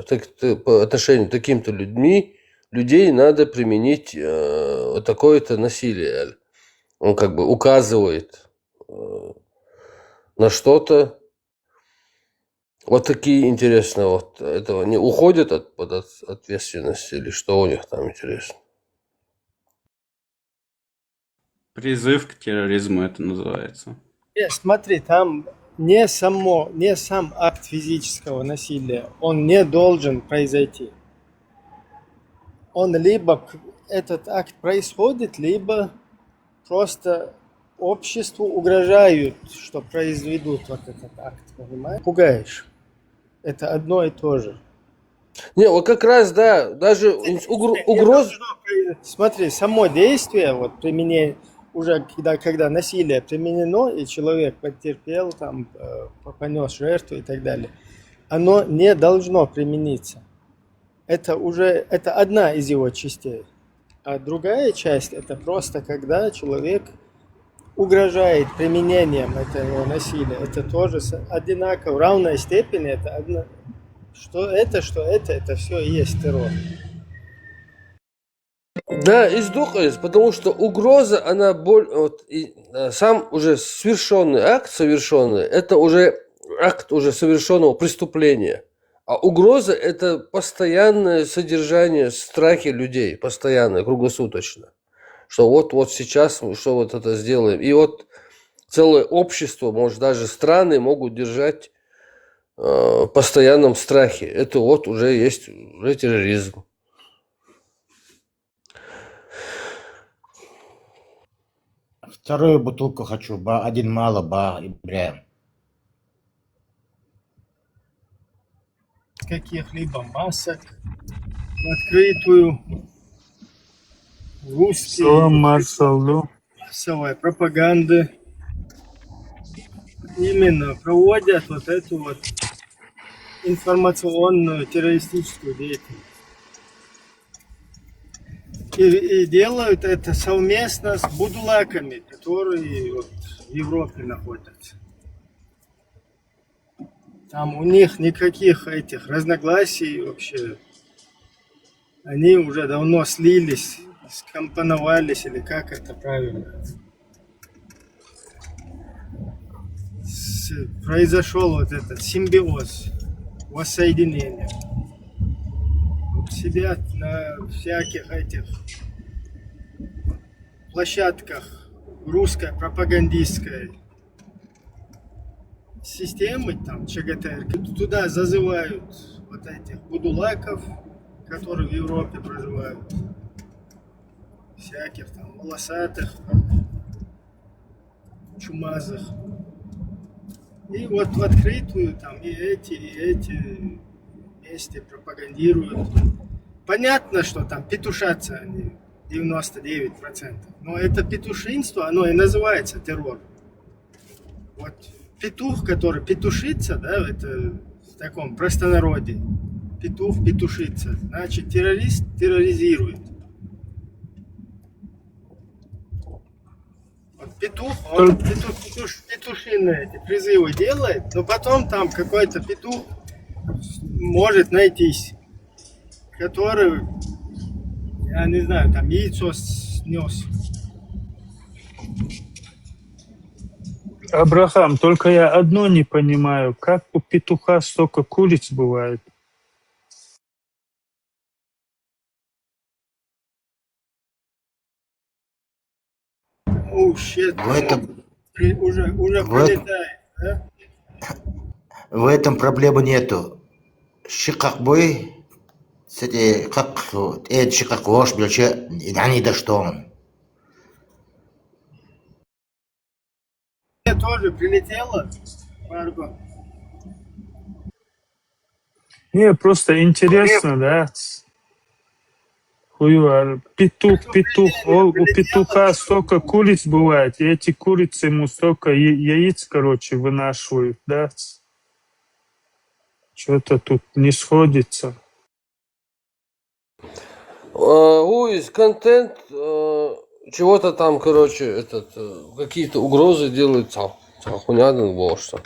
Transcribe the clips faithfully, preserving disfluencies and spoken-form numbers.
так, ты, по отношению к таким-то людьми, людей надо применить э, такое-то насилие. Он как бы указывает э, на что-то. Вот такие, интересно, вот этого не уходят от, от ответственности или что у них там, интересно? Призыв к терроризму это называется. Не, смотри, там не само, не сам акт физического насилия, он не должен произойти. Он либо к- этот акт происходит, либо просто обществу угрожают, что произведут вот этот акт, понимаешь? Пугаешь. Это одно и то же. Не, вот как раз, да, даже ин- угро- Не угроз... должно произойти. Смотри, само действие, вот применение, уже когда, когда насилие применено, и человек потерпел, там, э, понес жертву и так далее, оно не должно примениться. Это уже, это одна из его частей. А другая часть, это просто когда человек угрожает применением этого насилия. Это тоже с- одинаково, в равной степени, это одно, что это, что это, это все и есть террор. Да, из духа есть, потому что угроза, она боль, вот, и, э, сам уже совершенный акт, совершенный, это уже акт уже совершенного преступления. А угроза — это постоянное содержание страхи людей, постоянное, круглосуточно. Что вот, вот сейчас мы что вот это сделаем. И вот целое общество, может, даже страны могут держать э, в постоянном страхе. Это вот уже есть уже терроризм. Вторую бутылку хочу, ба, один мало, ба, Ибраим. Каких-либо масок в открытую, русские Салам, маршаллу. Массовой пропаганды именно проводят вот эту вот информационную террористическую деятельность. И, и делают это совместно с будулаками, которые вот в Европе находятся. Там у них никаких этих разногласий вообще. Они уже давно слились, скомпоновались, или как это правильно. С- произошел вот этот симбиоз, воссоединение. Вот сидят на всяких этих площадках русской пропагандистской системы, там, ЧГТРК, туда зазывают вот этих будулаков, которые в Европе проживают, всяких там волосатых, чумазых. И вот в открытую там и эти, и эти вместе пропагандируют. Понятно, что там петушатся они, девяносто девять процентов. Но это петушинство, оно и называется террор. Вот петух, который петушится, да, это в таком простонародье. Петух петушится. Значит, террорист терроризирует. Вот петух, он петуш- петуш- петушиные эти призывы делает, но потом там какой-то петух может найтись, который, я не знаю, там яйцо снес. Абрахам, только я одно не понимаю, как у петуха столько куриц бывает? Oh, shit. В этом, При- уже, уже в этом, прилетает, да? В этом проблемы нету. Шикак бой, кстати, как, это шикак ложь, блядь, я не до что он. Мне тоже прилетело, Марго. Не, просто интересно, да? Хуюар, петух, петух, ол, у петуха столько куриц бывает, и эти курицы ему столько я- яиц, короче, вынашивают, да? Что-то тут не сходится. Э, Луис, контент, э, чего-то там, короче, этот, э, какие-то угрозы делают, там, там, хуйня, ну, вот что.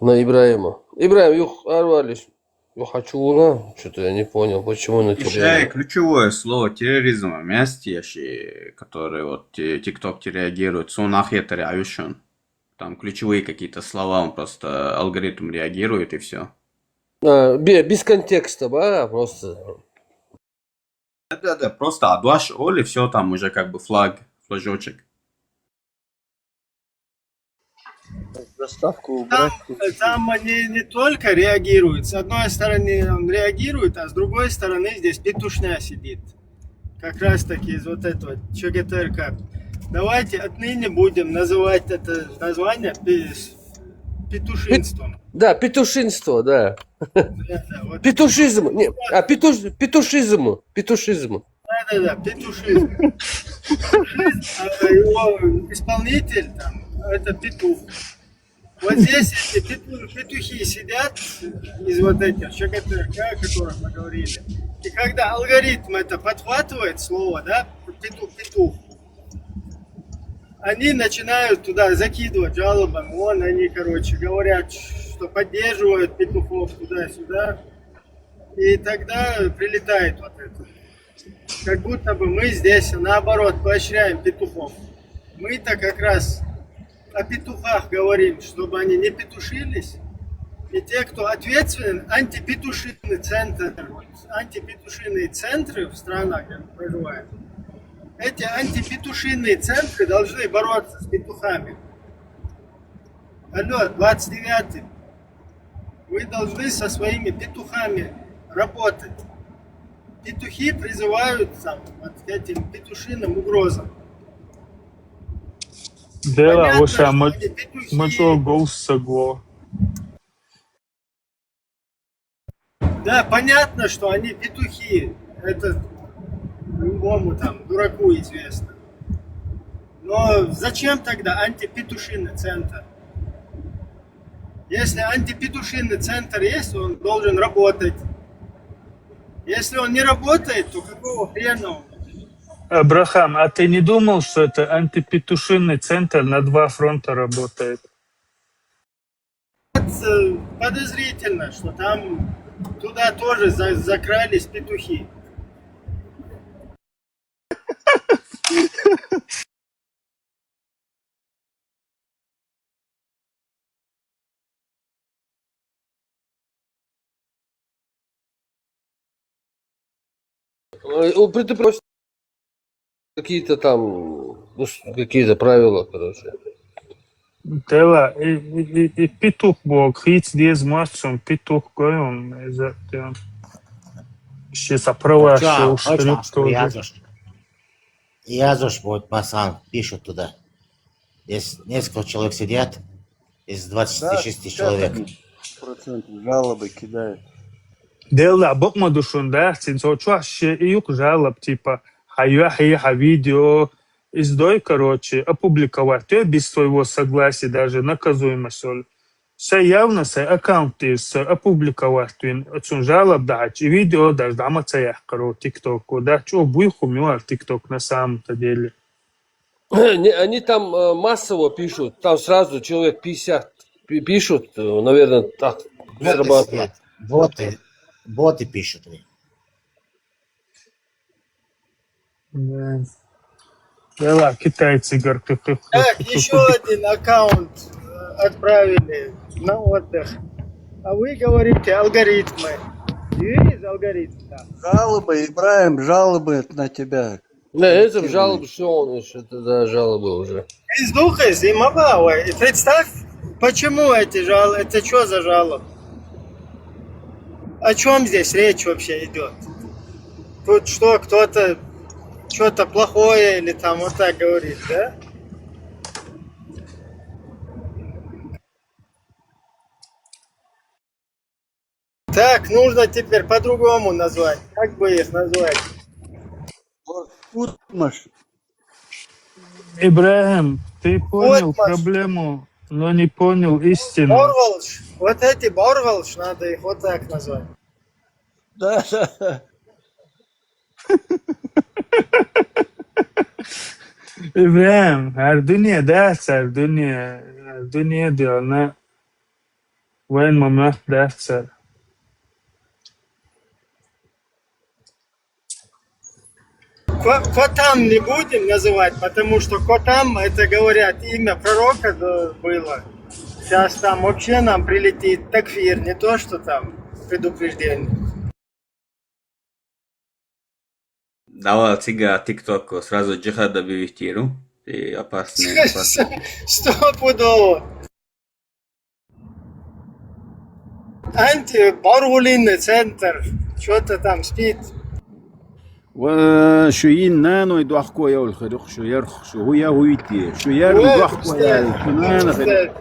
На Ибраима. Ибраим, юх, арвалиш. Yo, хочу уна. Что-то я не понял, почему на Еще и ключевое слово терроризм вместе, ящи, которое вот те- TikTok реагирует, сунах я теряюшен. Там ключевые какие-то слова, он просто алгоритм реагирует и все. А, бе- без контекста, да, просто. Да-да, просто адваш оли, все, там уже как бы флаг, флажочек. Заставку Там, убрать. там они не только реагируют, с одной стороны он реагирует, а с другой стороны здесь петушня сидит. Как раз таки из вот этого ЧГТРК. Давайте отныне будем называть это название пи- петушинством. Да, петушинство, да. Да, да, вот. Петушизм. Не, а петуш, петушизм. Петушизм. Да-да-да, петушизм. Петушизм, а его исполнитель там, это петух. Вот здесь эти пету- петухи сидят из вот этих ЧГТРК, о которых мы говорили. И когда алгоритм это подхватывает слово, да, петух, петух, они начинают туда закидывать жалобами. Вон они, короче, говорят, что поддерживают петухов туда-сюда. И тогда прилетает вот это. Как будто бы мы здесь, наоборот, поощряем петухов. Мы-то как раз о петухах говорим, чтобы они не петушились. И те, кто ответственен, антипетушинный центр, вот, антипетушинные центры в странах, где мы проживаем, эти антипетушинные центры должны бороться с петухами. Алло, двадцать девятый. Вы должны со своими петухами работать. Петухи призывают там, вот, к этим петушиным угрозам. Дела, Понятно, оша, что мы, они петухи. мы что, гол с согло. Да, понятно, что они петухи. Это любому там дураку известно. Но зачем тогда антипетушиный центр? Если антипетушиный центр есть, он должен работать. Если он не работает, то какого хрена он? Абрахам, а ты не думал, что это антипетушиный центр на два фронта работает? Вот, э, подозрительно, что там туда тоже за- закрались петухи. Э, у- предупреждён какие-то там, ну, с- какие-то правила, короче. Дела, и, и, и, и петух бог, хиц диез мастер, петух гоем, из-за тем. Сейчас оправа, Чё, что уж точно, трюк тоже. Язуш. Язуш, вот пацан пишет туда. Здесь несколько человек сидят из двадцати шести человек. Процентов жалобы кидают. Дела, бокма душун, да, син со чуаш и юк жалоб, типа, хаюахи, ха видео, издой, короче, опубликовать, то без твоего согласия даже наказуемо соль. Са явно са аккаунт из са опубликовать, твин, отсюн жалоб, да, и видео даже дама цаях, коро, тиктоку, да, чё, буйху мюар тикток на самом-то деле. Не, они там э, массово пишут, там сразу человек пятьдесят пи- пишут, э, наверное, так Боты срабатывает. сидят. Боты, боты пишут мне. Да. Дела, китайцы, гор, как, как, Так, еще один аккаунт э, отправили на отдых. А вы говорите алгоритмы. Есть алгоритм там? Жалобы, Ибраим, жалобы на тебя. Не, это жалобы, что он, это, да, жалобы уже. Из духа, из имава, ой. И представь, почему эти жалобы, это что за жалобы? О чем здесь речь вообще идет? Тут что, кто-то что-то плохое или там вот так говорит, да? Так, нужно теперь по-другому назвать. Как бы их назвать? Утмаш. Ибрахим, ты понял Вот, Маш. проблему, но не понял истину. Борвалш. Вот эти Борвалш, надо их вот так назвать. Да, да, да. Ибрахим, гьар дуьне дац, гьар дуьне, гьар дуьне диана вайн мамах дац. Ко-, Котам не будем называть, потому что Котам, это, говорят, имя пророка, да, было. Сейчас там вообще нам прилетит такфир, не то, что там предупреждение. Давай, цига TikTok сразу джихад объявить. И опасный, опасный. Стопудово. Анти, баргулин центр, что-то там спит. Ва шу ин наной дохко ял хирх, шу ярх, шу хуя хуйти, шу ярн дохко ял, шу нана хирх.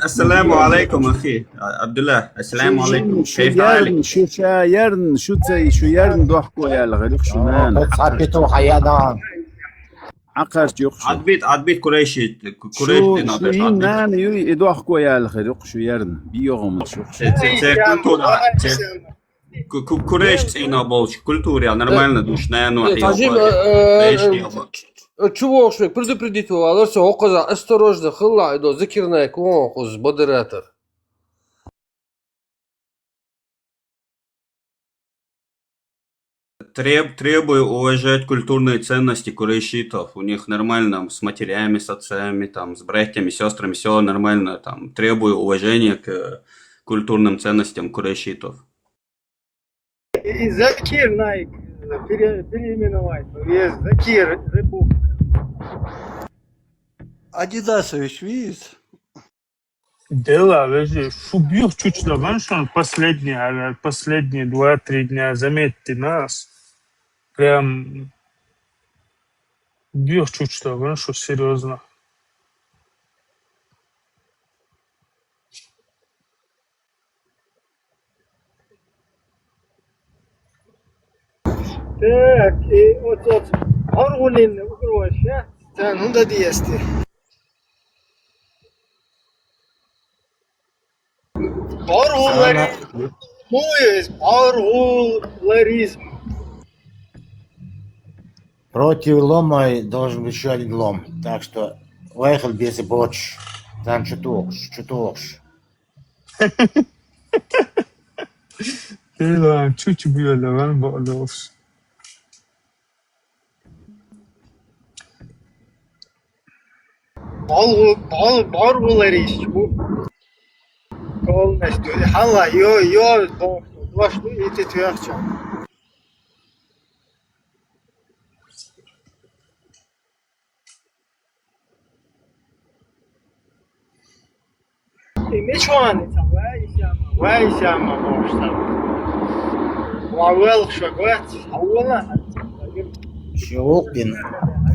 السلام عليكم أخي عبد الله. السلام عليكم. Шу ярн, шу ша ярн, шу цай, шу ярн дохко ял хирх, шу нана. Цапиту хаядан. Акъарч юх шу. عدبيت عدبيت كريشي. كريش Шу, دينا шу ин нана юй и дохко ял хирх, шу ярн. Биёгом шу. Це це культура. Це Ку- ку- Куреш цена болч культура нормально душная, но Э, Тажим, э, э, э, ч- ч- чувак, предупредить его, а все, оказа, осторожно, хылла, иду, закирная, кон, куз, модератор. Треб, требую уважать культурные ценности курейшитов. У них нормально с матерями, с отцами, там, с братьями, сестрами, все нормально. Там, требую уважения к культурным ценностям курейшитов. И Закир Найк пере- переименовать. Есть Закир Рыбук. Адидасович, видишь? Дела, вежи, шу бюх чучла, ваншан последний, а последние два-три дня, заметьте нас. Прям бюх чучла, ваншу серьезно. Так, и вот, вот, баргулин угроза. Тан хунда диести. Баргуларизм. Муез баргуларизм. Против лома должен быть еще один лом. Так что вехал без и боч. Там чутокш, чутокш. Дела, чучи бюла, ван болош. Баргу, бар, баргуларизм. Полностью. Хала, йо, йо, дошло, и ты тверча. И мечуаны там, вай сяма, вай сяма, может там. Вавел шагват, аула. Шиокин.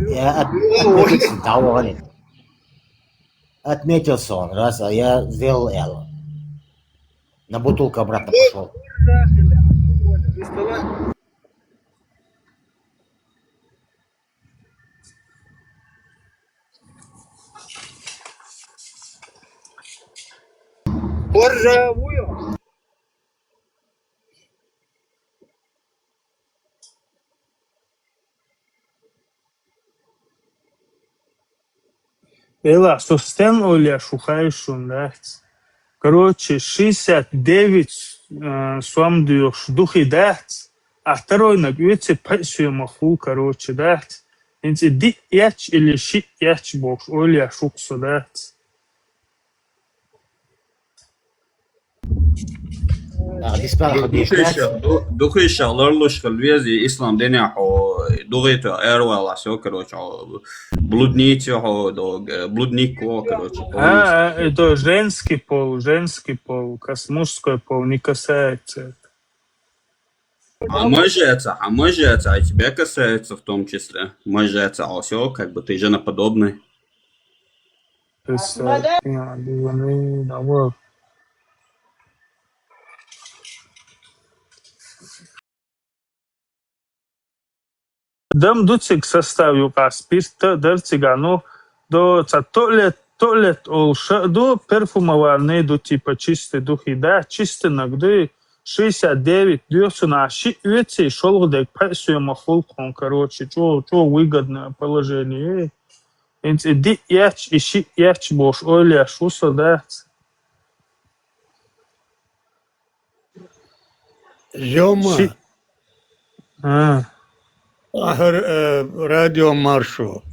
Я от- отметился, того говорит. Отметился он, раз, а я сделал это. На бутылку обратно пошел. Боже, вуё. Эла, состен оля шухай шундахц. Короче, шестьдесят девять э, суам дюш духи дахц, а второй на квице пасуя махул, короче, дахц. Инце ди яч или ши яч бокш оля шуксо дахц. А, диспар хадиш. Духиша, ду- духиша, ларлуш халвези ислам деня хо, дугита эрвала, все, короче, хо, блудница, хо, дог, э, блудник, хо, короче, полностью. А, это женский пол, женский пол, кас мужской пол не касается. А мажеца, а мажеца, а тебя касается в том числе. Мажеца, а все, как бы ты женоподобный. То есть, э, надо, надо. Дам дуцик составю каспирта, дарцигано, до ца туалет, туалет ол ша, до перфумованный, до типа чистый духи, да, чистый нагды, шестьдесят девять, дёсу на ши, вецей, шолгдек, пасуя махул, короче, чё, чё выгодное положение. Инц и ди яч, и ши яч бош, оля шуса, да. Жёма. Ши- А. ХӀара, э, радио маршо.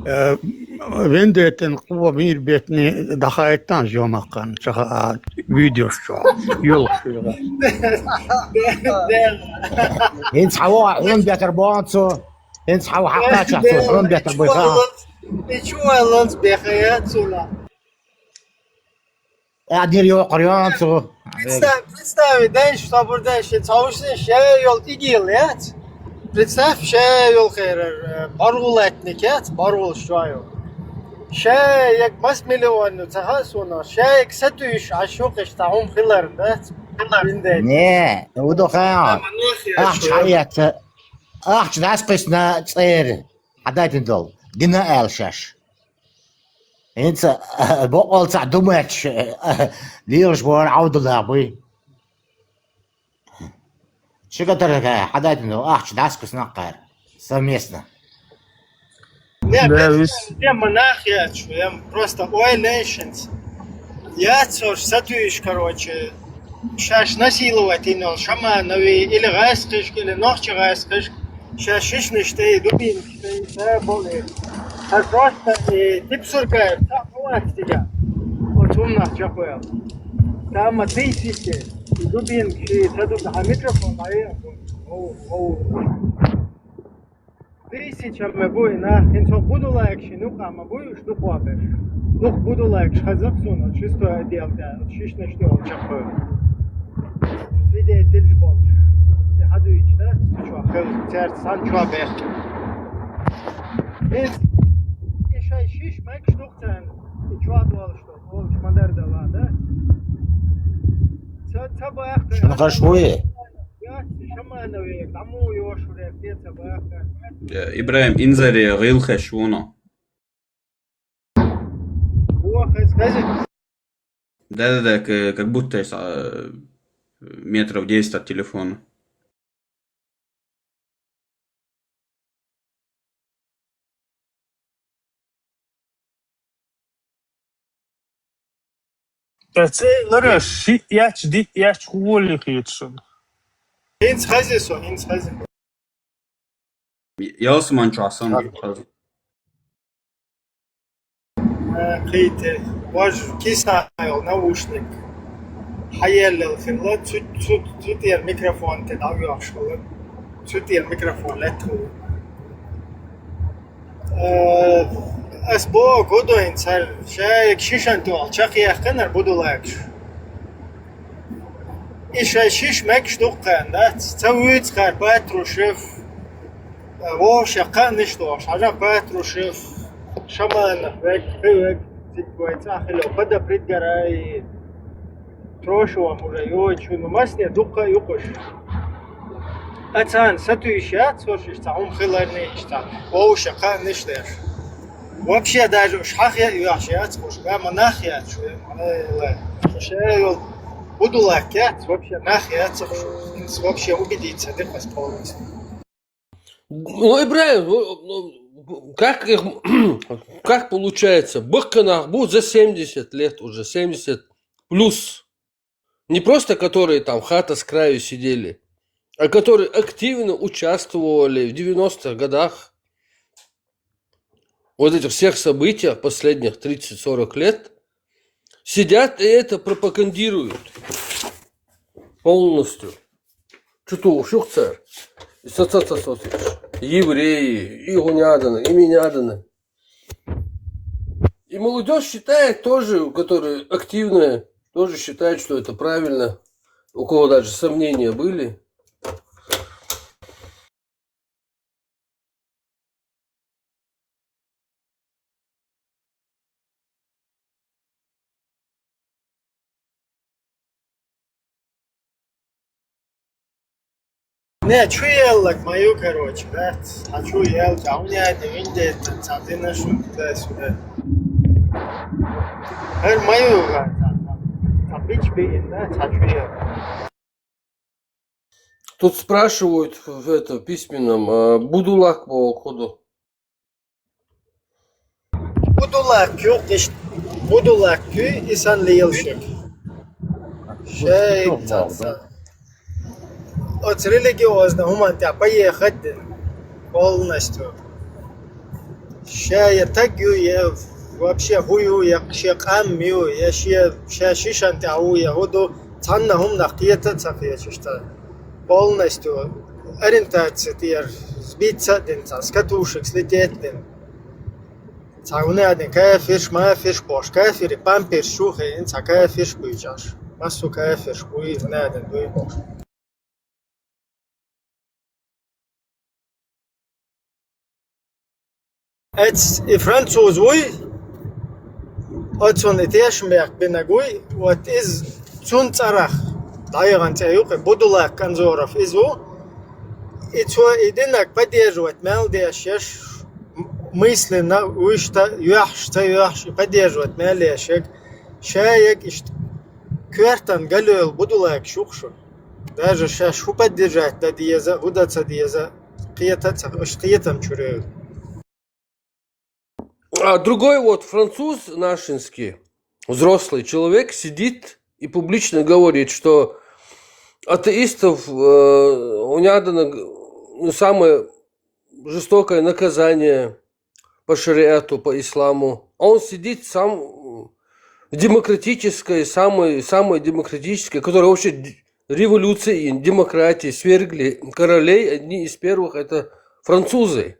Э, Вендеттин къо мийр бетни дахайтан жомакъан, чаха, а, видеош чу. Юлхуш юга. ХӀинца хьава хьун бетар бонцу. ХӀинца хьава хьакхача цу хьун бетар бой ха. И чу валланц бехая цуна. Адир йокъар йонцу. Представь, представь, деш, собур деш, цаушни ше йол игил яц. Представь, ше йол херер, э, баргулатник яц, баргул шо йол. Ше як мас миллион, ну, цаха суна, ше як сатуиш, а шо кеш та хум хилар, да? Винде. Не, удо ха. Ахч хаяц. Ахч дас кисна цер. Хадайтин дол. Дина эл шаш. ХӀинца, бокъонца думаьча, лелаш бохьан Ӏовдалла буй. Ши гатарага хьадайтина ахча дӀасакхуьссина кхара. Совместно. Не, да, без вис- проблема нах яц, я просто ой нейшенс. Я цош сатуиш, короче. Шаш насиловать инол шаманови или гӀайсхишка, или нохча гӀайсхишка. Шаш шишнаш тӀе, дубинкаш тӀе, ца боли. Ца просто, э, типсургаев, ца хавац тига. Оцуннах чакхвел. Тама тысячи, и дубинкаш, ца дуб-, а микрофон, а я, оу, оу. Тысячами буй, на, хин цо будулайкши, ну, кама буй, уж духуа беш. Ну, будулайкш хазах сун, от шестой отдел, да, от шишнаш тӀе ол чакхвел. Свидетельш болчу. И хьадуьйчу дац, цу чохь хила, цаьрца сан чохь бехча. Иза, и шайн шиш мегаш духцарна, и чохь долуш долу, олуш ма-дарра дала дац. Ца, ца баьхка. Шуна хаш вуй? Яц, шаманове, дӀа муха йошуре, те ца баьхка. Э, Ибрахим, инзаре гӀилхеш вуно. О, хез, хез. Да-да-да, к-, как будто, э, метров десять от телефона. Ткъа ца лара шиъ яц, диъ яц, хӀун волий хета шуна? ХӀинца хазе со, хӀинца хазе. Ялсаман чохь санна. Кхийте, важа киса йолу наушник хьаеллал хилла, цу, цу, цу тӀера микрофон тӀе дӀавоьхуш хилла, цу тӀера микрофон лаьттахула. Э, ас боху, гудойн цара, шайга шишан тоьхна чекхъяьккхинарг будулайкаш. И шайн шиш мегаш дуккха, дац? Ца вуьйцу кхара Патрушев, вовшех кхаънаш дохуш, хьажа Патрушев, Шаманов, вег, кхин вег, цига вай цӀа хилла, Пада Придгараи, Трошевам уже йойтуш, ну, масне дуккха а юкъуш. Ткъа царна сатуьйсуш яц, хӀорш иштта хӀума хиларний, иштта вовшех кхаънаш деш. Вообще даже уьш хьахе а оьхуш яц, хӀорш ма нах яц, шу, ма, ша йолу будулак яц, вообще нах яц, хӀорш, вообще убедиться ца дира ас полностью. Ну, Ибрахим, ну, ну, как их, как получается, быхканах бу за семьдесят лет уже, семьдесят плюс. Не просто которые там хата с краю сидели, а которые активно участвовали в девяностых годах, вот этих всех событиях последних тридцать-сорок лет, сидят и это пропагандируют полностью. Что-то ушухца, со, со, со, со, евреи, и гуняданы, и миняданы. И молодёжь считает тоже, которая активная, тоже считает, что это правильно. У кого даже сомнения были. Не, чу еллаг ма ю, короче, да? Ца чу ел, ца уняйда виндетта, ца дина шун туда-сюда. Хер ма ю, ца, ца, ца бич биин, да? Ца чу ел. Тут спрашивают в, в это, письменном, а, будулак по ходу. Будулак ю, иш-, будулак ю, и сан лелшек. Шей, ца, ца. Оц религиозна хӀуман тӀехь поехать дина. Полностью. Ша я таг ю, я вообще хӀу ю, я шен къам ю, я шен, ша шишан тӀехь ву, я хӀу ду, цхьанна хӀуманах кхета а ца кхеташ тхан. Полностью ориентация тӀера сбиться а дина, цхьа с катушек слететь а дина. Цхьа хӀуна а дина, кафирш, мафирш бохуш, кафири памперс чу а хиъна, цхьа кафирш буьйцуш. Массо а кафирш буй, хӀуна а дина дуй бохуш. Эц и француз вуй, оцунна и тешнабехк бинарг вуй, вот иза цунна цӀарах дӀаяхана цӀе ю-кх, Будулак Канзоров иза ву. И цо и динарг поддерживать мел деш еш, мысленно вуьшта йоьхьуш, ца йоьхьуш, и поддерживать мел еш ерг, ша ерг иштта коьртан галъевлла Будулакаш ю-кх шуна. Даже шаьш хӀу поддержать дан деза, хӀу дан ца деза, кхета а ца, уьш кхетам чуьра. А другой вот француз нашинский, взрослый человек, сидит и публично говорит, что атеистов, э, у надо на г-, ну, самое жестокое наказание по шариату, по исламу. А он сидит сам в демократической, самой, самой демократической, которая вообще д-, революции и демократии свергли королей, одни из первых это французы.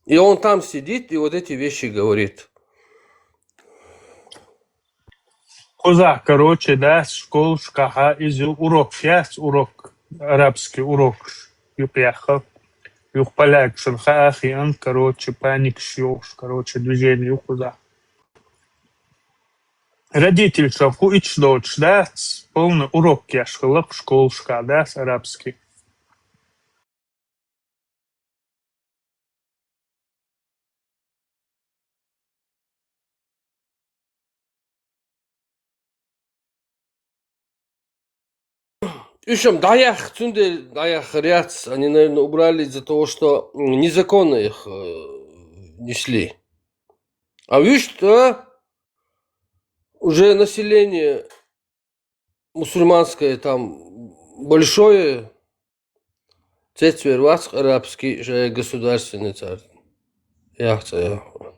И он там сидит и вот эти вещи говорит. Кхузахь, короче, дац школашкахь иза урок яц, урок, арабский урок юкъаяьккха. Юха полякашна хаа хиъна, короче, паникаш йохуш, короче, движение ю кхузахь. Родительшна кху итт доцуш дац, полный урок еш хилла-кх школашкахь, дац арабский. Уьш-м дӀаяьхна, цундела дӀаяьхна яц, они, наверное, убрали из-за того, что, м, незаконно их, э, несли. А вуьшта уже население мусульманское там большое, цецвер вац арабский, шайн государственный цара яхьа ца яхьа.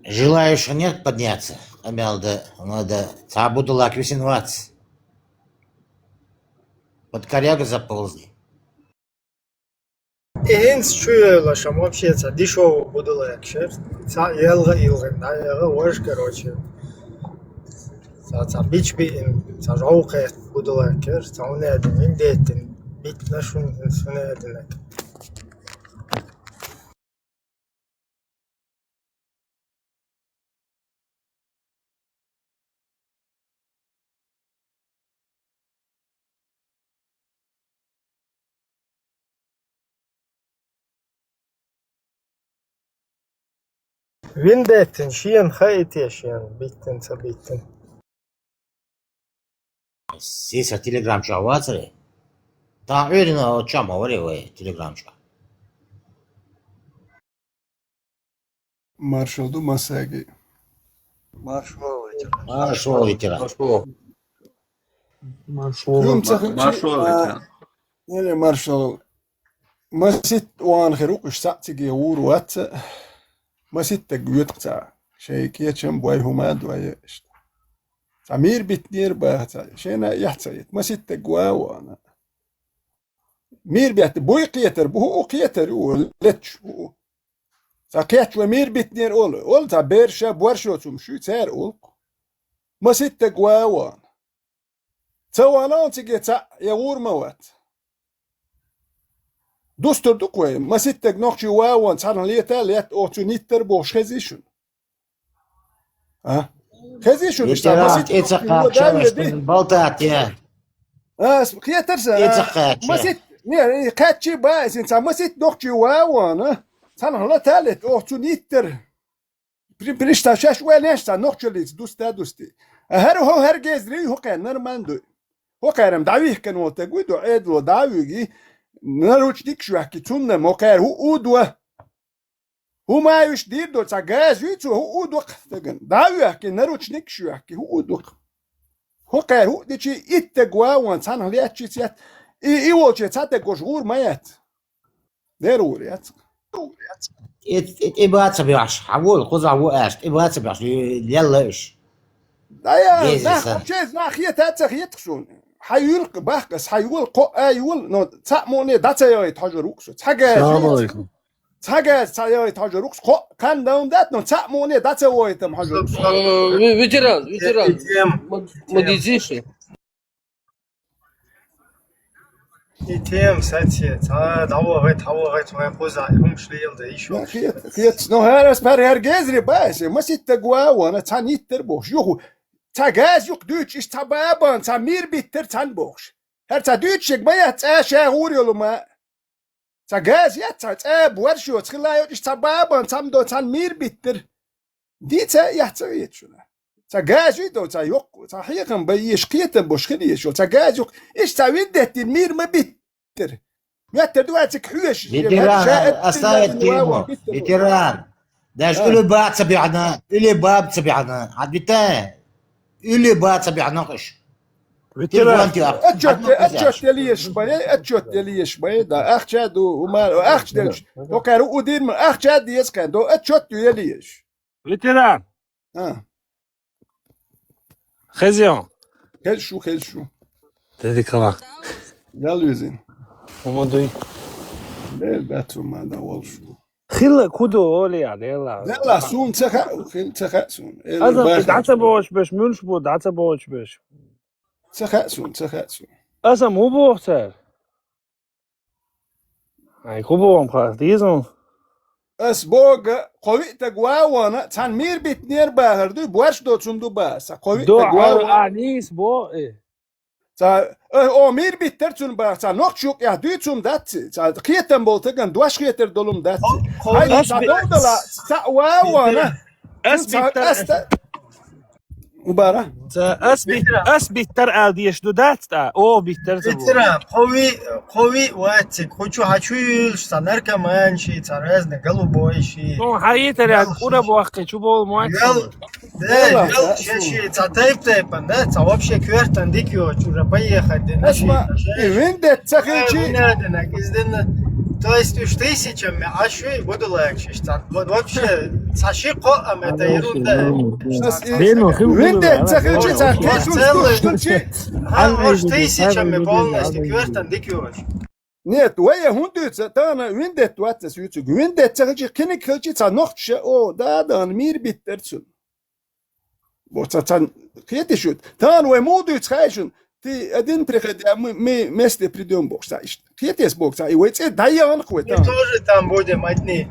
Желающих нет подняться? Къамел дан, хӀума дан, цхьа а Будулак висина вац. Под корягу заползли. И хӀинца чу йолуш-м вообще цхьа дешевый Будулакаш яра. Цхьаъ ялха а йилхина дӀаяхна, важа, короче. Цхьа, цхьа бича биъна, цхьа жӀов кхетта Будулак яра. Цхьа хӀуна а дина, хӀинца деттина, биттина шуна, хӀинца хӀуна а дина. Вин деттина, шена хаий те шена, биттина, ца биттина? Сиса Telegram чохь вацаре? Тахьа Ӏуьйранна чохь ма варе вай Telegram чохь. Маршалла ду массаьрга. Маршалла вайтира. Маршалла вайтира. Маршалла. Маршалла. Кхин ца хи-, Маршалла а, вайтира. Э, маршалла. Маситта вахана хир ву-кх уьш, цхьаъ цига гӀур вац. Маситтаг воьду-кх цхьа. Шайн кечам бой, хӀума а дой иштта. Цхьа мийра биттинера баха цхьа. Шена а эхь ца йита. Маситтаг ван а вахана. Мийра бетта буй кхетар, бу хӀу кхетар ю, леташ хӀу. Цхьа кхетча вай мийра биттинера олу. Олу цхьа бераш а боршо цум шуьй, цара олу-кх. Маситтаг ван а вахана. Ца вахана цига цхьаъ, я гӀур ма вац. Дустур ду-кх вай, маситтаг нохчий ван а вахана, цхьанхьа лета а летта, оха цуьнан йиттар бохуш хезий шуна? А? Хезий шуна иштта, ветеран, маситтаг тӀе ца нохчий кхаччалаш ван а вахана, балтат я. А, с-, кхетар сан, тӀе ца а, кхачча. Маситт-, не, и кхаьччий бан а, иза цхьа маситтаг нохчий ван а вахана, цхьанхьа лета а летта, оха цуьнан йиттар. При-, Представь, шаьш вай неш цхьа нохчаллица дуста, дусти. А хӀара хӀо, хӀара гезри, хӀо кхаьннар ман дуй. ХӀо кхаьрам дӀавихкан волтаг вуй ду, Ӏедало дӀавуьги, наручникаш ваьхки, цунна мо кхаьр хӀу удва. ХӀу ма уьш дийр до, цхьа газ юй цо, хӀу удва кхтаган. ДӀаваьхки, наручникаш ваьхки, хӀу удва. ХӀо кхаьр хӀу дичи, иттаг ва ван, цхьанхьа леччи цет. И, и волче цхьа таг гош гӀур ма яц. Дер гӀур яц. ТӀе, тӀе, тӀе баца беш, хьавол, кхуза ву аш, тӀе баца беш, лелла уьш. Да я, Гези нах, сан. Вообще, нах хетаца хетх шун. Хьай юлк, бахкас, хьай юл, кхо а юл, но цхьа муне даца йой тхожа руксу. Цхьа газ. Салам алейкум. Цхьа газ, цхьа йой тхожа рукс. Кхо, кан даун дат, но цхьа муне даца йой там хожа руксу. Э, ве-, ветеран, ветеран. Итем. Мод-, модициши. Итем, сати, ца, даво гайт, даво гайт, вай куза, хум шлиел да ишо. Ну, кет, кет, ну, харас пар, хар гезри басе, масит тагуа, вана, цан иттер бохш, юху. Ца газ юк дюч, иш ца бабан, ца мир биттер цан бохш. Хар ца дюч, шек бая, ца ша гур йолума. Ца газ яц, ца цӀа буарш йоц, хила йоцуш ца бабан, цам до, цан мир биттар. Ди ца яц ца вецуна. Ца газ вий до, ца йокку, ца хьехам бай еш, кхетам бош хила еш, ца газ юк, иш ца вид деттин мир ма биттар. Меттар дуа цик хьуеш, Ветеран, ша оставить тему. Ветеран. Даже А. Или баца бяна, или бабца бяна. Адбитая. Или баца бяна кыш. Ветеран. Телефон ти ах. Отчет, отчет ялиеш бай, отчет ялиеш бай, да, ахча ду, ума, ахча делш. Токар удин ма, ахча диес кан, до отчет ялиеш. Ветеран. А. Хезион. Хелшу, хелшу. Деди кала. Ял юзин. Умадуй. Бел бацу ма да волшу. Хилла куду оли я, дела. Дела, сун цаха, хил цаха сун. Эл Азам баха. Даца боч беш, мюнш бу, даца боч беш. Ца хаьа суна, ца хаьа суна. Аса му боху цара? Ай, хӀу боху-м хас деза? Ас бога, кхо виъ таг ван вана, цхьана мийр битнера бахар дуй, борш доцун ду баса. Кхо виъ таг ван вана. А, нийса бо, э. Ца, э, о, мийр биттар цун баха, ца нохчу юкъехь дуй цун дац, ца кхетам болу таган дош хетар долу-м дац. Хьайна ца довдала, ца ван вана. Ас биттар. Убара. Ца ас бит-, ас биттар аьлла дезаш ду дац тӀа? О, биттар ца боху. Ветеран, кхо виъ, кхо виъ вац цига, кху чу хьан чу юьйлуш, ца наркоман ши, ца разный голубой ши. Ну, хьан йитар ял кура бохкий, чу болу ма ца. Ял, да, ял ши, ши, ца тайп-тайпан, да, ца вообще коьртан дика йоцу, уже поехать дина ши. Асма, и виндет ца хилчи. Э, не надо, на, издена. То есть уж тысячами, а ши, буду лайк ши, ца. Вот вообще, ца ши кхо, а это ерунда. Виндет ца хилчи, ца кхетуш душ хилчи. А, может, тысячами полностью коьртан дика йоцу. Нет, вай я хӀунда дуьйцу, тахана виндет вац аса юьцург. Виндет ца хилчи, кхиниг хилчи, ца нохчуша, о, да, дан, мийр биттар цун. Бо ца, ца, кхетиш ю. Тахана вай муха дуьйцу хаьшун? Ты один приходи, а мы, мы вместе придём, бохуш, ца иштта. Кхетес боху, ца, и вай цӀе дӀаяханах вай тахана. Мы тоже там будем одни.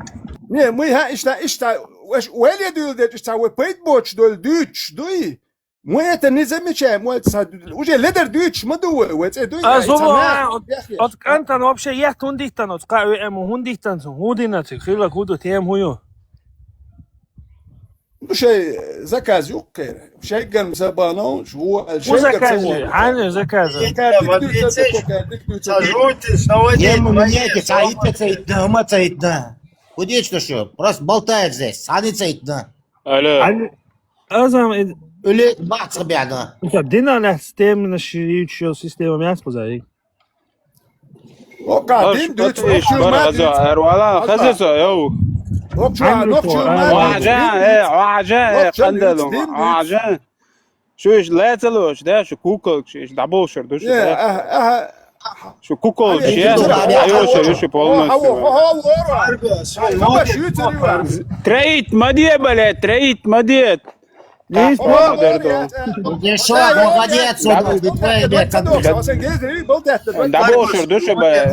Не, мы, ха, иштта, иштта, ваш, вай ле дуьйла дечу, ца, вай пайда боцуш долу дуьйцуш дуй. Мы это не замечаем, вай ца, уже ледар дуьйцуш ма ду вай, вай цӀе дуй. А, ай, ца зума, на, от, яхъеш. От кӀантана вообще ет хӀун диттан, от кхаъ веа ма хӀун диттан цун, хӀун дина цига, хила хӀун ду, тема хӀун ю? Ну, шай заказ юккхера. Шайган ца бано, шу, шайган ца заказ. Хьан заказ? Заказ, диктуй, ца, ца, ца, диктуй, ца, ца. Ца жуйте, сновать. Ема, ма неке, ца итна, ца итна, ма ца итна. Худеч то что, просто болтает здесь, сани ца итна. Алло. Алло. Азам, э, Или бац бяна. Ца дина лаьцна теманаш юьйцуш йолу система яц кхуза? Ока, дин дуьйцу, нохчу ма дуьйцу. Эр вала, хаза со, йоу. Нохчу, нохчу ма дуьйцу. Важа, э, важа, э, хандалу. Важа. Шу иш лаьцалуш, да, шу куколг, шу иш дӀаболшур ду шу, да. Аха, аха. Шу куколг, шу, я, я, шу полностью. Аха, аха, аха. Троить ма де, блядь, троить ма де. Дешо, молодец, да. Дабошур душа бая.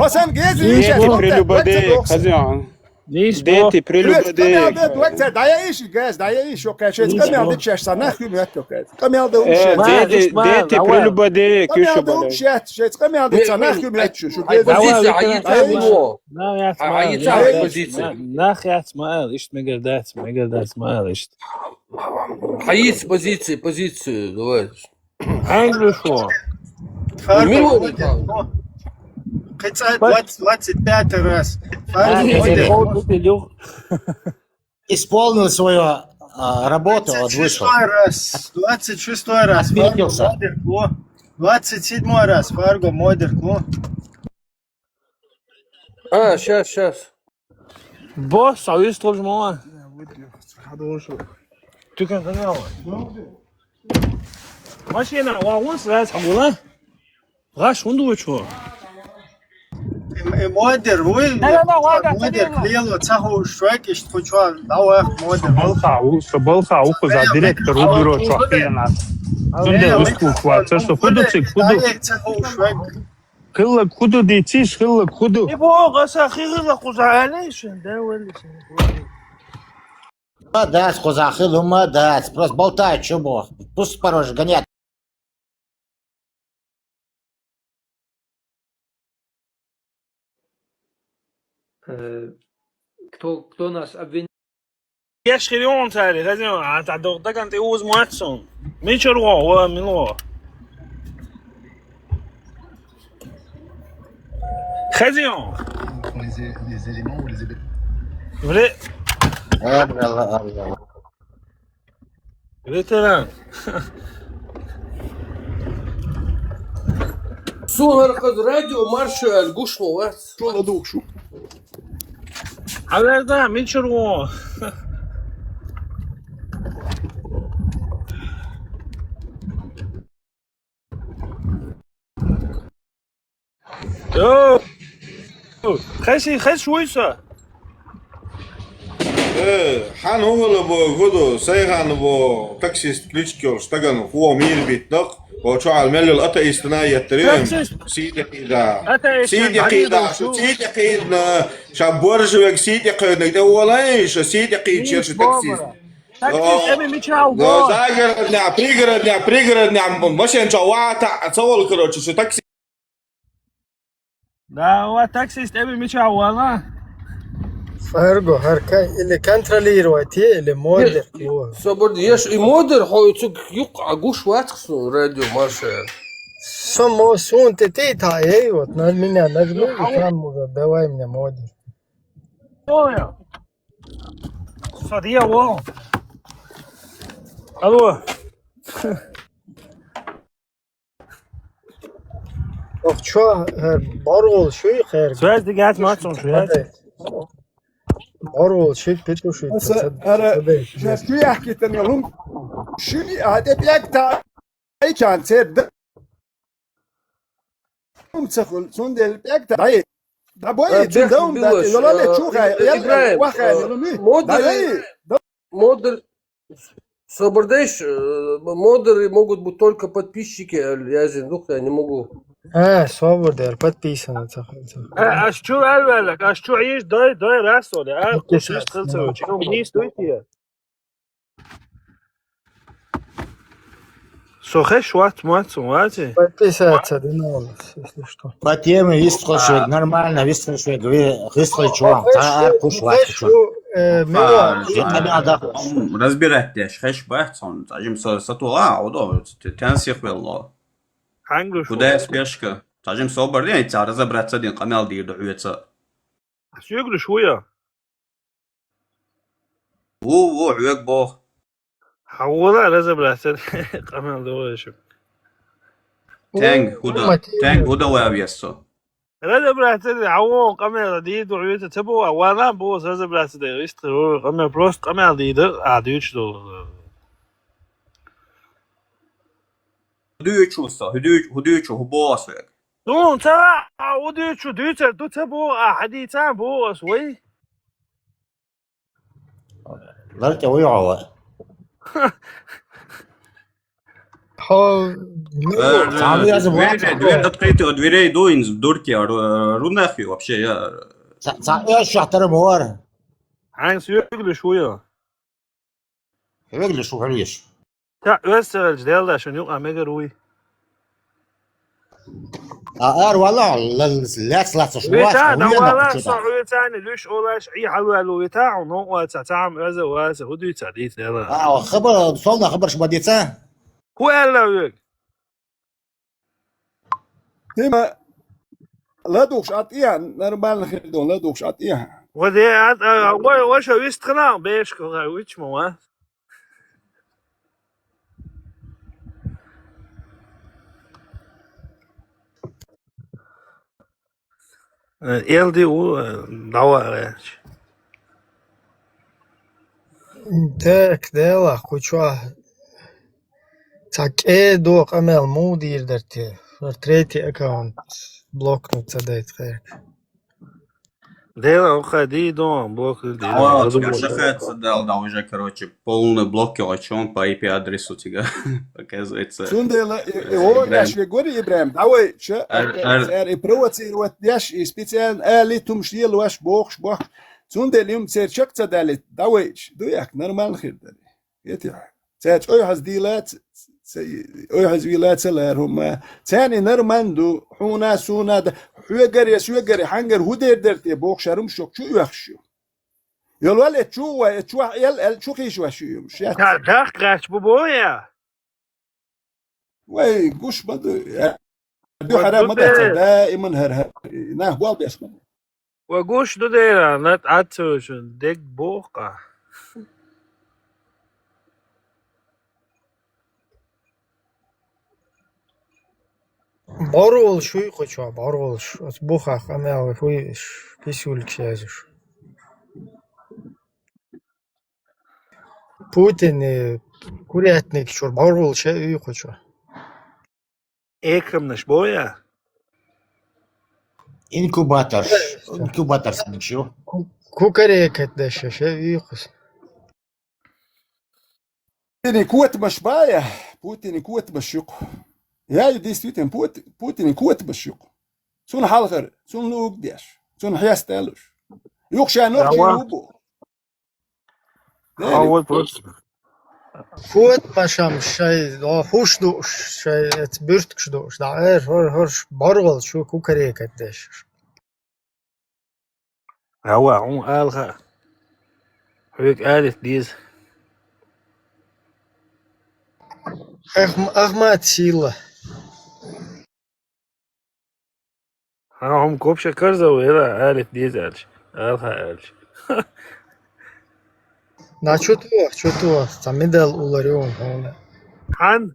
Если прелюбодеек, хозяин. Нийса бо. Дети, прелюбодеи. Къамел де, дуьйцу, дӀаяйиш, газ, дӀаяйиш, йоккхача, шеца къамел де, шеца нах хӀума хӀотту, каз. Къамел де, шеца. Э, дети, дети, прелюбодеи, кхуьйсу балай. Къамел де, шеца, шеца къамел де, ца нах хӀума хӀотту, шу газ. Позиция, хьайица, хьайица, позиция. Нах яц ма ала, иштта мегар дац, мегар дац ма ала, иштта. Хьайица позиция, позиция, давай. Хьаьнга шу? Фарго модер. Кхин цхьа двадцать, двадцать пятый раз. Фарго модер. Исполнил свою, а, работу, вот вышел. Двадцать шестой раз. Двадцать шестой раз. Отметился. Фарго модер. Двадцать седьмой раз. Фарго модер. А, щас, щас. Босс, а вистхуьлуш ма ван. Туькан ца яла. Машина вагӀун сразу хьагула. ГӀаш хӀунда ву чу? Э, модер, вуй? Да, да, да, вай, да, модер, да. Лело, ца хӀу швек, ишт ху чу, да, вай, модер. Со балха ву, со балха ву, кхуза директор ву бюро чу хиянат. Зунде вистхуьлуш вац, со хӀу ду циг, хӀу ду. Ца хӀу швек. Хиллак хӀу ду, дийцийша, хиллак хӀу ду. И бо, гӀаса хи хилла кхуза аьлла шин, да, валли шин. Ма дац, кхуза хилла хӀума дац. Просто болтает, чу бо. Пусть порой гонят. Э, кто, кто нас обвиняет? Еш хир ю цари, хазин, а та дог даган тӀе уз муат сун. Мичур гӀо, ва мин гӀо. Хазин. Вре-, Алла, Алла. Ветеран. Суна хӀара кхаза радио маршо аьлла гуш ма вац. Чо ладугӀуш ву? Хьаверда, мичур ву? Йо! Хеси, хес вуй со? Э, хьан хӀу вала бо, гуду, сайгӀан бо, таксист кличка йолуш стагана хӀу мийра битнакх, бо чохьал меллал атеистана еттари. Таксист. Сийдекъийда. Атеист. Сийдекъийда, шу сийдекъийдна, ша боржа вег сийдекъийднаг тӀе волай, ша сийдекъийчера шу таксист. Таксист, эми мичахь ву? Загородня, пригородня, пригородня, машен чохь вата, ца волу, короче, шу таксист. Да, ва таксист эми мича вала? Фарго, хӀара кай, или контролировать е, или модер. Собар, еш и модер, хьо цуг юкъа гуш вацах сон радио маршал. Со мо сун тӀе тӀе та, ей, вот, на меня нажми, и там уже давай мне модер. Что я? Что я, во? Алло. Ох, чо, э, баргӀул шуй, хер. Связь дигать мацун, связь. БаргӀул шуй, петушуй. Аса, ара, сейчас шу яхкитан ялум. Шуй, а, де пекта. Ай, чан, цер, да. Ум цахул, цундел пекта. Ай, да бой, а, цун да ум, да, бехбилош, йолале, а, чухай, Ибраим, вахай, а, ялуми. Модуль, да, ай, да. Модуль, Собардеш, э, модеры могут быть только подписчики, а я же, ну, я не могу. Э, собардер, подписано, ца, ца. Э, аш чу алвалак, аш чу иш дай, дай расо, да? Подписаться. Иш хилца, ну, чу не стоит я. Со хеш вац, мац, вац. Подписаться, динамус, если что. По теме вистхуьлуш вег, нормально вистхуьлуш вег, ви-, вистхуьлуш ван. Ца ар куш вац, чу. Э, мила. А, я, я, да. М, разбирать деш, хеш бац, он, цажим са, сатула, а, одо, т-, тян сих велло. Хангуш. Куда я спешка? Цажим собар, я, ца разобраться дин, къамел дир, дуьца. Сюгриш вуя? Ву, ву, хьоьга боху. Хьавола разобраться, къамел догӀуш. Тенг, хӀу ду, тенг, хӀу ду вай весо. Разобраться, хьаво, къамел дийду, хьоьца ца боху, вана боху, разобраться де, иштта, къамел, просто къамел дийду, а, дуьйцуш долу. Дуьйцу со, хӀу дуьйцу, хӀу дуьйцу, хӀу боху со. Ну, ца, а, хӀу дуьйцу, дуьйцар ду ца боху, а, хьадийца боху ас вай. Лар тӀе вуй хьо вай. Хьо, ну, э, цхьа веза дверь, вац, дверь открытая, дверей ду, инз дурки, а, ру-, рунах ю вообще, я. Ца, ца, я шахтар мор. Хьайна соьга луьш вуй? Хьоьга луьш ву, хьо луьш. Та оьзда ца велча, Делла шун юкъа мегар вуй. А ара вала, лац-лацаш вуй. Вита, да вала, со хьоьцани луьш олаш, Ӏий хьалваьлла вита, хьо нон оца, цхьа хӀама оьза ваца, хӀу дуьйца дийца, Делла. А, хабар, солна хабарш ма дийца? ХӀу аьлла вуьг? Дима, ладугӀуш Ӏа тӀехьа, нормально хир ду, ладугӀуш Ӏа тӀехьа. Вот я, а, а, ва-, ваша вистхна, бешка, ва-, вич ма ва. Э, Л Д У, э, давай, э, ч- Так, Делла, кху чохь цхьа кӀеда къамел муха дийр дара те? ХӀара третий аккаунт блокнуть ца дайта херг. Делла, хӀу хьай дий дон, блокнуть дий дон. О, ладугӀуш. Ша хьаьца дал, да, уже, короче, полный блок йоцуш по I P адресу цига, оказывается. Цундела, и, и, о, Ибрахим. Я шве гори, Ибрахим, давай, ша, ар, ар, ар, и провоцировать деш, и специально али тумш ел ваш бохш, бохш. Цундела юм цер чак ца дали, давай, ш-, дуяк, нормально хир дали. Эти, ца чой хаз дила, ц-, ц-, ой хаз вила ца лар, хӀума. Цани нормально ду, хьуна, суна, да, хьоьгар я, швегар я, хьангар хӀу дер дер те, бохш, арум шок, чу уяхш ю. Йолвал э чу вай, э чу вай, эл, эл чу хиш вай шу юм. Шат. Ка-, ках, ках, бу бу я. Вай, гуш баду. Я. Ду хара ма даца, да, иман хар, хар. Нах бол беш ма. Ва гуш ду дера, нат ацу шун, дег боха. БӀаргӀулш хуй кху чохь, бӀаргӀулш. Оцу бухахь къамел хуй иш, писюлькаш яьзуш. Путин, э, курятник чуьра бӀаргӀулш а уй кху чохь. Экамнаш бо я? Инкубатор. Э, инкубатор санаш ю. Ку-, кукарекат деш а уй кхус. Путине котмаш бая, Путине котмаш юкъу. Я, ю действительно, Пут-, Путине котмаш юкъу. Цунна хьалхара, цунна луг деш, цунна хьеста луш. Юкъу ша нохчий Ава. Ву бу. Ава, просто. Котмашам шай, о, хуш дууш, шай, эц бюрткаш дууш, да, эр, хор, хорш, боргол, шу кукарекат деш. Ава, хьуна ала хаьа. Хьоьга алита деза. Ахм-, Ахмат сила. Хьан хьуна копша карза ву, эла алита деза аьлча. Ала хаьа аьлча. На, чу тох, чу тох, цхьа медал улар ю хьуна. Хьан?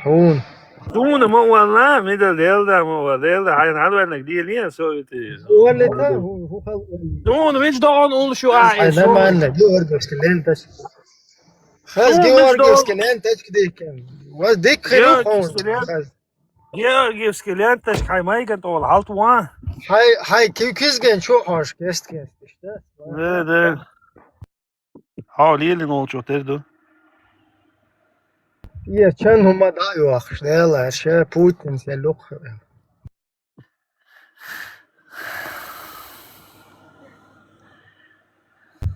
Хьуна. Суна ма валла, мидал делда ма валла, делда, хьайна хьан ваьннаг дийле, со вити. Валла та, хӀу, хӀу хал валла. Суна вич догӀун уллуш ю а, хай, э, нормально, георгиевский лентач. Хаз суна вич георгиевский догӀун лентач кидейкен. Ва дик хиру георгиевский хьуна. Лент-, хаз. Георгиевский лентач, хай майган тӀол, хьалт ван. Хай, хай, ки-, кизген чу хьош, кест, кест, иштта. Да, да. Хьо лелина волчух тера ду. Е, чан хӀума дӀа а йохуш, Дела, ша Путинца лукха.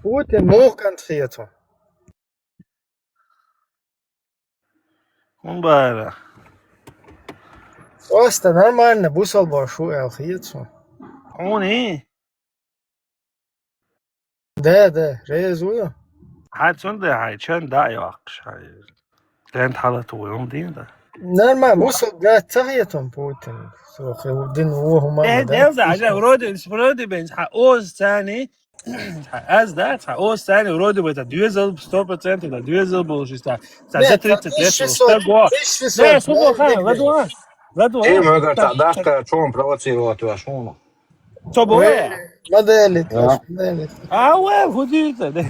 Путин муха кӀант хету? ХӀун бара? Просто нормально бусалба шу аьлла хету. Хьуний? Да, да, реза ву. Хьай цунда хьай чан дӀа а йоккхуш, хьай. Тент хьалат ву, хӀун дийна да? Нормально, бусалба ца хетам Путин. Со хе дин ву хӀума. Э, да, Делда, хӀума. Вроде, вроде бен, хьа оз цани, хьа аз да, хьа оз цани, вроде бы, да, доьзал, сто процентов, да, доьзал болуш, да, да, нет, за тридцать лет, тысяча шестьсот, да, го. Тысяча шестьсот, не, сумма, да, ха, да, ладуа, ладуа. Им, да, да, да, чё он провоцировать ваш, хӀума? Со бу вай? Ма делит, да. Ма делит. А, вай, худита, да.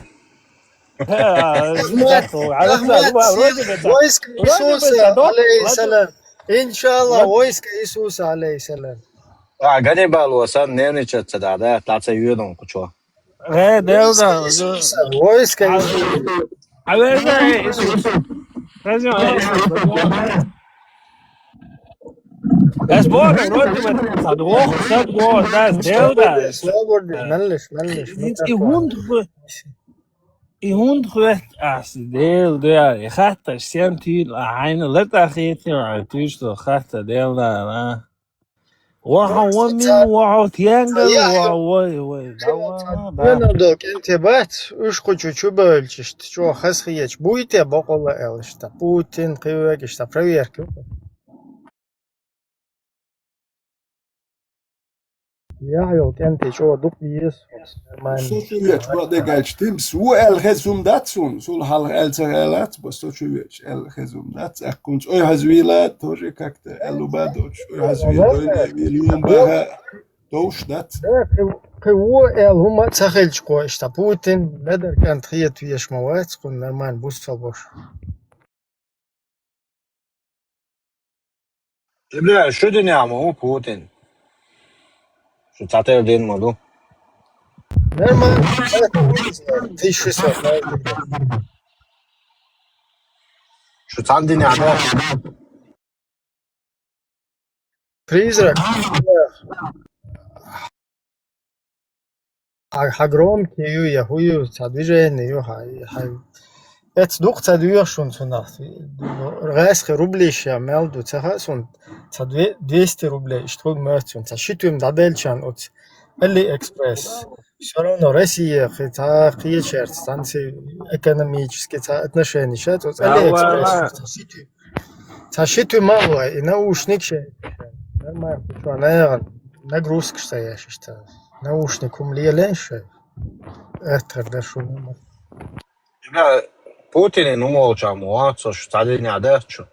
Ахмат, Ахмат, вроде бы, да. Войско Иисуса, алейхиссалам. Иншаллах, войско Иисуса, алейхиссалам. А, Ганнибал, ва сан нервничаться, да, да, та ца юдун кучо. Э, Делда, войско Иисуса. А, а, верно, э, Иисус. Скажи, э, Иисус. Ас боху, вроде бы, сан воху, сан воху, ас Делан дуьхьа. Свободный, меллиш, меллиш, ну, и такое. Хунда ху-, и хунда хет ас Делан дуьхьа, и хатта сем тил, а хьайна лата хетим, а туьш до хатта Делан дуьхьа, а. Ваха, вон мин, ваха, тенга, ваха, вой, вой, давай, да. Рональдо кӀентий бац, уьш кху чу чу бевлча иштта, чӀогӀа хазахеташ буй те бокъонца аьлла иштта, Путин, кхин верг иштта, проверка ю. Яхь йолу кӀентий чӀогӀа дукха еза. Со чу веача, бакъдерг аьлча, Тимс ву аьлла хезна хӀума дац суна, суна хьалха аьлла ца хилац, бо со чу веача аьлла хезна хӀума дац, аьлла хӀунца ойхьазвийла, тоже как-то аьлла ба доцуш, ойхьазвийла, дойна вийла, юхам баха, товш дац. Кхин, кхин ву аьлла хӀума ца хилча кхо иштта, Путин, бедар кӀант хета везаш ма вац, кхунна нормально бусалба ваша. Бля, шу динехь ма ву Путин? Шу цхьатерра дина ма ду? Нормально. Тысяча шестьсот. Шу цхьана динехь да? Призрак. Хьан, хьан громкий ю, я хӀун ю, цхьа движение ю, хьан, хьан. Эцца дукха ца доьху шуна цунах. ГӀаьсхи рублиш я мел ду, ца хаьа суна, цхьа две-, двести рублей, иштта хӀума моьтту суна, цхьа ши туьма дӀаделлачарна оцу Алиэкспресс. Всё равно Россия, кхин цхьа кхечаьрца, цхьаьнца экономически цхьа отношениш яц оцу Алиэкспресс, цхьа ши туьма. Цхьа ши туьма ма вай, и наушник шен. Нормально, чо, наверное, нагрузкаш ца еш иштта. Наушник хӀума лелаеш шен. Эттар да шуна. Бля, Путин ну молча мо, а, со шу цхьа динехь дац шу.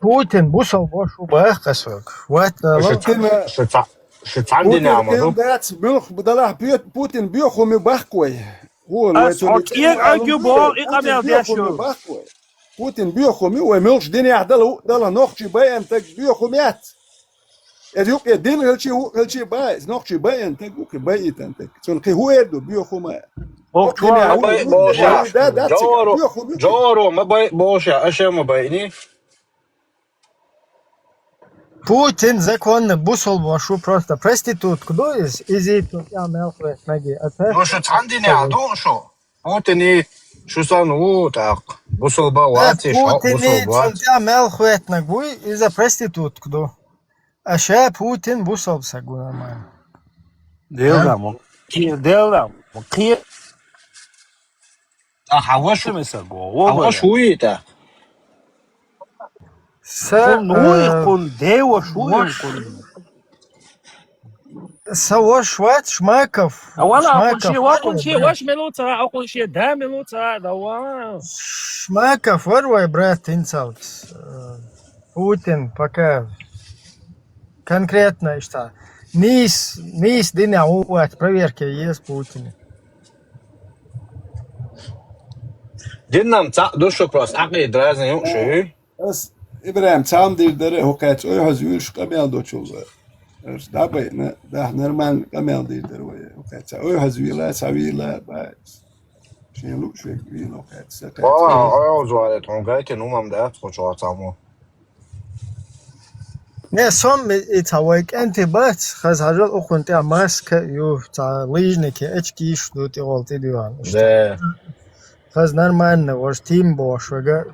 Путин бусалба ваша ву боху ас хьоьга. Вот, шу ца-, шу ца-, шу цхьана динехь ма ду. Путин дац, муьлхха далахь Пу-, Путин боьха хӀума ю боху вай. Вон, вай цунна кӀел а ю боху, и къамел деш ю. Путин боьха хӀума ю, вай муьлххачу динехь дала, дала нохчий байина стаг боьха хӀума яц. Иза юкъе дин хилчий, ву хилчий бан, иза нохчий байина стаг ву, кхин байитина стаг. Цунна кхин хӀун эр ду, боьха хӀума. Нохчо ма байи боху ша. Жору, боьха хӀума ю. Жору ма байи боху ша, аша ма байиний. Путин законный бусалба ваша ву, просто проститутка ду иза, иза цунна тӀехь мел хветтинарг. Ну, шу цхьана динехь ду шу. Путиний шу санна ву тӀаккха. Бусалба вац и, шо бусалба вац. Путиний цунна тӀехь мел хветтинарг вуй, иза проститутка ду. А ша Путин бусалба саг ву нормально. Делам, кхе-, делам, кхе-, А хьан ваша? Хьан ваша вуй и тӀаккха? Сан, э, ден ваша ву и кхунна? Сан ваша вац, Шмаков. А вала, Шмаков. Кхунна шен, кхунна шен ваша мила ву ца хаьа, кхунна шен да мила ву ца хаьа, да ва. Шмаков вара вай брат хӀинцалц. Э, Путин пока конкретно иштта. Нийса, нийса динехь ву вац, проверка еза Путине. Динан цхьаъ ду шу, просто Ӏакъида разный ю шу. Ас, ИбрахӀим, цхьа хӀума дийр дара, хӀокхаьчча ойхьазвуьйлуш къамел долчул. Ас дӀабайна, дахь нормально къамел дийр дара вай, хӀокхаьчча. Ойхьазвийла, схьавийла, бац. Шен лууш верг вийла, хӀокхаьчча. Ва, ойхьазваьлла, тхуна гайтина хӀума дац, кху чохь цхьаммо. Не, со-м и, и цхьа вай кӀентий бац, хаза хьажал, укхунна тӀехь маска ю, цхьа лыжники, очкиш ду, тӀехула тӀедоьгӀна. Да. Хаза нормально, важа тим бохуш вага.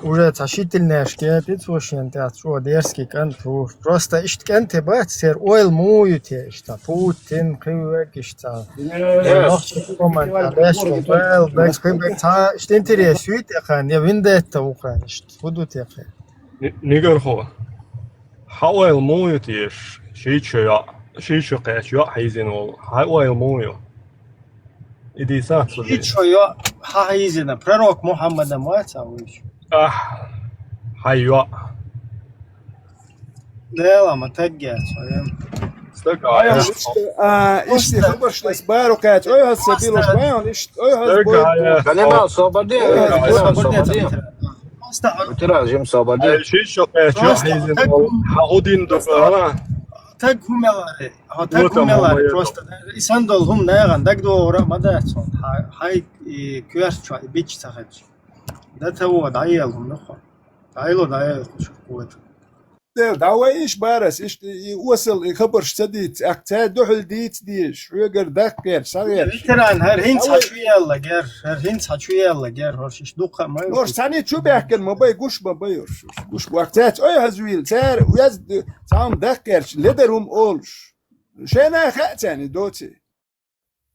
Уже цхьа ши тилнешка тӀе цо шен тӀехь чӀогӀа дерзкий кӀант ву. Просто иштта кӀентий бац, церан ойла муха ю те иштта? Путин, кхин верг иштта. Нохчийн команда, леш ву, ойла, бекс, кхин бекс, цхьа иштта интерес ю те кхарна, я вендетта ву кхарна иштта? ХӀун ду те кхарна? Ни-, Нигархо, хьан ойла муха ю теша? Ши чу йоӀ, ши чу кхаьчча йоӀ хьийзина волу. Хьан ойла муха ю? И дийца ца ши чу йоӀ хьан хьийзина? Пророк Мухьаммадана вац а вуьйцу? Ахь, хьан йоӀ. Дела ма таггеца, хьо ем. Стага, а, иштта, а, иштта хабарш дас бару кхаьчча, ойхьаз ца билуш, байхьан иштта, ойхьаз бой. Галина, собаде, Галина, собаде. Просто хьо-, утира жим собаде. Ай, ши чу кхаьчча йоӀ хьийзина волу. Хьан хӀун дина ду, а? Таг хӀун мел аре? Хьо таг хӀун мел аре? Просто и санна долу хӀума нахана дагадогӀура а ма дац хьуна. Хьай, хьай и коьрта чохь и бича ца хилча. Дан ца во, дӀаела хӀума ду хьо. ДӀаело, дӀаела кху чу кхета. Дел, дӀавай иш барас, иштта и осал, и хабарш ца дийца, ах, цаьрга дуьхьал дийца дезаш, хьоьгара даккхерча, схьагӀерташ. Ветеран, хӀара хӀинца хьан чу яьлла гер, хӀара хӀинца хьан чу яьлла гер, хӀорш иш дукха а ма ю. ХӀорш цхьаьна чу баьхкина ма бай, гуш ма бай хӀорш. Гуш бах, цаьрца ой хьазвийла, цара веза, цхьа хӀума даккхерча, ледар хӀума олуш. Шайна хаьа царна доций.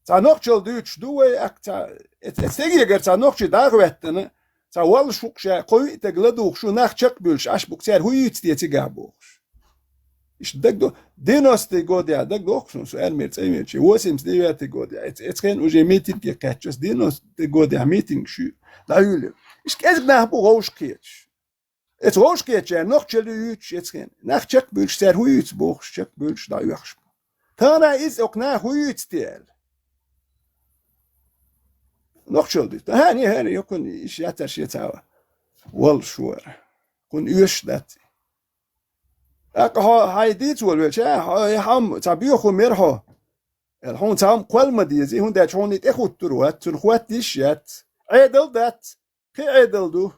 Цхьа нохчалла дуьйцуш ду вай, ах, цхьа, эц-, эц тегегара цхьа нохчий дӀахӀоьттина, цхьа валла шух ша, кхо-виъ таг ладугӀуш шу, нах чекхбуьллуш, Ӏаш бу-кх, цара хӀу юьйцу те цигахь бохуш. Иштта дагадо-, девяностый годехь дагадоху суна, со армера цӀа веначи, восемьдесят девятый годехь, эц-, эцхен уже митинге кхаьчча, девяностый годехь митинг шу дӀаюьйлира. Иштта кӀезиг нах бу гӀовш кхеташ. Эца вовшахкхетачара нохчалла ю юьйцуш эцхена. Нах чекхбуьллуш, цара хӀу юьйцу бохуш, чекхбуьллуш, дӀаоьхуш бу. Тахана иза окху наха хӀу юьйцу те аьлла. Нохчалла дуьйцу. ХӀара, хӀара, йокхун иш яцар шен цхьа валлаш вара. Кхунна оьшуш дац. ТӀаккха хьо хьайн дийца волавелча, хьо, хьо, хьо, цхьа боьха хӀума яра хьо. Аьлла, хьуна цхьа хӀума кхолла ма дезий, хӀунда аьлча хьуна и тӀехуттур вац, цунна хӀотта йиш яц. Ӏедал дац. Кхин Ӏедал ду.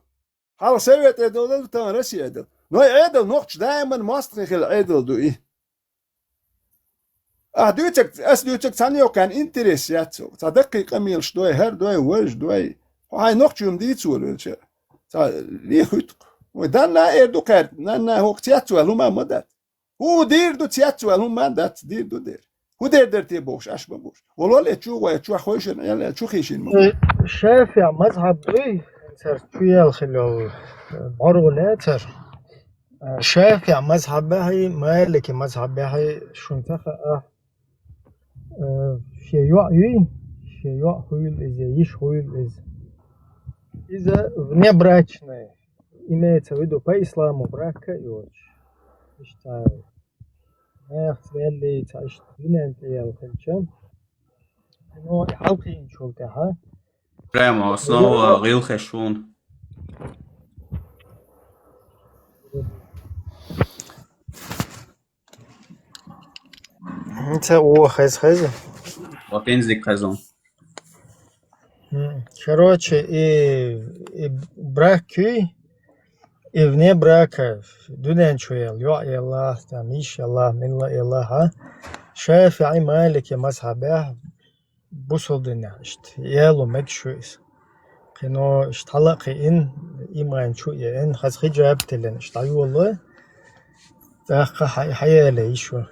Хьалха Совет Ӏедал ду, тахана Россия Ӏедал. Но и Ӏедал нохча даиман мостагӀий хила Ӏедал ду и. Ахь дуьйцург, ас дуьйцург цхьанна йоккхарна интерес яц хьо. Цхьа даккхий къамелаш дой, хӀара дой, важа дой. Хьо хьайн нохча юьм дийца волавелча. Цхьа лехуьйту-кх. Вай данна а эр ду кхаьрда, нанна хӀокху цецваьлла хӀума ма дац. ХӀу дийр ду цецваьлла хӀума ма дац, дийр ду дер. ХӀу дер дара те бохуш, Ӏаш ма бохуш. Вала вале чу гӀой, чу хойшина Ӏела, чу хийшина ма бохуш. Шафиъ мазхьаб дуй, цар чу яьлла хила йолу, бӀоргӀу лаьцар. Шафиъ мазхьабехьий, Малики мазхьабехьий шун ца хаьа, э, шен йоӀ юй, шен йоӀ хуьйла иза, йиш хуьйла иза. Иза внебрачная, имеется в виду, по исламу брак а йоцуш. Иштта, нахаца ваьллий, цхьа иштта дуьнен тӀе яьлла хилча. Ну, и хьалкхиъначул тӀаьхьа. Прямо основа гӀилхеш вуна. Ца о хеза хеза. Ва пензик хеза. М, короче, и, и брак юй, и вне брака, дуьнен чу яьлла, йоӀ яьлла, там, йиш яьлла, милла яьлла, а? ШафиӀи, Малики мазхьабехь, бусулба динехь иштта яло мегаш ю иза. Кхино иштта хьала а кхиъна, иман чу а еана, хаза хиджаб а тиллина, иштта дӀайолалой, тӀаккха хьа-, хьаяле йиш ю.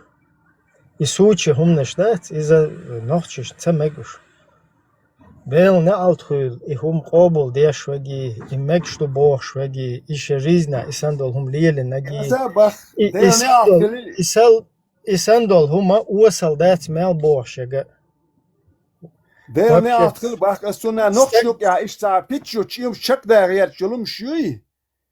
И сучи хӀуманаш дац, иза нохчашна ца мегаш. Делан неӀалт хуьлу, и хӀума къобал деш веги, и мегаш ду бохуш веги, и шен жизнь, и санна долу хӀума лелинаги. Аса бах, и, и Делан санна неӀалт долу, хуьлу. И сал-, и санна долу хӀума осал дац мел бохуш яга. Делан неӀалт хила бах, ас цунна нохча юкъа иштта цхьа пиччу чӀемаш чекхдаха гӀерташ йолу хӀумаш юй?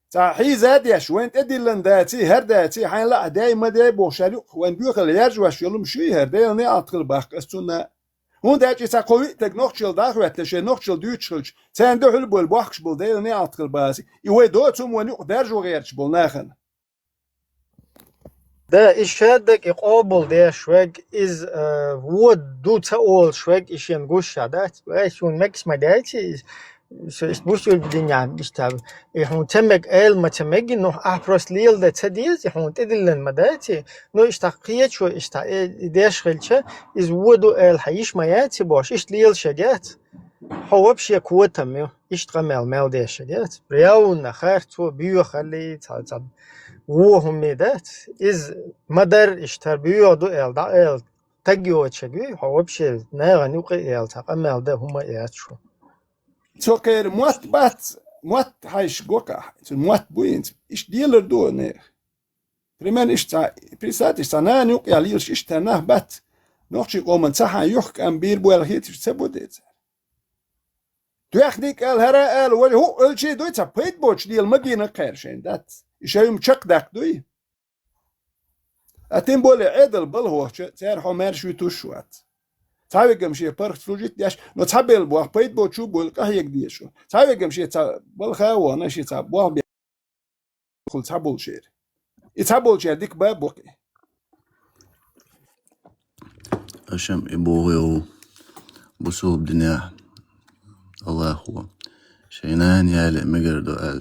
Цхьа хьийза а деш, вайн тӀедиллина даций, хӀара даций, хьайн лаахь дай ма дай бохуш, хӀара юкъа вайн боьхалла яржош йолу хӀумаш юй хӀара, Делан неӀалт хила бах, ас цунна. ХӀунда аьлча и цхьа кхо-виъ таг нохчалла дӀахӀоьттина, шайн нохчалла дуьйцуш хилча, царна дуьхьал болу бохкуш болу Делан неӀалт хила бах, и вай доцу хӀума вайн юкъа даржо гӀерташ болу нахана. Да, и шаддаг и къобал деш вег, иза, э, вон ду ца олуш вег, и шен гуш ша дац. Вай, суна мегаш ма дайци, иза, со иштта бусург динехь, иштта, и хьуна ца мега, эла ма ца меги, ну, ахь просто леладе ца деза, и хьуна тӀедиллина ма дайци. Ну, иштта кхечо, иштта, э, и деш хилча, иза вон ду эла хьан йиш ма яци бохуш, иштта лелаш яц. Хьо вообще котам ю, иштта къамел мел деш яц. Реально, харцо, боьхалли, цхьа, цхьа, вон хӀума дац. Иза ма-дарра иштта боьха ду аьлла, дӀа аьлла, таг йоцург ю, хьо вообще нахана юкъа а аьлла, цхьа къамел дан хӀума а яц шу. Цо кхера мотт бац, мотт хьайша гокахь, цуьнан мотт бу хӀинца, иштта лелар ду нехан. Примерно иштта цхьа, представьте, цхьа нана юкъа лелаш иштта нах бац. Нохчийн къоман цхьа хьан юххе кӀам бийр бу аьлла хеташ ца бу деза. Тоьхна дика аьлла, хӀара аьлла, вай хӀуъа аьлчий дуй, цхьа пайда боцуш лела магийна кхаьра шайна дац. И шайн хӀума чекхдаккха дуй. А тем более Ӏедал балхоча, цара хьо маьрша вуьтуш вац. Цхьа вегам шен паргӀат служить деш, но цхьа белла боху пайда боцу чу а бойла къахьега деза шу. Цхьа вегам шен цхьа балха а вахана, шен цхьа болх бе-, хул цхьа болчера. И цхьа болчера дика бан бу-кх и. Ашам и боху йолу бусулба динехь Аллахо шайн нана яле мегар ду аьлла.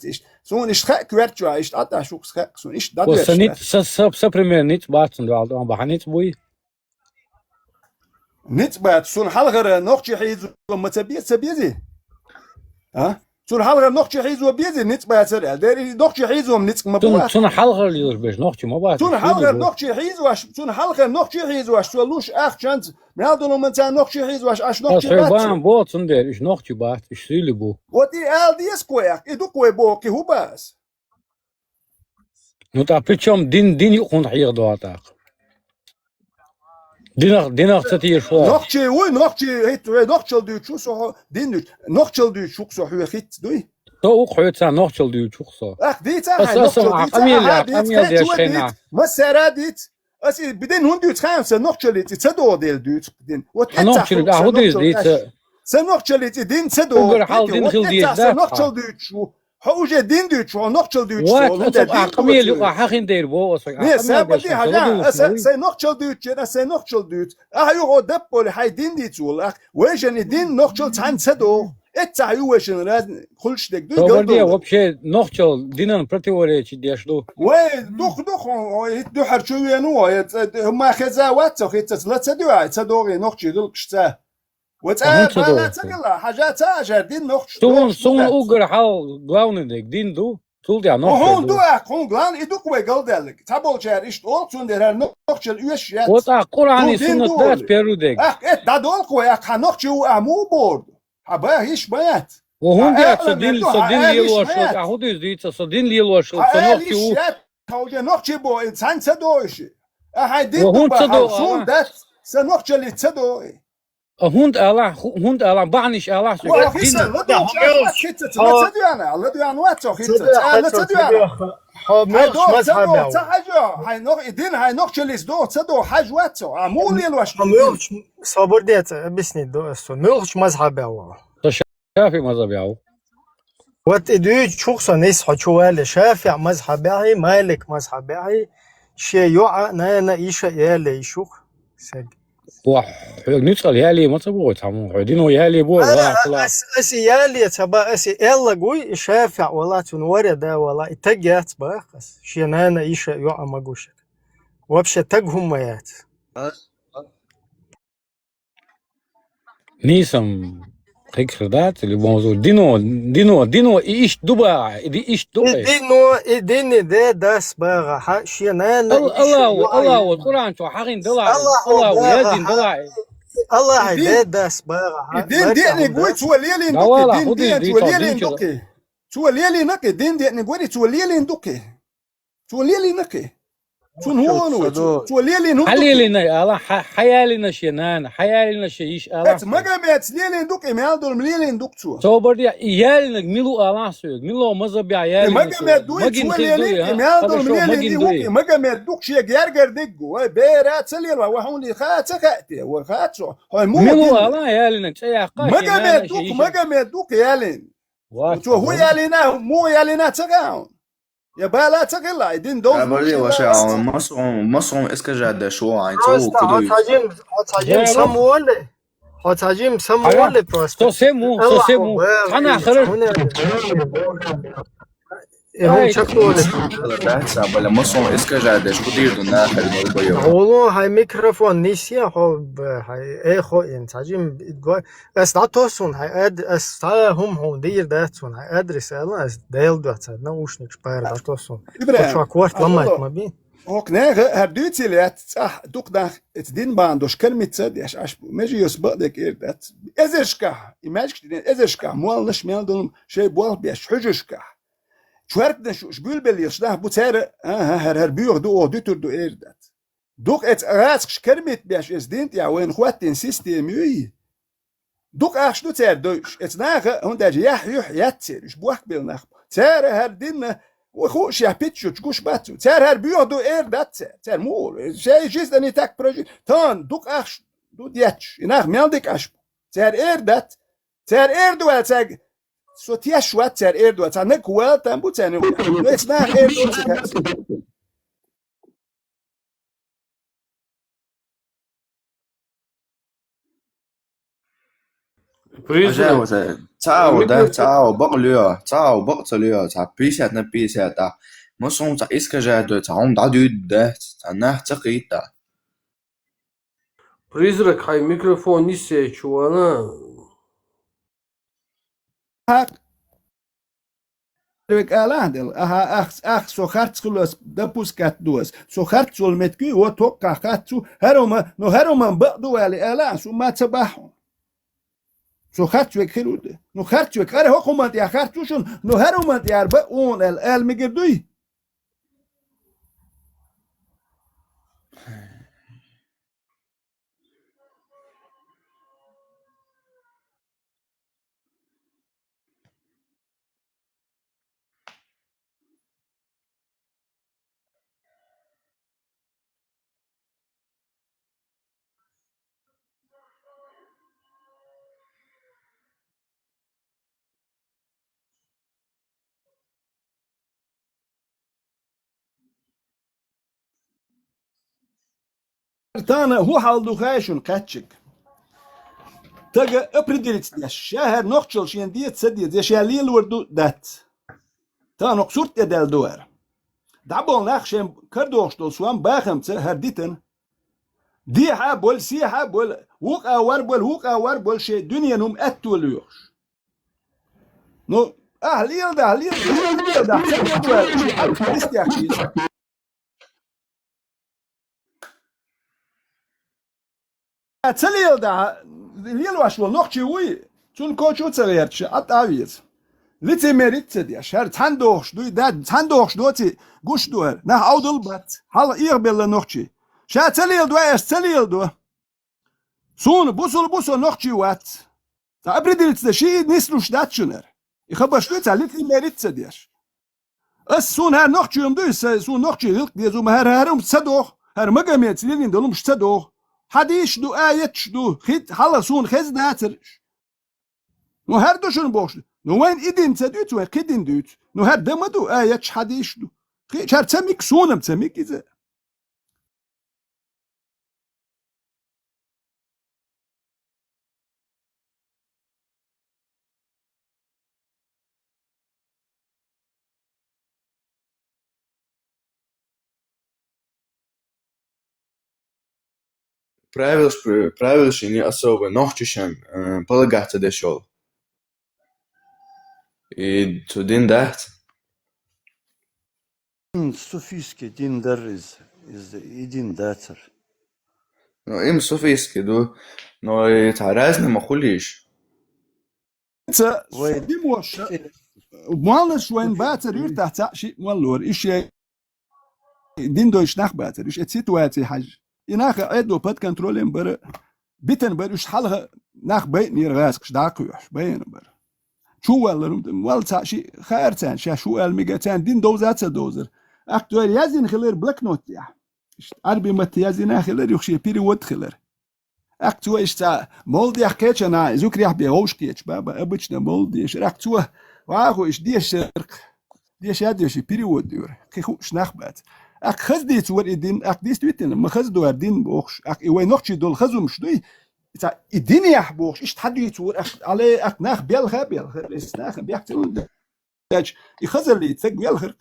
дац иштта. Суна иштта хаьа коьртачохь, иштта Ӏадда шух хаьа, суна иштта О, сан дӀадоьшуш ниц, дац. Сан, сан, сан пример ницкъ бац цунна дуьхьал, тӀом бахьа ницкъ буй? Ницкъ бац, цунна хьалхара нохчий хьийзо ма ца беза, ца безий? А? Цунна хьалхара нохчий хьийзо безий, ницкъ бацара аьлла. Дера, и нохчий хьийзо ницкъ ма бу Цунна, вац. Цунна хьалхара лелаш берш нохчий ма бац, Цунна хьалхара хьийзо. Нохчий хьийзош, цунна хьалхара нохчий хьийзош, цо луш ахчанца, мел долу ма царна нохчий хьийзош, аш Ас нохчий хӀой бац бан цо. Бо цундела, уьш нохчий бац, уьш суьйли бу. Вот и ала деза кхо яхь, и ду кхо боху, кхин хӀу бац? Ну, тӀаккха причём дин, дин юкъахь хьехадо тӀаккха? Динах, динах ца тешаш ву? Нохчий вуй, нохчий, хӀиттаве, нохчалла дуьйцуш ву со хьо, дин дуьйцуш. Нохчалла дуьйцуш ву со хьоьга хӀитта дуй? Со ву-кх хьоьца нохчалла дуьйцуш ву со. Ах, дийца хьайн, аса нохчалла аса дийца, къамел хьан деш дийца, хьайна. Кхечо а дийца. Ас и дин хӀунда дуьйцу хаьий, сан нохчаллица и ца догӀу дела дуьйцу дин. Вот Хьан эццахь нохчалла, хӀу, а, сан хӀу дуьйцу нохчалла дийца? Ас. Сан нохчаллица и дин ца догӀу. Уггар хьал дин хила дийца дац хьан? Сан нохчалла дуьйцуш ву. Хьо уже дин дуьйцуш, хьо нохчалла дуьйцуш, Вац, хьо хӀунда аса дин ахь къамел юкъа хьахин дер бо, аса ахь Не, къамел саба деш, де хьажа, аса, аса, сай нохчалла дуьйцуш, аса, сай нохчалла дуьйцуш. Ахьа юха о даппа оле, хьай дин дийца волу, ах, вайшан и дин нохчалла цхьаьна ца догӀу. Эццахь ю вайшан разни, хуьлуш дерг дуй, Собар де, галдолу. Вообще, нохчалла динан противоречи деш ду. Вай, дух, дух, ой, ит дуьхьар чу вену, ой, ца, ма хеза вац, ца хи, ца, ла ца дуьхьа, ца догӀий нохчий гӀуллакхаш ца. Ва ЦӀа ХӀун ца бала догӀу? Ца гила, хьажа ца ажар дин нохчаш Суна, дохуш суна дац. Уггар хьал главный дег дин ду, цул тӀаьхьа Ва нохчалла хьуна ду. Ду, ах, хьуна главный и ду-кх вай галдаьллиг. Цхьаболчара иштта олу, цундела хӀара нохчалла оьшуш яц. Вот ах Къуръани Цундела суннат дин ду дац олу. Первый дег. Ах, эт дӀадолу-кх вай, ах, хьан нохчий ву, ах, муха бохург ду? Хьан баха йиш ма яц. Ва хӀунда яц со дин, со дин лелош, ах, хӀун дуьйцу дийца, со дин лелош, со нохчий ву. Хьан аьлла йиш яц, хьан уже нохчий боху, и цхьаьна ца догӀу ши. Ах, хьайн дин ду бахьа, суна дац, сан нохчаллица ца догӀу. А хӀунда алахь, хӀу-, хӀунда алахь, бахьанаш алахь соьга. Ва, хица, ладугӀ, хьо мелхаш, хица, ца, хьо ца дуьна, ладуьна вац хьо, хица, ца, ца, ца дуьна. Хьо мелхаш мазхьабехь ва. Ца хьажа, хьай нох-, и дин хьай нохчаллис доху, ца доху, хьажа вац хьо. А муха лелош хьо ду? Мелхаш, собар де, ца объяснить до ас цо. Мелхаш мазхьабехь ва хьо? Ша-, шафиӀ мазхьабехь ва. Вот и дуьйцу чух со нис хьо чу вале. ШафиӀ мазхьабехь, Малик мазхьабехь, шен йоӀа, нана, иша яле йиш ю-кх. Саг. Ва, хьоьга нуьцкъала яле ма ца боху цхьаммо, хьоьга дино яле боху, ара, ва, а, хила. Ас, ас и яле ца ба, ас и аьллаг вуй, и ШафиӀ вала, цунна варе да вала, и таг яц бах ас, шен нана, иша, йоӀа ма гуш. Вообще таг хӀумма яц. Нийсам кхин хир дац, или бонзу дино, дино, дино, и иштта ду баха, и ди иштта ду. И дино, и дини де дас баха, хьа, шен нана, Ал-, иша, Аллаху, йоӀа, Аллаху, Къуръан чу хьахин дала, Аллаху, Аллаху, баха, язин хьа, дала. Аллаху, и дин, де дас баха, хьа, и дин ларча деъниг хӀума вуй, дац. Цо лелийна ду-кх, Давала, дин хӀу де, дин, де, цо цо лелийна дин ду-кх. Чу. Цо лелийна-кх, дин деъниг вари, цо лелийна ду-кх. Цо лелийна-кх. Цунна хӀун ву, цо, цо лелийна хӀун ду-кх? Хьан лелийна ала, хьа-, хьан ялийна шен нана, хьан ялийна шен йиш ала? Эца Магомедца лелийна ду-кх, и мел долу лелийна ду-кх цо. Собар де, и ялийнарг мила ву ала соьга, мила мазхьабехь ялийна соьга? Магомед дуй, цо лелийна, и мел долу лелийна, и ву-кх, и Магомед ду-кх, шен гергара диггу. Вай бера ца лела, вай хьуна ха ца хаьа те, вай ха ца. Хьой муха дина? Мила ву ала ялийнарг, цӀе яккха шен нана, шен йиш. Магомед ду-кх, Магомед ду-кх ялийна. Цо хӀун ялийна, муха ялийна ца хаьа хьуна? Я бала ца хилла, и дин довза. Абарли ваша, масхьу, масхьу искажать деш ву, ай, цо просто хӀо куду ца жим, хӀо ца жим самволе. ХӀо ца жим самволе просто. Со сему, со сему. Цхьана хорош. Э, хӀун чакхволе. Да, ца бала масхьу искажать деш, куду ду нахал долбоёб. Оло, хьай микрофон нисъе, хьо, б-, хьай, э, хӀо ин ца жим, го-, Ас дӀатосун хьайн ад-, ас цхьа хӀума хьуна дийр дац хьуна, хьайн адрес аьлла, ас Дела дуьхьа цхьа наушникаш бара дӀатосун. ИбрахӀим, хьо чохь корта ламайта ма бий. ХӀокху нехан хӀара дуьйцийла яц, цӀахь дукха нах эца дин бан долуш кармица а деш, аш бу, меже йоса бакъдерг эр дац. Эзаршкахь, и маьжгаш дина, эзаршкахь молланаш мел долу шайн болх беш, хьуьжашкахь. Чоьртанаш уьш буьлбеллаш нах бу цара, аха, хӀара, хӀара боьха ду, оха дуьтур ду эр дац. Дукха эца гӀазкхаш кармит беш эца дин тӀехь вайна хӀоттийна система юй? Дукха ахча ду цара дойуш, эца наха, хӀунда аьлча яхь юьхь яц церан, уьш бохк белла нах бу. Цара хӀара динна, вай хууш яхь питчучу гуш бац цу. Цара хӀара боьха ду эр дац цара. Цара муха, шайн жизнь они так прожить. Тахана дукха ахча ду детташ, и нах мел дика Ӏаш бу. Цара эр дац. Цара эр ду аьлла цаьрга, со теш вац цара эр ду аьлла, цхьа наг вала там бу царна юкъахь. Но эца наха эр ду ца хаьа. Призрак. Хьажа, вот, э, цхьа а, да, микрофон. Цхьа а бакъ лоьху, цхьа а бакъ ца лоьху, цхьа пятьдесят на пятьдесят, а. Масала цхьа искажать дой, цхьа хӀума дӀадуьйду дац, цхьа нах ца кхийта. Призрак, хьайн микрофон нисъе чу вала. ХӀакъ. Век ала а делла, аха, ах, ах, со харц хилос допускать ду ас. Со харц волу меттиг ю, вот хӀоккхахь харц ву, хӀара хӀума, ну, хӀара хӀуманна бакъ ду вали ала а, ас хӀума ца бахьа. Со харц век хир ву де. Ну, харц век, хӀара хӀокху хӀуманна тӀехь харц ву шуна, ну, хӀара хӀуманна тӀехь бакъ ву хьуна аьлла, ала мегар дуй? Тахана хӀун хьал ду хаьий шуна кхаьччиг? Тага определиться деш, ша хӀара нохчалла шена деза, ца деза, я ша лелор ду, дац. Тахана хӀокху сурт тӀе даьлла ду хӀара. ДӀаболу нах шайн карадохуш долу сом бахамца хӀара дитина. Дехьа а болу, сехьа а болу, вукъа а вар болу, вукъа а вар болу шайн дуьненан хӀума аьтто лоьхуш. Ну, ахь леладахь, леладахь, леладахь, ца леладахь, ши хьаьвза хистехь хийца. Ца леладахь, лелош волу нохчи вуй, цунна коча а ца гӀерташ, Ӏад а веза. Лицемерить а ца деш, хӀара цхьаьна дохуш дуй, да, цхьаьна дохуш доций, гуш ду хӀара, нах Ӏовдал бац, хьалха эгӀабелла нохчи. Ша ца леладой, аш ца леладо. Суна бусул бу со нохчий вац. Ца определиться да ши нислуш дац шунара. И хабарш ду ца лицемерить ца деш. Ас суна хӀара нохчий ма дуй, са, суна нохчий гӀилкх дезу, ма хӀара, хӀара ум ца доху, хӀара Магомедс лелийна долу умаш ца доху. Хьадисаш ду, аяташ ду, хит хьала суна хеза дацар. Ну, хӀара ду шуна бохуш. Ну, вайн и дин ца дуьйцу, вайн кхин дин дуьйцу. Ну, хӀара дан ма ду, аяташ хьадисаш ду. Кхин чара ца миг, суна-м ца миг иза. Правилаш, правилаш не особо нохчашан, э, полагаться дешёл. И цу дин дац. М, суфийский дин дар из, из и дин дацар. Ну, им суфийский ду, но и цхьа разный ма хуьлийша. Ца вай димош, моллаш вайн бацар юьртахь цхьаъ шиъ моллора, и шен дин дойш нах бацар, уьш эцу ситуаций хьажа. И нах Ӏедало под контролем бара, битан бара, уьш хьалха нах байинера гӀазкхаш дӀакхоьхьуш, байина бара. Чу валлар, валла цхьаъ шиъ хаьара царна, шаьш хӀу аьлла мега, царна дин довза а ца довзар. Ахь цо яздина хилар блокнот тӀехь. Иштта Ӏарби матта яздина хилар, юха шен перевод хилар. Ахь цо иштта цхьа молла дехкеча, на зукрехь бен вовшахкеча, баба, обычно молла дешар. Ахь цо, вахо иштта дешарх, деша деши перевод дора. Кхин хууш нах бац. Ахь хаза дийца вара и дин, ахь действительно, ма хаза дора дин бохуш. Ахь и вай нохчий долу хазумаш дуй, цхьа и динехь бохуш, иштта хьадийца вара, ахь, але, ахь нах белха а белхара, эс нахана бехк ца лун. Даьлча, и хазаллица велхар.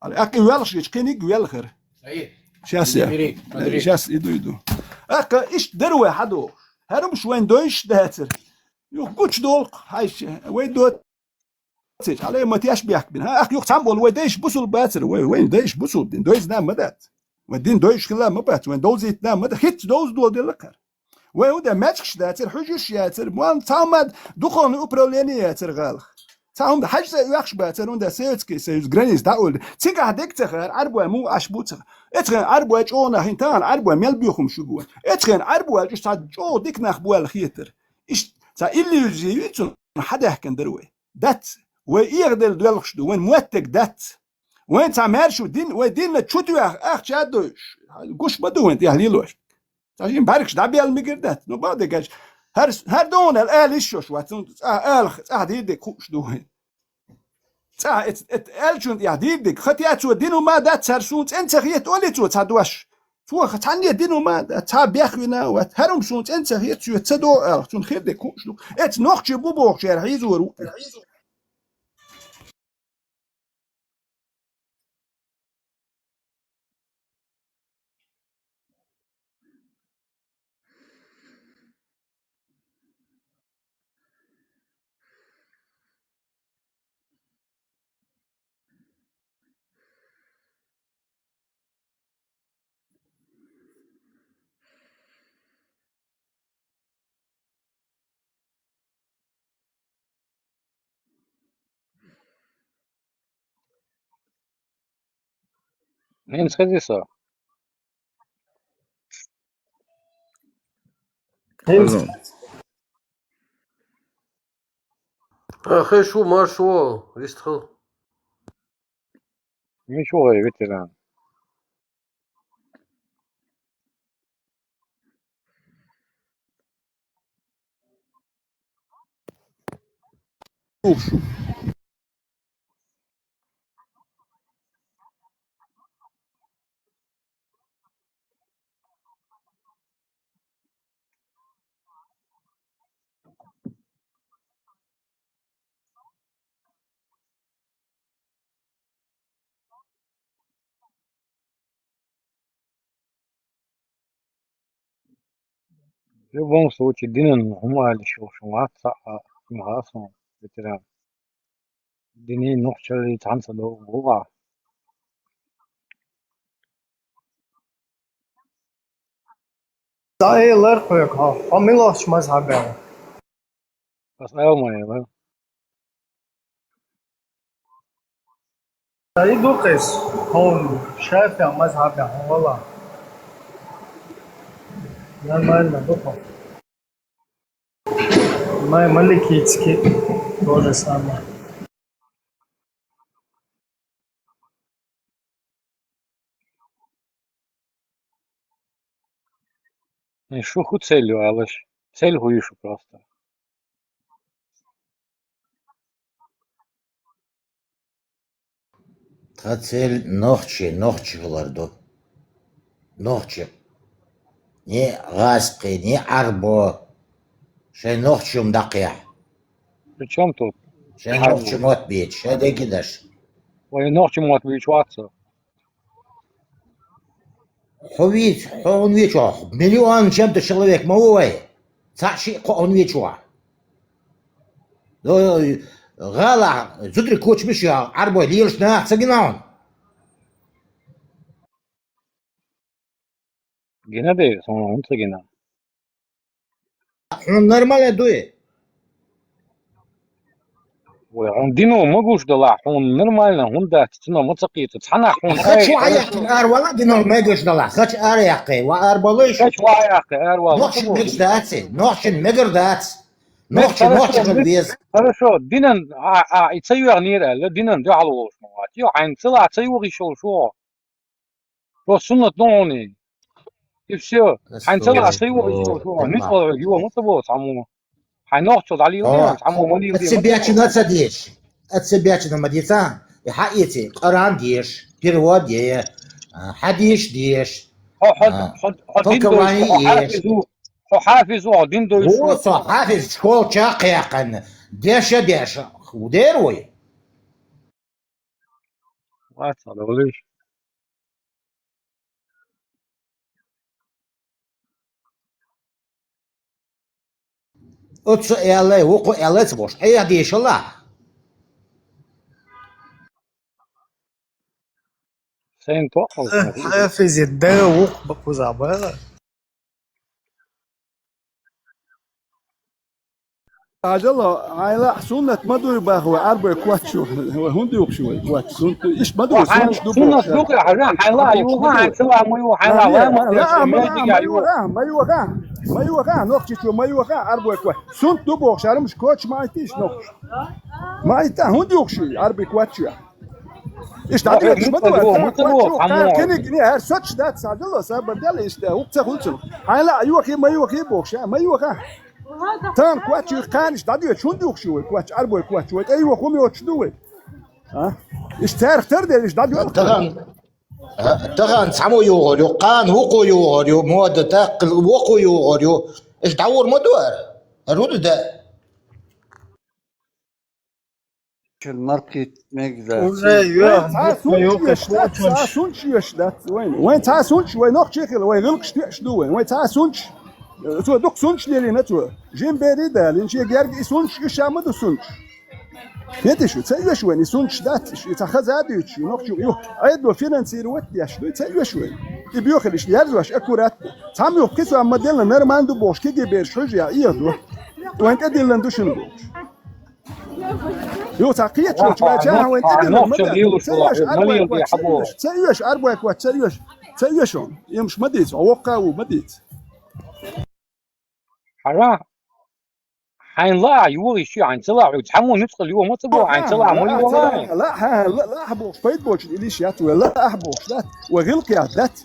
Аккха и велхаш гича кхиниг велхар. Ай, сейчас я. Бери, бери. Сейчас иду, иду. Аккха иштта дар вай хьадохуш. ХӀара-м шу вайн дойш дацар. Юха гучу долу хьайша, вай доццеш, хьале ма теш бехк бина. Аккха юха цхьамма болу вай дайш бусул бацар, вай, вайн дайш бусул дин. Дойзна ма дац. Вайн дин дойш хила ма бац, вайн довзийтна ма дац. Хитта довза дола делла кхар. Вай хӀун дан, маьчкаш дацара, хьуьжуш яцара, муьлхха цхьа хӀума духовный управление яцара гӀалах. Цхьа хӀума дан, хьаьжцӀа оьхуш бацара, хӀунда Советский Союз граница дӀа а олли. Цигахь дерг ца хаьара, Ӏарбой муха Ӏаш бу ца хаьара. Эцхен Ӏарбой чӀогӀа нах хӀинца тахана Ӏарбой мел боьхамаш ю гон. Эцхен Ӏарбой чӀогӀа цхьа чӀогӀа дика нах бу аьлла хетара. Иштта цхьа иллюзи ю цунна, хьадаьхкина дара вай. Дац. Вай эгӀаделла доьлхуш ду, вайн моттиг дац. Вайн цхьа маьрша ву дин, вай динна чу тоьхна, ахча а дойуш. Гуш ма ду вайн тӀехь лелош. Цхьа шин бӀаьргаш дӀабелла мегар дац. Ну, бакъдерг аьлча, хӀара, хӀара догӀун аьлла, ала йиш йолуш вац. Ну, цӀа ала, цӀахь дийр дерг хууш ду вайн. ЦӀахь эц-, эт-, аьллачунна тӀехь дийр дерг. Хатя цо дина хӀума дац, хӀара суна цӀена ца хета, олий цо цхьа дош. Цо ха-, цхьанне дина хӀума дац, цхьа бехк вина а вац. ХӀара хӀума суна цӀена ца хета, соьца ца догӀу аьлла, цунна хир дерг хууш ду. Эца нохчий бу бохуш, яра хьийзор ву. Хенц хезий со? Хенц. Пардон. А, хай шу, марш ву, вистхил. Ничего, ветеран. В любом случае, динан хӀума аьлла шо шун вац, а, хӀума хаа суна, ветеран. Динийн нохчаллий цхьаьна ца догӀу гӀуллакх. ДӀаэлар хьоьга хьо, хьо милахчу мазхьабехь ву? Ас ала ма элар. Ца и ду-кх иза, хьуна шафиӀ мазхьабехь хьо вала. Нормально ду-кх. Ай, Маликийский, то же самое. Э, шу хӀун цель ю, алаш? Цель хӀун ю шу просто? Тха цель нохчий, нохчий хилар ду. Нохчий. Ни гӀазкхий, ни гӀарбо. Шоай нохчий хӀума дӀакхехьа. При чём тут? Шоай нохчий мотт бийца, шоай дег деш. Вай нохчий мотт бийца вац со. Хьо вийца, хьо хӀунда вийца вац? Миллион чем-то человек ма ву вай. Цхьаъ-шиъ-кхоъ хӀунда вийца вац? ГӀалахь, зударий кочамаш я, гӀарбой лелаш нах ца гина хьуна? Гина де, хьуна хӀунда ца гина? Хьуна нормально дуй? Вай, хьуна дино ма гуш далахь, хьуна нормально хӀунда дац, цунах ма ца кхета. Цхьаннахьа хьуна хача ара вала, дино ма гуш далахь, хача ара яккхий, ва ара балуш. Хача ва яккхий, ара вала. Нохчий мегаш дац, нохчий мегар дац. Нохчий, нохчий хила веза. Хорошо, динан, а, а, и ца йоагӀнера аьлла, динан дуьхьал волуш ма вац. Йо, хьайна цала ца йогӀий шо шо. Просто суннат ду хьуна. И всё. Хьайна цала ца йогӀий шо шо. Нуьцкъала хьоьга йогӀу ма ца боху цхьаммо. Хьайн нохчо дӀалийла цхьаммо ма лийла. Ацци бечина ца деш. Ацци бечина ма дийца. И хьаэци, Къуръан деш, перевод е, а, хьадис деш. Хьо, хьо, а, хьо, хьо дин дойш, толкование хьо еш. Хьафиз ву, хьо хьафиз ву, хьо дин дойш ву. Ву со хьафиз, школа чакхъяьккхина. Деша, деша. Худер вуй? Вац, хьо довлиш. Оцу аьллай, вукху аьллай ца бохуш, Ӏеха дешалахь. Сайн тоъал. Э, хьафизи да вукху бакъуза бара. Хьажал, хьайла суннат ма дуй баха вай, Ӏарбой коч ю. Вай хӀунда юхуш ю вай коч? Суннат ду, иштта ма ду, суннат ду боху. Суннат ду, хьажа, хьайла ю, хьайла ва ма ду, ма ю, хьайла ва ма ду, ма ю, ма ю, ма ю, ма ю, нохчичо ма ю, Ӏарбой коч. Суннат ду боху, шаьрмаш коч ма айтийша нохчо. Ма айта, хӀунда юхуш ю, Ӏарбой коч ю? Иштта дӀадоьдуш ма ду, ма ду, ма ду, кхин кхин, хӀара соцуш дац, хьажал, сабар дела иштта, хӀума ца хуьлу цунах. Хьайла а йохий, ма йохий бохуш, а, ма йоха. Тахана коч ю, кхана иштта дӀадоьдуш, хӀунда юхуш ю вай коч, Ӏарбой коч, вай тӀе йоху хӀума йоцуш ду вай? А? Иштта цаьрах тардела иштта дӀадоьлху. Тахана, а, тахана цхьаммо йохур ю, кхана вукхо йохур ю, мода таккхила вукхо йохур ю. Иштта дӀагӀур ма ду хӀара. ХӀара хӀун ду да? Чун маркет мегда. Уже вайн цхьа сунч веш дац, цхьа сунч веш дац вайн. Вайн цхьа сунч, вай нохчий хила, вай гӀиллакхаш тоьаш ду вайн. Вайн цхьа сунч, цо дукха сунч лелийна цо. Жимма берий далийна, шен герга и сунч, уьш ша ма ду сунч. Хеташ ю, ца оьшу вайн, и сунч дац, и цхьа хаза а дуьйцуш ю, нохчо ю. Ӏедало финансировать деш ду, ца оьшу вайн. И боьхалиш, лерзош аккуратно. Цхьамма юха кхин цхьа ма делла, нормально ду бохуш, кегий бераш хьуьжа я, и ду. Вайн тӀедиллина ду шуна бохуш. Юха цхьа кхеташ волчу ваьча, вайн тӀедиллина ма дац. Ца оьшу, Ӏарбой коч, ца оьшу. Ца оьшу, Ӏарбой коч, ца оьшу. Ца оьшу, имаш ма дийца, воккха а ву ма дийца. Хьажа, хьайна лаахь йогӀий ши, хьайна ца лаахь, хьоьга цхьаммо нуьцкъала йогӀу ма ца боху, хьайна ца лаахь ма йогӀу. Ла, ла, ла, ла, лаахь бохуш, пайда боцуш, илиш яц вай, лаахь бохуш дац, вай гӀиллакхех дац.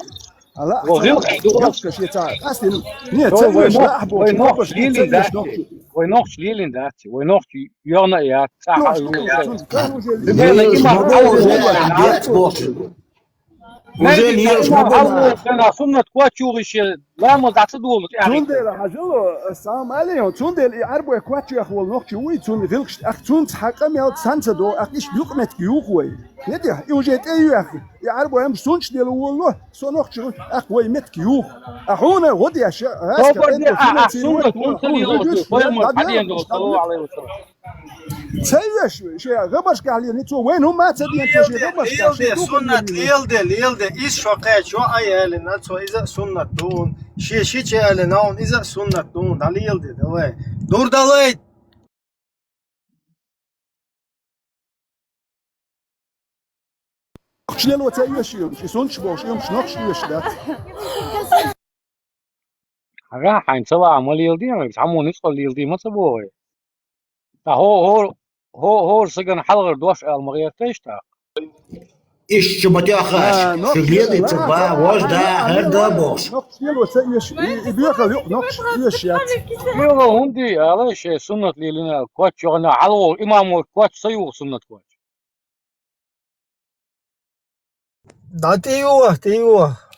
Ва гӀиллакхех ду. ГӀиллакхех шен ца, къастина. Не, ца оьшу, лаахь бохуш, вай нохчий лелийна дац. Вай нохчий лелийна дац. Вай нохчий йогӀна а яц, цхьа а ю. Уже лелаш ма бу, уже лелаш ма бу. Уже лелаш ма бу. Суннат коч юхуш, ламаз дӀа ца долу. Цундела хьажало, салам алейкум. Цундела и Ӏарбой коч яхвол нохчи вуй, цунна гӀиллакхаш, ах, цунца хьан къамел цхьаьна ца до, ах, иштта юкъаметтиг юху вай. Не де, и уже тӀе ю, ах, и Ӏарбой амма сунч дела волло, со нохчи вуй, ах, вай меттиг юху. А хьуна гӀо деш, гӀаскхи, Ца веш вай, шен гӀамашкахь лелийна цо, вайна хӀумма а ца деана цо, шен гӀамашкахь, шен духар суннат лелийна. Лелде, лелде, иза шо кхаьчо а ялина цо, иза а суннат ду. Шен шича ялина, иза а суннат ду, дӀалелде, давай. Дурдалай! Нохчо лело ца оьшу йолуш, и сунчаш бохуш, и йолуш нохчо оьшу дац. Ага, хьайна ца лаахь ма леладе, цхьаммо нуьцкъала леладе ма ца боху. Ткъа хӀо-, хӀо-, хӀо-, хӀора сагана хьалхара дош ала ма гӀерташ тӀаккха. Иштта ма тоьхаш. А, нохчий шуьга ледица ла-, ба, вож да, а, хӀара да а бохуш. Нохчий ло ца оьшу, и, и боьхал юкъ нохчий оьшу яц. Боьхал хӀунда ала шен суннат лелина, коч йогӀана хьалхо, имам вор коч ца юха суннат коч. Да, тӀе юха, тӀе юха.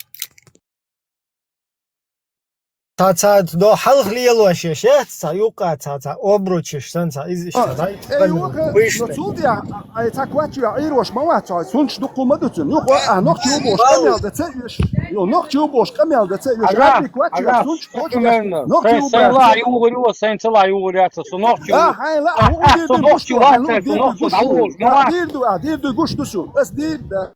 Ца, ца, до хьалха лелош еш яц, ца юкъа, ца, ца, обручеш сан, ца, из иштта, а, дай, э, юха, вышли. Ну, цул тӀе, а, ай, ца квачу, а, Ӏийрош ма вац, ца, сунч дуккху ма ду цун. Юха, а, нохчий бу бохуш къамел да ца оьш. Ю, нохчий бу бохуш къамел да ца оьш. Ага, Ӏарби квачу, ага, сунч точно. Нохчий бу бохуш. Сайн ла югъур ю, сайн ца ла югъур яц, со нохчий. А, хай ла, а, со нохчий вац, со нохчий вац, вац, вац, вац. Дир ду, а, дир ду, гуш ду су. Ас дир да.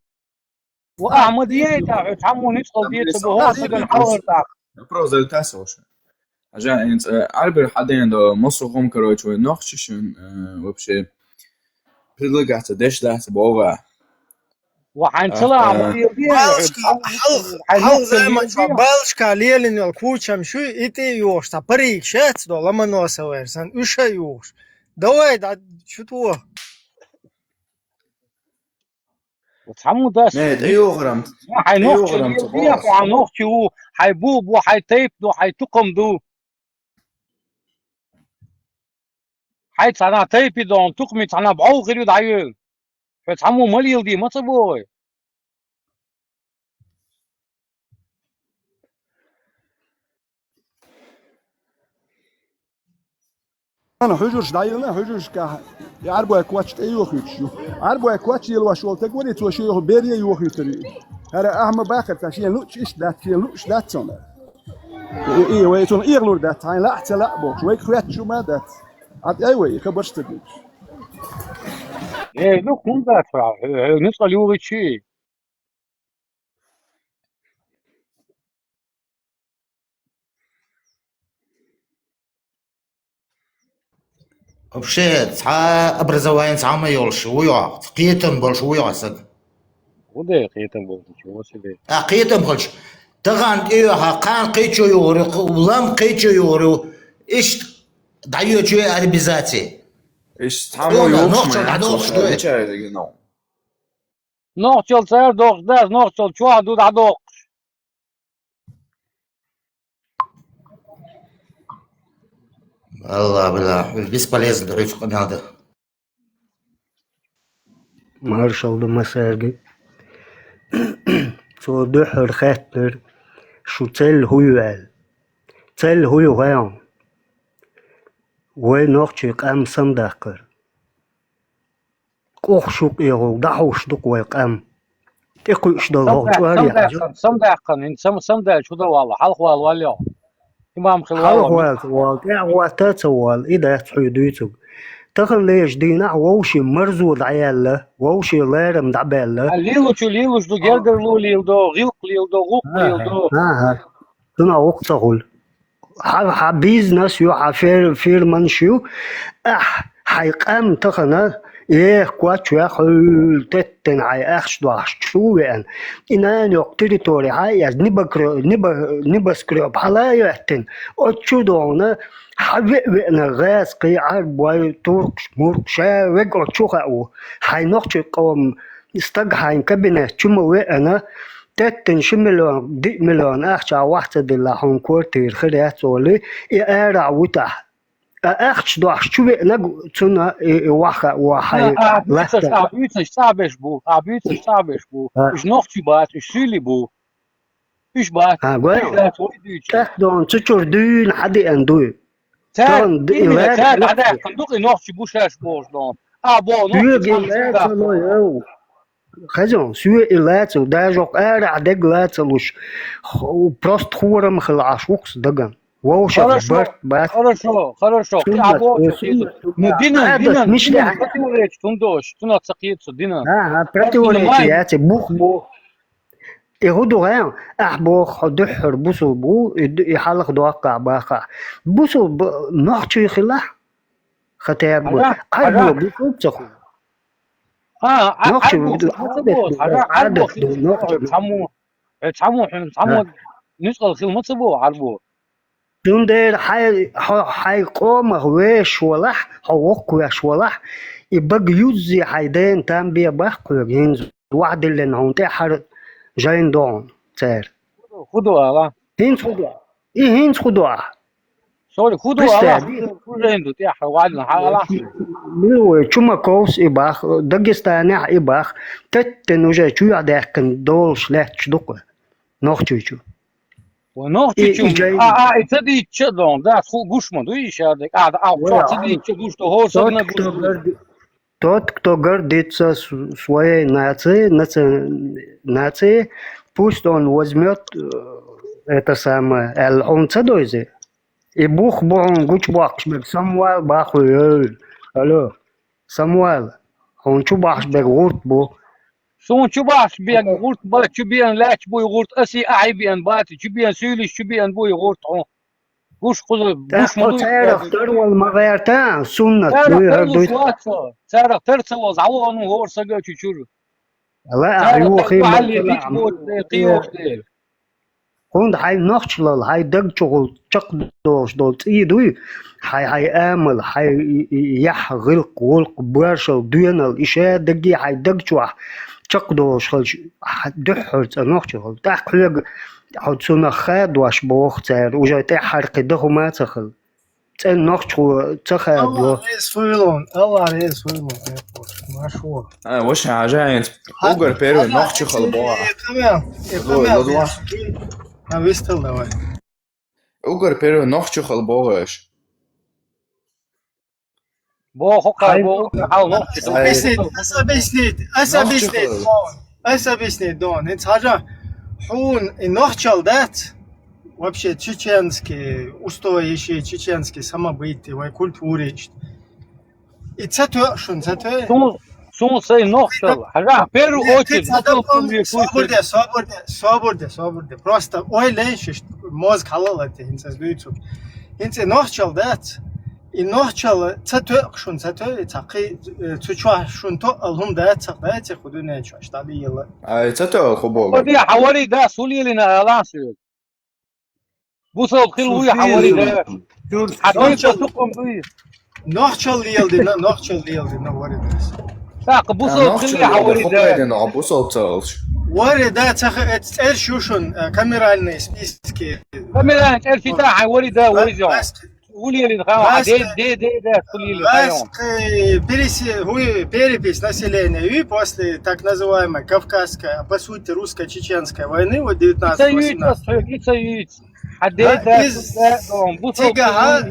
Ва Ахьмад, ей, та, хӀу цхьаммо ницкъал деца бу, хӀо сагана хьалхар тӀаккха. Вопрос задаю тасса ваша. Хьажа, инц, э, Ӏарбир хьаден до, массо хӀума, короче, вай нохчашин, э, вообще, предлагаться деш дац бога. Ва хьайн цала, а, Ахьмад, ей, ей, балашка, хьал-, хьайн хьал нохчал заман ей, ей. Балашка лелин вал кучам шу, ити юхш, та парик шац до, Ломоносов версан, уьша юхш. Давай, да, чу тво. Цхьаммо дац. Не, тӀе йохарам. Хьай нохчи йохарам ца боху. Хьай нохчи ву, хьай бу бу, хьай тайп ду, хьай тукхам ду. Хьай цхьана тайпи дон, тукхми цхьана бӀов хир ю дӀайоьлу. Хьо цхьаммо ма лелди, ма ца боху. Ана хьуьжурш дӀайилна, хьуьжуршкахь и Ӏарбой коч тӀе йохуьйтуш ю. Ӏарбой коч лелош волу таг вари, цо шен йоху бере йохуьйтур ю. ХӀара ахьа ма баккхар, цхьа шен луъчу иштта дац, шен луъуш дац цунна. И, и, вай цунна эгӀалур дац, хьайн лаахь ца лаахь бохуш, вайга хоьттуш ю ма дац. Ӏа тӀей вай, и хабарш ца дуьйцуш. Э, ну, хӀунда дац, хьо, хьо, хьо нуьцкъала югӀичи? Вообще, цхьа образование цхьа а ма йолуш ву йохь, кхетам болуш ву йохь саг. ХӀун де кхетам болуш, ничего себе. А, кхетам болуш. Тахана тӀеоьхьа, кхана кхечо югӀур, лам кхечо югӀур, иштта дӀайоьчу арабизаци. Иштта цхьа ма йолуш, нохчал дӀадохуш ду. Нохчал цара дохуш дац, нохчал чохь ду дӀадоккхуш. Алла, бля, бесполезно, дӀуьйцу къамел дан. Маршалла ду масарги. Цо дуьххьара хаьттинера, шу цӀелла хӀу ю аьлла. ЦӀелла хӀу ю хьан? Вай нохчий къам самдаккхар. Къух шу къегӀув, дӀахьуш ду-кх вай къам. ТӀекхуьуш долу хӀокху чӀорехь. Самдаьккхина, хӀинца сам-, самдаьккхина, хӀинца сам-, самдаьлча хӀу дан валла, хьалха вала валлехь. Имам хила вала. Хьалха вала ца вала, тӀаьхьа ватта а ца вала, и дац хьуьга дуьйцург. Тахана лежа дийнахь вовшийн марзо дӀаяьлла, вовшийн ларам дӀабаьлла. А, лелучу лелуш ду, гергарло леладо, гӀиллакх леладо, гӀуллакх леладо. АхӀа, АхӀа. Цунах гӀуллакх ца хуьлу. Хьан, хьан бизнес ю, хьан фер-, фирманаш ю, ахь, хьайн къам тахана, э, коч вех, хьуьлла теттина хьайн ахча дохьуш чу веана. И нана йоккху территори хьан а яз, небокро-, небо-, небоскреб хьала а йоьттина, оцу чу догӀуна, хьан веа-веана гӀазкхий, Ӏарбой, туркхаш, муркхаш, ша вега оцу чу хаьа ву. Хьайн нохчий къоман стаг хьайн кабинет чу ма веана, теттина ши миллион, диъ миллион ахча вахь ца диллахь, хьуна квартира хир яц олий, и арахь вуьтахь. А ахча дохьуш чу веанаг цунна и, и вахь хаьа ву хьайн латтар. Ахь буьйцуш, ахь буьйцуш цӀа беш бу, ахь буьйцуш цӀа беш бу. Уьш нохчий бац, уьш суьйли бу. Уьш бац. Уьш дац вай дуьйцу. ТӀаккха дон цу чуьра дуьйна хьан деана дуй? Цара, цара дӀадаьккхина ду-кх и нохчий бу шаьш бохуш дон. А, боху, нохчий бу шаьш бохуш дон. Хезон, соьга и лацал, даже окху арахь дег лацалуш, хо-, просто хорам хила Ӏаш ву-кх со даган. Вовшах барт бац. Хорошо, хорошо. Суннат, а боху, суннат. Ну, динан, динан, динан противоречит хӀунда ду аша? Цунах ца кхета со, динан. АхӀа, противоречит яц, бух бу. И хӀун ду хьан? Ахь боху, хьо дуьххьара бусулба ву, и ду-, и хьалха доккхахь, баккхахь. Бусулба нохчий хилахь? Хатаьрга бу. Ӏарбо бусулба ца хуьлу. А, Ӏарбо бусулба ца боху, хьажа, Ӏарбо хила ца боху, цхьаммо, э, цхьаммо, хьуна цхьаммо нуьцкъала хила ма ца боху Ӏарбо. Цундела хьай, хьо, хьай къомах вешаш валахь, хьо воккха веш валахь, и бага юззе хьай дена там бе баккха хьоьга, хӀинца вахьдиллина хьуна тӀаьххьара жайна догӀун цара. ХӀун ду ала? ХӀинца хӀун ду? И хӀинца хӀун ду ахь? Сори, хӀун ду ала? ХӀун жайна ду тӀаьххьара вахьдиллина хьа ала? Мила вай, Чумаковс и бах, Дагестанехь и бах, теттина уже чу яхь даьккхина долуш лаьтташ ду-кх нохчийчу. Ва нохчичунга, а, а, и ца дийцча а догӀун, да, тху гуш ма дуй и шадерг. А, а, тхо ца дийцча гуш ду, хӀора сагана гуш ду. Тот, кто гордится с-, своей нацией, наци-, нацией, пусть он возьмёт, э, это самое, аьлла хьуна ца дойзи? И бух бу хьуна гучубоккхуш берг Самвал бах ву, эй, алло, Самвал, хьуна чу бахьаш берг гӀурт бу. Суна чу бахьаш бен гӀурт бац, чу беана лаьтташ буй гӀурт, аса и ахьа беана бац, чу беана суьйлиш чу беана буй гӀурт хьун. Гуш кхуза, гуш ма дуй. Царах тарвала ма гӀерта, суннат дуй, хӀара дуй. Царах тар ца валла, дӀавахана хӀора сага чу чура. Ала, а, юхи маттала амма. ХӀунда хьайн нохчалла, хьайн даг чухула чекхдолуш долу цӀий дуй, хьайн, хьайн амал, хьайн и, и, яхь, гӀилкх, гӀуллакх, боьршалла, доьналла, и ша дагге хьайн даг чохь чекхдолуш хилча, хьан дуьххьара цӀа нохча хуьлу. ТӀаккха хьоьга хьо цунах хадош боху цара, уже тӀаьххьара кхин дан хӀума а ца хилла. ЦӀена нохчо ца хадо. Алла реза хуьлда, Алла реза хуьлда, Маршо. А, ваша хьажа хӀинца уггар первый нохча хала боху. Ладва. А, вистал давай. Уггар первый нохча хала боху аша. Боху кхай, боху, хьал нохча. Ас объяснить, ас объяснить, ас объяснить, дон. ХӀинца хьажа, хьуна и нохчалла дац? Вообще чеченский устои иши, чеченский самобытие, вай культура иштта. И ца тоьу шуна, ца тоьу? Суна, суна сайн нохчалла. Хьажахь, первую очередь, собар де, собар де, собар де, собар де. Просто ойла йиш, мозг хьалалате, хӀинца ас дуьйцург. ХӀинца и нохчалла дац? И нохчалла ца тоьу шуна, ца тоьу? И цхьа кхин, э, цу чохь шуна тоъал хӀума дац, цхьа дац, кху дуьнен чохь, дӀабийлла. Ай, ца тоьу хӀу боху. Хьо де хьан вари да, сулелина алан соьга. Бусалба хила вуй хьан вари да. Хьан дуьйцу сукхам дуй? Нохчалла леладина, нохчалла леладина вари да. ТӀаккха бусалба хила вуй хьан вари да. Бусалба ца алш. Вари да, ца ха-, эц цӀерш ю шуна, э, камеральные списки. Камеральный цӀерш ю та хьан вари да, вари зо. Улелин ха, де, де, де, де, улелин ха. Переси-, хуй, перепись населения, и после так называемой Кавказской, а по сути русско-чеченской войны, вот девятнадцать восемнадцать. Ца юйца, ца юйца. А де, да, да, дом, бусалба. Тига, а?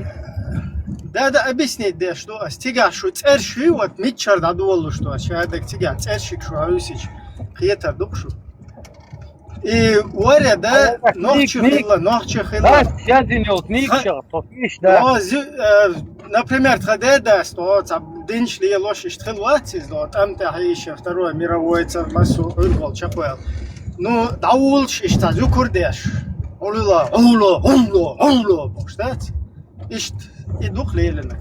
Да, да, объяснить де, что ас тига шу цӀерш ю, вот миччара дӀадолуш ду ас, шаьдаг тига цӀершиг шу хьуьсич, кхетар ду шу. И варе, да, нохча хилла, нохча хилла. Да, я динёт, ничего, то пиш, да. Но, зю-, э, например, тха де даст, о, ца динч лелош ишт хил вацис, но, там тӀехь иши Второй мировой, ца масу, улвол, чаквел. Ну, дӀавулш ишта зукур деш. Улла, улла, улла, улла, бош, да? Ишт, и дух лелина.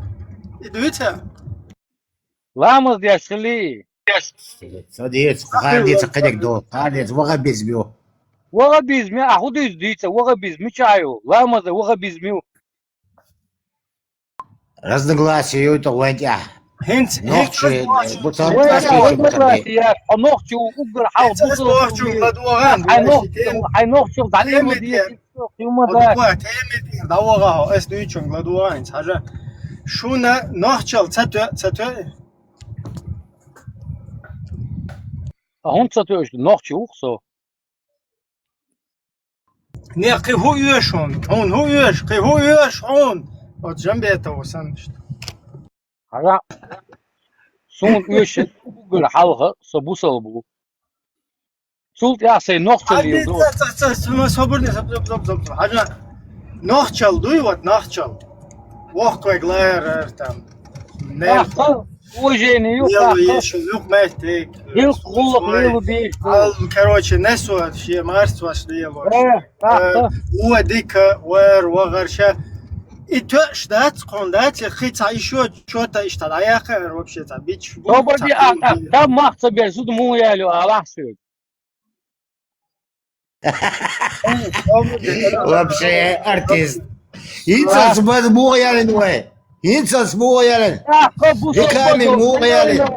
И дуьца? Ламаз деш хили. Ца дийца, кхардийца кхидиг ду, кхардийца ваххабизм ю. Ваххабизм я, а хӀун дуьйцу дийца, ваххабизм мичахь ю? Ламаза ваххабизм ю. Разногласия ю тӀо вайн тӀехь. ХӀинца, нохчи, хӀинца бусалба разногласия, хьо нохчи уггар хьал бусалба. Хьайн нохчи, хьайн нохчи дӀалийла. Тема тӀера дӀаваха хьо, ас дуьйцунга ладугӀа хӀинца, хьажа. Шуна нохчалла ца тоьу, ца тоьу? А хӀунда ца тоьуш ду? Нохчи ву-кх со. Не, кхин хӀун оьшу хьуна? Хьуна хӀун оьшу? Кхин хӀун оьшу хьуна? Оцу Жамбетова санна иштта. Хьажа, суна оьшуш уггар хьалха со бусалба ву. Цул тӀаьхьа сайн нохчалла леладо. Ца, ца, ца, ца, ма собарне, соб, соб, соб, соб, соб. Хьажа, нохчалла дуй, вот нохчалла. Воккхавайга ларар там. Нел. Уважение ю, лело еш, юкъ меттиг. Гилх гӀуллакх лело беш. Ал, короче, несо шен марсваш лело. Э, э, о, дика, вар, вагӀар ша. И тоьаш дац, кхун дац, и хи ца ишо чё-то ишта дӀаяхар вообще ца бич. Собар де, а, там мах ца беш, зуда муха ялю, а, лахсует. Вообще артист. ХӀинцалц баз муха яьллина вай? ХӀинцалц муха яьллина? Реками муха яьллина?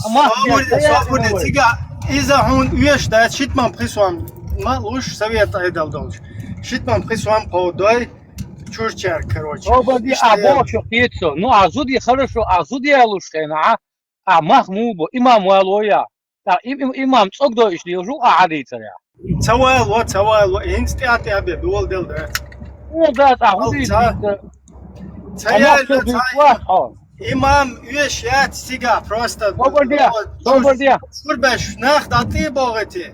Собур де, собур де, цига иза хьуна оьшуш дац, шитман пхи сом ма луш, совет Ӏедал долуш. Шитман пхи сом кховдой, чурчар, короче. Собур де, а боху кхетсо. Ну, а зуд е хорошо, а зуд ялуш хенахь, а мах муха бо, имам вало я. ТӀаккха им-, им-, имам цӀогдо иштта лелаш ву, а хьадийцарехь. Ца вало, ца вало, хӀинца тӀаьхьа-тӀаьхьа бен доладелла дац. Хьуна дац, а хӀун дийца? Ца яьлла, ца имам оьшуш яц цигахь, просто собар де, собар де. Шурбеш нах дӀатӀе богӀийти.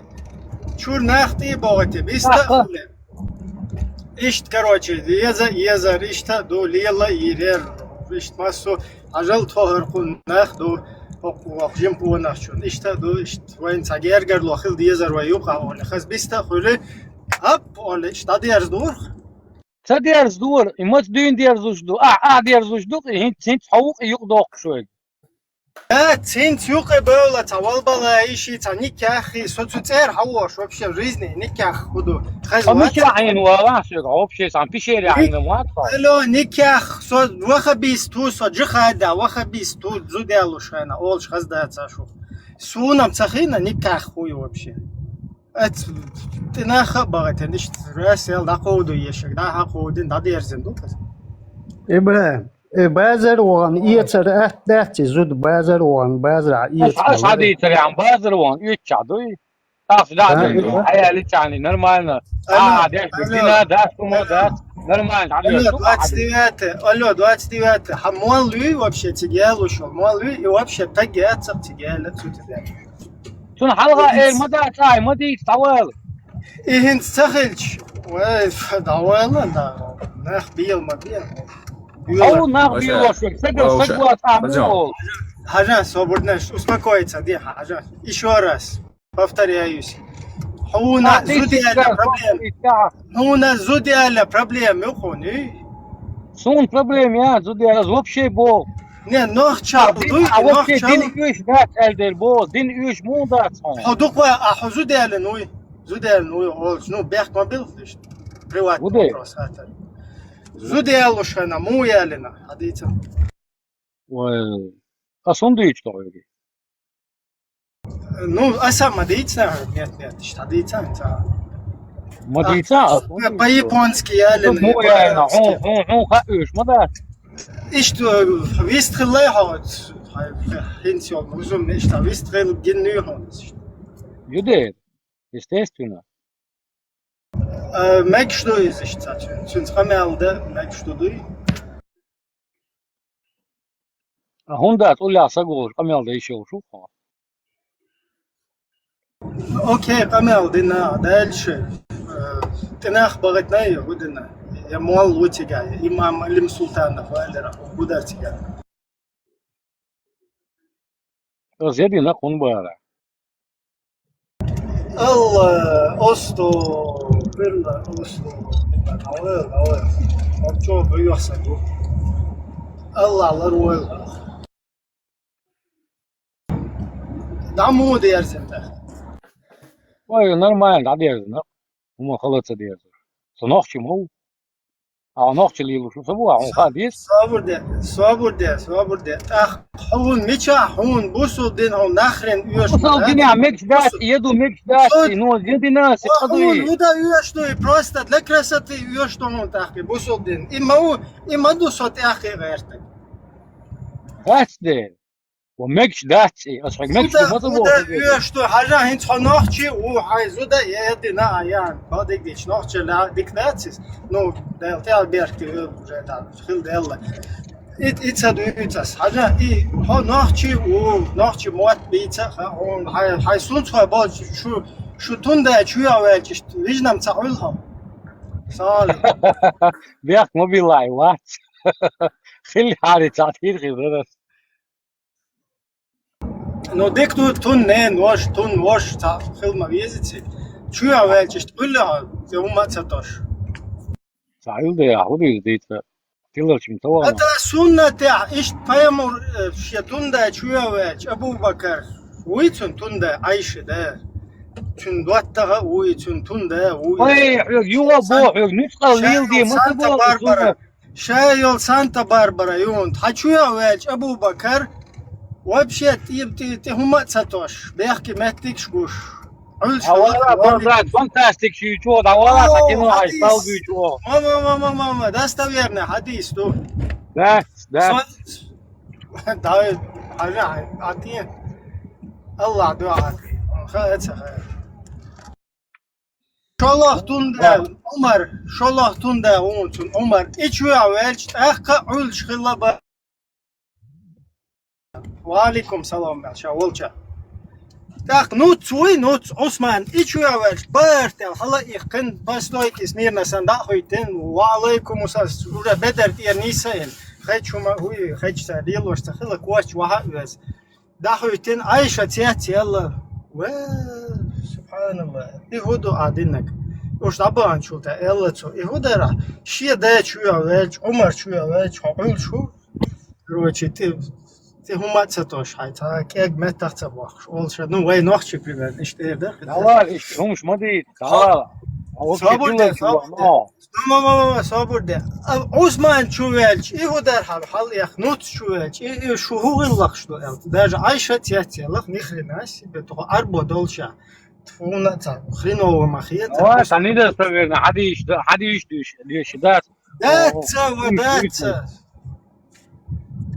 Чур нах тӀе богӀийти. Биста а хуьлу. Иштта, короче, еза, езар, иштта а ду, лела а йийрера. Иштта массо а хьажал тхо хӀара кхуннах ду, хӀокху жимпонах чун. Иштта а ду, иштта вайна цхьа гергарло хила дезар вай юкъахь олий. Хаза биста а хуьлу, ап, олий, иштта дӀадерза дурх. Ца дерза дора, и маца дуьйна дерзуш ду, ахь, ахь дерзуш ду, и хӀинца, хӀинца хьо ву, и юкъа доккхуш вайга. Э, цинца юкъе бевлла цхьа валбала йиши, цхьа никаххи, со цу цӀера хьан вош вообще в жизни никах хӀу ду? Хаза вац? Мича хьайна валахь соьга, вообще сан пишеря хьайна вац хьо? Алло, никах, со вахабист ву, со джихада вахабист ву, зуда ялуш хьайна, олуш хаза дац шу. Суна-м ца хина никах хӀу ю вообще. Ац тӀинах а бахийтина, иштта расел дӀакховду ешаг, дӀа хьакховдина, дӀадерзина ду хаза. ИбрахӀим, Э, базар вахана эцар атта дац и зуда, базар вахана, базар а эцар. Аш хьадийцарехь, базар вахана оьцуш дуй? Ахча дӀа а дуй, хьаяли чани, нормально. А, деш, дина, даш, кумо, даш, нормально. Алло, двадцать девятое, алло, двадцать девятое. Хьан молла вуй вообще, цига ялуш ву, молла вуй, и вообще таг яцах цига яла цу тиде. Цунна хьалха эр ма дац, ай, ма дийца, дӀавала. И хӀинца ца хилча, вай, дӀавала, да, нах бел ма бе. Хьо нах бе лошур, сагал саг вац, а, муха олу. Хьажа, собурнаш, успокоиться де, хьажа. Ещё раз повторяюсь. Хьуна зуда яьлла проблема. Хьуна зуда яьлла проблема ю хьуна. Суна проблема я, зуда яьлла, вообще бо. Не, нохча дуй, а вообще нохча. Дин уьш дац, аьлла дер бо, дин уьш муха дац хьуна? Хьо дукха, а хьо зуда яьлла нуй? Зуда яьлла нуй, олуш, ну, бехк ма билхалаш. Приватный вопрос хатар. Зуда ялуш хьайна, муха яьллина, хьадийца. Вай, ас хӀунда дуьйцу тхо хьоьга? Ну, аса ма дийца, нет, нет, иштта дийца, ца. Ма дийца, ас хӀунда дуьйцу? По-японски яьллина, по-японски. Хьун, хьун, хьун хаьа уьш, ма дац. Иштта, вист хилла хьо, хьай, хьай, хӀинца йолу, узум, иштта, вист хилла гиннуй хьуна, иштта. Ю де, естественно. Э, мегаш ду иза иштта, цуьнца къамел дан мегаш ду дуй? А хӀунда аьлча уллехь саг волуш къамел дан йиш йолуш ву хьо? Окей, къамел дина, дальше. Э, тӀинах бахийтина я хӀу дина? Я молла ву цигахь, я имам Алим Султанов валера, хӀу дар цигахь? Аса я дина хӀун бара? Алла, осто, бирла, осто. Давай, давай. Орчо бу йохса бу. Алла, Алла, руэл. Даму дерзин та. Ой, нормально, да, дерзин, да. ХӀума хала ца деза. Со нохчи ма ву. А нохчи лелуш ву, со бу, а хьуна хаа деза? Собур де, собур де, собур де. ТӀаккха хьуна мичахь, хьуна бусул дин хьуна нахрен оьшу. Бусул дин а мегаш дац, еду мегаш дац, ну, зин дина, се хьуна худа оьшу дуй, просто для красоты оьшу хьуна тӀаккха, бусул дин. И ма ву, и ма ду со тӀаккха гӀертаг. Хац де. Ва мегаш дац и, аса хьоьга мегаш ду ма ца боху. Зуда оьшу ду, хьажа, хӀинца хьо нохчи ву, хьайн зуда я дина а ян, бадиг дича нохчи ла дика дац иза. Ну, Дала тӀе беркате уже да, хила делла. И, и ца дуьйцу ас, хьажа, и хьо нохчи ву, нохчи мотт бийца а хьуна, хьай, хьай сунца хьо бо, шу, шу тундай чу а ваьлча, иштта вижнам ца Ӏуьлу хьо. Сали. Бехк ма билай, вац. Хилли хьари ца тхир хир. Ну, дика ду, тун нен вош, тун вош, цхьа хила ма веза цига. Чу а ваьлча, иштта Ӏуьллу хьо, я хӀума а ца тош. Цхьа Ӏуьллу де, хӀу дийца дийца, тиларчун ца вахана. ХӀета суннатехь, иштта пайхамар, э, шен тундай чу а ваьлча, Абу-Бакар, вуй цун тундай Ӏайша да. Цуьнан доттагӀа а вуй, цуьнан тунда а вуй. Ой, хьоьга юха бо, хьоьга нуьцкъала леладе, ма ца боху цунна. Ша йолу Санта-Барбара юнт. Хьан чу а ваьлча Абу-Бакар, вообще тӀе, тӀе, тӀе хӀума а ца тош, бехке меттигаш гуш. Ӏуьллуш хилла. ДӀавала, фантастик ши чу, дӀавала, хьан кино хьайса стал буьйчу. Ма, ма, ма, ма, ма, ма, достоверный хьадис ду. Да, да. Со-, Давид, хьажа, хьай, а те? Аллах дуьхьа. Хаа ца хаа. ШолгӀа тунда Ӏумар, шолгӀа тунда вон цун Ӏумар. И чу а ваьлча, тӀаккха а Ӏуьллуш хилла ба. Ва алейкум салам, ша волча. ТӀаккха нуц вуй, нуц, Ӏусман, и чу а ваьлча, барт аьлла, хьала а иккхина, по стойке смирно санна дӀа а хӀуьттина, ва алейкум салам, уже бедар тӀера нийса а йина. Хечу ма, хӀуй, хечу ца, лелош ца хила, коч ваха а веза. ДӀахӀуьттина, Ӏайша цец елла. Ва, субханаллах. И хӀу ду а диннаг? Уьш дӀабаханчул тӀе, элла цо. И хӀу дара? Шен да чу а ваьлча, Ӏумар чу а ваьлча, хьо Ӏуьллуш хӀу? Короче, ти, ти хӀума а ца тош хьай, цхьа кӀег меттах ца бохкуш. Олуша, ну, вай нохчий примерно, иштта эр дара. Давай, иштта хӀумаш ма дийца, давай. Собур де, собур де. Ма, ма, ма, ма, ма, собур де. А, Ӏусман чу ваьлча, и хӀу дара хьал, хьал эх, нуц чу ваьлча, и, и шу хӀу гӀиллакхаш ду аьлла. Даже Ӏайша цец еллах, ни хрена себе, тхо Ӏарбо долча. Тхуна ца, хреново ма хета. Ой, ца недостоверно, хьадийш, да, хьадийш дуьш, дуьш, да. Дац ца, ва дац ца.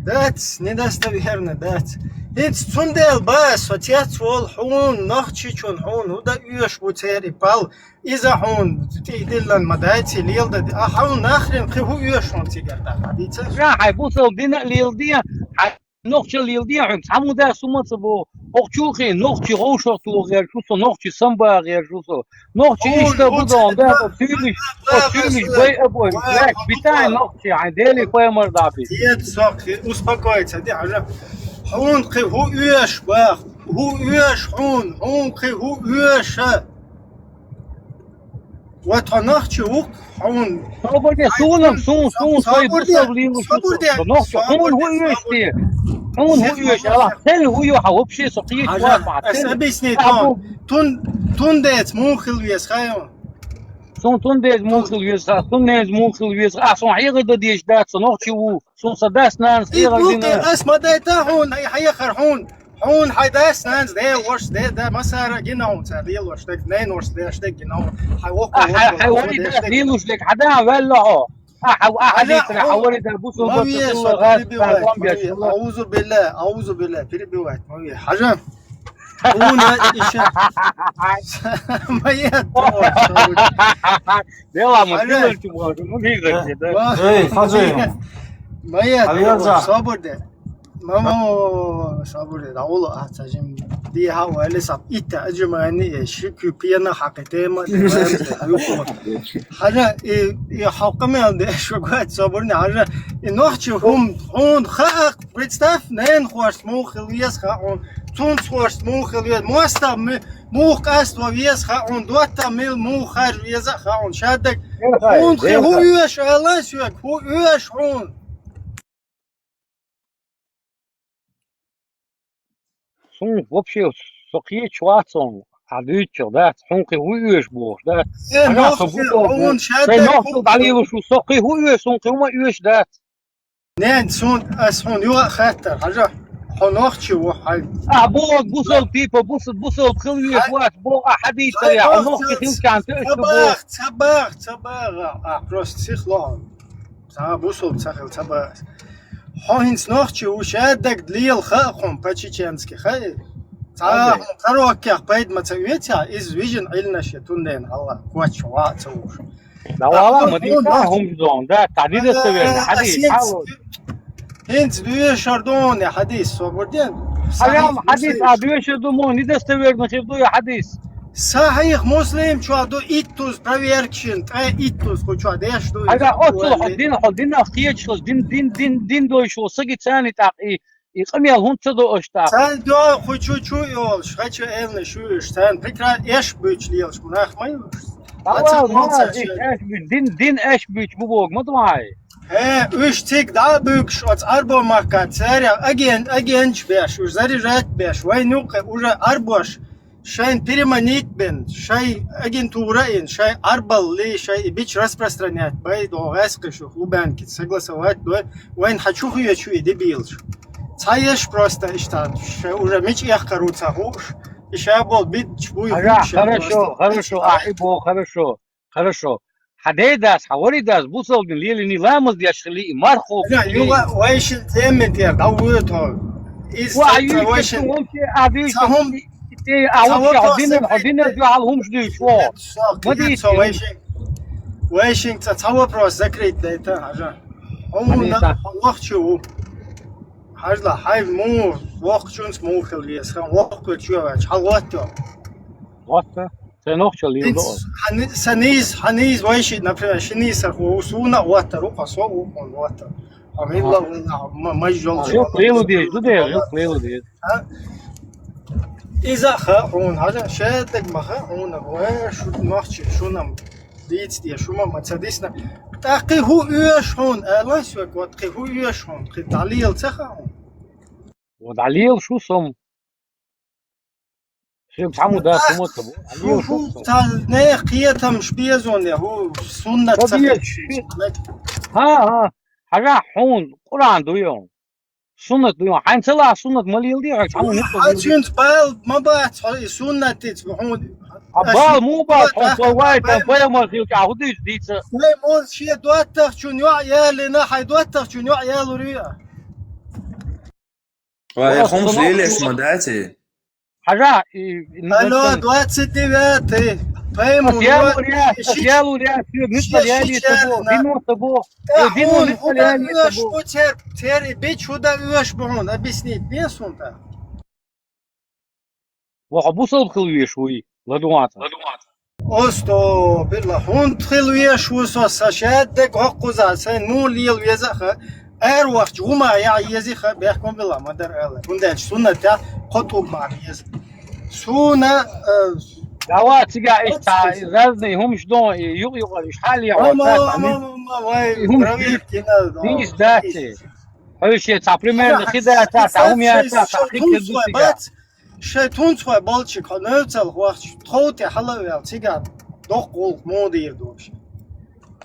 Дац, недостоверно, дац. ХӀинца цундела ба, со цец волу хьуна, нохчичун хьуна, хӀу дан оьшуш бу церан и пал. Иза хьуна тӀе диллина ма дац, и леладади. А хьуна нахрин кхин хӀу оьшу хьуна цигара тӀаккха, дийца? Ша хьайн бусал дина а леладе, хьайн нохча леладе хьуна, цхьа мудаьс хӀума ца боху. ХӀокху чу а хин, нохчи гӀовшах тоха гӀерташ ву со, нохчи самбаха гӀерташ ву со. Нохчи иштта бу дон, да, со цуьйлуш, со цуьйлуш бай а бой, ваьш битай нохчи, хьайн Дели пайхамар дӀа бит. Дед, со кхин успокоиться де, хьажа. Хьуна кхин хӀу оьшу бах, хӀу оьшу хьуна, хьуна кхин хӀу оьшу. Ва тхо нохчи ву-кх, хьуна. Собар де, суна, сун, сун, сой бусал лилуш ву со. Нохчи, хьуна хӀу оьшу те? Хьуна хӀу оьшу? Аллах, цел хӀу ю хьан вообще со кхечу вац ма. Ас объясни тон. Тун, тун дец муха хила веза, хайо? Сун тун дец муха хила веза, сун нец муха хила веза. А, сун хьегӀар дан дезаш дац, со нохчи ву. Сун сан дас-нанас хьегӀар дина. Ас ма дайта хьуна, хьехар хьуна. Хьуна хьайн дас-нанас, ден вашас, ден да масара гина хьуна цара лелош дерг, нен вашас деш дерг гина хьуна. Хьайн воккха, хьайн вари дас лелош дерг, хьан да ваьлла хьо? А, хьан, а, хьан дийцара, хьан вари да бусул ма ве, со перебивать, ма ве. Аузу билла, аузу билла, перебивать, ма ве. Хьажа. Хьуна иша. Ма е. Дела ма дилар чу боху, ну, дизар, да. Эй, хьажа. Ма е, собур де. Ма, ма, ма, ма, ма, собур де, дӀавуллу ахь ца жим. Дехьа вали саб итта аджимани, э, ши куь пена хьакхи тема, э, хьажа, и, и хьокъа мел де, шу гуат собурни, хьажа, и нохчи хӀум, хьуна хаьа, представь, ненахошца муха хила веза хаьа хьуна, цунцахошца муха хила веза, мостагӀа ми-, муха къаста ван веза хаьа хьуна, доттагӀа мила муха харжа веза а хаьа хьуна, шаддаг, хьуна кхин хӀу оьшу, ала соьга, хӀу оьшу хьуна? Суна вообще со кхечу вац хьуна, ахь дуьйцучух дац, хьуна кхин хӀу оьшу бохуш дац. Э, нохчи, хьуна шадерг хӀу дӀалелаш ву, со кхин хӀу оьшу, суна кхин хӀума оьшу дац. Нен, суна, ас хьуна юха а хаттар, хьажа, хьо нохчи ву, хьайн. Ахь боху бусал типа, бусал, бусал хила везаш вац, боху, ахь хьадийцарехь, хьо нохчи хилчахьана тоьаш ду боху. Ца бах, ца бах, ца бах, ахь просто сихло хьуна. Цхьа бусалба ца хила ца баъас. Хьо хӀинца нохчи ву, шаддаг лела хаьа хьуна по-чеченски, хаьий? Цхьа хьуна пророкех пайда ма ца оьций, иза вижина Ӏилнаш я, тун дена хьалха, коч ваха а ца вуш. Давала, ма дийца хӀумаш дон, да, цхьа дидас ца верна, хьадийс, хьало. ХӀинца доьшур ду хьуна хьадийс, собар де. Хьалам хьадийс, а доьшур ду мо, недостоверно хир ду я хьадийс. Сахьих Муслим чохь ду иттуз проверкашин, ткъе иттуз кху чохь деш ду. Ага, оццул хьо дин, хьо динах кхечахьаш, дин, дин, дин, дин дойшо, саги царни тӀаккха и, и къамел хӀунда ца до аша тӀаккха? Царна дуьхьа кху чу чу йолуш, хача элна шуьйш, царна прикра эш буьйч лелаш, нах ма юш. Дин, дин эш буьйч бу богу ма дуьхьа. Э, уьш цига дӀа а буьгуш, оцу Ӏарбо махка царах аген-, агенча беш, уьш заряжать беш, вайн юккъе уже Ӏарбош, шайн переманить бен, шай агентура ин, шай арбалли, шай и бич распространять бай, до гӀаскхи шу, Лубянки согласовать дой, вайн хьа чу хуечу и дебилш. Ца еш просто иштан, шай уже мич эх кару ца хуш, и ша бол бит чбуй. Ага, хорошо, хорошо, а, и бо, хорошо. Хорошо. Хьа дедас, хьа варидас, бусалдин лелини ламаз деш хили и мархо. Ана, юга вайшин темен тер, да уе то. Из ва ца ю вайшин. Вообще, а ду ца хум, те, а ца вообще, вопрос динер, закрыть, динер, те. Ду хал хумш ду, шо. Ма ди ца вайшин. Вайшин ца, ца вопрос закрыть да это, хажа. Хумна, хумна чу. Хажла, хай му, вох чунс му хил вес, хан вох кучу, хал ватто. Ватто. Сен охчал йил до. Хани-, саниз, ханиз вайши, например, шиниз сар ху-, суна ватар, ухо со ухун ватар. Амилла уна ма-, мажжол. Жо плелу деш, ду де, жо плелу деш. А? Иза ха хун, хажа, шедек маха хун, ва шут махчи, шунам диц де, шума мацадисна. Та кхи ху уеш хун, ала сё кот, кхи ху уеш хун, кхи далил ца ха хун. Ва далил шу сом. Шим саму да, а, сумот бу. Ху, ху, та не кхетам шпезон я, ху, суннат. Ха, ха. Хажа хун, Къуран дуйон. Суннат дуйон. Хайн цала суннат малил ди, хак саму не. Хачинс бал, ма бац, хай суннат тиц, хун. А бал му бац, хун, хун, вай, там, пайгамбар хил, а худиш дица. Не, мон ши дуаттах чун ё, я ли на, хай дуаттах чун ё, я лури. Ва, э, хумс лилеш ма дати. Хажа, и, и, алло, двадцать девятый. Пойму, я луря, я луря, всё, мы стояли с тобой, вино с тобой. Э, вино мы стояли с тобой. Тер, тер, и бить сюда уж бон, объяснить, не сунта. Ва хабусал хил веш уй, ладуата. Осто, билла, хун тхил веш вусо са шеддек хоккуза, сен му лил везаха, эр вахч гума я езиха, бехком билла, мадар ала. Хунделч сунна та, хот угма ез. Суна, э, дава цига ишта, разный хумш дон, и юг юг иш хали я, ама, ама, ама, вай, проверки надо. Диниш дати. Хойше, та примерно, хида, та, та, умя, та, та, хида, дусига. Шайтун цхьа балчик, хьо нуьцал вахча, тховте хьалавел, цига доккха гӀуллакх мо дийр долуш.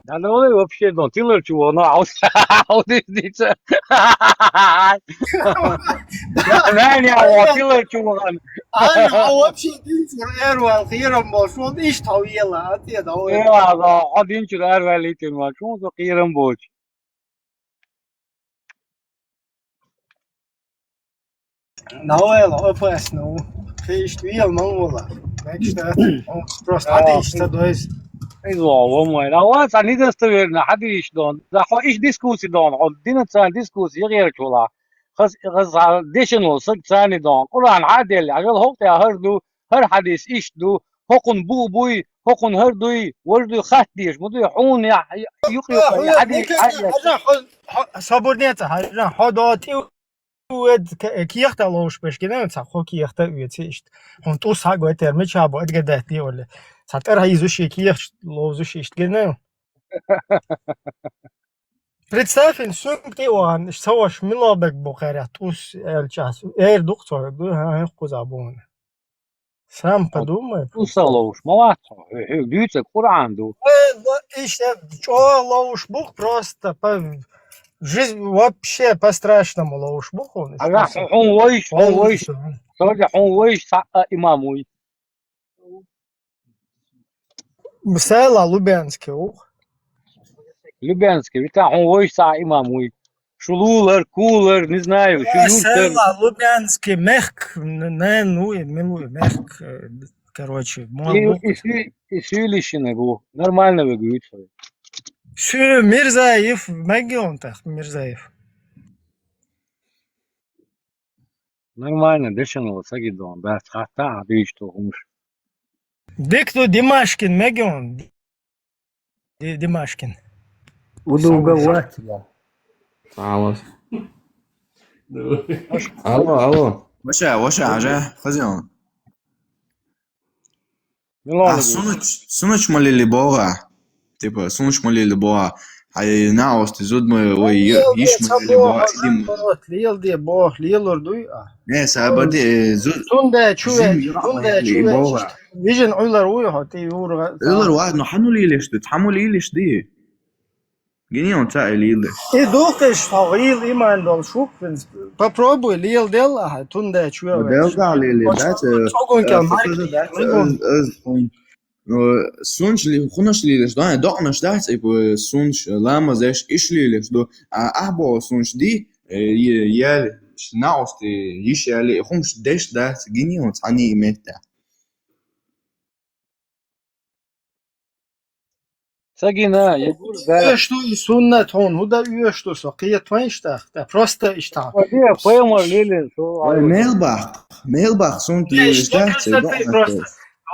Да, ну, вообще, ну, тилар чу вона, а вот, а вот здесь. Да, не, а вот тилар чу вона. А, а вообще, динчур эрвал, хирам бол, шо, ишта вела, а те да, ой. Э, а, а, а динчур эрвал, итин ма, шо, хирам болч. Навела, опасно. Хиш вел ман вала. Так что, он просто хадиш ца дойс. Изо, во мой. Да, вот, они достоверно, хадиш дон. Да, хо, иш дискуссия дон. Он динацан дискуссия, я чула. Хас, хас, а, дешено, сак цани дон. Къуран хадел, а гал хокте, а харду, хар хадис иш ду. Хокун бу буй, хокун хар дуй, вож дуй хат деш, му дуй, хун я, я, юк, юк, я, хадис, хадис. Хажа, хо, хо, сабур не ца, хажа, хо до ти Уэд ке-, кехта ловуш беш гинен, ца хо кехта уэци ишт. Хун тус хагой терми чабу, эдге дати оле. Ца тер хай изуши кех ловзуши ишт гинен. Представь, ин сум ти оан, иш саваш милобек бухаря, тус эл час. Эр дух цо, ду, ха, ха, куза бун. Сам подумай. Тус ловуш, молодец. Хе, хе, дуйца Къуран ду. Э, во, ишта чо ловуш бух просто по жизнь вообще по-страшному ловуш бух он. Ага, хун войш, хун войш. Тоже хун войш са, а, имам уй. Села Лубянский ух. Лубянский, вита хун войш са имам уй. Шулулар, кулар, не знаю, шулулар. Села Лубянский мехк, н-, не, ну, и милу мехк, э, короче, и, и сю-, и сюлишина бу. Нормально вы говорите. Сю Мирзаев, мегион так, Мирзаев. Нормально, дешан ва сагидон, да, хата, а диш то хумш. Дик ту Димашкин, мегион. Ди-, Димашкин. Удуга ватила. Алло. Алло, алло. Ваша, ваша, ажа, хазион. Милана. А, сунуч, сунуч малили бога. Типа, сунуч малили бога. Ай, наӀост, зуда ма вай, йиш ма лелий боху, дин ма. Леладе боху, лелур дуй а. Не, сабаде, зу-, Цундачу зин ве-, яа цундачу ве-, боху. Вижина Ӏуьллар вуй хьо, тӀе юра. Ӏуьллар вац, но хьан лелаш ду, цхьаммо лелаш ду? Гинийон ца а лелаш. И духкаш хьо гӀийла иман долуш ву, в принципе. Попробуй, леладел ахьа, цундачу ве-, Дел да лелий, дац, э, чӀогун кел э, марки, дац, мангун. Аз, аз, хун. Э, сунш ли-, хунаш лелаш, да, докънаш дац, и, э, сунш, э, ламаз еш, иш лелаш ду. А, ахьа боху сунш ди, э, е-, яли, ш-, наӀости йиш яли, хумш деш дац, гинийон цхьаний метта. Ца гина, я гур да. Оьш ду и суннат хьуна, хӀу да оьш ду со, кхетавайн иштта, да, просто иштта. Ваде, пайхамар лелин со. Ой, мел бах, мел бах суннат лелаш дац, просто.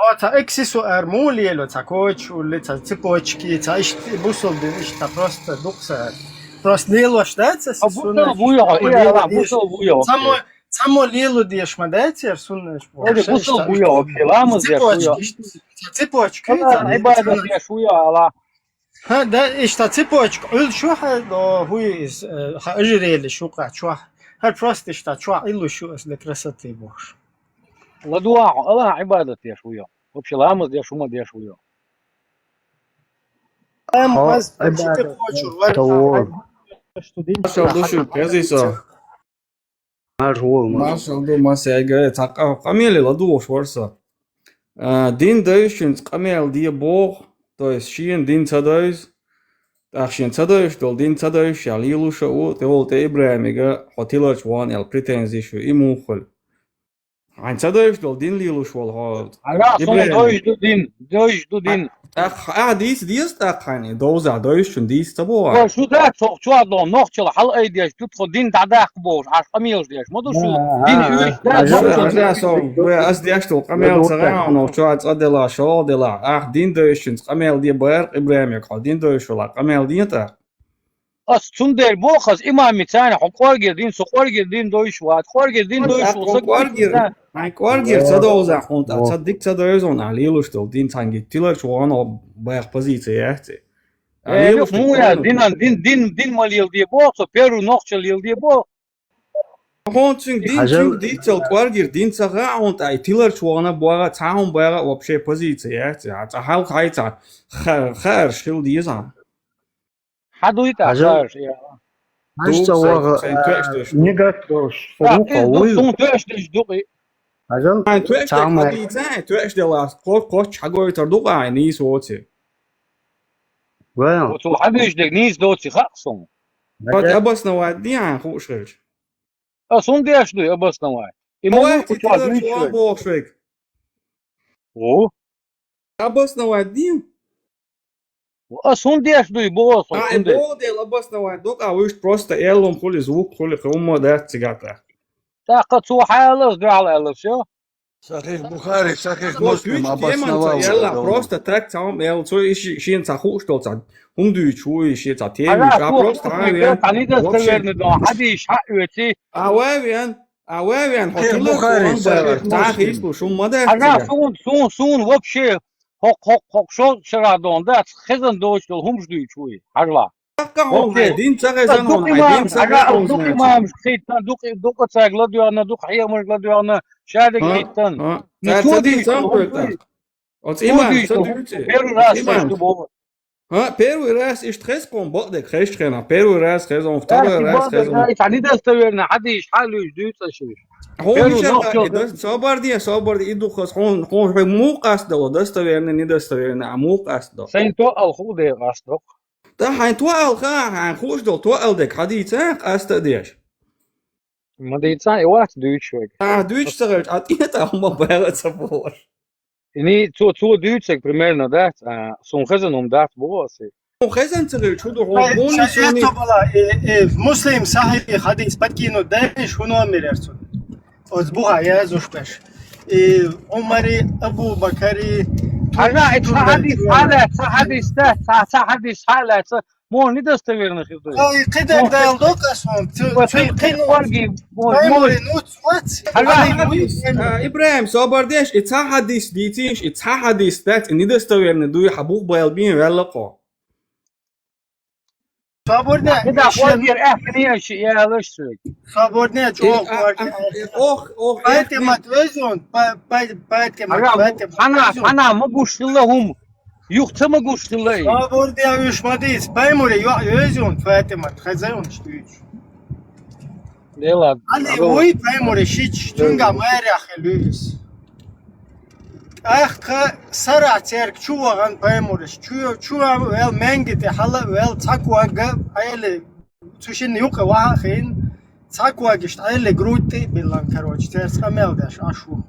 О, ца эксису ар му лело, ца коч, улли, ца цепочки, ца ишт-, бусул бин иштта просто дукса. Просто лелош дац, а бусул суннат буй, и ала, бусул буй. Само, само лелу деш ма дац, яр суннаш бу. Оде бусул буй, вообще, ламаз деш буй. Цепочки, ца ибадат деш буй, ала. Ха, да, иштта цепочка, Ӏуьллуш ю хьан, о, хӀуй иза, э, хьан ожерелье шу кхаьчча чохь. ХӀара просто иштта чохь Ӏуьллуш ю аса для красоты бохуш. ЛадугӀа хьо, Аллахьа Ӏибадат деш ву йо. Вообще ламаз деш ву ма деш ву йо. Ам хьо аз Ӏибадат цепочка, деш вар тавор. Маршалла ду шуьга, Хезиса. Марш ву, марш. Маршалла ду, масега, цхьа къа-, къамеле ладугӀуш вара со. А, дин девзачуьнца къамел де боху, то есть шена дин ца девза, тӀаккха шена ца девзаш долу дин ца девзаш, ша лелуш а ву, тӀе волу тӀе ИбрахӀимига хьо тиларчу вахана аьлла претензиш ю, и муха хуьлу? Хьайн ца девзаш долу дин лелуш волу хьо. Ара, суна ИбрахӀим. Девзаш ду дин, девзаш ду дин. ТӀаккха ахьа дийца деза тӀаккха хьайна, и довзахь девзачун дийца ца боху. Вай, шу дац, цо чохь долу нохчалла хьала айдеш ду, тхо дин дӀадаккха бохуш, Ӏаш къамелаш деш ма ду шу. Дин уьйш дац. Аса деш долу къамел ца гӀа, но чохь цӀа делахь, шолгӀа делахь, ахьа дин девзачуьнца къамел де бара, ИбрахӀимега хьо дин девзаш вала къамел де тӀаккха. Ас цундела боху, ас имамица хьо кӀоргера дин, со кӀоргера дин девзаш вац, кӀоргера дин девзаш ву, со кӀоргера. Хьайн кӀоргера ца довзахь хьуна тӀаккха, ца дика ца девза хьуна, ахьа лелуш долу дин цхьаьнгге тиларчу вахана баьхна позиция яц и. Э, лелуш муха яц, динан, дин, дин, дин ма леладе боху, со первый нохчалла леладе боху. Хьуна цуьнга дин, цуьнга дийцал кӀоргера дин ца гӀа хьуна тӀаккха, и тиларчу вахана богӀа, цхьа хьуна багӀа а вообще позиция яц и. Цхьа хьал хьайца ха-, хаарш хила деза хьан. Хьан дуй тӀаккха хаарш, я? Хьажа ца ваха, нигат долуш, со вукхо вуй. Суна тоьаш деш ду-кх и. Хьажал, хьайн тоьаш дерг хьан дийца, хьайн тоьаш делахь, кхо-, кхоччуш хьагойтур ду-кх ахьа, нийса воций. Вайн. Оцо хьан дуьйцу дерг нийса доций хаьа суна. Хьо обосновать де хьайн хууш хилча. Ас хӀунда деш дуй обосновать? И ма ву кху чохь дуьйцуш верг. Боху шайга. Ву? Обосновать де. Ас хӀунда деш дуй, боху со, а, хӀунда? Боху дела обосновать докъа, вуьш просто эллум хуьлу, звук хуьлу, кхин хӀумма дац цигахь тӀаккха. ТӀаккха цо хьаяллалц дуьхьал аьллалц, йо? Сахих Бухари, Сахих Муслим обосновал. Просто так цхьа хӀума аьлла, цо и ши-, шена цхьа хууш долу цхьа хӀума дуьйцуш ву, и шен цхьа тема. Ага, просто хьан вен. Хьан и достоверный дон, хьадийш хьан оьций? А вай вен, а вай вен, хьо тилла Бухари, Сахих Муслим. Цхьа хийцалуш хӀума ма дац. Ага, суна, суна, суна вообще хӀокху, хӀокху, хӀокху шо шарахь дон дац, хезна доцуш долу хӀумаш дуьйцуш ву и, хьажал. Даккха хьуна хьайн дин ца хезна, хьуна хьайн дин ца хезна. Дукха имамаш кхийтта, дукха, дукха цаьрга ладоьгӀна, дукха хьехамашка ладоьгӀна, шадерг кхийтта. Цара ца дийца ца хуьлу тӀаккха. Оцу имамаш ца дуьйцу. Первый раз шаьш ду боху. ХӀа, первый раз иштта хеза кхуна бакъдерг хезачу хенахь. Первый раз хеза, второй раз хеза. Цхьа недостоверно хьадийш, хьалуьйш дуьйцу аша. Хьуна мичара хаьа, собар де, собар де, и дукхаза хьуна, хьуна хьуна муха къастадо, достоверно, недостоверно, а муха къастадо? Сайн тоъал хууш дерг къастадо. Ткъа хьайн тоъал хаа, хьайн хууш долу тоъал дерг хьадийца, къаста а деш. Ма дийца, и вац дуьйцуш верг. А, дуьйцуш ца хилча, а тӀе тӀа хӀума бала ца бохуш. И ни-, цо, цо дуьйцург примерно дац, а, суна хезна хӀума дац боху аса. Хьуна хезна ца хилча, хӀун ду хьуна? Ай, хьуна шариат суна бала, э, э, Муслим сахьихь хьадис подкинуть даьш, хӀун номер яр цуьнан? Оцу бухахь яздеш беш. И Ӏумари, Абу Бакари, Ага, и цхьа хьадис хьалаьцна, цхьа хьадис дац, цхьа, цхьа хьадис хьалаьцна, муха недостоверно хир ду? Ай, кхидерг дала доккха ас хьуна. Цу, цу, кхин кхин орги, Паймури, ну, цуц. Ага. Али, ну, а, Ибрахим, собар деш, и цхьа хьадис дийцийша, и цхьа хьадис дац, и недостоверно дуй, хьан бух бала бен ваьлла кхо. Свободнее. Кхы дӀа хьо дера аьхкенаш яьлаш соьга. Свободнее чӀоагӀа. Ох, ох. Патимат везун, Па-, Па-, Патимат, Патимат везун. Хьана ма гуш хилла хӀума. Юха ца ма гуш хилла и. Свободнее уьш ма дийца. Паймуре йоӀ везун, Патимат, хеза уьш дуьйцу. Дела. Али уй Паймуре шич, цуьнга майряхе луьйс. ТӀаккха сарахь церг чу вахана Паймураш, чу, чу вел менги тӀе хьала а вел, цхьа кога Ӏели, цу шинна юкъа ваха а хин, цхьа когаш Ӏели грудь тӀе а биллан, короче, церца къамел деш, аш ву.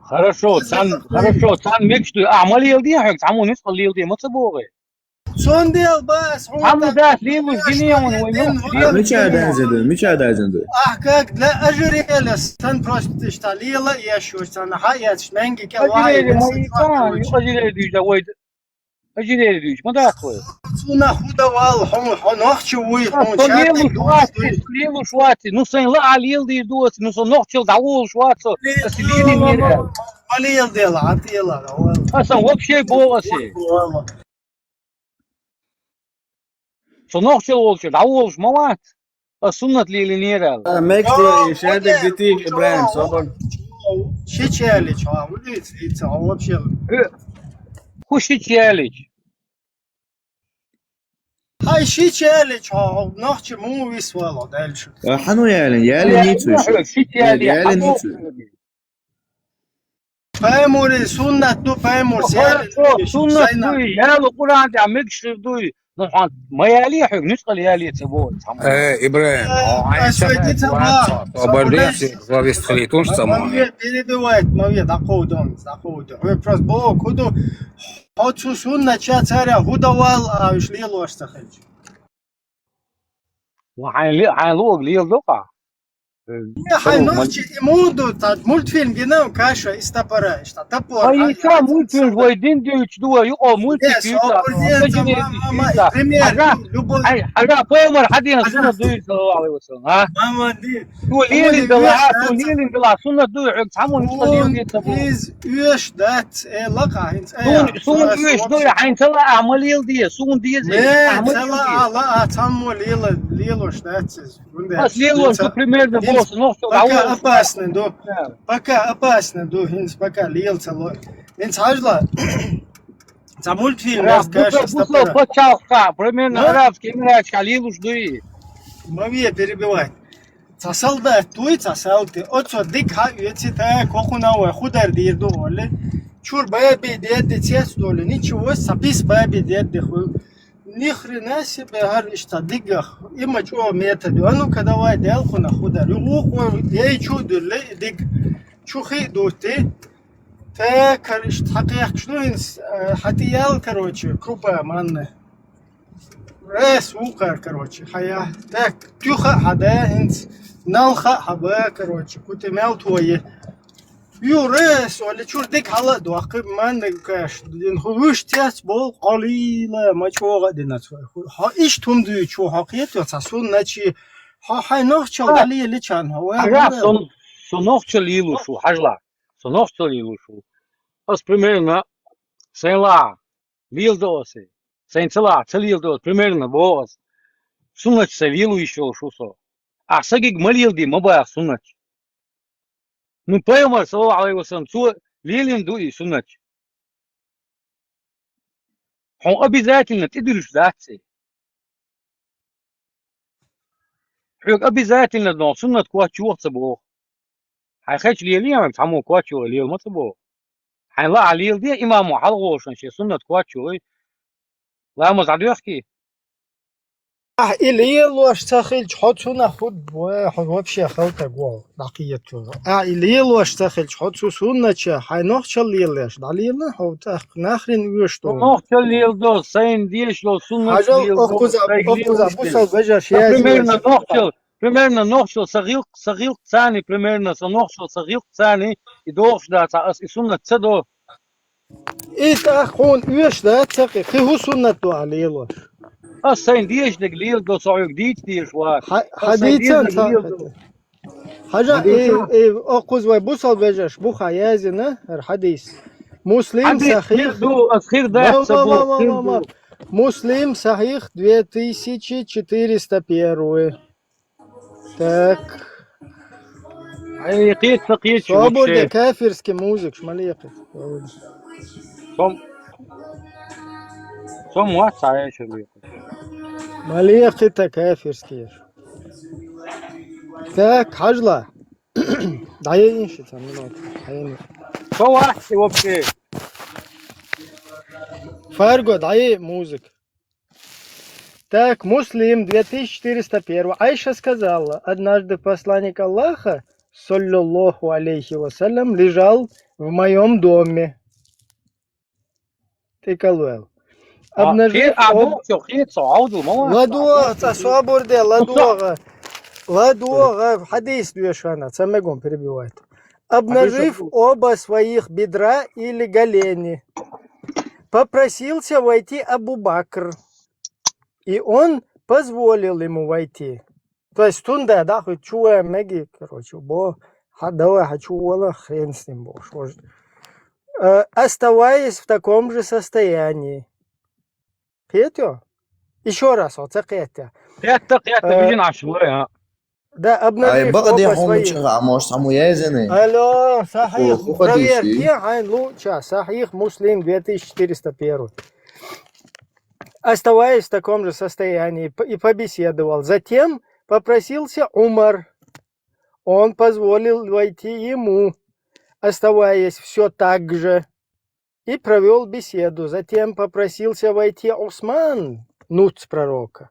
Хорошо, цан, хорошо, цан мегаш ду, а, ма леладе хьоьга, цхьаммо нуьцкъала леладе, ма ца бохий. Цундела бас хьуна. Хьаму дас лелуш гине ван вай нохчий. Мича дайзан ду, мича дайзан ду? Ахь как для ожирения сан просто иштта лела еш уж цана хьа еш менги кел вай. Ожирение ма и цан, ожирение дуьйш да вай. Ожирение дуьйш, ма даккха вай. Цуна худа вал хьун, хьо нохчи вуй хьун. Со лелуш вац, со лелуш вац. Ну сайн ла а леладийр ду ас, ну со нохчил дӀаволуш вац со. Ас лелин нера. Ма леладела, а тела. Асан вообще богӀасе. Со нохчал волчу дӀаволуш ма вац, ас суннат лелийнера аьлла. А, мегаш ду и шадерг дитий, Ибрахим, собар. Шича ялич, хьо, вулиц, ица, хьо вообще. Э, хӀу шича ялич? Хьай шича ялич, хьо, нохчи муха вис вала дальше. А, хьану ялин, ялин ницуш. Шича яли, ялин ницуш. Паймури суннат ду, паймур сел. Суннат дуй, яла Къуръан тӀехь мегаш хир дуй. Ну, хьан ма яли хьоьга, нуьцкъала яли ца боху, цхьамма. Э, Ибрахим, э, хьо хьайн ас вай ца дитса боху, ма. Собар деш, главист хилийтунаш ца ма. Ма ве, перебивать, ма ве, дӀакховдон, дӀакховдон. Хьоьга просто боху, хӀу ду, хьо цу суннат ша цара хӀу давал, а уьш лелош ца хилча. Ва хьайн ле-, хьайн луъаг леладо-кх ахь? Э, хьайн нохчи и муду, та мультфильм гина, каша из тапара, иштта, тапора. Ай, иштта мультфильм вай дин дуьйцу ду, юкъа мультик дуьйцу. Пример, любой. Ай, хьажа, пайхамар хьадийна суннат дуьйцу, саллаллаху алейхи ва саллям, а? Мама, ди. Цо лелин дала, цо лелин дала, суннат дуй, хьоьга цхьаммо нуьцкъала леладе ца боху. Из оьш дац, э, лакха хӀинца, э, суна оьш дуй, хьайн ца лаа, ма леладе, суна деза. Э, ца лаа, лаа, цхьаммо лела, лелош дац иза. Ас лелош ду примерно боху, нохчо пока опасно ду. Пока опасно ду, хӀинца пока лела ца ло. ХӀинца хьажла. Цхьа мультфильм яц, каша, бусал пачхьалкхехь, примерно Арабский Эмираташкахь лелуш дуй? Ма ве перебивать. Цхьа солдат дуй, цхьа салти. Оцо диг хьаоьци, та кокхуна вай худар дийр ду олли. Чур баби дедди цец долу, ничего, цхьа пис баби дедди хуьлу. Ни хрена себе, гьар иштта дигах. И ма чӀогӀа метод ю. А ну-ка, давай, делхуна худар. Ю гӀукъо, ей чу а дуьллу, и диг. Чу хи а дутти. Та кариш хьакхехкаш ду хӀинца, э, хьатӀеял, короче, крупа манна. Рес вукхар, короче, хьая. Так, туьха а хьада хӀинца, налха а хьаба, короче, кути мел тое. Ю рес, вали чур диг хьала а дохкхи, манна каш, дин ху вуьш тец бол, къолийла, ма чӀогӀа а дина цо. Хьо иштта хӀума дуьйцу, хьо кхетоцахь, сунначи, хьо хьайн нохчал дӀалеличарна, хьо вай. Со нохчал лелуш ву, хьажла. Со нохчал лелуш ву. Ас примерно сайн ла леладо аса. Сайн ца лахь, ца леладо аса, примерно боху аса. Суннаташ сайн лело йиш йолуш ву со. Ахь сагиг ма леладе, ма баха суннаташ. Ну, пайхамар, саллаллаху алейхи ва саллям, цо лелийна ду и суннаташ. Хьуна обязательно тӀедуьллуш дац и. Хьоьга обязательно дон суннат коч йоху ца боху. Хьайн хечу лелий, хьоьга цхьаммо коч йоху лела ма ца боху. Хьайн лаахь леладе, имамо хьалхолушан шен суннат коч йохий. Ламаз дӀадоьхкий? Ахь и лелош ца хилча, хьо цунах хӀу д-, вай, хьо вообще хала стаг ву, дӀакхета ву. Ахь и лелош ца хилча, хьо цу суннача, хьайн нохчал лелош, дӀалелла хьо, тӀаккха нахрин оьшуш ду. Нохчал леладо, сайна дезаш долу суннат леладо, окхуза, окхуза бусал вежарш яздеш. Примерно нохчал, примерно нохчал сан гӀиллакх, сан гӀиллакх царни, примерно сан нохчал сан гӀиллакх царни, и дохуш дацахь, ас и суннат ца до. И тӀаккха хьуна оьшуш дац, цхьа кхин хӀу суннат ду ахь лелош? Ас сайна дезаш дерг леладо, со хьоьга дийца дезаш вац. Хьа-, хьадийцан ца леладо. Хьажа, э, э, окхуза вай бусал вежарш бу хьан яздина, хӀара хьадис. Муслим, хьадис Сахих. Хир ду, ас хир дац, ма, ца ма, бу, ма, хир ма, ма, ду. Муслим, Сахих, две тысячи четыреста первый. Так. Ай, кхета, кхета Собур де, вообще. Кафирский музыка, ма лакхе. Сом. Сом вац, ай, чё ли. Ма лакхе кафирский. Так, хьажал. ДӀаяйин ши цхьа минута. ДӀаяйин. Сом вац вообще. Фарго, дӀаяй музыка. Так, Муслим, две тысячи четыреста первый. Айша сказала: «Однажды посланник Аллаха, саллаллаху алейхи ва саллям, лежал в моем доме». ТӀаккха вел. А, Обнажив кхе-, а, об- ну, всё, кхета, аудил, ма вац. ЛадугӀа, цхьа собур де, ладугӀа. ЛадугӀа, хьадис доьшу хьона, цхьа мегаш перебивать. Обнажив оба своих бедра или голени, попросился войти Абу Бакр. И он позволил ему войти. То есть цунна дӀахо чу ван меги, короче, бо, хьа, давай, хьа чу вала, хрен с ним, бо, что ж. Э, оставаясь в таком же состоянии. Кхетий? Ещё раз, вот, кхетий. Кхета, кхета, Э, вижен аш, лой, а. Да, Ай, обнажив бакъда оба хьона своих. Чу, а может, хьона языны. Алло, Сахих, Ху-, ху хадис проверьте, ю? Айн Луча, Сахих Муслим, две тысячи четыреста первый. Оставаясь в таком же состоянии, п-, и побеседовал. Затем попросился Умар. Он позволил войти ему, оставаясь все так же, и провёл беседу. Затем попросился войти Усман, нуц пророка.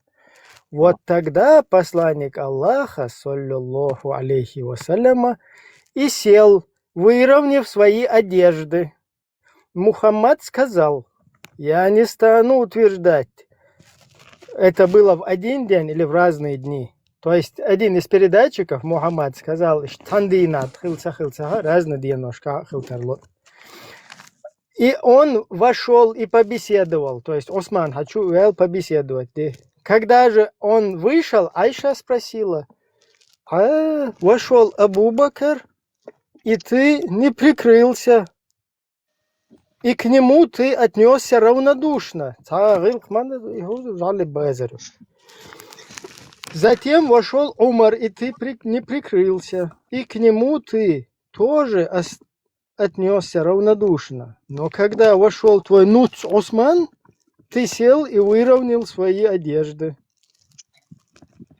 Вот тогда посланник Аллаха, саллаллаху алейхи ва саллям, и сел, выровняв свои одежды. Мухаммад сказал: «Я не стану утверждать, это было в один день или в разные дни». То есть один из передатчиков, Мухаммад, сказал, что цхьан дийнахьа хилла ца хилла ца, разные денёшка хилла тарло. И он вошёл и побеседовал. То есть Усман хьа чу вел побеседовать, да. Когда же он вышел, Айша спросила: «А, вошёл Абу Бакр, и ты не прикрылся. И к нему ты отнёсся равнодушно». Цхьа гӀиллакх ма да, и хӀу жали базар. Затем вошёл Умар, и ты при-, не прикрылся. И к нему ты тоже ос-, отнёсся равнодушно. Но когда вошёл твой нуц Усман, ты сел и выровнял свои одежды.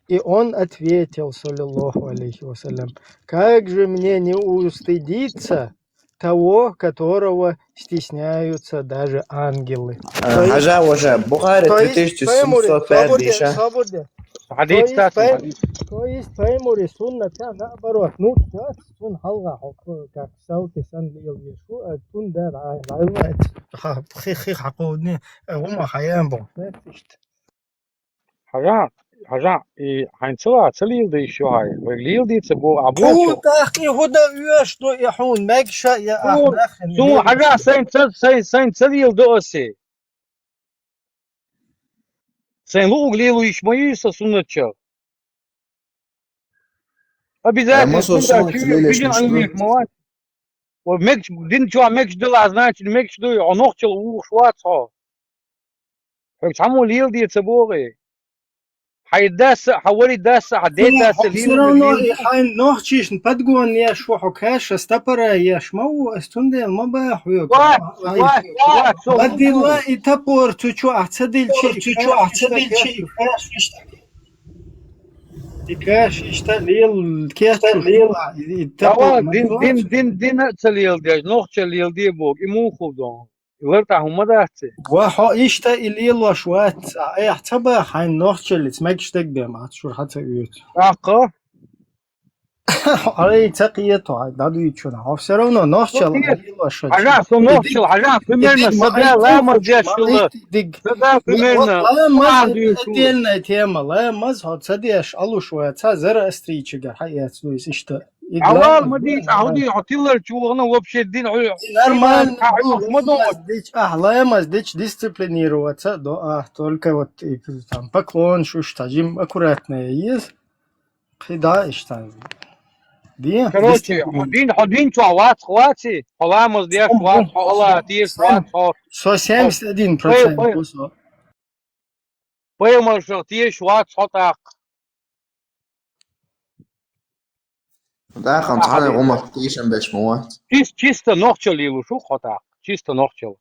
И он ответил, саллаллаху алейхи ва саллям: «Как же мне не устыдиться того, которого стесняются даже ангелы?» А, хьажал, уже, Бухари, То есть, три тысячи семьсот пять, Паймури, дыша. Сабурде, Хьадис То есть, так, Пай-, хьадис. То есть, Паймури, сунна, да, наоборот. Ну, да, сунна хьалха, хьо-, как салты сан лил вешу, а тун да, ра-, ра-, ра-, ха-, хи-, хи-, хакуни, э, ума хаям бо. Знаете, что? Хьажал, хьажал, и хьайн цала, ца леладе ишта хьай. Вай леладе ца бо, а бо Ху чё? Тахки худа веш, ну, и хун, мегша, я, а, Су, нахин, су, лил. Хьажал, сайн ца, сайн, сайн ца леладе оси. Сайн луг лелу иш ма йиса суннатча. Обязательно Э, ма со сунна сунна чу лелеш вижен мишта. Ангих ма вац. О, мегаш, дин чу мегаш дила, значит, мегаш дуй, о нохчал уш вац хьо. Хьо цхьаммо леладе ца богӀе. Хьай дас, хьа вари дас, хьа дед дас Всё равно леладе. И хьайн нохчишна подгон еш, хьо каша стопора еш, ма у, ас цундел ма бахьа хьоьга. Вац, вац, вац, со Бадилла и топор цу чу ахь ца дилчи, цу чу ахь ца дилчи, и каш иштта. И каш иштта лел, кеш лел, и топор Дава, ма дин, дин, дин, дин а ца леладеш, нохча леладе бог, и муха хул дон. И лартӀа хӀума дац. Ва хьо иштта и лелош вац, а айхьа ца баха, хьайн нохчаллица мегаш дагабе ма, шура хьа ца оьцу. ТӀаккха? Хьо ай ца кхету, хьай дӀадуьйчуна. Хьо всё равно нохчал Ну, лелош хьо. Хьажа, со нохчал, хьажа, примерно, И диг сада ламаз деш хьула. Диг. Сада, примерно, Вот ламаз ламаз деш хьула. Отдельная тема. Ламаз хьо ца деш, алуш вац, ца зара астрийчигар хьаэц вуйс иштта. И Авал главное, ма дий, главное. Ахуди, хьо тиллар чу вахана вообще дин хьу. И нормально, Хьа хьу ма ламаз дон. Дич, а, ламаз дич дисциплинироваться, до, а, только вот и, там, поклон, шуш, тажим, аккуратное есть. Кхида иштта. Дин, Короче, дисциплина. Хьо дин, хьо дин чу вац, хваци, хьо ламаз деш Сом, вац, хьо Аллах деш вац, хьо. Со семьдесят один процент Ой, ой. Бусо. Пайхамаршах тешаш вац хьо тӀаккха. ДӀахо цхьанне гӀумах тешам беш ма вац. Чис-, чисто нохчалла лелаш ву-кх хьо тӀаккха. Чисто нохчалла.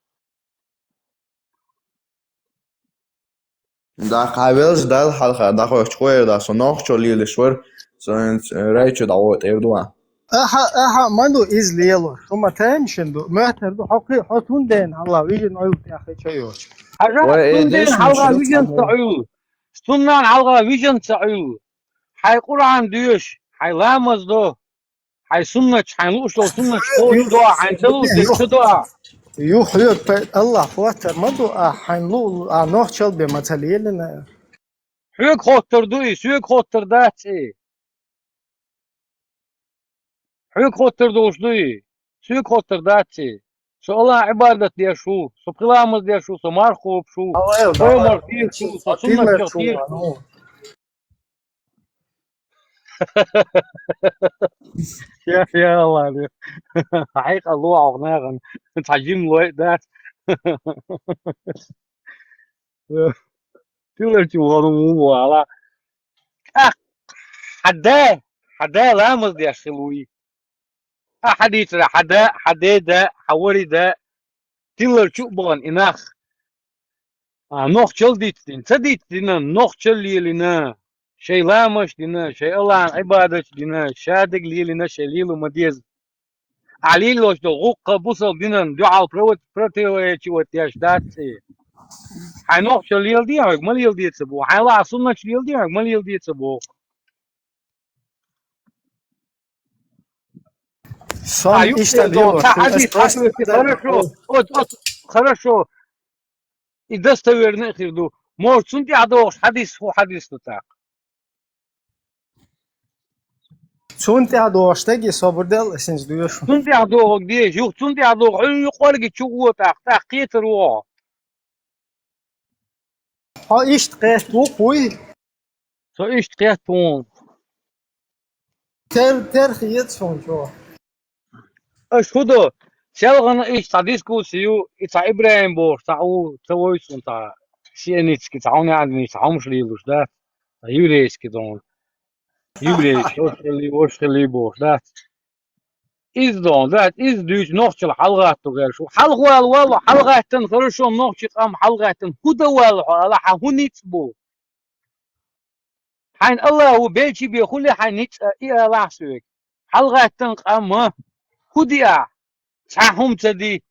ДӀахо хьа велча Далла хьалха, дӀахо чухуэр да, со нохчалла лелаш вар, со хӀинца рай чу дӀагӀо тӀера ду а. Ахьа, ахьа ма ду иза лелаш. Хьо ма тамашийна ду. Моьттар ду, хьо кхы, хьо цундела хьалха вижина Ӏуйла тӀехь хи чу йоцуш. Хьажа, ой, э, цундела дешна хьалха шуна вижина ца Ӏуйла. Цундела хьалха вижина ца Ӏуйла. Хьай Къуръан доьшу, хьай ламаз до, хьай суннаташ, хьайна лууш долу суннаташ кхочуш до, хьайна ца лууш дерг ца до. Юха хьоьга пе-, Аллах хоттар ма ду, а хьайна луу, а нохчалла бен ма ца лелина. Хьоьга хоттар ду и, соьга хоттар дац и. Хьоьга хоттар долуш ду и, соьга хоттар дац и. Со Аллахьа Ӏибадат деш ву, со пхи ламаз деш ву, со марха кхобуш ву, со марха кхобуш ву, со суннаташ деш ву. Я, я Аллах, я. Хьекъал ло хьох нахана. Цхьа жима лой а дац. Тилар чу вон ву вала. ТӀаккха хьан да, хьан да ламаз деш хила вуй. А хьадийцара хьан да, хьан ден да, хьан вари да, тилар чу а бахана и нах. А, нохчалла дицдина, ца дицдина, нохчалла лелина, шайн ламазаш дина, шайн Аллахьан Ӏибадаташ дина, шадерг лелина, шайн лело ма деза. Ахьа лелош долу гӀуллакх бусалба динан дуьхьал провод-, противоречивать деш дац и. Хьайн нохчалла леладе хьоьга, ма леладе ца боху. Хьайн Аллахьан суннаташ леладе хьоьга, ма леладе ца боху. Сон а, иштта юкъе долу лелош, цхьа хьадис, хьадис, хорошо, оц, оц, хорошо. И достоверно а хир ду. Может, цунна тӀехь догӀуш хьадис хӀу хьадис ду тӀаккха? Цунна тӀехь догӀуш стаге собар дел, ас хӀинца доьшу. Цунна тӀехь догӀург деза, юха цунна тӀехь догӀу, хьуьн юкъарги чу гӀо тӀаккха, тӀаккха кхетар ву хьо. Хьо иштта кхетта ву-кх вуй? Со иштта кхетта ву. Тер-, терхьа еза суна чӀогӀа. Аша хӀун до? Селхана иштта цхьа дискусси ю, и цхьа ИбрахӀим бохуш цхьаъ ву, ца войсун цхьа сионистский, цхьа хьуна яьннича цхьа хӀумаш лелуш дац, цхьа еврейский дон. Еврейский, оцу хилли, оцу хилли бохуш дац. Иза дон, дац, иза дуьйцу нохчалла хьалагӀатта ду гӀерш ву. Хьалха вала валло, хьалагӀаттан, хорошо, нохчи къам хьалагӀаттан. ХӀун дан валла хьо, ала, хьан хӀун ницкъ бу? Хьайн Аллахьа белчи бен хуьлий хьайн ницкъ а, и алахь соьга. ХьалагӀаттан къам а, хӀун ди ахь? Цхьа хӀума ца ди.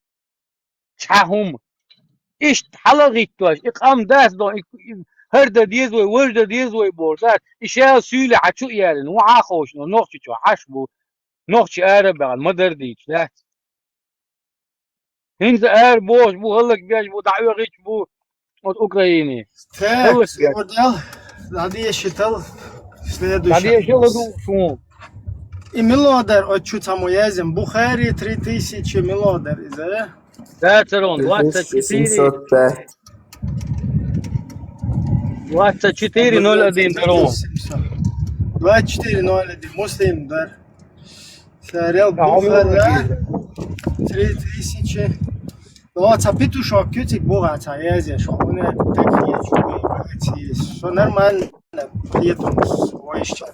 Цхьа хӀума. Иштта хьала а гӀиттош, и къам дац дон, и, и хӀара дан деза вай, важа дан деза вай бохуш дац, и шаьла суьйле хьан чу а ялина, ву хьан а ховшина, нохчи чу хьаш бу, нохчи ара а баьхна, ма-дарра дийцаш дац. ХӀинца ара бохуш бу, хӀаллакбеш бу, дӀаоьхуьйтуш бу оцу Украине. Так, хӀаллакбеш. Дел, дӀадешийтал, следующий. ДӀадешал а ду шун. И мила дар оцу чу цхьаммо яздина, Бухари три тысячи мила дар иза? Да, Царон, двадцать четыре. Семьсот пять. Двадцать четыре ноль один, Царон. Двадцать четыре ноль один, Муслим дар. Сарел Бухара, три тысячи. О, цхьа петушок куьциг бухьа цхьа язъеш, хьуна таххьечу вай, со нормально кхетам вайшча.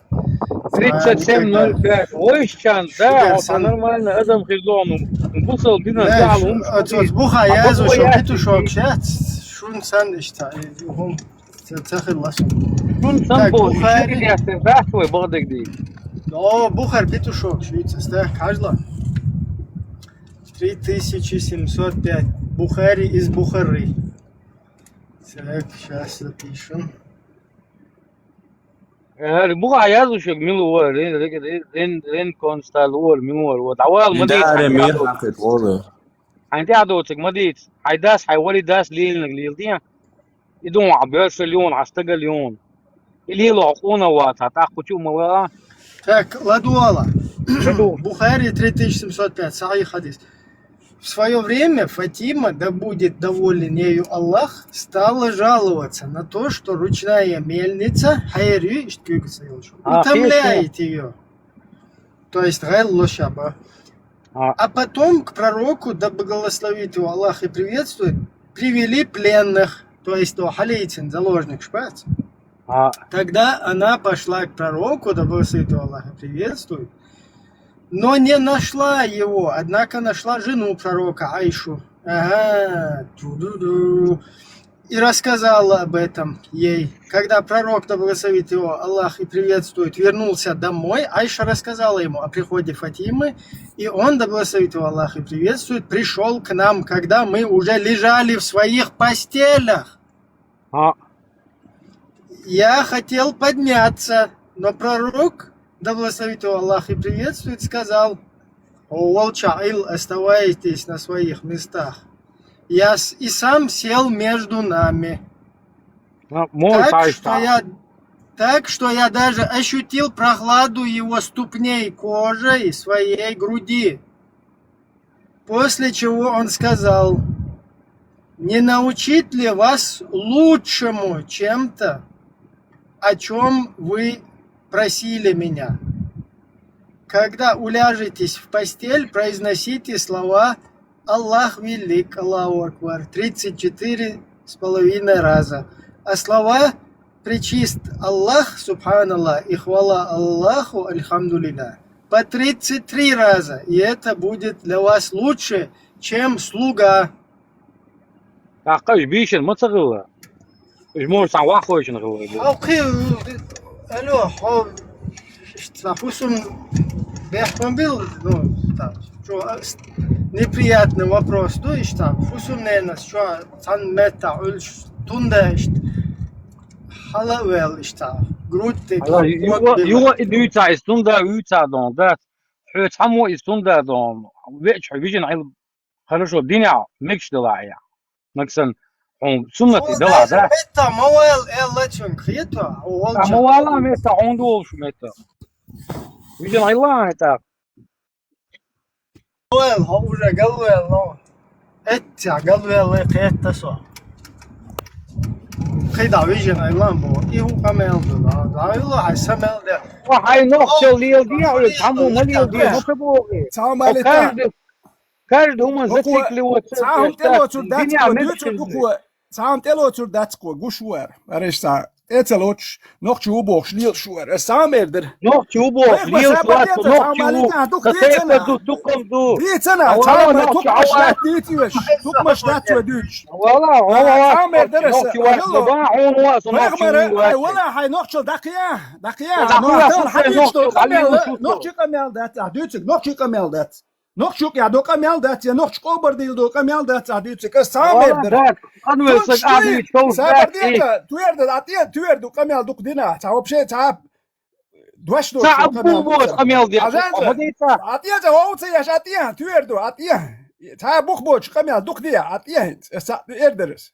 Тридцать семь ноль пять. Вайшчан, да, хьо нормально адам хир дохуну. Бусал динан тахьал хӀумаш. Оцу бухьа язъеш, петушок шац, шун сан иштта, хӀума. Ца, ца хилла сан. Шун сан боху, Бухари. Ши ястер дац вай бахдагди. О, Бухар петушок, шуьца стах хьажла. Три тысячи семьсот пять. Бухари из Бухары. Так, щас запишем. Э, бухьа язъеш мила вара, рен, рен, рен, рен констал вара, мила вара. Вот, авал ма дийца, хьайн тӀаьхьа доцург ма дийца. Хьайн дас, хьайн вари дас лелинарг леладе. И дун вахь боьрша леладе, хьан стага леладе. И лело хьо къона вац, тӀаккха кху чу а ма вала. Так, ладугӀала. Бухари три тысячи семьсот пять, сахьихь хьадис. В свое время Фатима, да будет доволен ею Аллах, стала жаловаться на то, что ручная мельница, хьерю, иштта куьйгаса йолуш, утомляет её. То есть гӀелло шаба. А потом к пророку, да благословит его Аллах и приветствует, привели пленных. то есть то хьалийцина заложникаш бац. А. Тогда она пошла к пророку, да благословит его Аллах и приветствует, но не нашла его, однако нашла жену пророка Айшу. Ага, ту-ду-ду. И рассказала об этом ей. Когда пророк, да благословит его Аллах и приветствует, вернулся домой, Айша рассказала ему о приходе Фатимы, и он, да благословит его Аллах и приветствует, пришел к нам, когда мы уже лежали в своих постелях. А. Я хотел подняться, но пророк, да благословит его Аллах и приветствует, сказал: «О, волча Ил, оставайтесь на своих местах». Я с- и сам сел между нами. А, мой Так что я, так что я даже ощутил прохладу его ступней кожей своей груди. После чего он сказал: «Не научить ли вас лучшему чем-то, о чем вы просили меня? Когда уляжетесь в постель, произносите слова «Аллах велик», «Аллаху Акбар» тридцать четыре с половиной раза. А слова «Пречист Аллах», «Субханаллах» и «Хвала Аллаху», «Альхамдулиллах» по тридцать три раза. И это будет для вас лучше, чем слуга. ТӀаккха уж бийшина ма ца хилла. Уж мо цхьа ваххойшина хилла. Хьо кхы, алло, хьо, иштта хӀусам бехк ма билла, ну, так, чо, а, с- неприятный вопрос ду, иштта, хӀусамненас чо цхьана меттахь Ӏуьллуш, тунда иштта, хьала а ваьлла иштта, грудь тӀе Хьала, кхо- юха, кхо- юха и дуьйцахь, иза тунда вуьйцахь дон, да? Хьоьца хьан мо иза тунда дон? Веача хьо вижина Ӏилла. Хорошо, динехь мегаш делахь я. Нагсан хьуна суннате далахь, да? Метта ма ваьлла, аьлла цуьнга, хета, хьо А волча. Ма вала метта, хьуна долуш метта. Вижина Ӏилла хьайта. Ваьлла, хьо уже галваьлла, но. Эццехь галваьлла, кхетта со. КхидӀа вижина Ӏилла бу. И хӀун къамел ду, да? Да, Ӏилла, хьай са мел де. Хьо хьайн нохчалла леладе, хьо цхьаммо ма леладе, ну ка боху. Цхьа хьо малита. Каждый Каждый хӀуманна зациклироваться. Цхьа хӀума тӀелоцур дац кхо, дуьйцур ду кхо. Цхьа хӀума тӀелоцур дац кхо, гуш вара. Ареша цхьа тӀе ца лоцуш, нохчи ву бохуш лелаш вара. Аса цхьа хӀума эр дара. Нохчи ву бохуш лелаш вац, нохчи ву. Сан тайпа ду, тукхам ду. Дийцина, цхьа хӀума тукхамаш дац дийца веш. Тукхамаш дац вай дуьйцуш. Вала, вала, цхьа хӀума эр дара аса. Нохчи вац, ба, хьуна вац, нохчи ву вац. Вай хӀума эр, вала, хьай нохчалла дӀакхия, дӀакхия. Нохчи къамел, нохчи къамел дац, ахь дуьйцург, нохчи къамел дац. Нохчо кӀехь до къамел дац, я нохчо къобар дийла до къамел дац, ахь дуьйцург, аса цхьа хӀума эр дара. Дац, къанвер сан къа дуьйцу, сабар де, туьйр ду, а тӀе, туьйр ду къамел дукха дина, цхьа вообще, цхьа дош до цхьа къамел ду. Къамел де, а тӀе, цхьа вовца еш, а тӀе, туьйр ду, а тӀе. Цхьа бух боцу къамел дукха де, а тӀе, аса эр дара аса.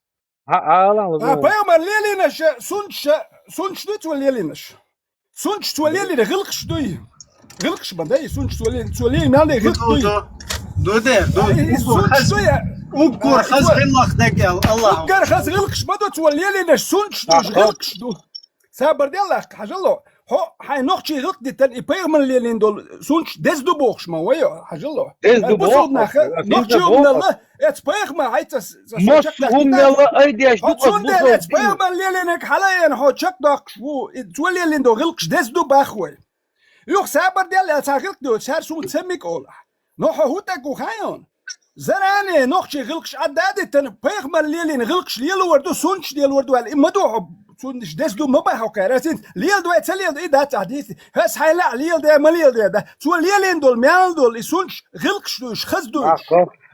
Хьан ала, а, пайхамар лелийнаш, сунташ, сунташ ду цо лелийнаш. Сунташ цо лелийна гӀиллакхаш дуй. ГӀиллакхаш ма дай, сунташ цо лелийна, цо лелийна мел дай гӀиллакх дуй. Ду де, ду. Уггар хаза гӀиллакх дагал, Аллах. Уггар хаза гӀиллакхаш ма ду, цо лелийнаш сунташ ду, гӀиллакхаш ду. Сабар деллахь, хьажало. Хьо хьайн нохчий гӀиллакх дитан и пайхамар лелийна долу сунташ деза ду бохуш ма вай, хьажало. Деза ду бохуш. Нохчий умнала, эц пайхамар хьайца. Массо хӀуманелла айдеш ду. Хьо цундела эц пайхамар лелийнарг хьалаена хьо чекхдоккхуш ву, и цо лелийна долу гӀиллакхаш деза ду бах вай. Юха сабар делла цхьа гӀиллакх доцу, цара суна ца мика олахь. Но хьо хӀун тӀе гу хаьий хьуна? Заране нохчий гӀиллакхаш Ӏадда а диттана, пайхамар лелийна гӀиллакхаш лелор ду, сунташ лелор ду аьлла, и ма ду хьо, цундаш деза ду ма баха хьо кхара, ас хӀинца леладой, ца леладой, и дац ахь дийци. Хьас хьайла а леладе, ма леладе, да. Цо лелийна долу мел долу, и сунташ гӀиллакхаш ду, уьш хаза ду уьш.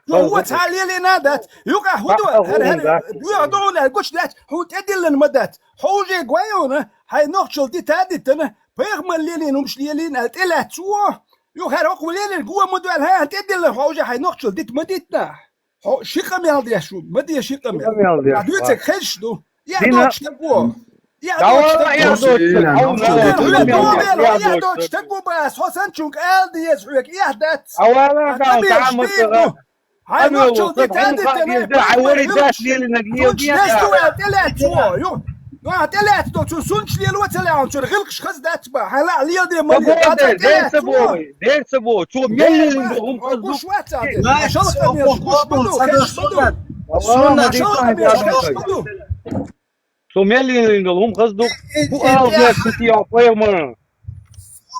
Цо хӀун цхьа лелийна а дац. Юкъахь хӀун ду, хӀара, хӀара, дуьхьа догӀун аьлла гучу дац, хьуна тӀедиллина ма дац. Хьо уже гой хьуна, хьайн нохчалла дита а диттана, пайхамар лелийна хӀумаш лелийна аьлла тӀелаьцна цо. Юха хӀара хӀокхо лелийна гуо ма ду аьлла, хьан тӀедиллина хьо уже хьайн нохчалла дита ма дитина. Хьо ши къамел деш ву, ма де ши къамел. Ахь дуьйцург хезаш ду. Эхь доцу стаг ву. Эхь доцу стаг ву. Эхь доцу стаг ву. Эхь доцу стаг ву бах, хьо санначунга ала деза хьоьга, эхь дац. Ахь къамелаш дийр ду. Хьайн нохчалла дита а диттана, сунташ деза ду аьлла тӀелаьцна цо. Ю, ну, ахь тӀелаьцна долу цунна сунташ лело ца лаьа, цуьра гӀиллакхаш хаза дац бах, хьайла а леладе ма леладе. Дер ца боху, дер ца боху, цо мел лелийна долу хӀума хаза ду. Гуш вац ахь дерг. Шала къамелаш гуш ма ду, хезаш ма ду. Шала къамелаш хезаш ма ду. Цо мел лелийна долу хӀума хаза ду-кх. Э, э, хӀун э, ала э, деза цу тӀехь пайхамарна?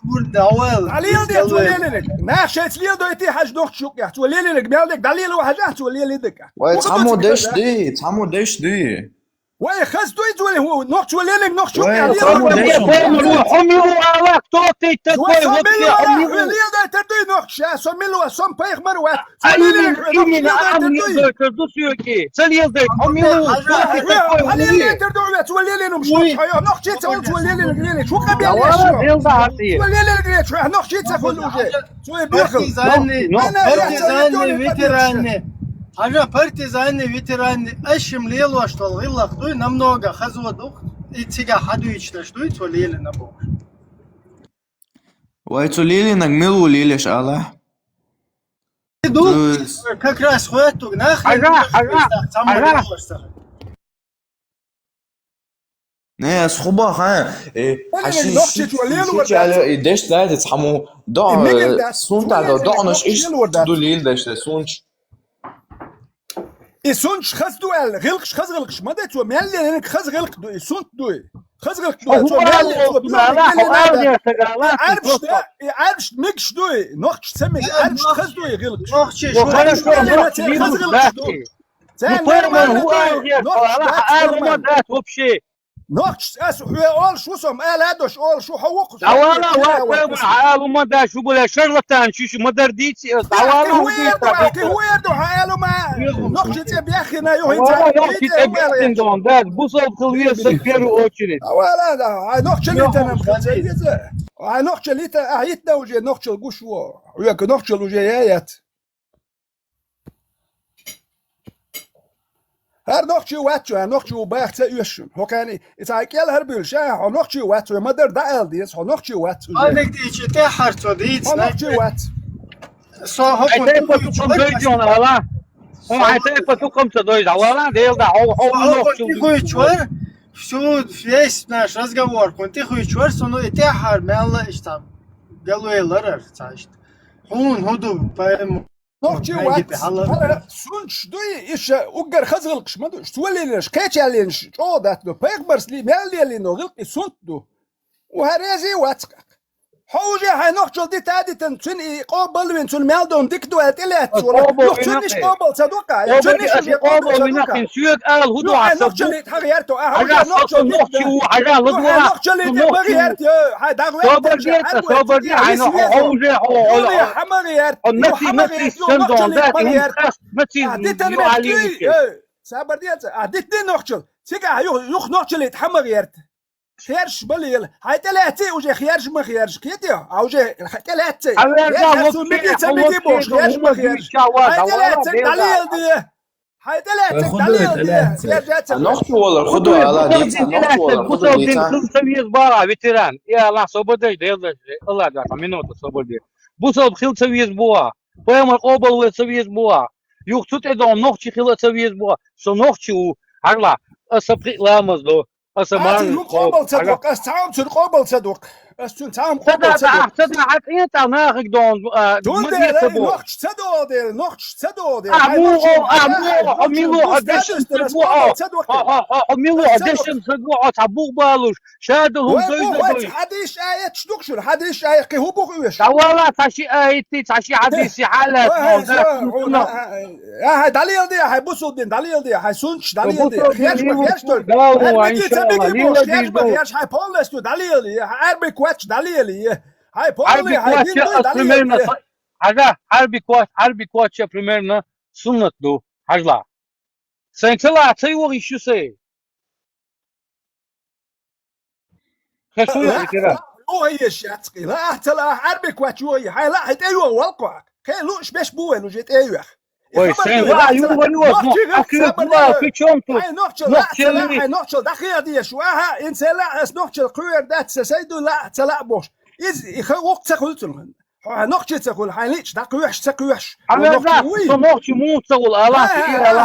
Бурда, вел. Дӏалелде цо лелинарг. Нах шайца леладойтий хьажа нохча юкъехь. Цо лелинарг мел дерг дӏалело хьажахь, цо лелинарг. Вай, цхьаммо деш дуй, цхьаммо деш дуй. Вай, хаза дуй цо ле-, хӀу-, нохчо лелинарг нохча юкъехь. Вай, цхьаммо деш дуй. Хьо мила ву ала, кто ты такой, вот я, хьо мила ву. Леладайтар дуй нохча, со мила ву, со пайхамар вац. Цо лелинарг нохча леладайтар дуй. Ца леладайта, хьо мила ву, кто ты такой, хьо лелийтар ду ве, цо лелинарг нохча, хьо нохча ца хуьлу, цо лелинарг лелийта. Хьо къамел еш. Цо лелинарг лелийта, хьо нохча ца хуьлу уже. Цо бехал. Партизанный, партизанный, ветеранный. Хьажа, партизанный, ветеранный, аш шим лелош долу гӀиллакх дуй, намного хазо ду-кх, и цигахь хьадуьйцуш даш дуй, цо лелина бохуш. Вай, цо лелинарг мила ву лелаш ала? Ду, как раз хоьттуг, нах. Хьажа, хьажа, хьажа. Не, ас хӀун боху, ха? Э, хьан ши-, ши-, ши-, ши-, и деш дац, цхьаммо до, э, сунтах до, доӀанаш иштта ду лелдеш, э, сунташ. И сунташ хаза ду аьлла, гӀиллакхаш хаза гӀиллакхаш ма ду, цо мел лелинарг хаза гӀиллакх ду, и сунт ду и. Хаза гӀиллакх ду, цо мел лелинарг, цо мел лелинарг. Ӏарбаш да, и Ӏарбаш мегаш ду и, нохчаш ца мега, Ӏарбаш хаза ду и гӀиллакхаш. Нохчаш хаза гӀиллакхаш ду. Царна нормально ду. Нохчаш дац нормально. Нохчаш, ас хьоьга олуш ву со, ма ала дош олуш ву, хьо ву-кх. Дӏавала, ва, ва, ва, ала ма дац, шу гула шарлатан, шу, шу ма дар дийци, ас дӏавала, хьо ву дийца, хьо вер ду, хьо ала ма, нохча цӀе беххина, ю хӀинца, нохча цӀе беххина, дон, да, бусалба хила веза, в первую очередь. Дӏавала, да, хьай нохча лита нам хила веза. Хьай нохча лита, а хӀитта уже нохчал гуш ву. Хьоьга нохчал уже яц. ХӀара нохчи вац шу, хӀара нохчи ву баха ца оьшу шуна. ХӀокхаьрний, и цхьа кӀел хӀара буьллуш, а, хьо нохчи вац, вай ма-дарра дӀаала деза, хьо нохчи вац уже. Ма мегаш дийцича, тӀаьххьара цо дийца. Хьо нохчи вац. Со хӀокхунна тӀе хьуьйчу вара, ала? Хьуна хьайн тайпа тукхам ца дойза, ала? Дела да, хьо, хьо нохчи ву. ТӀе хьуьйчу вара, всю, весь наш разговор хьуна тӀе хьуьйчу вара, со, ну, и тӀаьххьара мелла иштта галвелларара ца иштта. Хьуна хӀун ду, пойму. Нохчи вац. Хьала сунташ дуй, иша уггар хаза гӀиллакхаш ма ду. Цо лелинарш, кхечаьлла лелинарш чӀогӀа дац ду. Пайхамарс ли-, мел лелийно гӀиллакх и сунт ду. У хьан резий вац-кх. Хьо уже хьайн нохчал дита а дитина, цуьнан и къобал вина, цунна мел дон дика ду аьлла тӀелаьцна волу. Юха цуьнан иштта къобал ца ду-кх, я цуьнан иштта уже къобал ца ду-кх. Соьга ала, хӀун ду хьан нохчаллита хьан гӀерта, а хьан нохчаллита ма гӀерта, йо, хьайн дагӀа ваьлла. Собар де, собар де, хьайн хьо уже хьо, хьо, хьо, хьан ма гӀерта, хьо наци, наци, сан дон, да, хьан наци, ю алийча. Сабар де, а дитина нохчал. Цигахь ю-, юха нохчаллита хьан ма гӀерта. Херш ма лела. Хьайн тӀелаьцций уже херш ма херш. Кхетий? А уже хьайн тӀелаьцций. Хьан верда, хьерш лоцу меги ца меги бохуш, херш ма херш. Хьайн тӀелаьцций дӀалела де. Хьайн тӀелаьцций дӀалела де. Херш яц. А нохчо валар хӀун ду, ала, дийца, нохчо валар хӀун ду, дийца. Хила ца веза бара, ветеран. И Аллах собар деш, Дела деш, Аллах деш, минута собар де. Бусалба хила ца веза бу а. Пайхамар къобалве ца веза бу а. Юха цу тӀе дон нохчи хила ца веза бу а. Со нохчи ву. Хьарла, аса пхиъ ламаз до. Аса марна. Цуьнан къобал ца доккху, ас цхьа а цуьнан къобал ца доккху. Ас цуьнан цхьа а къобал ца доккху. Ца да, ца да, хьан тӀе нахаг дон, а, цундела, нохча ца догӀу дела, нохча ца догӀу дела. А, муха, а, муха, хьо мила ву, хьо дешан саг ву, хьо, хьо, хьо, хьо мила ву, хьо дешан саг ву, хьо цхьа бух балуш, шадал хӀума дойза дой. Хьадийс аяташ ду-кх шуна, хьадийс аят, кхин хӀун бух оьшу? Дӏавала, цхьа ши аятий, цхьа ши хьадийсий хьалаьцна. Ахьа, дӏалела де, хьайн бусалба дин, дӏалела де, хьайн сунташ, дӏалела де. Херш ма херш тойла. Хьайн меги ца меги бохуш, херш ма херш, хьайн полностью дӏалела е, хьайн Ӏарбик коч дӏалела е. Хьайн полный, хьайн дин дуй дӏалела е. Хьажа, Ӏарбик коч, Ӏарбик коч примерно суннат ду. Хьажла. Сайн ца лаахь ца йогӀийша ю сайн. Хеш ду йогӀийша яц кхин. Лаахь ца лаахь, Ӏарбик коч йогӀий. Хьайн лаахь, хьайн тӀе йогӀу валкхо. Кхин луъуш беш бу вайн уже тӀе а йоьху. Ой, сайн лаахь, юха йогӀу, нохчаллий. Хьайн нохчалла, хьайн нохчалла дӀахеха дезаш ву. Аха, инса лаахь, ас нохчалла кхоьр дац, сан сайн дуй лаахь ца лаахь бохуш. Иза и ха воккха ца хуьлу цунах. Хьо хьан нохчий ца хуьлу, хьайн лиъча дӀакхоьхьуш ца кхоьхьуш. Хьан веза, со нохчий муха ца хуьлу, ала,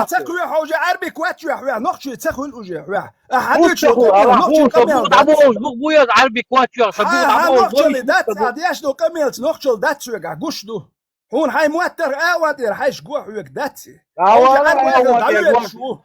ца кхоьхьу уже Ӏарбик коч вехь, вехь, нохчий ца хуьлу уже, вехь. А хьан дуьйцу ца хуьлу, ала, нохчий къамел дац. Даболуш бу, бу яз Ӏарбик коч вехь, сан дуьйцу даболуш бу. Нохчаллий дац, а деш ду къамелца, нохчалла дац соьгахь, гуш ду. Хьуна хьайн моттарх а ван тӀера хьайша го хьоьга дац. Хьо уже Ӏарбик дӀавоьдуш ву.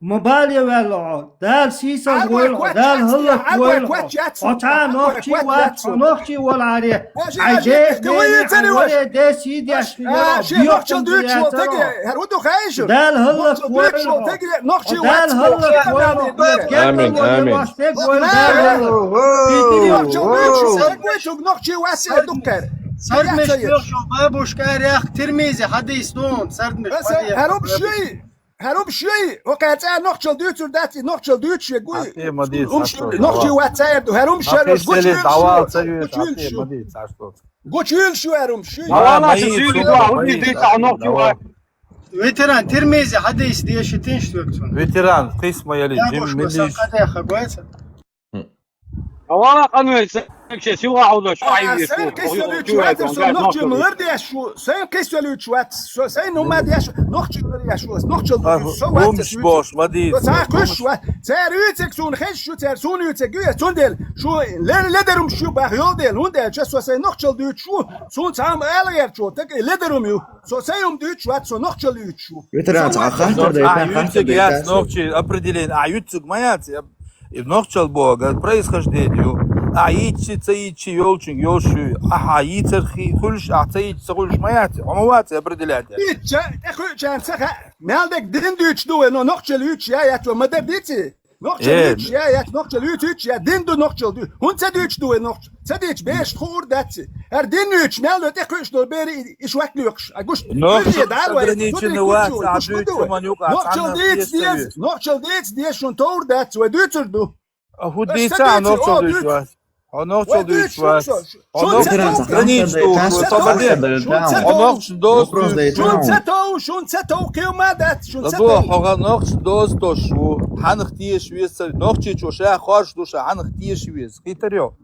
Ма бале ваьлла хьо. Дала сийсаз войла хьо, Дала хӀаллак войла хьо. Хьо цхьа нохчи вац, хьо нохчи волхьаре. Хьай де, де, хьай варе, де сий деш, Дала хӀаллак войла хьо. Дала хӀаллак войла хьо. Амин, амин. Сардмеш бабушка ряхк Тирмизи хьадис дун, сардмеш. ХӀаруб шуй, хӀаруб шуй, хӀо кхаьцӀа нохчал дуьйцур дац, и нохчал дуьйцуш ве гуй. Нохчи вац цаьр ду, хӀарум шуй, гучуйла шу, гучуйла шу. Гучуйла шу хӀарум шуй. Ветеран, Тирмизи хьадис деши тинш векцун. Ветеран, кхисма яли, Диммилиш. Ава, къанвай, сакше, сила хьулаш, ай, сен кисалуч вац, со нохчи млар деш шу, сен кисалуч вац, со сен нума деш, нохчи млар деш шу, нохчи млар деш шу, со вац. Умш бош, вади. Со ца куш ва, цер уцек сун хеш шу, цер сун уцек гю, сун дел, шу лер ледерум шу бах йол дел, хун дел, ча со сен нохчал дуч шу, сун цам эл гер шу, так ледерум ю. Со сен ум дуч вац, со нохчал уч шу. Ветеран, ца хатар да, а, хатар да, яц, нохчи определение, а, юцук маяц, И нохчал бога происхождение. А йичи, ца йичи, йолчинг, йолшу. Аха, йицар хи, хулш, а ца йичи, ца хулш, ма яц, ама вац, определять. Ича, э, хуйчан, ца ха, мялдек дин дюч дуэ, но нохчал юч я, я, чё, мадар дици? Нохчал юч я, я, нохчал юч, юч я, дин ду нохчал ду. Хун ца дюч дуэ, нохч. Ца дич беш хур даци. Ар дин юч, мялдек, э, хуйш ду, бери, иш вак люкш. А гуш, нохчал ограниченный вац, а дюч, ма нюк, а нохчал диц, диц, нохчал диц, диц, шун товр дац, ва дюцур ду. А ху дица, нохчал дуьйцу вац. Хьо нохчал дуьйцу вац. Хьо нохчал граница дуьйцу, собаде. Хьо нохчал доз дуьйцу. Шун ца тов, шун ца тов, кема дац, шун ца тов. Хьо нохчал доз тош ву. Хьанах теш веса, нохчичо ша хорш душа, хьанах теш веса. Хитарё.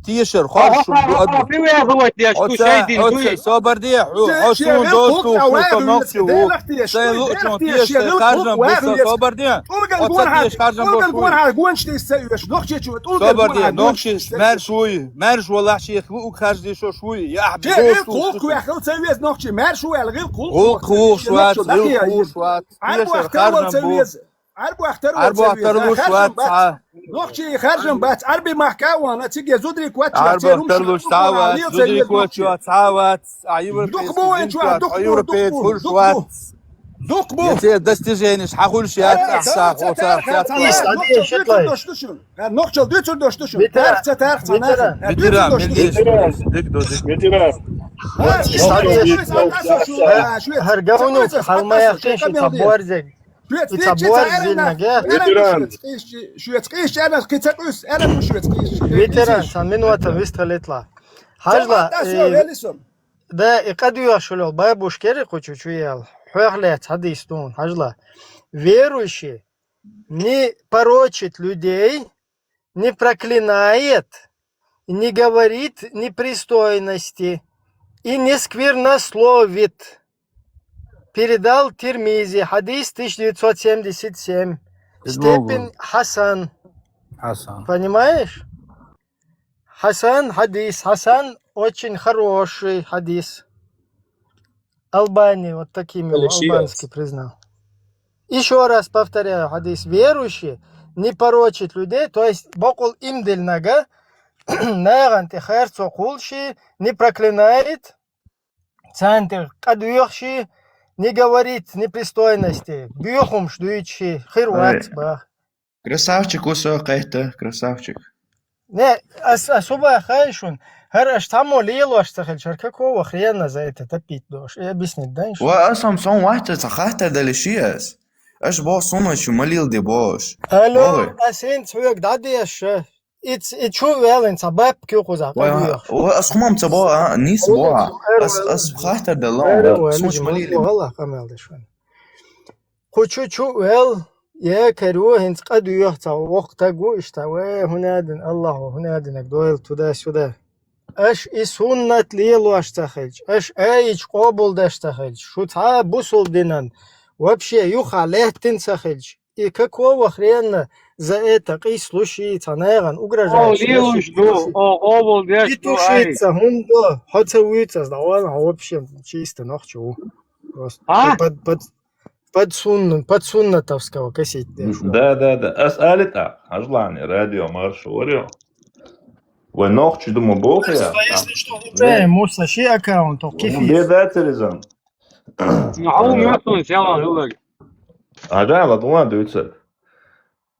Тешар хорш ду ад. Привязывать деш, кушай дин дуй. Собарде, хьо шун доз ту, хьо нохчи ву. Сай лучун теш, сай харжан буса, собарде. Тулган гонхар, тулган гонхар гончтис ца уьш, нохчичу, тулган гонхар гончтис. Марш вуй, марш валахь шех ву, ук харжди шо шуй, я, гил кулк вехал ца вез нохчи, марш ву, гил кулк. Гил кулк швац, гил кулк швац. Арбух карвал ца вез, арбух тарвал ца вез. Нохчи харжан бац, арби махка вана, циге зудри квач, арбух тарлуш ца вац, зудри квач ца вац, а йивр. Дух бу, дух бу, дух бу. Дук бу. Яце достижениш хьахулш яц, ахса, хоца, яц. Нохчал дуьцур дош ду шун. Нохчал дуьцур дош ду шун. Тарх ца, тарх ца, нахал. Ветеран, ветеран, милдеш, дик до, дик. Ветеран. Хар гавну халмаяхтин ши табуарзег. Швец, швец, ветеран. Швец, швец, швец, швец. Ветеран, сан минута вистхалетла. Хажла, да, и къадуьйхьшулел бабушкери кху чу чуял. Хьоьхлец хьадис тун, хажла. Верующий не порочит людей, не проклинает, не говорит непристойности и не сквернословит. Передал Тирмизи, хадис тысяча девятьсот семьдесят семь. Степень хасан. Хасан. Понимаешь? Хасан хадис, хасан очень хороший хадис. Албани вот таким его албанский признал. Еще раз повторяю, хадис верующий не порочит людей, то есть бокъул имдилнага, нагъан тӀе харцо кхулши, не проклинает, царна тӀе къадуьйхши, не говорит непристойности, буьйхумш дуьйцуши, хир вац бах. Красавчик ву со кхетта, красавчик. Не, ас, ас хӀу бахай шун, хӀара аш цхьаммо лелош ца хилча, хӀара какого хрена за это топить дош? И объяснить дай шун. Ва ас хӀама сон ваьтта ца хаттар дали ши ас. Аш бо сумачу малил де бош. Алло, ас хӀинца хьоьга дӀадеша. Иц, и чу вел хӀинца баб кюкъуза, ва, къадуьйхуш. Ва ас хӀумам ца бо, а, нис бо. Ас, ас хаттар дала, сумачу малил де. Валлахь, къамел деш ван. Кху чу чу вел, е кару хӀинца къадуьйху ца воккха таг ву иштта, ве, хӀунадин, Аллахьо, хӀунадинаг дойла туда-сюда. Аш и суннат лелош ца хилча, аш аич къобулдеш ца хилча, шу цхьа бусул динан вообще юха лаьттина ца хилча, и какого хрена за это къийслуши, цхьа нагӀан угрожаешь? О, лелуш ду, о, къобулдеш ду, ай. Петушица, хӀунда, хьо ца вуьйцас, да ладно, хьо вообще чисто нохчо ву. Просто. А? Под, под, подсунн-, подсуннатовского косить деш. Да, да, да. Ас али тӀаккха, хьажал, радио Маршо вар йо. Вай нохчий ду ма боху я? Просто, если что, уже, Муса, ши аккаунт, окей, фикс. Беда царизан. Ну, а у меня сон сяла, Хьажал, ладуван дуьйцур.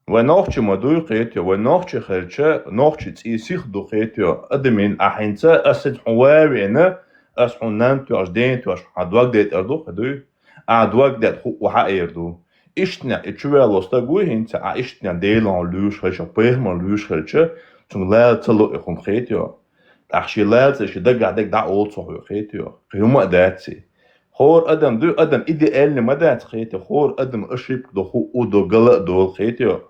Вай нохчий ма дуй, кхетайо, вай нохчий хилча, нохчий цӀий сих ду, кхетайо. Адамийн, ахь хӀинца, ас хӀинца хьуна вай веана, ас хьуна нанна тоьхча, дена тоьхча, хьан дог дайтӀар ду, хьан дуй? Ахь дог даьтта хӀуъа хьаэр ду. Иштта и чуваьлла стаг вуй хӀинца, ахь иштта Делан луьйш хилча, пайхамар луьйш хилча, цунга лала ца ло и хӀума, кхетайо. ТӀаккха шен лала ца, шен дагахь дерг дӀаолу цо хьоьга, кхетайо. Кхин хӀума а дац и. ХӀора адам дуй, адам идеальный ма дац, кхетайо. ХӀора адам ошибка ду, хӀуъа ду, гала а долу, кхетайо.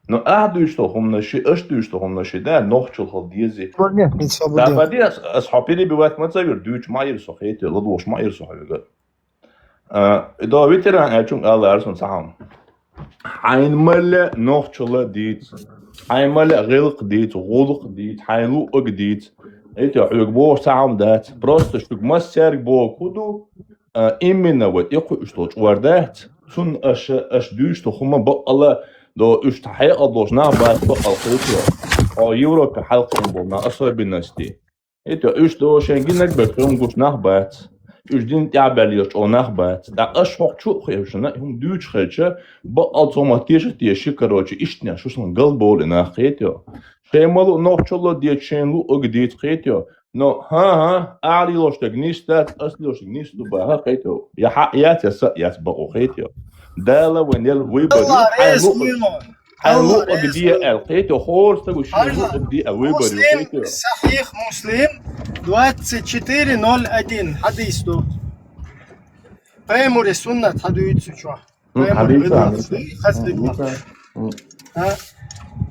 Но ахь дуьйцу долу хӀуманаш, аш дуьйцу долу хӀуманаш, да, нохчалла хила дезий. Сегодня, свободен. Да, бади, ас, ас хьо перебивать ма ца вира, дуьйцуш ма ира со, кхетайо, ладугӀуш ма ира со хьоьга. А, и до ветеран аьллачунга ала лаьара суна цхьа хӀума. Хьайна мел а нохчалла дийца, хьайна мел а гӀиллакх дийца, гӀуллакх дийца, хьайна луъург дийца. Эти хьоьга бохуш цхьа хӀума дац. Просто шуьга массаьрга бохург хӀун ду, а, именно вай тӀекхуьуш долу чкъор дац. Цунна аша, аша дуьйцуш долу хӀума бакъала до, уьш тхан хьекъал долуш нах бац бакъала, кхетайо. О, Европе хьалкхуьуш болу нах особенности. Эти уьш до шайн гинарг бен хӀума гуш нах бац. Уьш дин тӀехь баьлла йолу чӀогӀа нах бац. ТӀаккха аш хӀокху чу а хевшина, хӀума дуьйцуш хилча, бакъал цо ма теша теши, короче, иштта шу сан гал болу и нах, кхетайо. Шайн ма луъу нохчалла дийца, шайна луъург дийца, кхетайо. Но, хӀан-хӀа, ахь лелош дерг нийса дац, ас лелош дерг нийса ду баха, кхетайо. Я хьан яц, я сан яц бакъо, кхетайо. Дала вайна елла выбор ю, хьайна луъург. Хьайн луъург де аьлла, кхетайо, хӀора стага шен луъург де аьлла выбор ю, кхетайо. Сахьих Муслим, двадцать четыре ноль один, хьадис ду. Пайхамаран суннат хьадуьйцу чохь. М, хьадис, хьадис. А?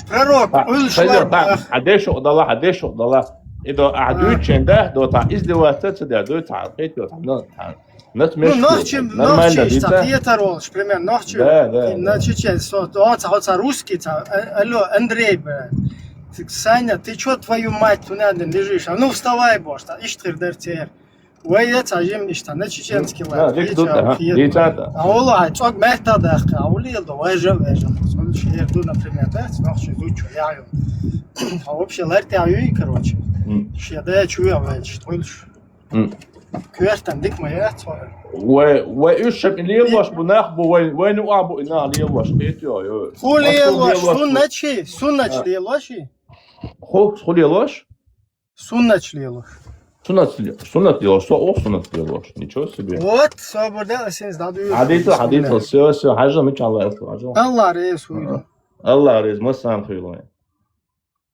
Пророк, а, Ӏуьллуш лар бах. Хьан дешо дала, хьан дешо дала. И до ахь дуьйцучун да, до та издеваться ца дер, до та, кхетайо, та, ну, та. Ну, нохчи, нормально нохчи, дийца? Цхьа хетар волуш, пример, нохчи. Да, да, да. Чечен, со, о, цхьа, о, цхьа русский, цхьа, а, алло, Андрей, блядь. Ты, Саня, ты чё, твою мать, ту надо лежишь? А ну, вставай, бо, цхьа, иштта хир дара церан. Вай я цхьа жим иштта, на чеченский лад. Да, дика ду, ага, дийца. А ола, а цӀог меттах дахка, а улил до, вай же, вай же. Цхьа шер ду, например, да, цхьа нохчи зучу, я ю. А вообще лар тя юй, короче. М. Шер да, чу я, вай, что ли? М. Коьртан дика ма яц вай. Вай, вай уьш шаб лелош бу нах бу, вай, вай ну а бу и нах лелош, кхетайо, йо. Ху лелош, суннат чи, суннат чи лелош и? Ху, ху лелош? Суннат чи лелош. Суннат ле-, суннат лелош, со ох суннат лелош. Ничего себе. Вот, собар да, асен сдадуй. Хьадис, хьадис, всё, всё, хьажа, мича Аллах, хьажа. Аллах рез хуй. Аллах рез, ма сам хуйло.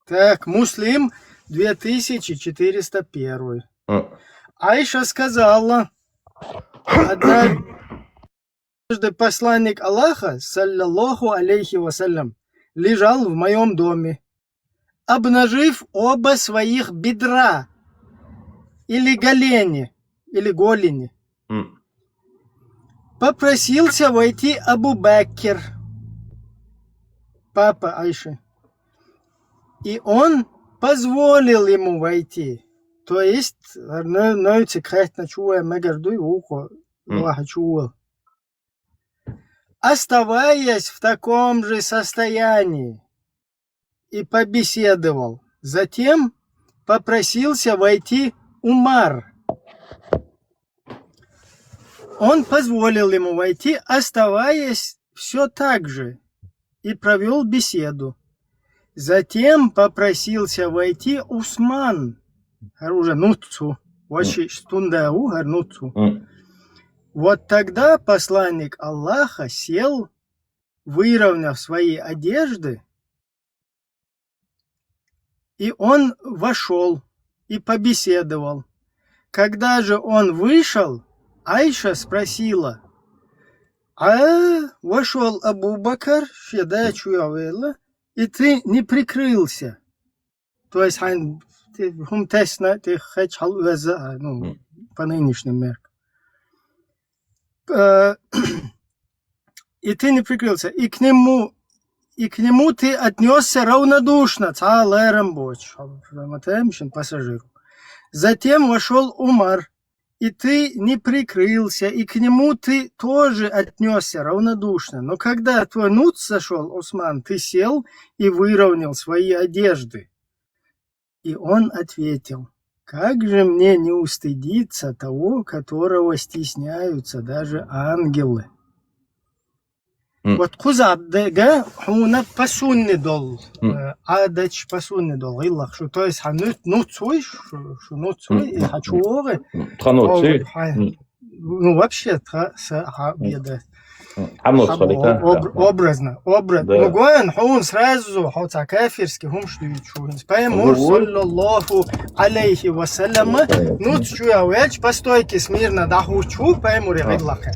Так, Муслим, две тысячи четыреста первый. А. Айша сказала: «Однажды посланник Аллаха, саллаллаху алейхи ва саллям, лежал в моём доме, обнажив оба своих бедра или голени, или голени. М. Попросился войти Абу Бакр, папа Айши. И он позволил ему войти». То есть, но, но эти кхетна чуя мегар дуй ухо, м, лаха чуя. «Оставаясь в таком же состоянии, и побеседовал. Затем попросился войти Умар. Он позволил ему войти, оставаясь все так же, и провёл беседу. Затем попросился войти Усман». Хар уже нуцу. Воши стунда у, хар нуцу. М. Вот тогда посланник Аллаха сел, выровняв свои одежды, и он вошёл и побеседовал. Когда же он вышел, Айша спросила: «А, вошёл Абу Бакр, шен да чу я вела, и ты не прикрылся?» То есть, хьайн, те, хӀума тесна, те хечхьал веза, а, ну, м, по нынешним меркам. Э, и ты не прикрылся, и к нему, и к нему ты отнёсся равнодушно, цхьа лерам боцуш, хьо-, хьо-, ма тем шин пассажиру. Затем вошёл Умар, и ты не прикрылся, и к нему ты тоже отнесся равнодушно. Но когда твой нуц сошёл, Усман, ты сел и выровнял свои одежды. И он ответил: «Как же мне не устыдиться того, которого стесняются даже ангелы?» М. Вот кхуза дега хьуна пасунни дол, М. э, адача пасунни дол, гӀиллакх шу, то есть хьа ну-, нуц вуй, шу, шу нуц вуй, М. и хьа чу вогӀи. Тха нуц О, вуй? хьа-, М. Ну, вообще, тха, са, хьа, М. беда. М. Хьа нуц Хьа вуй, бо-, да? об-, Да. образно, обра-, Да. Ну, гоян, хьуна сразу, хьо ца кафирски хумш дуйчу. Пайхамар, Вуй. саллаллаху алейхи ва саллама, Мгм. нуц чуя велч, по стойке смирно дахучу, пайхамар Ага. гӀиллакха.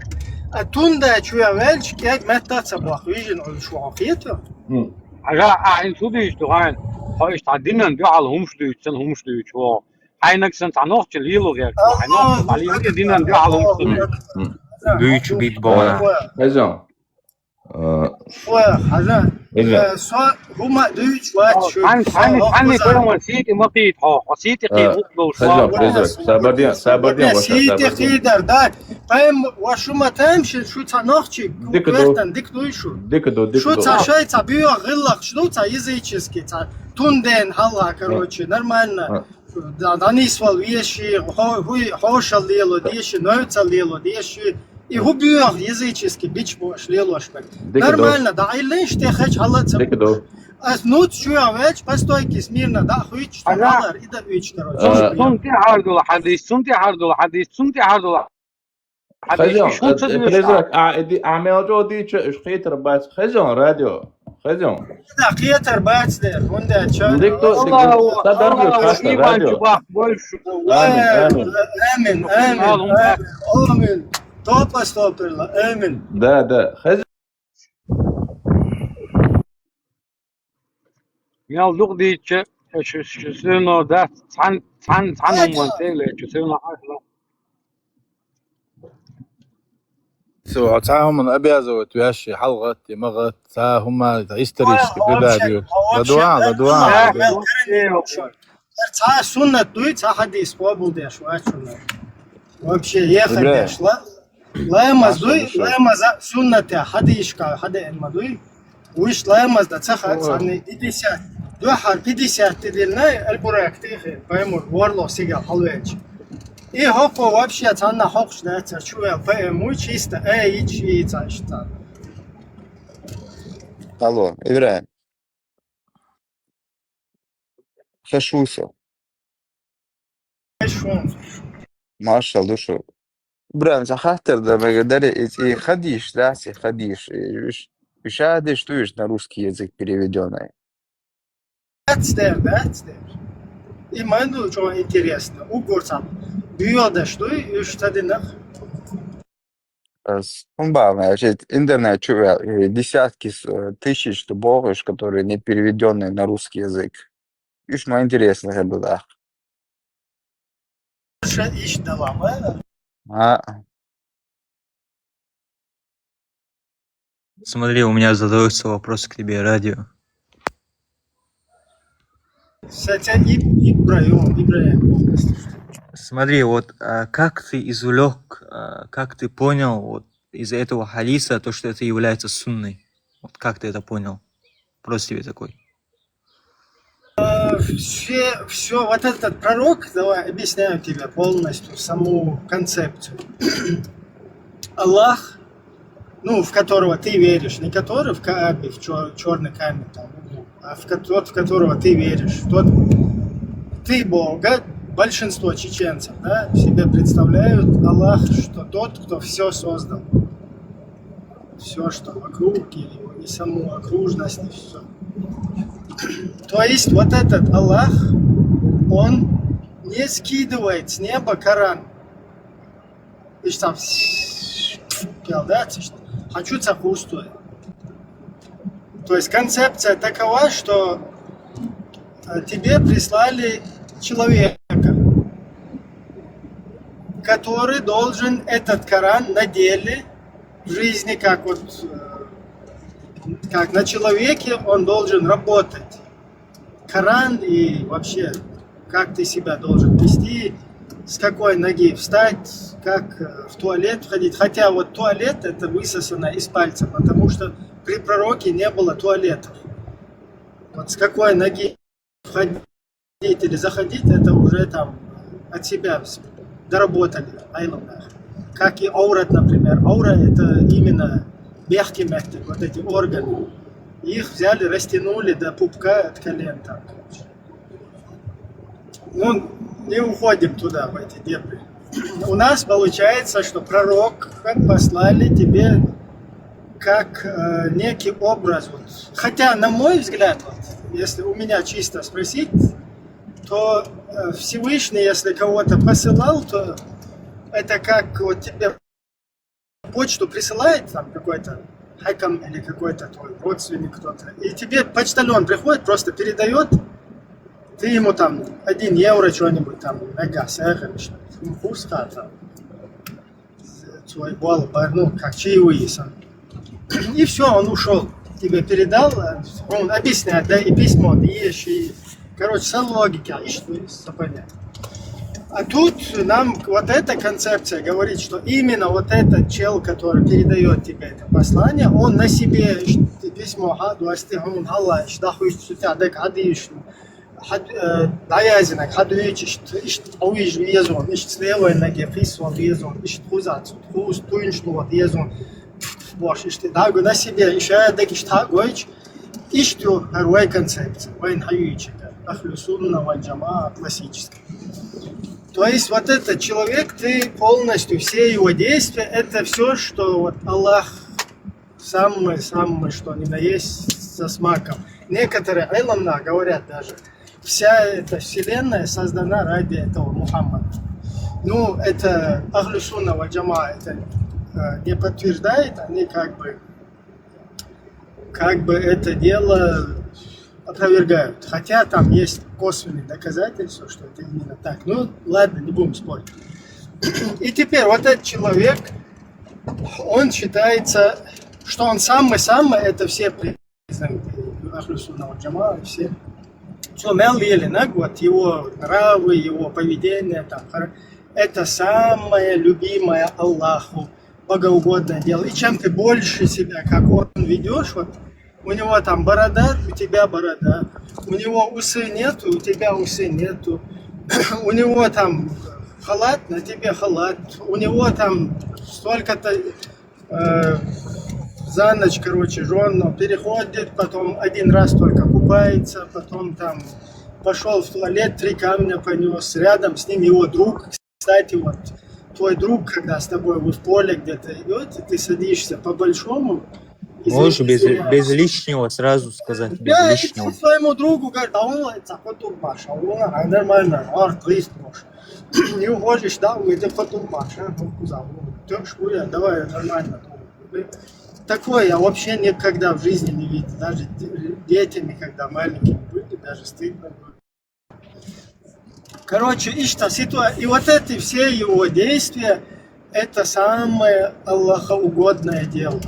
А тунда чуя велч, кег метта ца бах, вижин улш вахет. М. Ага, а, ин судиш дугайн. Хо иш та динан дугӀал хумш дуйчу, сан хумш дуйчу. Хьайнаг сан ца нохча лилу герк. Аллаху Хьайнаг сан лилу акбар. динан дугӀал хумш дуйчу. М. Дуйчу бит бона. Хезон. Э, Ой, хьажа. Иза. Э, со хӀума дуйч вац шу. Хан, хан, Со хан, хӀума. Хо сити ма кхийт, хо, хо сити кхийт, Э, мут дол, Хезон, шо. Призрак, сабарди, сабарди, Э, ваша, сити сабарди. Кхийдар, да. Пайм, вашума тайм ши, шу ца нохчи, Дика ду. Куертан, дик дуй шу. Дика ду, дика Шу ду. Ца шай, ца био гӀиллакх, шу ца язычески, ца тунден хала, короче, нормально. А. Да, данис вал веши, хо-, хуй, хошал лело деши, нойцал лело деши. И хӀу буьйах язычески бич бош лелош бай. Дика ду. Нормально, да, айлен ште хач хала ца Дика ду. Ас нуц чуя велч, по стойке смирно, да, хуйч, Ага. Халар, и да уйч, короче. А. Сунти хьардула хадис, сунти хьардула хадис, сунти хьардула хадис. Хазян, Иш хун ца э, дуьйш Призрак, а? А, иди, а мел жо дича, иш хитр бац. Хазян, радио. Хазян. Да, хитр бац дер, хунда ча. Дик ду, дик ду. Аллаху, Та дарби Аллаху, хаста, Иван радио. Чубак больше. Амин, амин. Амин, амин, Аллаху. Амин. Амин. Топа стоперла, амин. Да, да. Хазян. Мел дукха дийцча, шу, шу, шу, сено дац, цхьан, цхьан, цхьан хӀуман тӀе лечу, сено хьахла. Всё, а цхьа хӀуман обязывать вящи, хьалгӀатти, ма гӀатти, цхьа хӀума, это исторический Ой, предатель. Вообще, ладуа, вообще, ладуа, да, ладуа. Цхьа суннат дуй, цхьа хадис къобулдеш вачуна. Вообще, ехать Бля. Деш, ла-, Лаймаз дуй, Маша, Маша. Лаймаза суннате хьадийшка хьадеънма дуй. Вуьш лаймаз да ца хац, Ой. Хьанна пятьдесят. Дуьхьар пятьдесят тидилнай, Аль-Бурак тихи, паймур, ворло сигал хьалвенч. И хӀокхо вообще цхьанна хьокхуш дацар, чувел паймуй, чисто, э, ич, и ца, иш ца. Алло, Ибрагим. Хешуса. Хешуса. Машалла, душу. Ибрагим, ца хаттар да мега даре, и, и хадиш, да, си хадиш, и виш, виша диш, ту виш на русский язык переведённый. Ацтер, да, ацтер. И манду, чё интересно, угорцам. Бьёдаш, ну, и что ты нах? Э, с-, хумба, значит, интернет чувел, э, десятки с-, э, тысяч богыш, которые не переведённые на русский язык. Ишма интересно, это да. Ша иш дала, ма? А. Смотри, у меня задается вопрос к тебе, радио. Сатя Иб-, Ибрайым, Ибрайым. Смотри, вот, а, как ты извлёк, а, как ты понял вот из этого хадиса то, что это является сунной? Вот как ты это понял? Вопрос тебе такой. Э, все, все, вот этот пророк, давай объясняю тебе полностью саму концепцию. Аллах, ну, в которого ты веришь, не который в Каабе, в чёр-, чёрный камень там, а в ко-, тот, в которого ты веришь, тот, ты Бога, большинство чеченцев, да, себе представляют Аллах, что тот, кто все создал. Все, что вокруг, и, и саму окружность, и все. То есть вот этот Аллах, он не скидывает с неба Коран. И там, да, хочу ца хустуя. То есть концепция такова, что, э, тебе прислали человека, который должен этот Коран на деле в жизни, как вот, э, как на человеке, он должен работать. Коран и вообще, как ты себя должен вести, с какой ноги встать, как э, в туалет входить. Хотя вот туалет — это высосано из пальца, потому что при пророке не было туалетов. Вот с какой ноги входить или заходить, это уже там от себя доработали, айламнах. Как и аурат, например. Аура — это именно бехкимехты, вот эти органы. Их взяли, растянули до пупка, от колен там. Ну, не уходим туда, в эти дебри. У нас получается, что пророк послали тебе как э, некий образ. Вот. Хотя, на мой взгляд, вот, если у меня чисто спросить, то э, Всевышний, если кого-то посылал, то это как вот тебе почту присылает там какой-то хакам или какой-то твой родственник кто-то, и тебе почтальон приходит, просто передает, ты ему там один евро что-нибудь там, нога, сагар, там, курска, там, свой балл, ну, как чаевые сам. И все, он ушел. Тебе передал, он объясняет, да, и письмо, и ещё, и, короче, со логики, и что, и со понятия. А тут нам вот эта концепция говорит, что именно вот этот чел, который передает тебе это послание, он на себе письмо, ха, дуасти, он, Аллах, что хуй, что тебя, так, адиш, хьад-, э, дӀаязинаг, хьадуьйчу иштта, иштта къуйжа везун, иштта слевой ноге кхиссо везун, иштта кхуза, кхуза туьйнаш ло везун, бош, иштта дӀаго на себе, иштта дагаш тхьа а гойчу, иштта ю хӀара вай концепция, вайн хьаюьйчу, ахлю сунна валь джамаа классическая. То есть вот этот человек, ты полностью, все его действия, это все, что вот Аллах самое-самое, что ни на есть, со смаком. Некоторые Айлам говорят даже, вся эта вселенная создана ради этого Мухаммада. Ну, это Ахлю Сунна валь Джамаа это э, не подтверждает, они как бы, как бы это дело опровергают. Хотя там есть косвенные доказательства, что это именно так. Ну, ладно, не будем спорить. И теперь вот этот человек, он считается, что он самый-самый, это все признают, Ахлю Сунна валь Джамаа, все. Все, мел еле, вот его нравы, его поведение, там, это самое любимое Аллаху, богоугодное дело. И чем ты больше себя, как он, ведешь, вот у него там борода, у тебя борода, у него усы нету, у тебя усы нету, у него там халат, на тебе халат, у него там столько-то э, за ночь, короче, жен переходит, потом один раз только купается, потом там пошел в туалет, три камня понес, рядом с ним его друг. Кстати, вот твой друг, когда с тобой вы в поле где-то идете, ты садишься по-большому. Можешь без, без лишнего сразу сказать, без Да, и лишнего. ты своему другу говорит, а он это потом Маша, а он а, нормально, артист Маша. Не уходишь, да, вы это потом Маша, ну, куда, ну, ты ж хуя, давай нормально. Такое я вообще никогда в жизни не видел, даже де- детьми, когда маленькими были, даже стыдно было. Короче, ишта ситуация. И вот эти все его действия, это самое Аллахоугодное дело.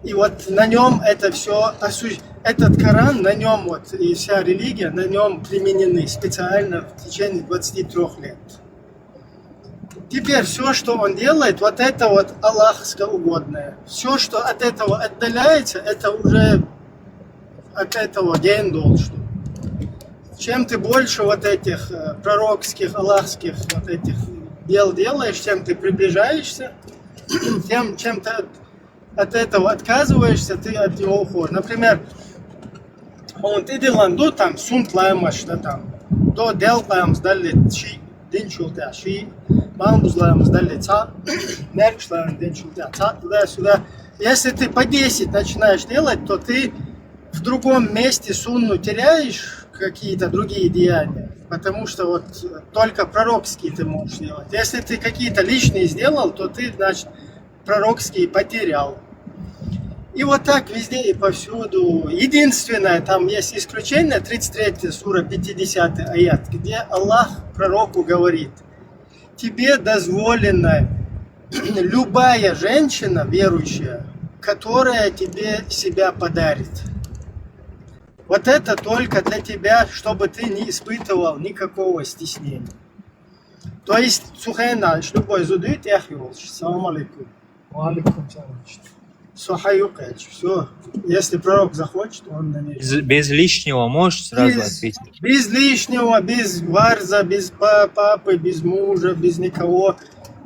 И вот на нем это все осуществляется. Этот Коран, на нем вот и вся религия, на нем применены специально в течение двадцати трёх лет. Теперь все, что он делает, вот это вот Аллахскоугодное. Все, что от этого отдаляется, это уже от этого гендул, что чем ты больше вот этих э, пророкских, аллахских вот этих дел делаешь, тем ты приближаешься, тем чем ты от, от этого отказываешься, ты от него уходишь. Например, он ты деланду там сунт лаймаш, да там, до дел лаймаш дали чи динчул да ши, мамбуз лаймаш дали ца, неркш лаймаш динчул да ца, туда-сюда. Если ты по десять начинаешь делать, то ты в другом месте сунну теряешь какие-то другие деяния, потому что вот только пророкские ты можешь делать. Если ты какие-то лишние сделал, то ты, значит, пророкские потерял. И вот так везде и повсюду. Единственное, там есть исключение, тридцать третья сура, пятидесятый аят, где Аллах пророку говорит: тебе дозволено любая женщина верующая, которая тебе себя подарит. Вот это только для тебя, чтобы ты не испытывал никакого стеснения. То есть, цу хенахь, любой зуда тӀехъйолуш. Салам алейкум. Ва алейкум салам. Со хьан юккъе, всё. Если пророк захочет, он на ней. Без, без лишнего можешь сразу без, ответить? Без лишнего, без варза, без па- папы, без мужа, без никого.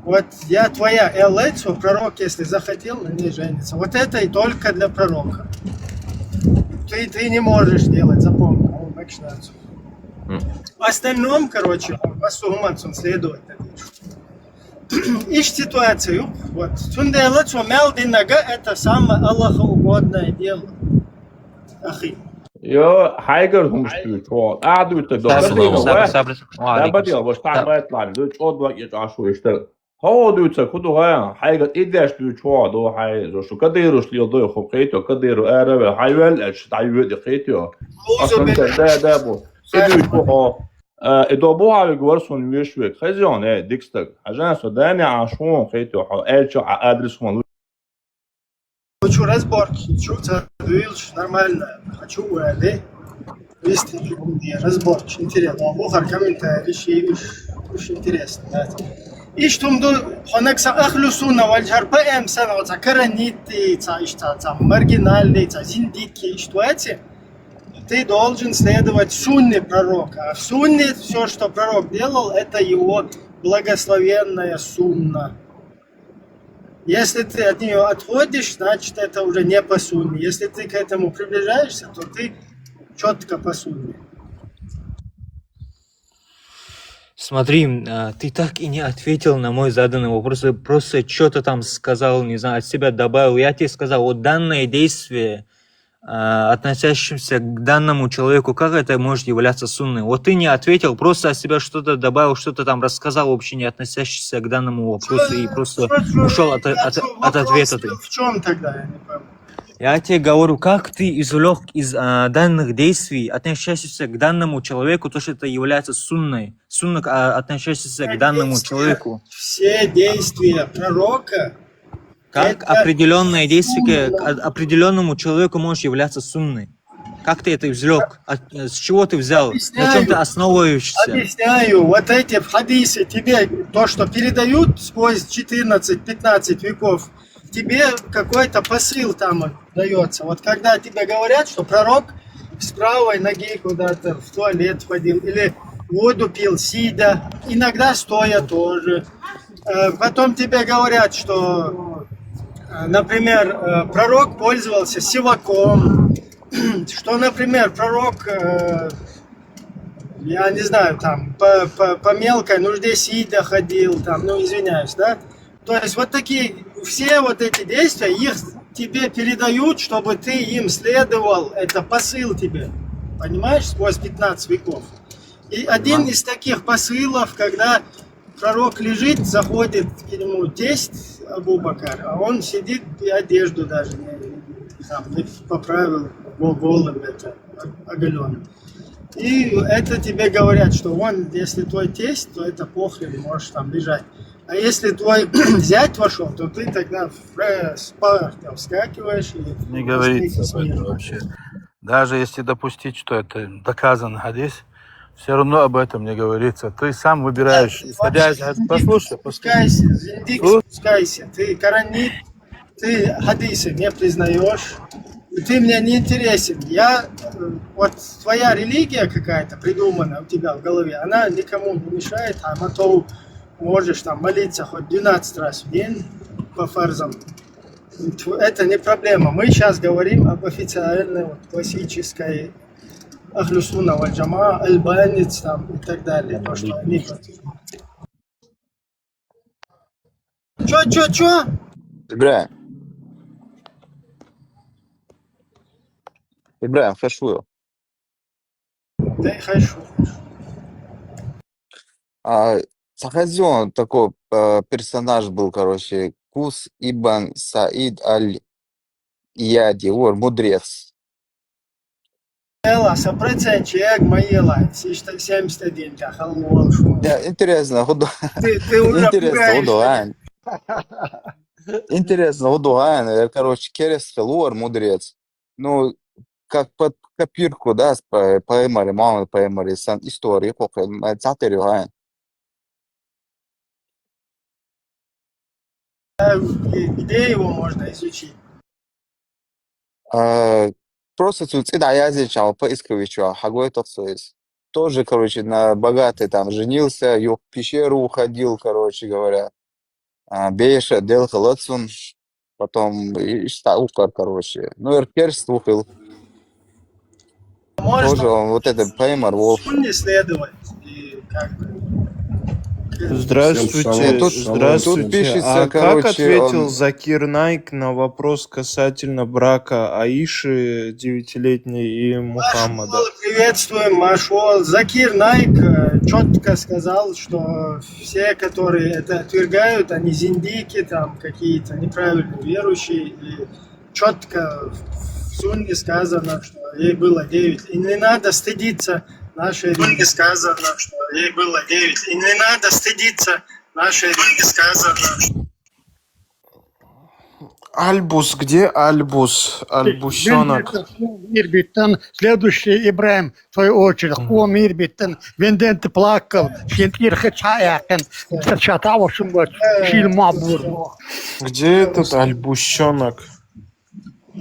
Вот я твоя, Элла, что пророк, если захотел, на ней женится. Вот это и только для пророка. Ты, ты не можешь делать, запомни. Он начинается. В остальном, короче, по суммам следовать. Ишта ситуация, вот. Цундела цо мел динага, это самое Аллаху угодное дело. Ахи. Йо, хьайгара хӀумаш дуьйцу хьо. Ахьа дуьйцу ду. Сабр, сабр, сабр. Ва алейкум салам. Ду чӀод вакъ я чӀаш ву иштта. Хьо дуьйцу, хӀун ду хьан? Хьайга идеш дуьйцу хьо, ду хьай, зо шу Кадыровс лел ду хӀу кхету, Кадыров ара ве, хьай вел эш, дай ве ди кхету. Озо бе. Да, да, бу. И дуьйцу хьо. Э, и добу хьавиг вар сун веш век. Хезион, э, дикстаг. Хьажан со дани а шун хету, хьо, элчо а адрес хун. Хочу разборки, хочу ца дуилш, нормально. Хочу уэли. Вести разборки, интересно. Бухар комментарий, ши уж, уж интересно, да. Иш тум ду, хонакса ахлю сунна валь харпа эм сан, оца каранитти, ца иш ца, ца маргинальный, ца зиндики, иш туэти. Ты должен следовать сунне пророка. А в сунне все, что пророк делал, это его благословенная сунна. Если ты от нее отходишь, значит, это уже не по сунне. Если ты к этому приближаешься, то ты четко по сунне. Смотри, а, ты так и не ответил на мой заданный вопрос. Ты просто что-то там сказал, не знаю, от себя добавил. Я тебе сказал, вот данное действие, а, относящимся к данному человеку, как это может являться сунной? Вот ты не ответил, просто от себя что-то добавил, что-то там рассказал, вообще не относящийся к данному вопросу, и просто ушел от, от, от ответа ты. В чем тогда? Я не пойму. Я тебе говорю, как ты извлек из, а, данных действий, относящихся к данному человеку, то, что это является сунной, сунна, а, относящаяся к данному человеку. Все действия пророка. Как определенное действие к, а, определенному человеку может являться сунной? Как ты это извлек? От, э, с чего ты взял? На чем ты основываешься? Объясняю. Вот эти хадисы тебе, то, что передают сквозь четырнадцать-пятнадцать веков, тебе какой-то посыл там дается. Вот когда тебе говорят, что пророк с правой ноги куда-то в туалет ходил, или воду пил сидя, иногда стоя тоже. Э, потом тебе говорят, что, э, например, э, пророк пользовался сиваком, что, например, пророк, э, я не знаю, там, по, по, по мелкой нужде сидя ходил, там, ну, извиняюсь, да? То есть вот такие, все вот эти действия, их тебе передают, чтобы ты им следовал, это посыл тебе. Понимаешь, сквозь пятнадцать веков. И один из таких посылов, когда пророк лежит, заходит к нему тесть Абу Бакар, а он сидит и одежду даже не, там, не поправил, го- голым это, оголенным. И это тебе говорят, что он, если твой тесть, то это похрен, можешь там бежать. А если твой зять вошел, то ты тогда в, э, с палки вскакиваешь и... Не говорится об этом вообще. Даже если допустить, что это доказанный хадис, все равно об этом не говорится. Ты сам выбираешь, исходя из... Послушай, послушай. Спускайся, зиндик, спускайся. Ты каранит, ты хадисы не признаешь. И ты мне не интересен. Я, э, вот твоя религия какая-то придумана у тебя в голове, она никому не мешает, а мотов можешь там молиться хоть двенадцать раз в день по фарзам. Это не проблема. Мы сейчас говорим об официальной, вот, классической Ахлю Сунна валь Джамаа, альбанец там и так далее. То, что они... Чё, чё, чё? Ибрагим. Ибрагим, хеш ву? Да, хеш ву. А, ца хезий хьуна, такой, э, персонаж был, короче, Кус ибн Саид аль-Яди, вор, мудрец. Ела, сто процентов человек моей лайф, семьдесят один, да, халму волшу. Да, интересно, худо. Ты, ты уже интересно, пугаешь худо, меня. А? Интересно, худо, а? Короче, керест хилла вор, мудрец. Ну, как под копирку, да, с по-, пайхамар, Мухаммад пайхамар, сан история, кхо-, ма, цатери, а? И где его можно изучить? А, просто цу цӀи дӀаязйича, поисковича, хьагойту цо из. Тоже, короче, на богатой там женился, юха в пещеру уходил, короче говоря. А, беша делха лацун, потом и, и что, ухар, короче. Ну, эркерс ухил. Можно Тоже он вот этот паймар, Волф. Сунне следовать и как бы... Здравствуйте, Всем шалом. Тут, здравствуйте. Тут пишется, а как короче, ответил он Закир Найк на вопрос касательно брака Аиши девятилетней и Мухаммада? Машалла, приветствуем, Машалла. Закир Найк четко сказал, что все, которые это отвергают, они зиндики, там какие-то неправильно верующие, и четко в сунне сказано, что ей было девять. И не надо стыдиться нашей религии. Сказано, что ей было девять. И не надо стыдиться нашей религии. Сказано, что Альбус, где Альбус? Альбусёнок. Мир биттен. Следующий, Ибраим, в твою очередь. Мгм. О, мир биттен. Венден ты плакал. Шентир хача якен. Чата вашим вот. Шил мабур. Где этот Альбусёнок?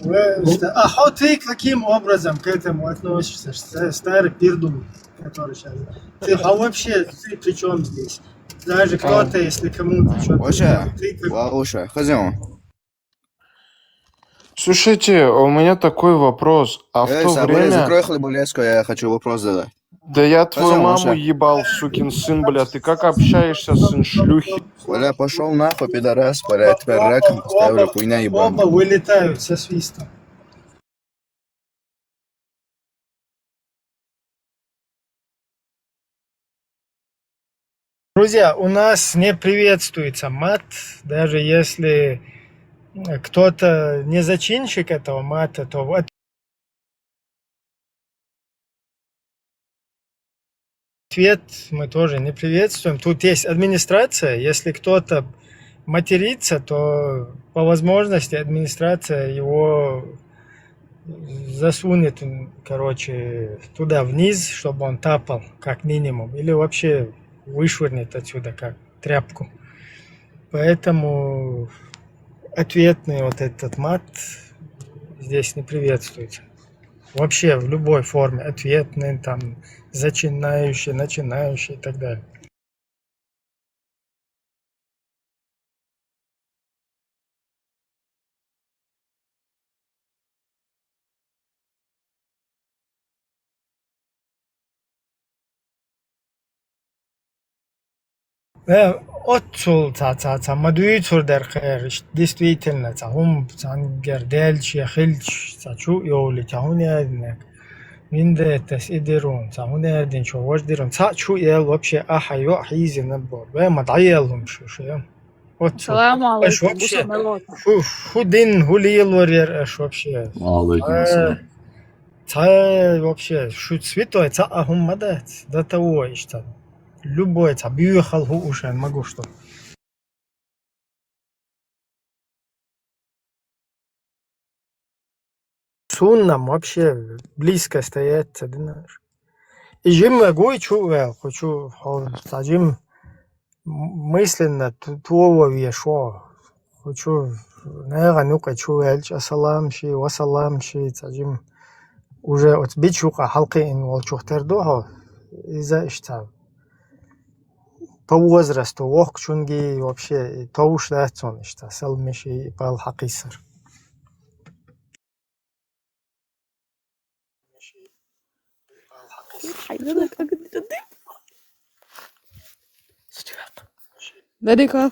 Вы ста-, а хо-, ты каким образом к этому относишься, ста-, старый пердун, который сейчас? Ты, а вообще, ты при чём здесь? Даже кто-то, если кому-то что-то... Вообще, ты как Варуша, хозяин. Слушайте, у меня такой вопрос. А в Эй, то Сабрей, время закрой хлебулеску, я хочу вопрос задать. Да я твою маму ебал, сукин сын, бля. Ты как общаешься, сын шлюхи? Бля, пошёл нахуй, пидорас, бля, я тебя раком поставлю, хуйня ебаная. Оба вылетают со свистом. Друзья, у нас не приветствуется мат, даже если кто-то не зачинщик этого мата, то вот ответ мы тоже не приветствуем. Тут есть администрация, если кто-то матерится, то по возможности администрация его засунет, короче, туда вниз, чтобы он тапал, как минимум, или вообще вышвырнет отсюда, как тряпку. Поэтому ответный вот этот мат здесь не приветствуется. Вообще в любой форме. Ответный, там, зачинающий, начинающий и так далее. Э, оццул ца, ца, ца, ма дуьйцур дара кхераш, действительно, ца хӀума цхьаьнгара даьлча, хилча, ца чу а йовлий, ца хӀуна яздинарг. Виндеттас и дирун, ца хӀуна яздинчо вож дирун. Ца чу ел вообще ахьа йоӀ хьийзина бор. Вай ма дӀаел хӀума шу, шу. Вот. Салам алейкум, аш вообще, бусурман. Шу, шу дин хӀу лелор яр аш вообще. Ва алейкум ассалам. Ца вообще, шу святой, ца а хӀума ма дац, до того иштта. Любой ца буьйхал хӀу ушан ма гуш ду. Суннам вообще близко стоять ца динаш. И жимма гуй чу вел, ху чу хо, ца жим мысленно ту-, туово вешо. Ху чу нега нюкъе чу велч, ассалам ши, ва салам ши, ца жим уже оц бичука халкъи ин волчух тер ду хо. Иза иштта. По возрасту, вохкачунги вообще товш дац цунна иштта, салам ши, бал хьакхийсар. Далеко.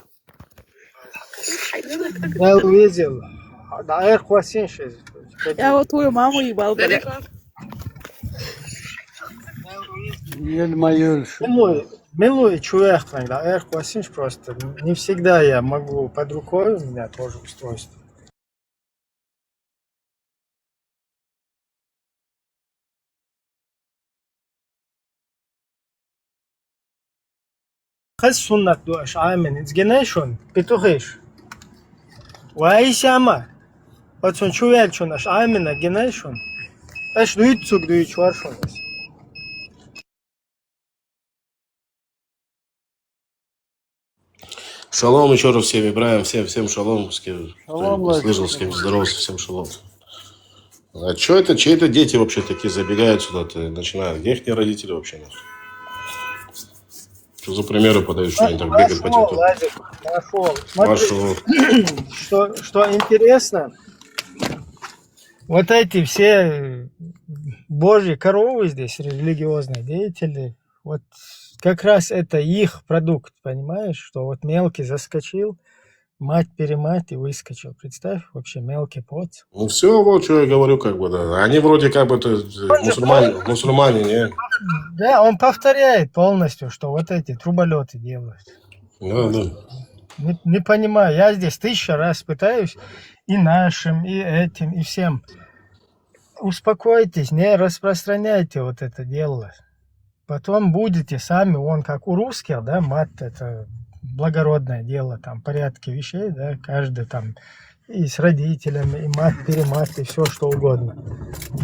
Дал везел. Да, эр квасин шез. Я вот твою маму ебал. Далеко. Ел майол шу. Милуй, милуй чу яхкан, да, эр квасин ш просто. Не всегда я могу под рукой, у меня тоже устройство. Хаз суннат ду аш Ӏамин, из гинай шун, петухиш. Вай сяма. Оцун чу велчун аш Ӏамина гинай шун. Аш дуйцуг дуйч вар шун. Шалом еще раз всем, Ибраим, всем, всем шалом, с кем, кто не слышал, с кем здоровался, всем шалом. А что это, чьи это дети вообще такие забегают сюда-то, начинают? Где их родители вообще, нахуй? Что за примеры подают, что они так бегают по Нашел, тиктоку? Владик, нашел. Смотри, Вашего что, что интересно, вот эти все божьи коровы здесь, религиозные деятели, вот как раз это их продукт, понимаешь, что вот мелкий заскочил, мать-перемать и выскочил. Представь, вообще мелкий поц. Ну все, вот что я говорю, как бы, да. Они вроде как бы то, э, мусульмане, мусульмане, не? Да, он повторяет полностью, что вот эти труболеты делают. Да, да. Не, не понимаю, я здесь тысяча раз пытаюсь и нашим, и этим, и всем. Успокойтесь, не распространяйте вот это дело. Потом будете сами, вон как у русских, да, мат — это благородное дело, там порядки вещей, да, каждый там и с родителями, и мат-перемат, и все что угодно.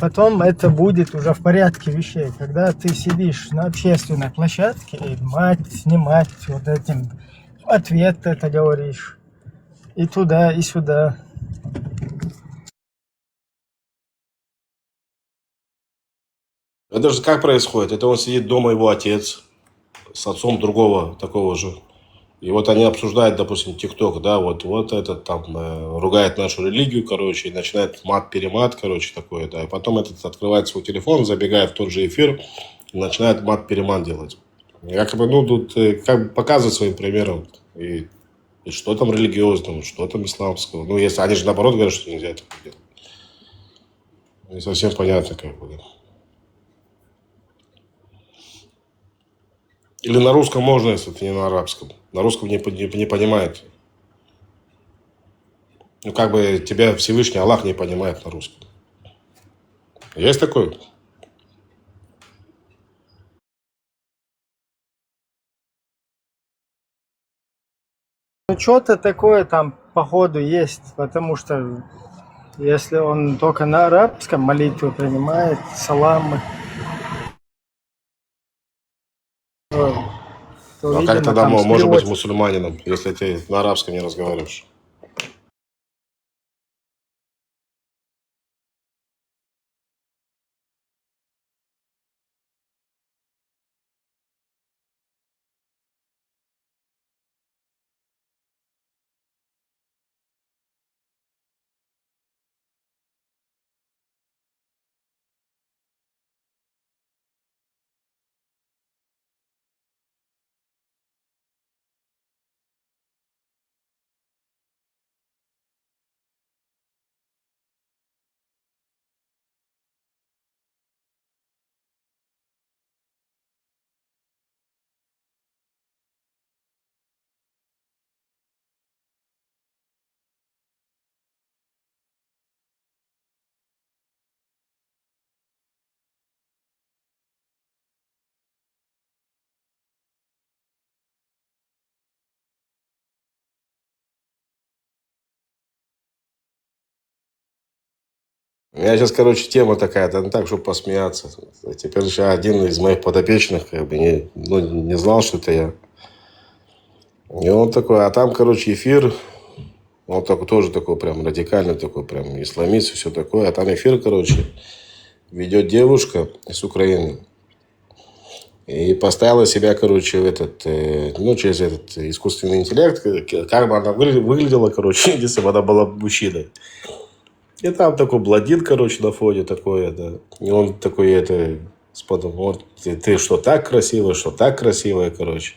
Потом это будет уже в порядке вещей, когда ты сидишь на общественной площадке, и мать, не мать, вот этим ответ это говоришь, и туда, и сюда. Это же как происходит? Это он сидит дома, его отец, с отцом другого, такого же. И вот они обсуждают, допустим, тикток, да, вот, вот этот там э, ругает нашу религию, короче, и начинает мат-перемат, короче, такое, да. И потом этот открывает свой телефон, забегает в тот же эфир, и начинает мат-перемат делать. Якобы, ну, тут э, как бы показывает своим примером. И, и что там религиозного, что там исламского. Ну, если они же наоборот говорят, что нельзя это делать. Не совсем понятно, как бы, да. Или на русском можно, если ты не на арабском. На русском не, по- не, не понимает. Ну, как бы тебя Всевышний Аллах не понимает на русском. Есть такое? Ну, что-то такое там, походу, есть, потому что если он только на арабском молитву принимает, саламы, то, то, А как видимо, тогда там мо- с может быть переводчиком. Мусульманином, если ты на арабском не разговариваешь? У меня сейчас, короче, тема такая, да, ну так, чтобы посмеяться. Теперь еще один из моих подопечных, как бы, не, ну, не знал, что это я. И он такой, а там, короче, эфир, он такой тоже такой прям радикальный, такой прям исламист и все такое, а там эфир, короче, ведет девушка с Украины. И поставила себя, короче, в этот, э, ну, через этот искусственный интеллект, к- как бы она выгля- выглядела, короче, если бы она была мужчиной. И там такой блондин, короче, на фоне такое, да. И он такой, это, с подумал, вот, ты, ты что так красивая, что так красивая, короче.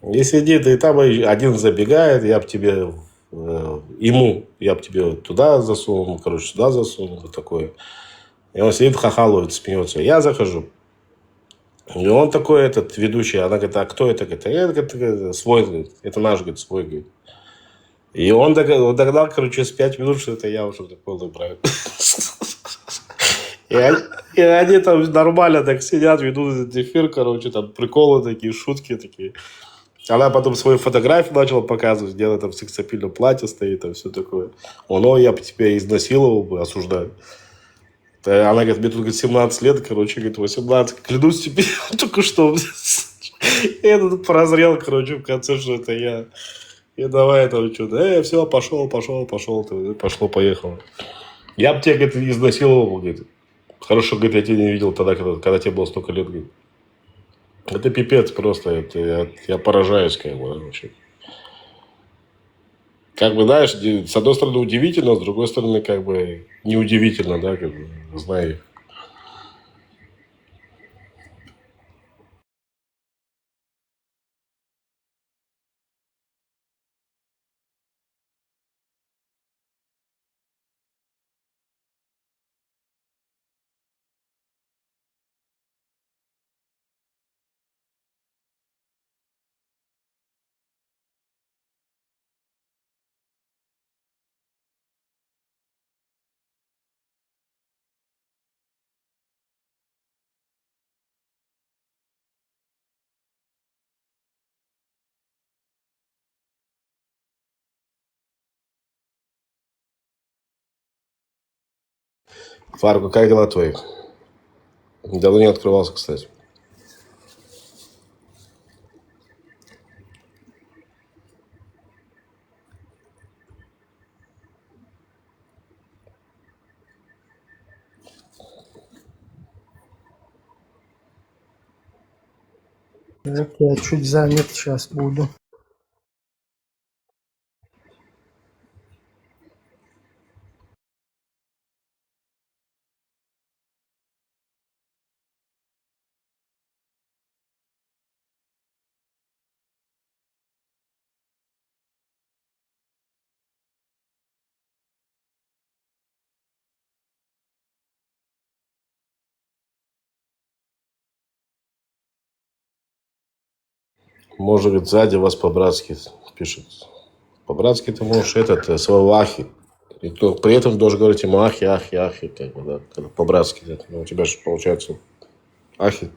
И сидит, и там и один забегает, я бы тебе, э, ему, я бы тебе туда засунул, короче, сюда засунул, вот такое. И он сидит, хахалует, смеется. Я захожу. И он такой, этот ведущий, она говорит, а кто это? Говорит, это, говорит, свой, говорит, это наш, говорит, свой, говорит. И он дог- он догнал, короче, через пять минут, что это я уже такой полный брат. И они, и они там нормально так сидят, ведут этот эфир, короче, там приколы такие, шутки такие. Она потом свою фотографию начала показывать, где она там в сексапильном платье стоит, там все такое. Он, о, я бы тебя изнасиловал бы, осуждаю. Э, Она говорит, мне тут, говорит, семнадцать лет, короче, говорит, восемнадцать. Клянусь тебе, только что. Я тут прозрел, короче, в конце, что это я. И давай там что-то, э, все, пошел, пошел, пошел, пошло, поехало. Я бы тебя, говорит, изнасиловал, говорит. Хорошо, говорит, я тебя не видел тогда, когда, когда тебе было столько лет, говорит. Это пипец просто, это я, я поражаюсь, как бы, вообще. Как бы, знаешь, ди- с одной стороны удивительно, с другой стороны, как бы, неудивительно, да, как бы, знаю. Фарго, как дела твои? Давно не открывался, кстати. Так, я чуть занят сейчас буду. Может быть, сзади вас по-братски пишет. По-братски ты можешь этот, э, слово ахи. И то, при этом должен говорить ему ахи, ахи, ахи, как бы, да, как по-братски. Да. Ну, у тебя же получается ахи.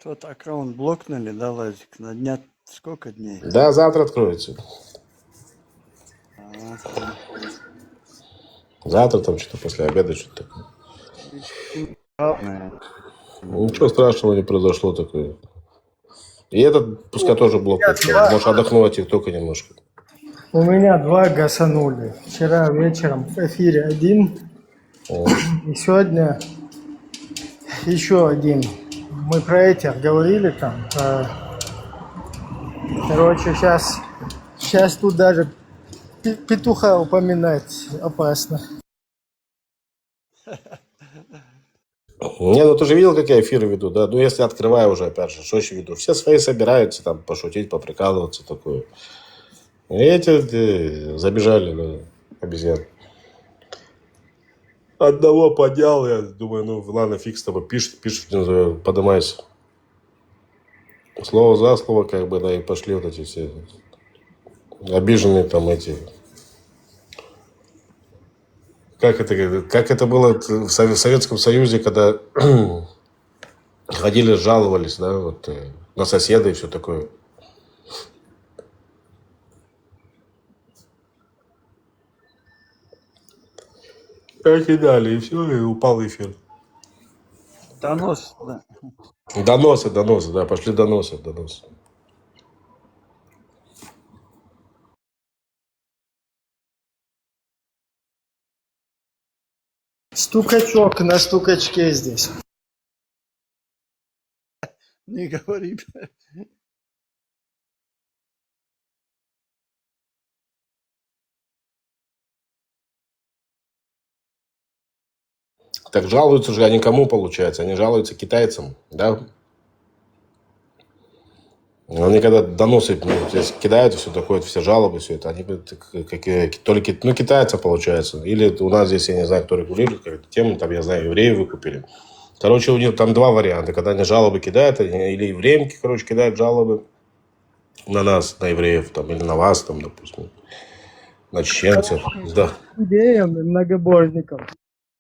Тот аккаунт блокнули, да, Лазик? На дня сколько дней? Да, завтра откроется. А, Завтра там что-то после обеда, что-то такое. Главное. Ничего страшного не произошло такое. И этот пускай тоже блок. Может, отдохну от ТикТока немножко. У меня два гасанули. Вчера вечером в эфире один, О, и сегодня еще один. Мы про этих говорили там. Про... Короче, сейчас, сейчас тут даже пе- петуха упоминать опасно. Не, ну ты же видел, как я эфиры веду, да? Ну, если открываю уже, опять же, что еще веду? Все свои собираются там пошутить, поприкалываться, такое. И эти э, забежали, ну, обезьяны. Одного поднял, я думаю, ну ладно, фиг с тобой, пишет, пишет, э, подымайся. Слово за слово, как бы, да, и пошли вот эти все обиженные там эти. Как это, как это было в Сове- Советском Союзе, когда ходили, жаловались, да, вот э, на соседа и все такое. Так и далее, и все, и упал эфир. Донос, да. Доносы, доносы, да, пошли доносы, доносы. Стукачок на стукачке здесь. Не говори. Так жалуются же они кому, получается? Они жалуются китайцам, да? Они когда доносы, ну, здесь кидают, все такое, все жалобы, все это, они говорят, как, как, э, то ли ки- ну, китайцам, получается, или у нас здесь, я не знаю, кто регулирует как эту тему, там, я знаю, евреи выкупили. Короче, у них там два варианта, когда они жалобы кидают, они или евреям, короче, кидают жалобы на нас, на евреев, там, или на вас, там, допустим. На чеченцев. Да. Иудеям и многобожникам.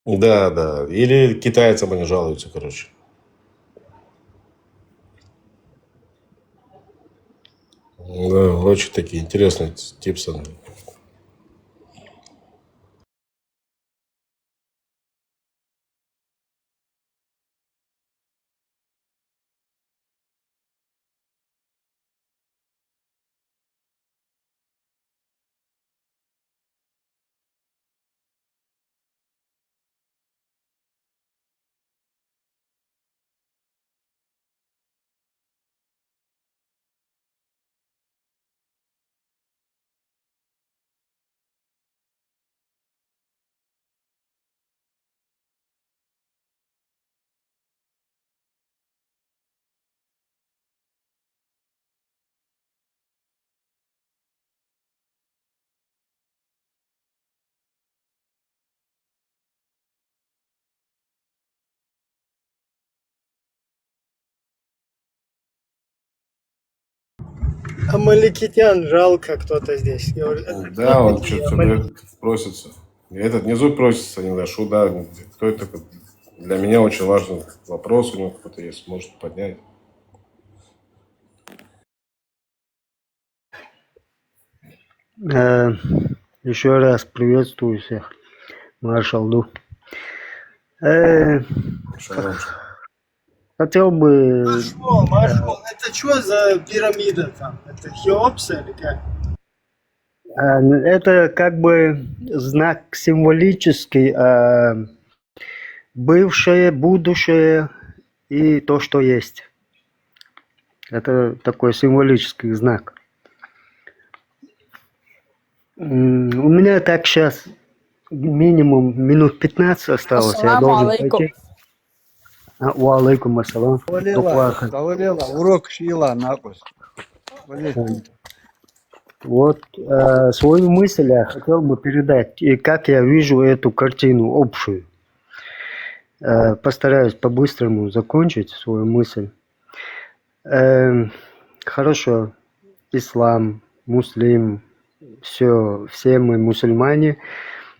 Да, да. Или китайцам они жалуются, короче. Да, очень такие интересные типсы. Амаликитян жалко кто-то здесь. Я говорю, это Да, он кто-то что-то Амалик- говорит, просится. Этот внизу просится, не знаю, что, да, кто это такой? Для меня очень важный вопрос у него какой-то есть, может поднять. Э, Еще раз приветствую всех. Маршалду. Э, Шалом. Хотел бы... Маршал, Маршал, это что за пирамида там? Это Хеопс или как? А, н- Это как бы знак символический, а, бывшее, будущее и то, что есть. Это такой символический знак. М, У меня так сейчас минимум минут пятнадцать осталось. Я Ассаламу должен алейкум. Пойти. А, ва алейкум ассалам. Давлела, Доклад. Давлела, урок шила накус. Блин. Вот э, свою мысль я хотел бы передать, и как я вижу эту картину общую. Э, постараюсь по-быстрому закончить свою мысль. Эм, хорошо, ислам, муслим, все, все мы мусульмане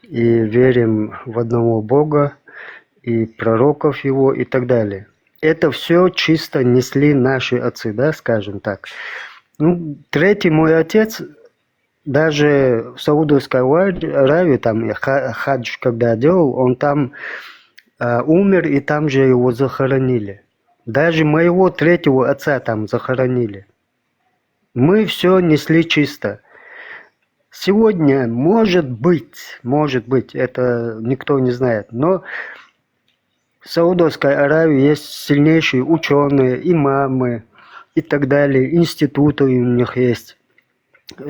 и верим в одного Бога и пророков его и так далее. Это все чисто несли наши отцы, да, скажем так. Ну, третий мой отец, даже в Саудовской Ара- Аравии, там, я ха- хадж когда делал, он там а, умер, и там же его захоронили. Даже моего третьего отца там захоронили. Мы все несли чисто. Сегодня, может быть, может быть, это никто не знает, но в Саудовской Аравии есть сильнейшие ученые, имамы и так далее, институты у них есть,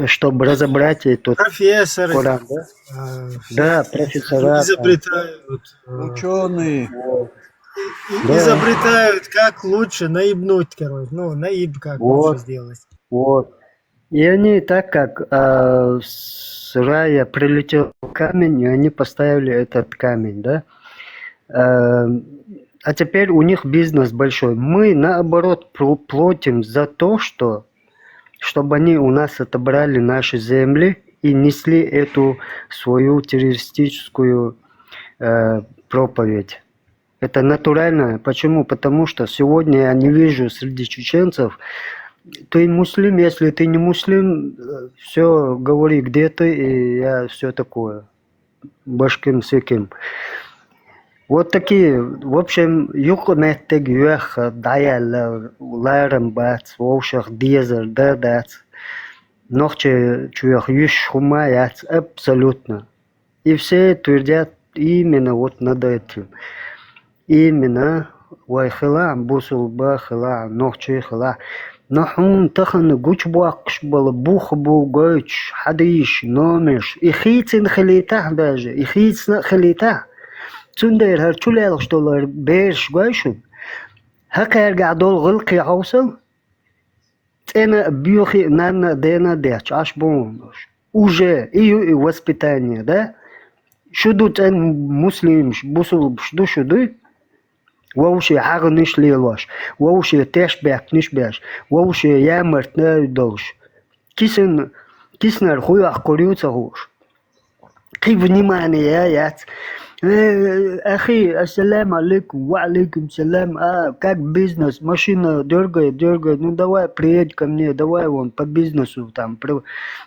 чтобы разобрать этот Профессоры. Коран, да? э, Да, профессора там. Изобретают. э, Ученые. и- Да. Изобретают, как лучше наебнуть, короче. Ну, наеб как Вот. лучше сделать. Вот. И они так как а, с рая прилетел камень, и они поставили этот камень, да? Э, А теперь у них бизнес большой. Мы, наоборот, платим за то, что чтобы они у нас отобрали наши земли и несли эту свою террористическую э, проповедь. Это натурально. Почему? Потому что сегодня я не вижу среди чеченцев, ты муслим, если ты не муслим, все, говори, где ты, и я все такое. Башким, сиким. Вот такие, в общем, юкъ меттег юэха, даяла, ларам бац, вовшах дезер, да, дац. Нохче чуях юш хума яц, абсолютно. И все твердят именно вот над этим. Именно вай хила, бусулба хила, нохчи хила. Но хун тахан гуч буакш бала бух бу гойч, хадиш, номеш. И хицин хилита даже, и хицна хилита. Цундер хар чулялх долар берш гойшун. Хакарга дол гылки хаусал. Цена бюхи нанна дена деч, аш бонш. Уже и ю и воспитание, да? Шуду цен муслимш, бусулбш ду шуду. Вовше хагниш лелош, вовше теш бяк ниш бяш, вовше ямарт на долш. Кисен, киснар хуях курюца хуш. Кхы внимание яц. Э, ахи, ассаламу алейкум, ва алейкум салам. А, как бизнес? Машина дёргает, дёргает. Ну, давай, приедь ко мне, давай вон по бизнесу там. При-,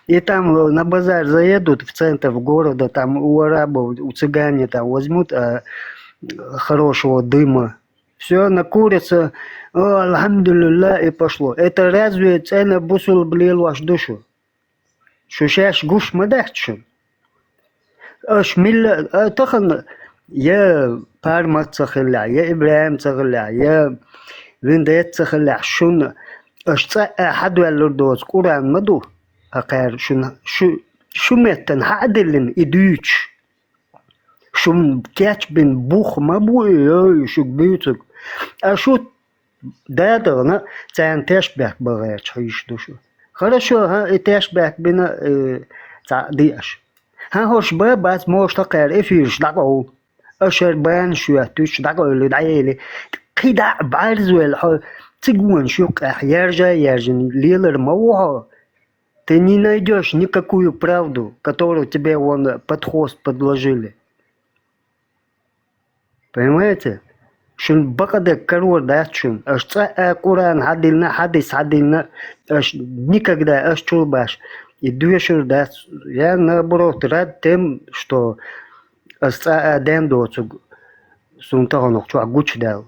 и там э, на базар заедут в центр города, там у арабов, у цыгане там возьмут а, хорошего дыма. Все, накурятся. О, альхамдулилля, и пошло. Это разве цена бусул блил ваш душу? Шу шаьш гуш ма дац шуна? Аша милла, а, тахан я Пармат ца хилла, я ИбрахӀим ца хилла, я Виндет ца хилла, шуна аша цӀа а хьадоьллур доцу Къуръан ма ду, а кхаьра шуна, шу, шу меттана хьа а диллина и дуьйцуш. Шун кечбина бух ма бу и, ой, шуьга буьйцург. А шу дадагӀна царна тешнабехк бан гӀерташ хьийзаш ду шу. Хорошо, хӀа, и тешнабехк бина, э, цхьаъ ди аша. ХӀа, хӀорш бан бац, моша тӀакхаьра эфираш дӀакъовла. Аша хӀара банаш йоьттуьйтуш дӀакъовлий, дӀаели. КхидӀа а бӀарзвелла хьо цигонаш юккъехь яржа а яржина лелар ма ву хьо. Ты не найдёшь никакую правду, которую тебе вон под хвост подложили. Понимаете? Шун бакъдерг карор дац шун. Аша цӀа а Къуръан хьадиллина, хьадис хьадиллина, аша никогда аша чул баш. И доьшур дац. Я, наоборот, рад тем, что аса цӀа а ден доцург суна таханах чохь гучудаьлла.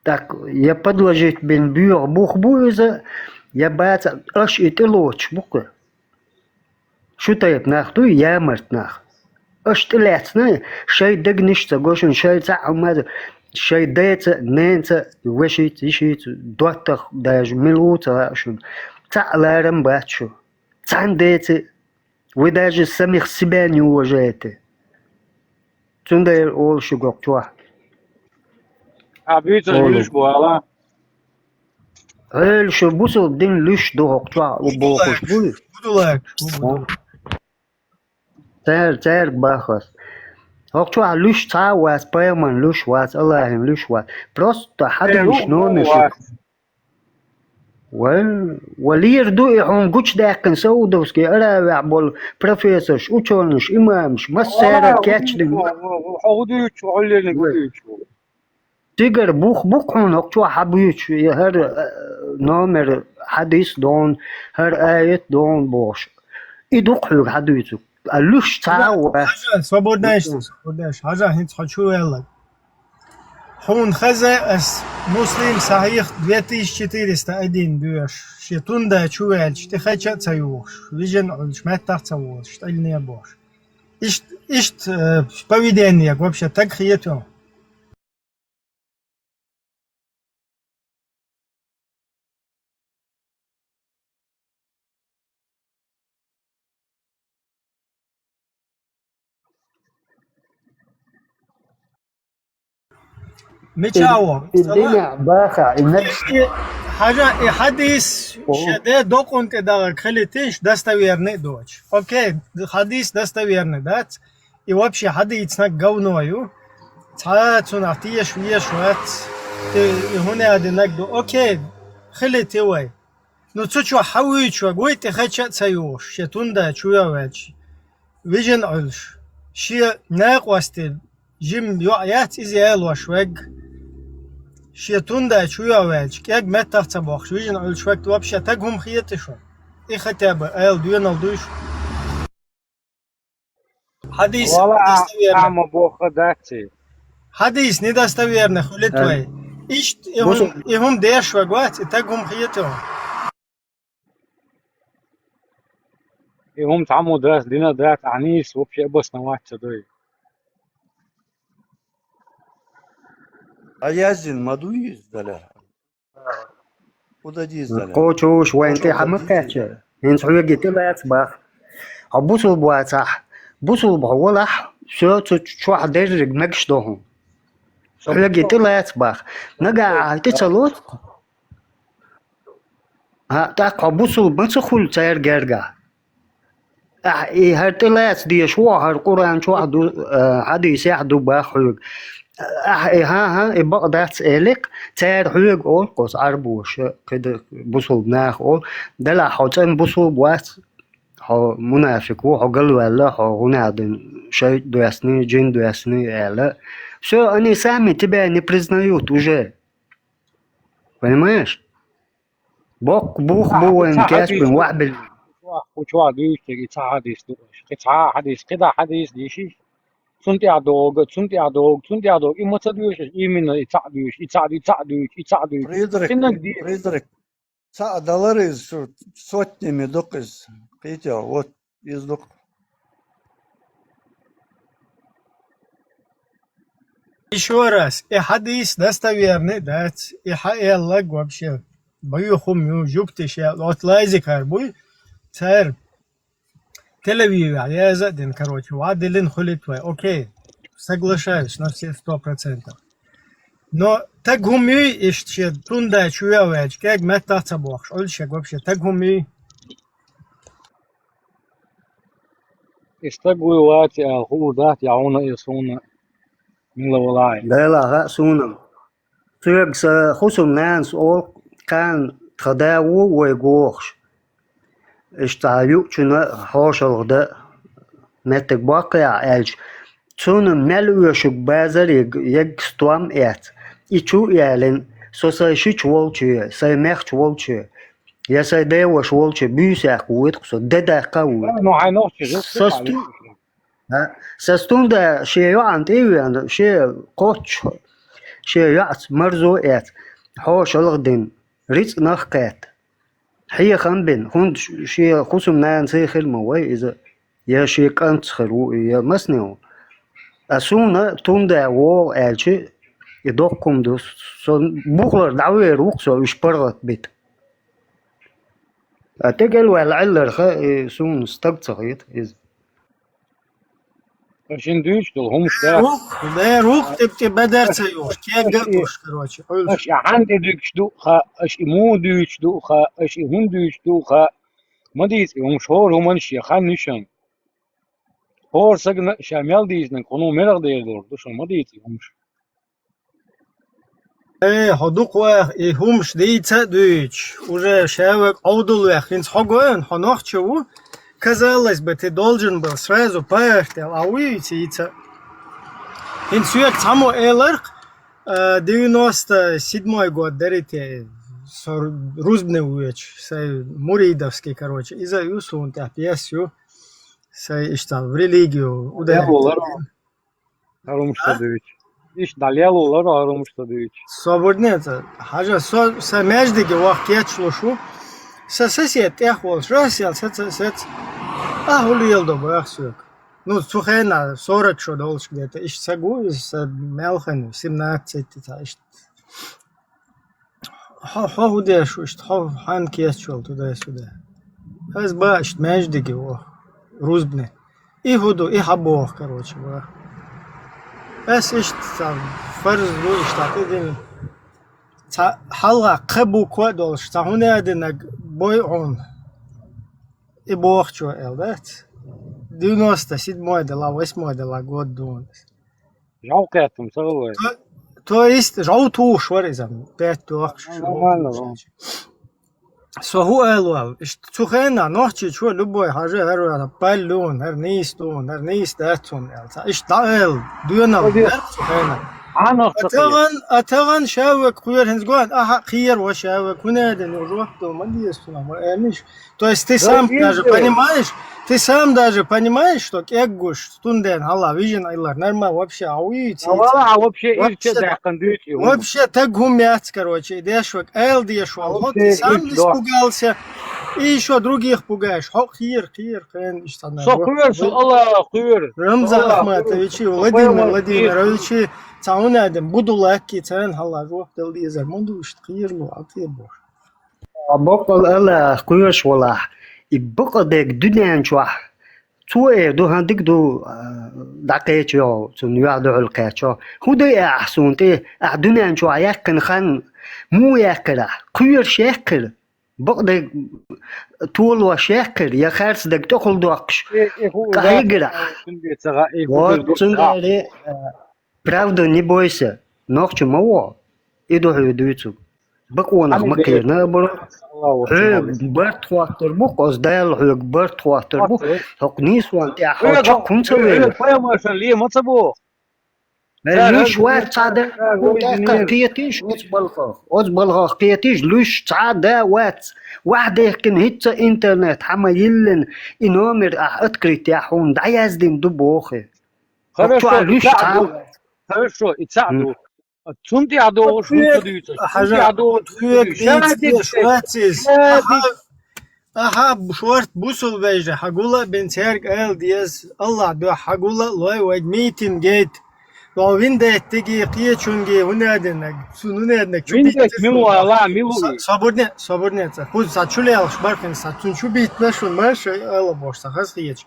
Так, я подложить бина боьха бух бу иза, я баца, аша и тӀелоцуш бу-кх. Шу тайпа нах дуй, ямарт нах. Аша тӀелаьцна, шайн дегнаш а ца го шуна, шайн цхьаъ хӀума а, шайн деца, ненца, вешица, йишица, доттагӀа даже мила ву ца хаьа шуна. Цхьаъ ларам бац шу. Цхьана деца Вы даже самих себя не уважаете. Цундела олу шуьга хӀокху чохь. А буьйцург Олу. Луьйш бу ала? Эла шу бусул дин луьйш ду хӀокху чохь, у бохуш буй? Будулаг, шу будулаг. Цаьр-, цаьрга бахас. ХӀокху чохь луьйш цхьа а вац, пайхамар луьйш вац, Аллахьин луьйш вац. Просто хьадуьйш номер шу. Вай, валера ду и хьуна гучудаьккхина Саудовский Аравехь болу профессорш, учёныш, имамаш, массара кечдина. Хьо хӀун дуьйцу, хьо лерниг хӀун дуьйцу? Цигара бух бу-кх хьуна хӀокху чохь хьан буьйцуш, и хӀара, э, номер хьадис дон, хӀара аят дон бохуш. И ду-кх хьоьга хьан дуьйцург. А луьш цхьа а вац. Хьажа, свободная, свободная. Хьажа, хӀинца хьо чу ваьлла. Хьуна хеза ас Муслим сахьих две тысячи четыреста один доьшуш, шен тунда чу ваьлча, тӀе хача а ца юхуш, вижина Ӏуьллуш, меттах а ца волуш, тӀаьллане а бохуш. Иштта, иштта, э, поведение вообще таг хеташ. Мича ву? И дина баха, и нагаш. И, хьажа, и хьадис О. Шен де докъун тӀе дахарг хилийтиш, достоверный а доцуш. Окей, хьадис достоверный дац. И вообще хьадийцинарг говно ю. Цхьа а цунах теша везаш вац. И, и хӀун а динарг ду. Окей, хилийти вай. Ну, цу чохь хьан вуьйцуш ваг вуй тӀе хача а ца юхуш, шен тунда чу ваьлча, вижина Ӏуьллуш. Шен накъостий жима йоӀ яц иза ялош ваг. Шен тунда чу ваьлча, кӀег меттах а ца бохуш, вижина Ӏуьллуш ваг вообще таг хӀума хеташ ву. И хотя бы ала доьналла дуй шу. Хьадис Вала а, недостоверно. Ама боху дац и. Хьадис недостоверно хуьлу Э, вай. Иштта и бусу- хӀума, и хӀума деш ваг вац, и таг хӀума хеташ ву. И хӀума цхьаммо дац, дина дац, ахьа нийса вообще обосновать ца дой. А яздина ма дуй иза, Далла? Кхочуш вайн тӀе хьан ма кхаьчча, хӀинца хьоьга тӀелаца бах. Хьо бусулба вацахь, бусулба хьо валахь, всё, цу чохь дерриг мегаш до хьуна. Хьоьга тӀелаца бах. Нагахь ахьа тӀе ца лоцу? ХӀаъ, тӀаккха хьо бусулба ма ца хуьлу цаьрга гергахь. Ахьа и хӀара тӀелаца дезаш ву, хӀара Къуръан чохь а ду, а, хьадисехь а ду бах хьоьга. Ахьа и хӀан-хӀа, и бакъ дац элира, цара хьоьга олу, кхуза Ӏарбоша, кхидӀа бусулба наха олу, делахь хьо цӀена бусулба вац, хьо мунафик ву, хьо галваьлла, хьо гӀунах дина шайтӀа доьссина, жин доьссина аьлла. Всё, они сами тебя не признают уже. Понимаешь? Боккха бух бу вайн кечбен вахьбилла. Кху чохь дуьйцург и цхьа хьадис ду аша. Кхин цхьа а хьадис, кхидӀа хьадис дийши. Цунна тӀехь догу, цунна тӀехь догу, цунна тӀехь догу. И ма ца доьшу, именно и цхьаъ дуьйцу, и цхьаъ, и цхьаъ дуьйцу, и цхьаъ дуьйцу. Призрак, Цхьаъ далар иза, шу сотнями ду-кх иза. Кхийтел, вот, иза ду-кх. Ещё раз, и хьадис достоверный дац, и хьаэллаг вообще. Боюхум ю, жугтиш я, вот лайзикар буй, цар Тель-Авивехь яза а дина, короче, вӀадиллина хуьлуьйту вай. Окей, соглашаюсь на все сто процентов. Но таг хӀума юй, иштта шен тунда чу веа ваьлча, кӀега меттах а ца бохуш, Ӏуьллу шега вообще таг хӀума юй. И стаг вуй вац аьлла хуур дац, я хьуна, я суна, мила валахь. Делахь а суна. Соьга сан хӀусамнанас олу, кхана тхан да ву вайга вогӀуш. Иштта цхьа юучунна хьошалгӀа дан меттиг боккхуьйту аьлча, цунна мел оьшург базар егга стом эц. И чу а ялийна, со сайн шича волчу, сайн мехча волчу, я сайн деваша волчу буьйса яккха воьду-кх со, де даккха а воьду. Ну, хьайн нохчи жил Со сту- А, сан стунда шен йоӀана тӀе а веана, шен кхоччуш, шен йоӀаца марзо а эцна, хьошалгӀа дина, рицкъанах а кхетта, хьехам а бина, хӀунда шен хӀусамнанас хир ма вай иза, я шен кӀант хир ву, я масане ву. А суна тунда вогӀу аьлча, и доккха хӀума ду, со бухалара дӀавер ву-кх со уьш паргӀатбита. А тӀекӀел ваьлла Ӏилларха, и суна стаг ца хета иза. Аш шин дуьйцуш долу хӀумаш да. Рух, бе, рух тип-тип бедар ца юхуш, кегга а гуш, короче, Ӏуьллуш. Аш и хьан тӀе дуьгуш ду а хаьа, аш и муха дуьйцуш ду а хаьа, аш и хӀунда дуьйцуш ду а хаьа. Ма дийца и хӀумаш, хӀора хӀуманаш я хан нишан. ХӀора сагана ша мел дийцинарг кхуно мерах дер долуш ду, ша ма дийца и хӀумаш. Э, хьо дукха ваха, и хӀумаш дийца а дуьйцуш, уже шаьвега Ӏовдал ваьхна, хӀинца хьо гоьн, хьо нохча ву, казалось бы, ты должен был сразу паьхьтел, а вуьйца йийца. ХӀинца соьга цхьаммо эларх, а, девяносто седьмой год дари те, со рузбане вуьйцу, сай муридовский, короче, иза ю суна тӀехь пьес ю, сай иштта в религию ударить. ХӀара хӀумаш ца дуьйцу. Иштта дӀалело лара хӀара хӀумаш ца дуьйцу. Со бурднеца, хьажа, со, сан маьждиге ваха кечлуш ву. Сан сосед тӀех волуш, Расел, саца, саца. А, хӀу леладо баха соьга. Ну, цу хенахь сорок шо долуш где-то. Иштта саг ву, иза сан мел хан ву, семнадцать цхьа иштта. Хьо, хьо хӀун деш ву иштта, хьо хьан кечвелла туда-сюда? Ас бан иштта маьждиге ву, рузбане. И хӀун ду, и хьан боху, короче, бан. Ас иштта цхьа фарз ду иштта тӀедиллина. Цхьа хьалха кхо буква а долуш, цхьа хӀун а динарг бой хьуна. И бохучо аьлла дац? Девяносто седьмой дала, восьмой дала год ду хьуна. ЖӀов кхеттам ца гӀалвай. То, то есть жӀов тухуш вара иза, пять тухуш. Нормально, да. Со хӀу аьлла ваьлла? Иштта цу хенахь нохчичо любой хьажа, хӀара ваьлла, паллуна, хӀара нийса дуна, хӀара нийса дац хьуна аьлла. Иштта дӀаала, доьналла дара цу хенахь. А тагӀан, а тагӀан шаьвега кхоьру хӀинца гоьн, ахьа кхера ва шаьвега, хӀун а дина, жоп дала ма деза цунах, ма аьллаш. То есть ты сам даже понимаешь, ты сам даже понимаешь, что кеггуш, стунден, хьалла, вижен айлар, нормально, вообще, а уйти. А вала, а вообще, ирча даьккхана дуьйцу. Вообще, таг хӀума яц, короче, и деш ваг, аьл деш вал, хьо, ты сам испугался, и ещё других пугаешь, хьо, кхера, кхера, хен, иштта. Со кхоьру, со Аллах кхоьру. Рамзан Ахматович, Владимир Владимирович, цхьа хӀун а дина, буду лакки, царна хьалла, жоп дала дезар, ма ду, иштта кхера лу, а кхера боху. А бакъал ала кхоьруш валахь, и бакъдерг дуьнен чохь, цо эр ду, хӀан дика ду, а, дӀакхеча йогӀу, цунна юьхь дуьхьал кхечо. ХӀун дай ахьа суна тӀе, ахьа дуьнен чохь яьккхина хан, муха яьккхира ахьа? Кхоьруш яьккхира, бакъдерг толош яьккхира, я харцдерг тӀехула доккхуш, къахьегира ахьа? Вот, цундела, а, правду не бойся, нохча ма вогӀу, и ду хьоьга дуьйцург. Бакъонах ма кхерна абур. Хьоьга барт хоттур бу, оцу Дала хьоьга барт хоттур бу. ХӀокху нийсонан тӀехь хьо чекх хӀунда ца вели? Хьоьга пайхамаршан ле ма ца боху. Луьйш вац цхьа а да, тӀаккха кхетийша оцу балхах. Оцу балхах кхетийша, луьйш цхьа а да вац. Ваьхьа дехкина хӀинца интернет хьан ма йиллина, и номер ахь открыть яхь хьуна дӀаяздина ду боху. Хорошо, и цхьаъ ду. Хорошо, и цхьаъ ду. Цунна тӀехь догӀуш хӀун ца дуьйцуш? Цунна тӀехь догӀуш хӀун ца дуьйцуш? Шадерг деш вац иза. Ахьа, шорта бусулба вежарий, хьан гула а бен цаьрга ала деза, Аллахь дуьхьа хьан гула а лой вайга митинг гейта. Вау, виндеттиги, кхечунги, хӀунадинаг, цу хӀунадинаг чу битташ. Виндетт мила вала, мила ву? Собурне, собурне ца. Кхуза ца чу лелаш бархин ца, цун чу битташ шун ма шай ала бош ца хаз хеча.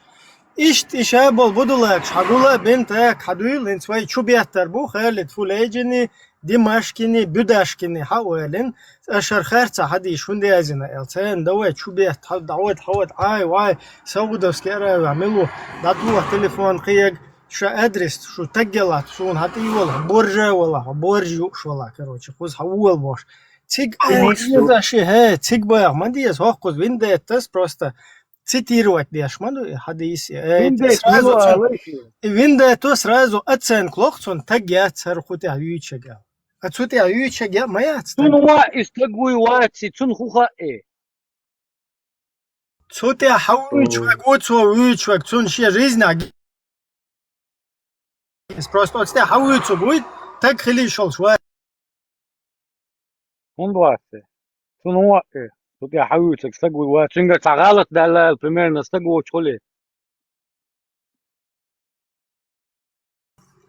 Иштта и ша болу будулакаш хьан гула а бен так хьан дуьйла, хӀинца вай чу беттар бу, Халид Фулейджини, Димашкини, Буьдашкини хьан ойлина, аса шар харца хьан дийш, хӀунда язйина аьлла, царна давай чу бетта, хьан дӀавада, хьан вада, Ӏай, вай, Саудовский Аравия, мила ву, дӀатоха телефон кхиега, ша адрес, шу таггелахь, суна хьан тӀе вала, хьан боржа вала, хьан боржа юуш вала, короче, кхуза хьан вула бош. Цига а, цига а ши, хӀе, цига баха ма деза, хӀокхуза виндеттас просто. Цитировать деш ма ду и хьадис, и аят. Виндетто сразу цу-, и виндетто сразу оценка лоху цунна, таг яц хӀара кху тӀехь юьйцург аьлла. А цу тӀехь юьйцург яа ма яц таг. Цунна ваъ и стаг вуй вац и, цунна хӀун хаьа? Цу тӀехь хьан вуьйцург ву, цо вуьйцург, цунна шен жизнь а Иза просто оцу тӀехь хьан вуьйцург вуй, таг хила йиш йолуш вац. ХӀунда вац те? Цунна хӀун ваъ те? Цу тӀехь хьан вуьйцург стаг вуй вац? Цуьнгара цхьа гӀалат даьлла аьлла, примерно, стаг воцуш хуьлий?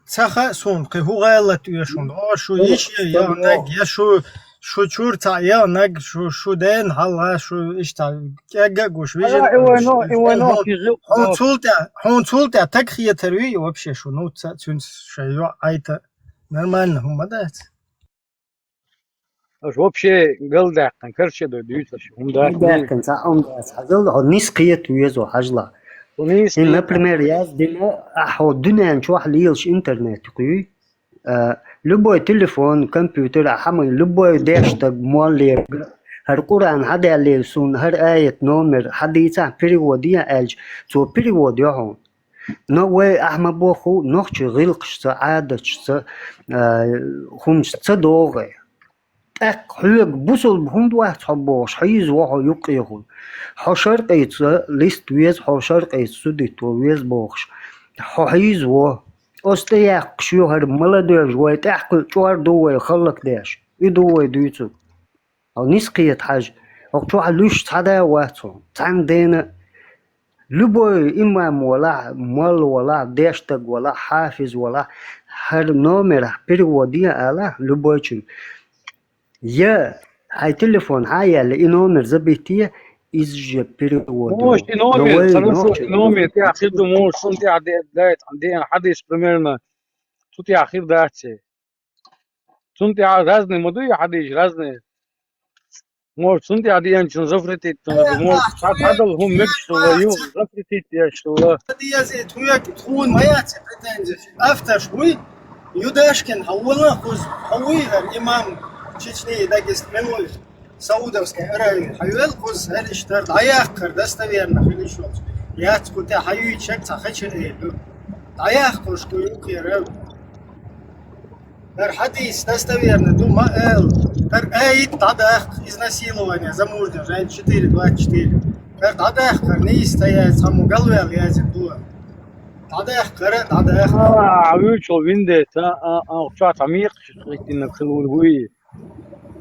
Ца хаьа суна, кхин хӀун гӀалат оьшу хьуна. О, шу йиш я, я наг, я шу Шу чуьра цхьаъ яа наг, шу, шу дена хьалха, шу иштта кӀегга а гуш, вижина а гуш. Хьуна цул тӀе-, хьуна цул тӀе таг хетар вий вообще шу? Ну, ца-, цуьнца шайн йоӀ Ӏайта нормально хӀума дац. Аша вообще галдаьккхина, карче дой дуьйцу аша, хӀума дац. Галдаьккхина, цхьа хӀума дац. Хьажал, хьо нис кхета везо, хьажла. Хьо нис кхета. Например, яздина, ахьо дуьнен чохь лелаш интернет юкъ юй. А, любой телефон, компьютер, а хьама, любой деш стаг моллера, хӀара Къуръан хьадаьллера суна, хӀара аят номер хьадийцахь, перевод е аьлча, цо перевод йо хьуна. Но вай ахьа ма боху, нохчий гӀиллакхашца, Ӏадаташца, а, хӀумаш ца догӀе. ТӀаккха хьоьга бусулба хӀунда вац хьо бохуш, хьийза во хьо юккъехула. Хьо шаркъийца лист веза, хьо шаркъийца судитто веза бохуш. Хьо хьийза во. Оцу тӀе яьккхаш ю хӀара молодёжь вай тӀаьхьакхуьу чӀор ду вай халлакдеш. И ду вай дуьйцург. Хьо нис кхета хьажа. ХӀокху чохь луьйш цхьа да а вац хьо. Цхьаьна дена а. Любой имам валахь, молла валахь, деш стаг валахь, хьафиз валахь, хӀара номерахь перевод е алахь, любойчун. Я хьайн телефон хьан а яьлла, и номер забитте, иза же перевод йо. Может, и номер, хорошо, и номер тӀехь хир ду, может, цунна тӀехь де-, дай, деана хьадис примерно, цу тӀехь хир дац. Цунна тӀехь разный ма дуй хьадийша, разный. Может, цунна тӀехь деанчун запретить ду, может, цхьа дӀадала хӀума мегаш хилла, юха запретить деш хилла. Тхуна ма яц претензеш. Авторш вуй, Юдашкин хьан вуна кхуза, хьо вуй хӀара имам Чечни, Дагестан, мила вуй? Саудовская Аравия. Хьан вел кхуза, хӀара иштта дӀаяккхар, достоверно хила йиш йолчу. Яц кху тӀе хьан юьйцург цхьа хача а эр ду. ДӀаяккхарш кху юккъера. ХӀара хьадис достоверно ду ма ала. ХӀара аят дӀадаккха, изнасилование замужних женщин четыре двадцать четыре. ХӀара дӀадаккха, хӀара нийса ца яц, цхьаммо галваьлла язйина ду. ДӀадаккха, хӀара дӀадаккха. А, вуьйцу виндетта, а, а, а, чохь цхьа мекхаш хӀиттинарг хила вуй.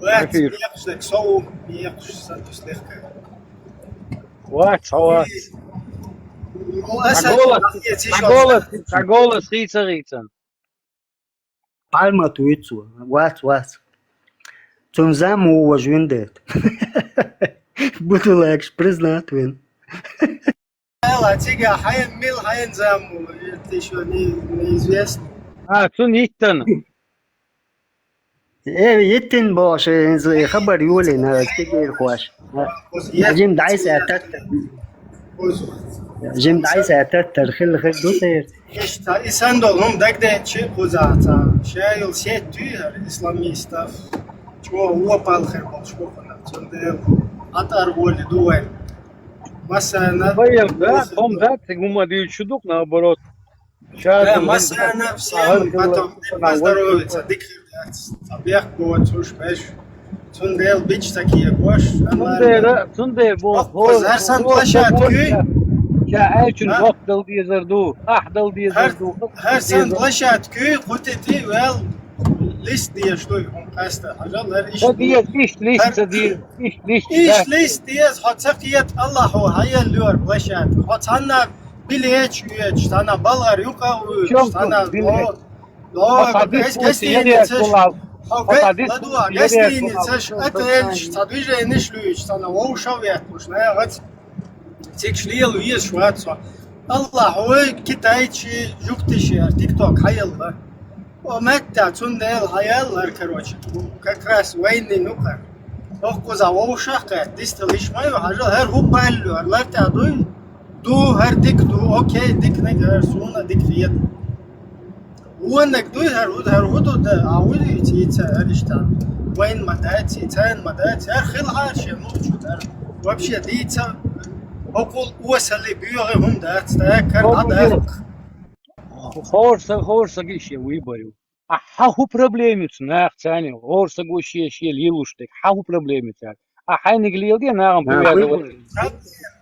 Вац, эфир. Мекхаш дерг со ву, мекхаш сан туьс лехка. Вац, хьо вац. Цхьа голос, цхьа голос, цхьа голос хийца гӀийцан. Пальмат вуьйцу, вац, вац. Цунна зам ву важа виндетта. Будулакаш признат вина. Ала, цига хьайна мила хьайна зам ву, это ещё не, неизвестно. А, цунна йиттан. Э, йиттина бохуш, хӀинца хабар йолийна, цигара хош. Жим дӀайса таттар. Жим дӀайса таттар, хила хир ду тера. Иштта, и сандол хӀума дагадеъчи кхузахь цхьа. Ша йолу сетта юй хӀара исламистов. Чо вопал хер болчу бохуна, цундела хьан тӀара воле ду вайн. Массарна Вайер, да, хом да, цига хӀума дийцу ду, наоборот. Ша Да, массарна всем потом поздоровиться, дика хир дац. Цхьа бехк боцуш беш. Цундела бича ца кегош, Цундела, цундела бо, Охкуз, хӀар сан площадка. Ша айчун А? Бохк дал дезар ду, ах дал дезар ду. ХӀар сан площадка, кхутити вел лист деш ду, хӀун къаста, хьажал, хӀар иш Ца деза, иш лист, ца деза, иш лист. Иш лист деза, хьо ца кхета, Аллахьо хьаелла лоьр площадка. Хьо цхьанна билечу оьцуш, цхьанна балгӀар юкъа а уьйцуш, Чом цхьанна биле. Хьо ца дис гостиницаш, хьо га-, ладугӀа, гостиницаш, отельш, цхьа движениш луьйчу, цхьанна вовша ветталуш, нагӀац. Цигаш лела везаш вац хьо. Аллахь, вай китайчи, жугтиши, ар тикток хьаелла. О, меттехь, цундела хьаелла, ар, короче, как раз вайнин ю-кх ар. Оккхуза вовшах кхаьчча, дистал иш ма ю, хьажал, хӀара хӀу паллю, ар лар тӀехь дуй? Ду, хӀара дика ду, окей, диканиг ар, суна дика хета. Вонаг дуй хӀара, хӀу-, хӀара хӀу ду дан, а хӀу дийца, хӀара иштта. Вайн ма дац, царна ма дац, хӀара хила Ӏар шен, ну, чу дар. Вообще дийца, хӀокхул осалли боьгӀи хӀума дац, так, хӀара дӀадац. ХӀора са-, хӀора сага иштта вуй барю. А хьан хӀу проблемица нах царна? ХӀора саго шен, шен лелуш дерг. Хьан хӀу проблемица? А хьайниг леладе нахана повязывать. Проблема,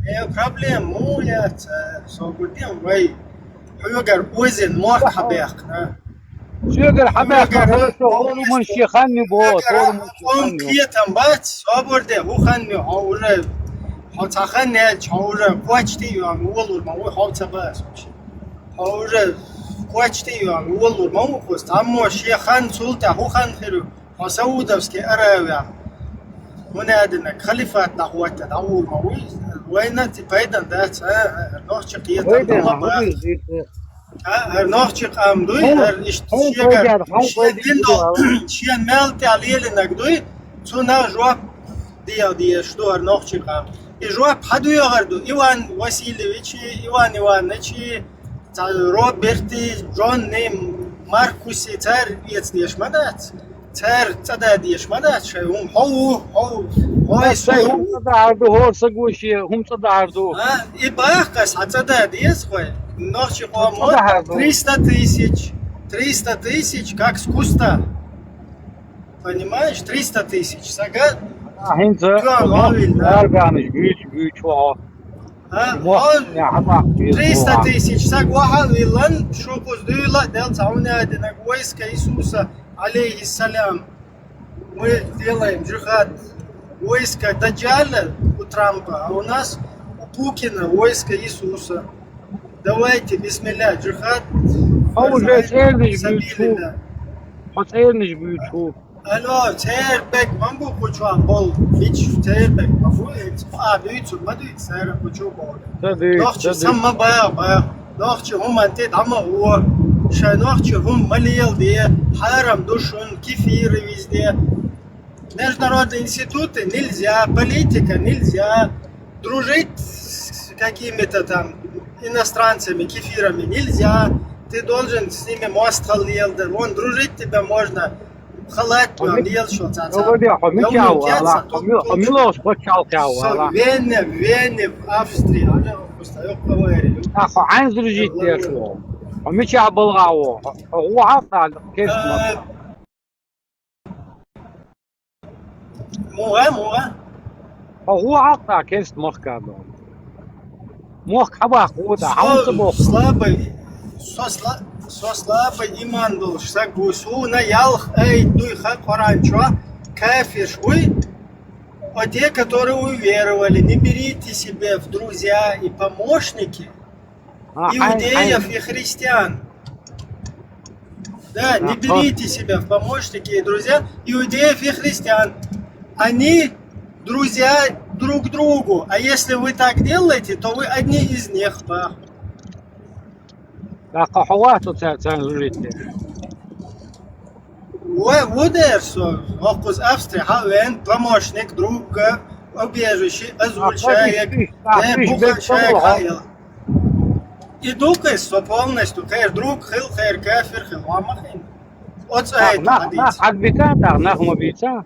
э, проблема муха яц, э, со гурдем вай. Хьоьгара озен мохк хьабаьккхина. Соьгара хьабаьккхина, хорошо, хӀора хӀуман шен хан ю боху, хӀора хӀуман шен хан ю. Кхетам бац, собар де, хӀу хан ю, хьо уже, хьо цхьа хан яьлча, хьо уже кочти ю, ам волур ма ву, хьо ца бац вообще. Хьо уже кочти ю, ам волур ма ву, кхуз, таммо шен хан цул тӀаьхьа хӀу хан хир ю. Хьо Саудовский Аравия, хӀунда аьлла халифат дӀахӀотта дӀагӀур ма вуй, вайна ци пайдан дац, а, а, нохчи кхетам Вай де, ма хӀу бац. Дийр де? А, хӀара нохчи къам дуй, Хьо, хӀара иштта хьо шегара, гойдер, хьо шен гойдер дин дол, ду, а? Шен мел тӀехь лелинаг дуй, цунах жоп дел дезаш ду хӀара нохчи къам. И жоп хьадоьгӀар ду Иван Васильевичи, Иван Ивановичи, Ца-, Роберти, Джонни, Маркуси, цара эца деш ма дац. Цара цӀа да деш ма дац шай. ХӀума хьо ву, хьо ву. Хьой Ас шай хӀума цӀа дахьар ду, хӀора саго шен хӀума цӀа дахьар ду. А, и бахкас хьан цӀа да деза хой. Нохчи хӀума къомо цӀа дахьар ду. Триста тысяч. Триста тысяч, как с куста. Понимаешь, триста тысяч. Сага А, хӀинца Чуан хьо вовил, да? Арганаш буьйцу, буьйцу хьо. А, Мо-, он я, хьабахка беза триста тысяч саг вахьал виллан, шу кхуз дуьйла а делла, цхьа хӀуна а динаг войска Иисуса, алейхиссалям. Мы делаем джихад. Войска Даджаля у Трампа, а у нас у Путина войска Иисуса. Давайте, бисмилля, джихад. А уже цӀернаш буьйцу. Сабилилля. Хьо цӀернаш буьйцу. Алло, цербег ма бу кху чохь болу, вич цербег ма бу, а дуьйцур ма дуьйцу церан кху чу боху. Ца дуьйцу, Нохчи ца дуьйцу. Сам ма баха, баха. Нохчи хӀуманна тӀе дӀа ма гӀо. Шайн нохчи хӀума ма леладе, хьарам ду шун, кефира везде. Международные институты нельзя, политика нельзя, дружить с какими-то там иностранцами, кефирами нельзя. Ты должен с ними мост халлиел, да, вон дружить тебе можно. Халат Хьо ван ми-, ел шо ца ца. Хьо мичахь ву ала? Хьо ми-, хьо мила пачхьалкхехь ву ала? Вене, Вене, в Австрии. Ана просто йоккхавайри. А, хьо хьайн зружить деш ву? Хьо мичахь балгӀа ву? Хьо, хьо ву хьакъ а кешт ма. Муха, муха. Хьо гӀо хьакъ а кест махка а долу. Мохк хьабахка гӀо тӀа, хьан ца боху? Слабый, со сла-, со слабый иман долуш саг ву, суна ялх айт дуй ха Къуръан чохь, кафирш вуй, а те, которые уверовали, не берите себе в друзья и помощники, Иудеев и христиан. Да, не берите себя в помощники и друзья иудеев и христиан. Они друзья друг другу. А если вы так делаете, то вы одни из них. Да. ТӀаккха хьо вац оцаьрца зужитте? Вай, ву дер со, хӀокхуза Австри хьа вен, помощник, друг, убежище, азулчаек, де буха шаек хьа. И дукха со полностью, кхер друг хил, кхер кафир хил, ма хин. Оцу айта хьадийца. Нах хьадбита, нах ма бийца.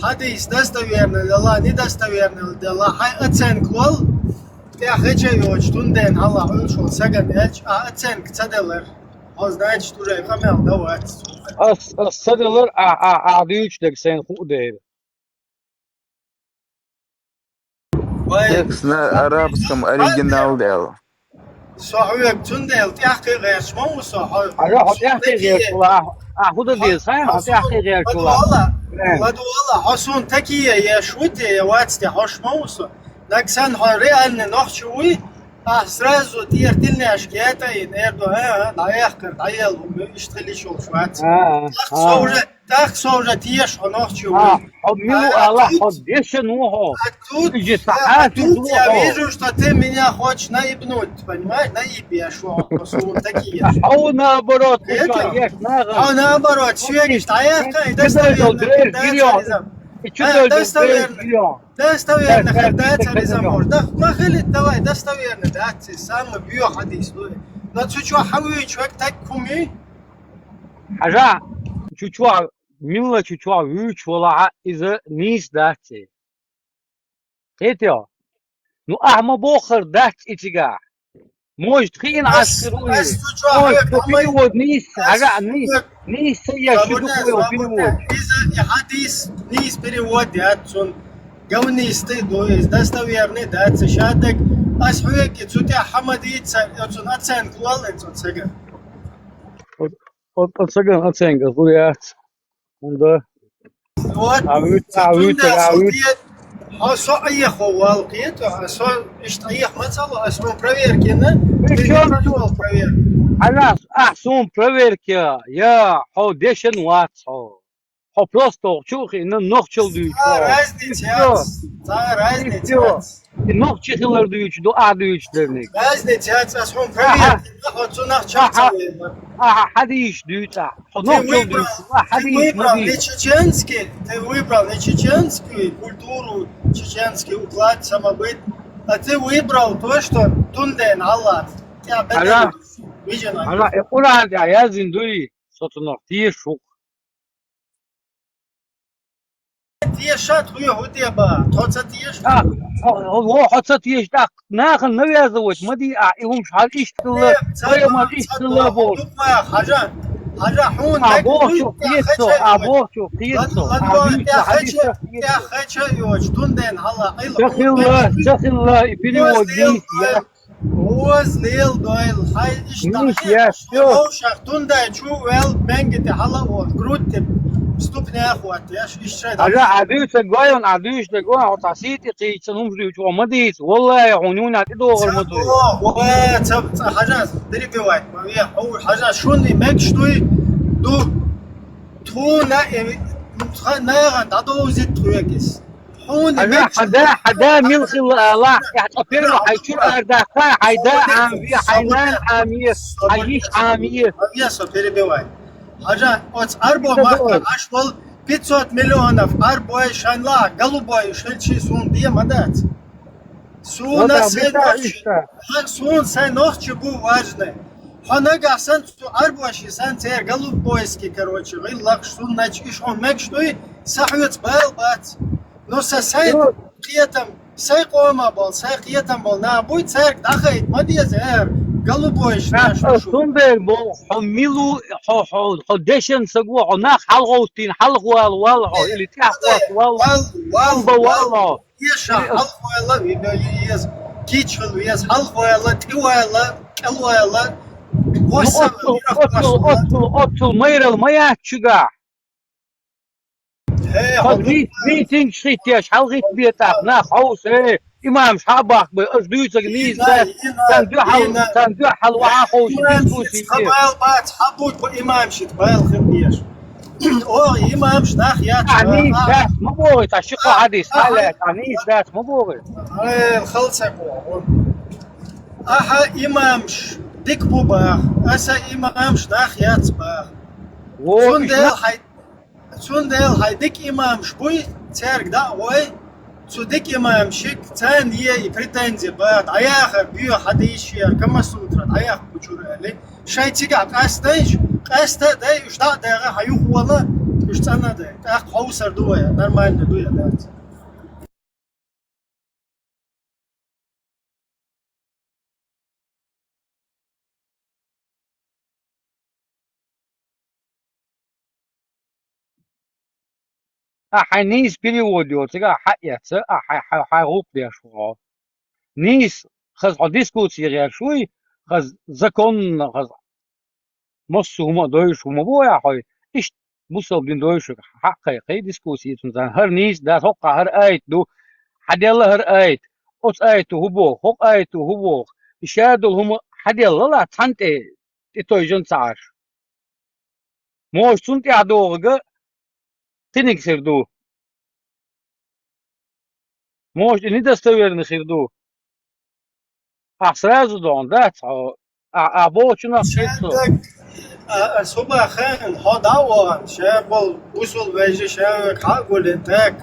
Хьадис достоверный делла, недостоверный делла, хьай оценка лол, тӀехь хеча йоч, тун ден хьалла хьуьлшо саган элч, а оценка ца делар. Хьо, значит, уже къамел да вац. Ас, ас ца делар, а, а, а, дуьйч дег сайн ху дер. Вай, Текст на арабском оригинал дел. Со хьоьга цундела тӀехкхий гӀерташ ма ву со, хьо. Ара, хьо тӀехкхий гӀерташ вула, а, а хӀу дан деза, хьо, хьо тӀехкхий гӀерташ вула. Ладувала, ладувала, хьо суна такие еш ву те, я вац те, хьош ма ву со. Наг сан хьо реальный нохчи вуй, а сразу тӀера тилнеш гетаин, эрдо, а, а, дӀаехкар, дӀаел, хӀума, иштта хилиш йолуш вац. А, а, тӀаккха со уже, тӀаккха со уже теша хьо нохчи вуй. А, хьо мила ву ала, хьо дешан ву хьо. А тут, Иже а сахьат тут я вижу, что ты меня хочешь наебнуть, понимаешь? Наебешь, вот, вот такие. А он наоборот, это, еш наган. А наоборот, шведиш, а я, достоверно, достоверно, достоверно, хай дац, Ариза, может. Да, махали, давай, достоверно, да, ты самый бьё хадис, ну. Но ты чё, хавы, человек так куми? Хьажа, чу чё, милла чу чё, вуьйч вала, иза нийса дац. Кхетий хьо? Ну, ахьа ма боххар дац и цигахь. Может, хиъна Ӏаш хир ву иза. Может, хьо перевод нийса, хьажа, нийса, нийса ца еш шу дукха ву перевод. Иза и хьадис нийса перевод яц цун. Говнистый ду иза, достоверный дац, ша даг. Ас хьоьга цу тӀехь хьама дийца, я цун оценка лол, я цун сага. Оценка, оценка, хӀу яц. ХӀунда? Вот. А вуьйц-, а вуьйцар, а вуьйц-. Хьо со Ӏехо вал кхета, а со иштта Ӏеха ма ца ло, а суна проверкина, ты не прошёл проверку. Хьажа, ахь суна проверка, я, хьо дешан вац хьо. Хьо просто чу хиъна нохчал дуьйцу хьо. Цхьа разница яц, цхьа разница яц. И нохчи хилар дуьйцуш ду, ахь дуьйцуш дерниг. Разница яц, ас хьуна проверка, хьо цунах чам ца вена. Ахьа хьадийш дуьйцу ахь. Хьо нохчал дуьйцу, ахь хьадийш ма дуьйцу. Ты выбрал не чеченский, ты выбрал не чеченскую культуру, чеченский уклад самобыт, а ты выбрал то, что тун ден хьалла. Хьажа, хьажа, и Къуръан тӀехь яздина дуй, со цунах теша ву-кх. Теша тхоьга хӀу де бан, тхо ца теша? А, хьо, хьо, хьо ца теша, тӀаккха нахана навязывать ма де ахь, и хӀумаш хьан иштта хилла, поэмаш иштта хилла бохуш. Хьажа, хьажа, хьуна а бохучух кхета со, а бохучух кхета со, а вуьйцу хьадисах кхета со. ТӀеххача йоцу, тун ден хьалла, хьайла. Ца хилла, ца хилла, и перевод нийса яц. Оз лел дойла, хьай иштта. Нийса яц, всё. Вовшах тундай чу вел, менгите хьала вот, грудь ступнях вот, яш, иштта шай да. Хьажа, а дуьйцург вайна, а дуьйцург вайна, хьо цхьа сийти кхийча, сан хӀумаш дуьйцу, хьо ма дийца, валлахӀи, хьуна юна а тӀедогӀур ма ду. О, о, ца, ца, хьажа, перебивать ма ве, хьо, хьажа, шуна и мегаш дуй, ду, тхуна, э, тха, нагӀан дӀадовзит тхоьгис. Хьуна хьан да, хьан да мила хилла алахь, тӀехь цкъа первый хьайн чура ардаккха, хьайн да Ӏамаве, хьайн нана Ӏамае, хьайн йиша Ӏамае. Ма ве со перебивай. Хьажа, оцу Ӏарбо махкахь Ӏаш волу пятьсот миллионов Ӏарбой шайн лахь, голубой, уьш хилчий суна де ма дац. Суна сайн нохчи, суна сайн нохчи бу важный. Хьо нагахь санна цу Ӏарбоший санна церан голубойский, короче, гӀиллакхаш сунначу иш хьуна мегаш дуй, сан хьоьца бала бац. Ну, сан сайн кхетам, сайн къомах болу, сайн кхетам болу нах буй, цаьрга дӀахайта ма деза, эр, голубойш наш шу. Цундела боху, хьо мила ву, хьо, хьо, хьо дешан саг ву, хьо нах хьалагӀовттийна, хьалхавала валла хьо, или тӀаьхьахӀотта валла хьо, валла, валла хьо. Теша хьалхаваьлла, вина еза, кийча хила веза, хьалхаваьлла, тӀеваьлла, кӀелваьлла, васса, оццул, оццул, оццул, оццул майралла ма яц шуьгахь. Хьо митингаш хӀиттеш, хьалхӀитта бетахь, нах хьовса, э, имамаш хьа а бахка бай, аша дуьйцург нийса дац, царна дуьхьал, царна дуьхьал вахьа ховша, дискуссий ца. Бала бац, хьан бу имамашца бала хила дезаш. О, имамаш нах яц. Ахь нийса дац ма бохий, цхьа ши-кхо хьадис хьалаьцна, ахь нийса дац ма бохий. Ай, хала ца боху. Ахьа имамаш дика бу баха, аса имамаш нах яц баха. Цундела хьайн, цундела хьайн дика имамаш буй, цаьрга дӀа а гӀой, цу дика имамашка царна е и претензи баха, дӀаяхар боьха хьадийша яра, Камасутра дӀаяхка бу чура аьлла. Шайн цигахь къастайша, къаста а дай, уьш дӀа а дагӀа, хьан юхавала, цӀена дай. ТӀаккха хьовсар ду вай, нормально ду я дац. А хьайн нийса перевод йоцург а хьаэца, а хьай, хьай, хьай гӀуллакх деш ву хьо. Нийса, хаза хьо дискуссий гӀерташ вуй, хаза законно, хаза массо а хӀума а дойуш хӀума бу а хьой, иштта бусалба дин дойуш хьакхайкхай дискуссий цунца. ХӀара нийса дац, хӀокхахь хӀара аят ду, хьаделла хӀара аят, оцу аято хӀун боху, хӀокху аято хӀун боху, и шадолу хӀума хьаделла ла цхьаьна тӀе, тӀе тойжан ца Ӏаш. Моша цунна тӀаьхьа догӀург а кхиниг хир ду. Моша и недостоверный хир ду. Ахь сразу догӀун дац хьо. Ахь, ахь бохучунах хир цо. Ша даг, а, а, суба хан, хьо дӀа а вахана, ша болу бусул вежа, ша век хьа а гулин, так.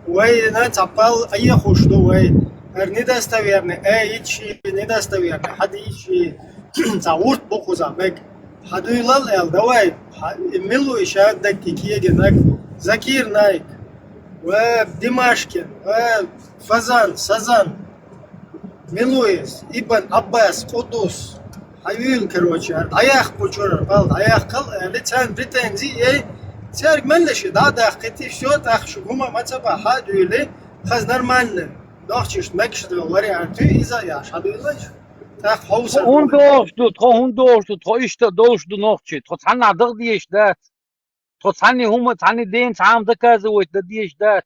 Вайна цхьа пал Ӏехуш ду вай. ХӀара недостоверный, э, ичи недостоверный, хьадийчи, цхьа урт бу кхуза мег. Хьадуьйлал аьлла, давай, хьа-, и мила ву и шаддаг и кегинаг? Закир Найк, ва Димашкин, ва Фазан, Сазан, мила ву иза? Ибн Аббас, Къудус, хьаюьйла, короче, ара дӀаяккха бу чуьра, бал дӀаяккхал, аьлла, царна претензи яй, цаьрга мелла ши дӀа а даккхийти, всё, тӀаккха шу гума ма ца бахьа а дуьйли, хаза нормально, нохчишна мегаш долу вариант ю, иза а яш, хьадуьйлалаш, тӀаккха хьовсар. ХӀун догӀуш ду, тхо хӀун догӀуш ду, тхо иштта а долуш ду нохчий, тхо цхьаннахь даха дезаш дац. Тхо цхьанне хӀума, цхьанне дена цхьа хӀума доказывать дан дезаш дац.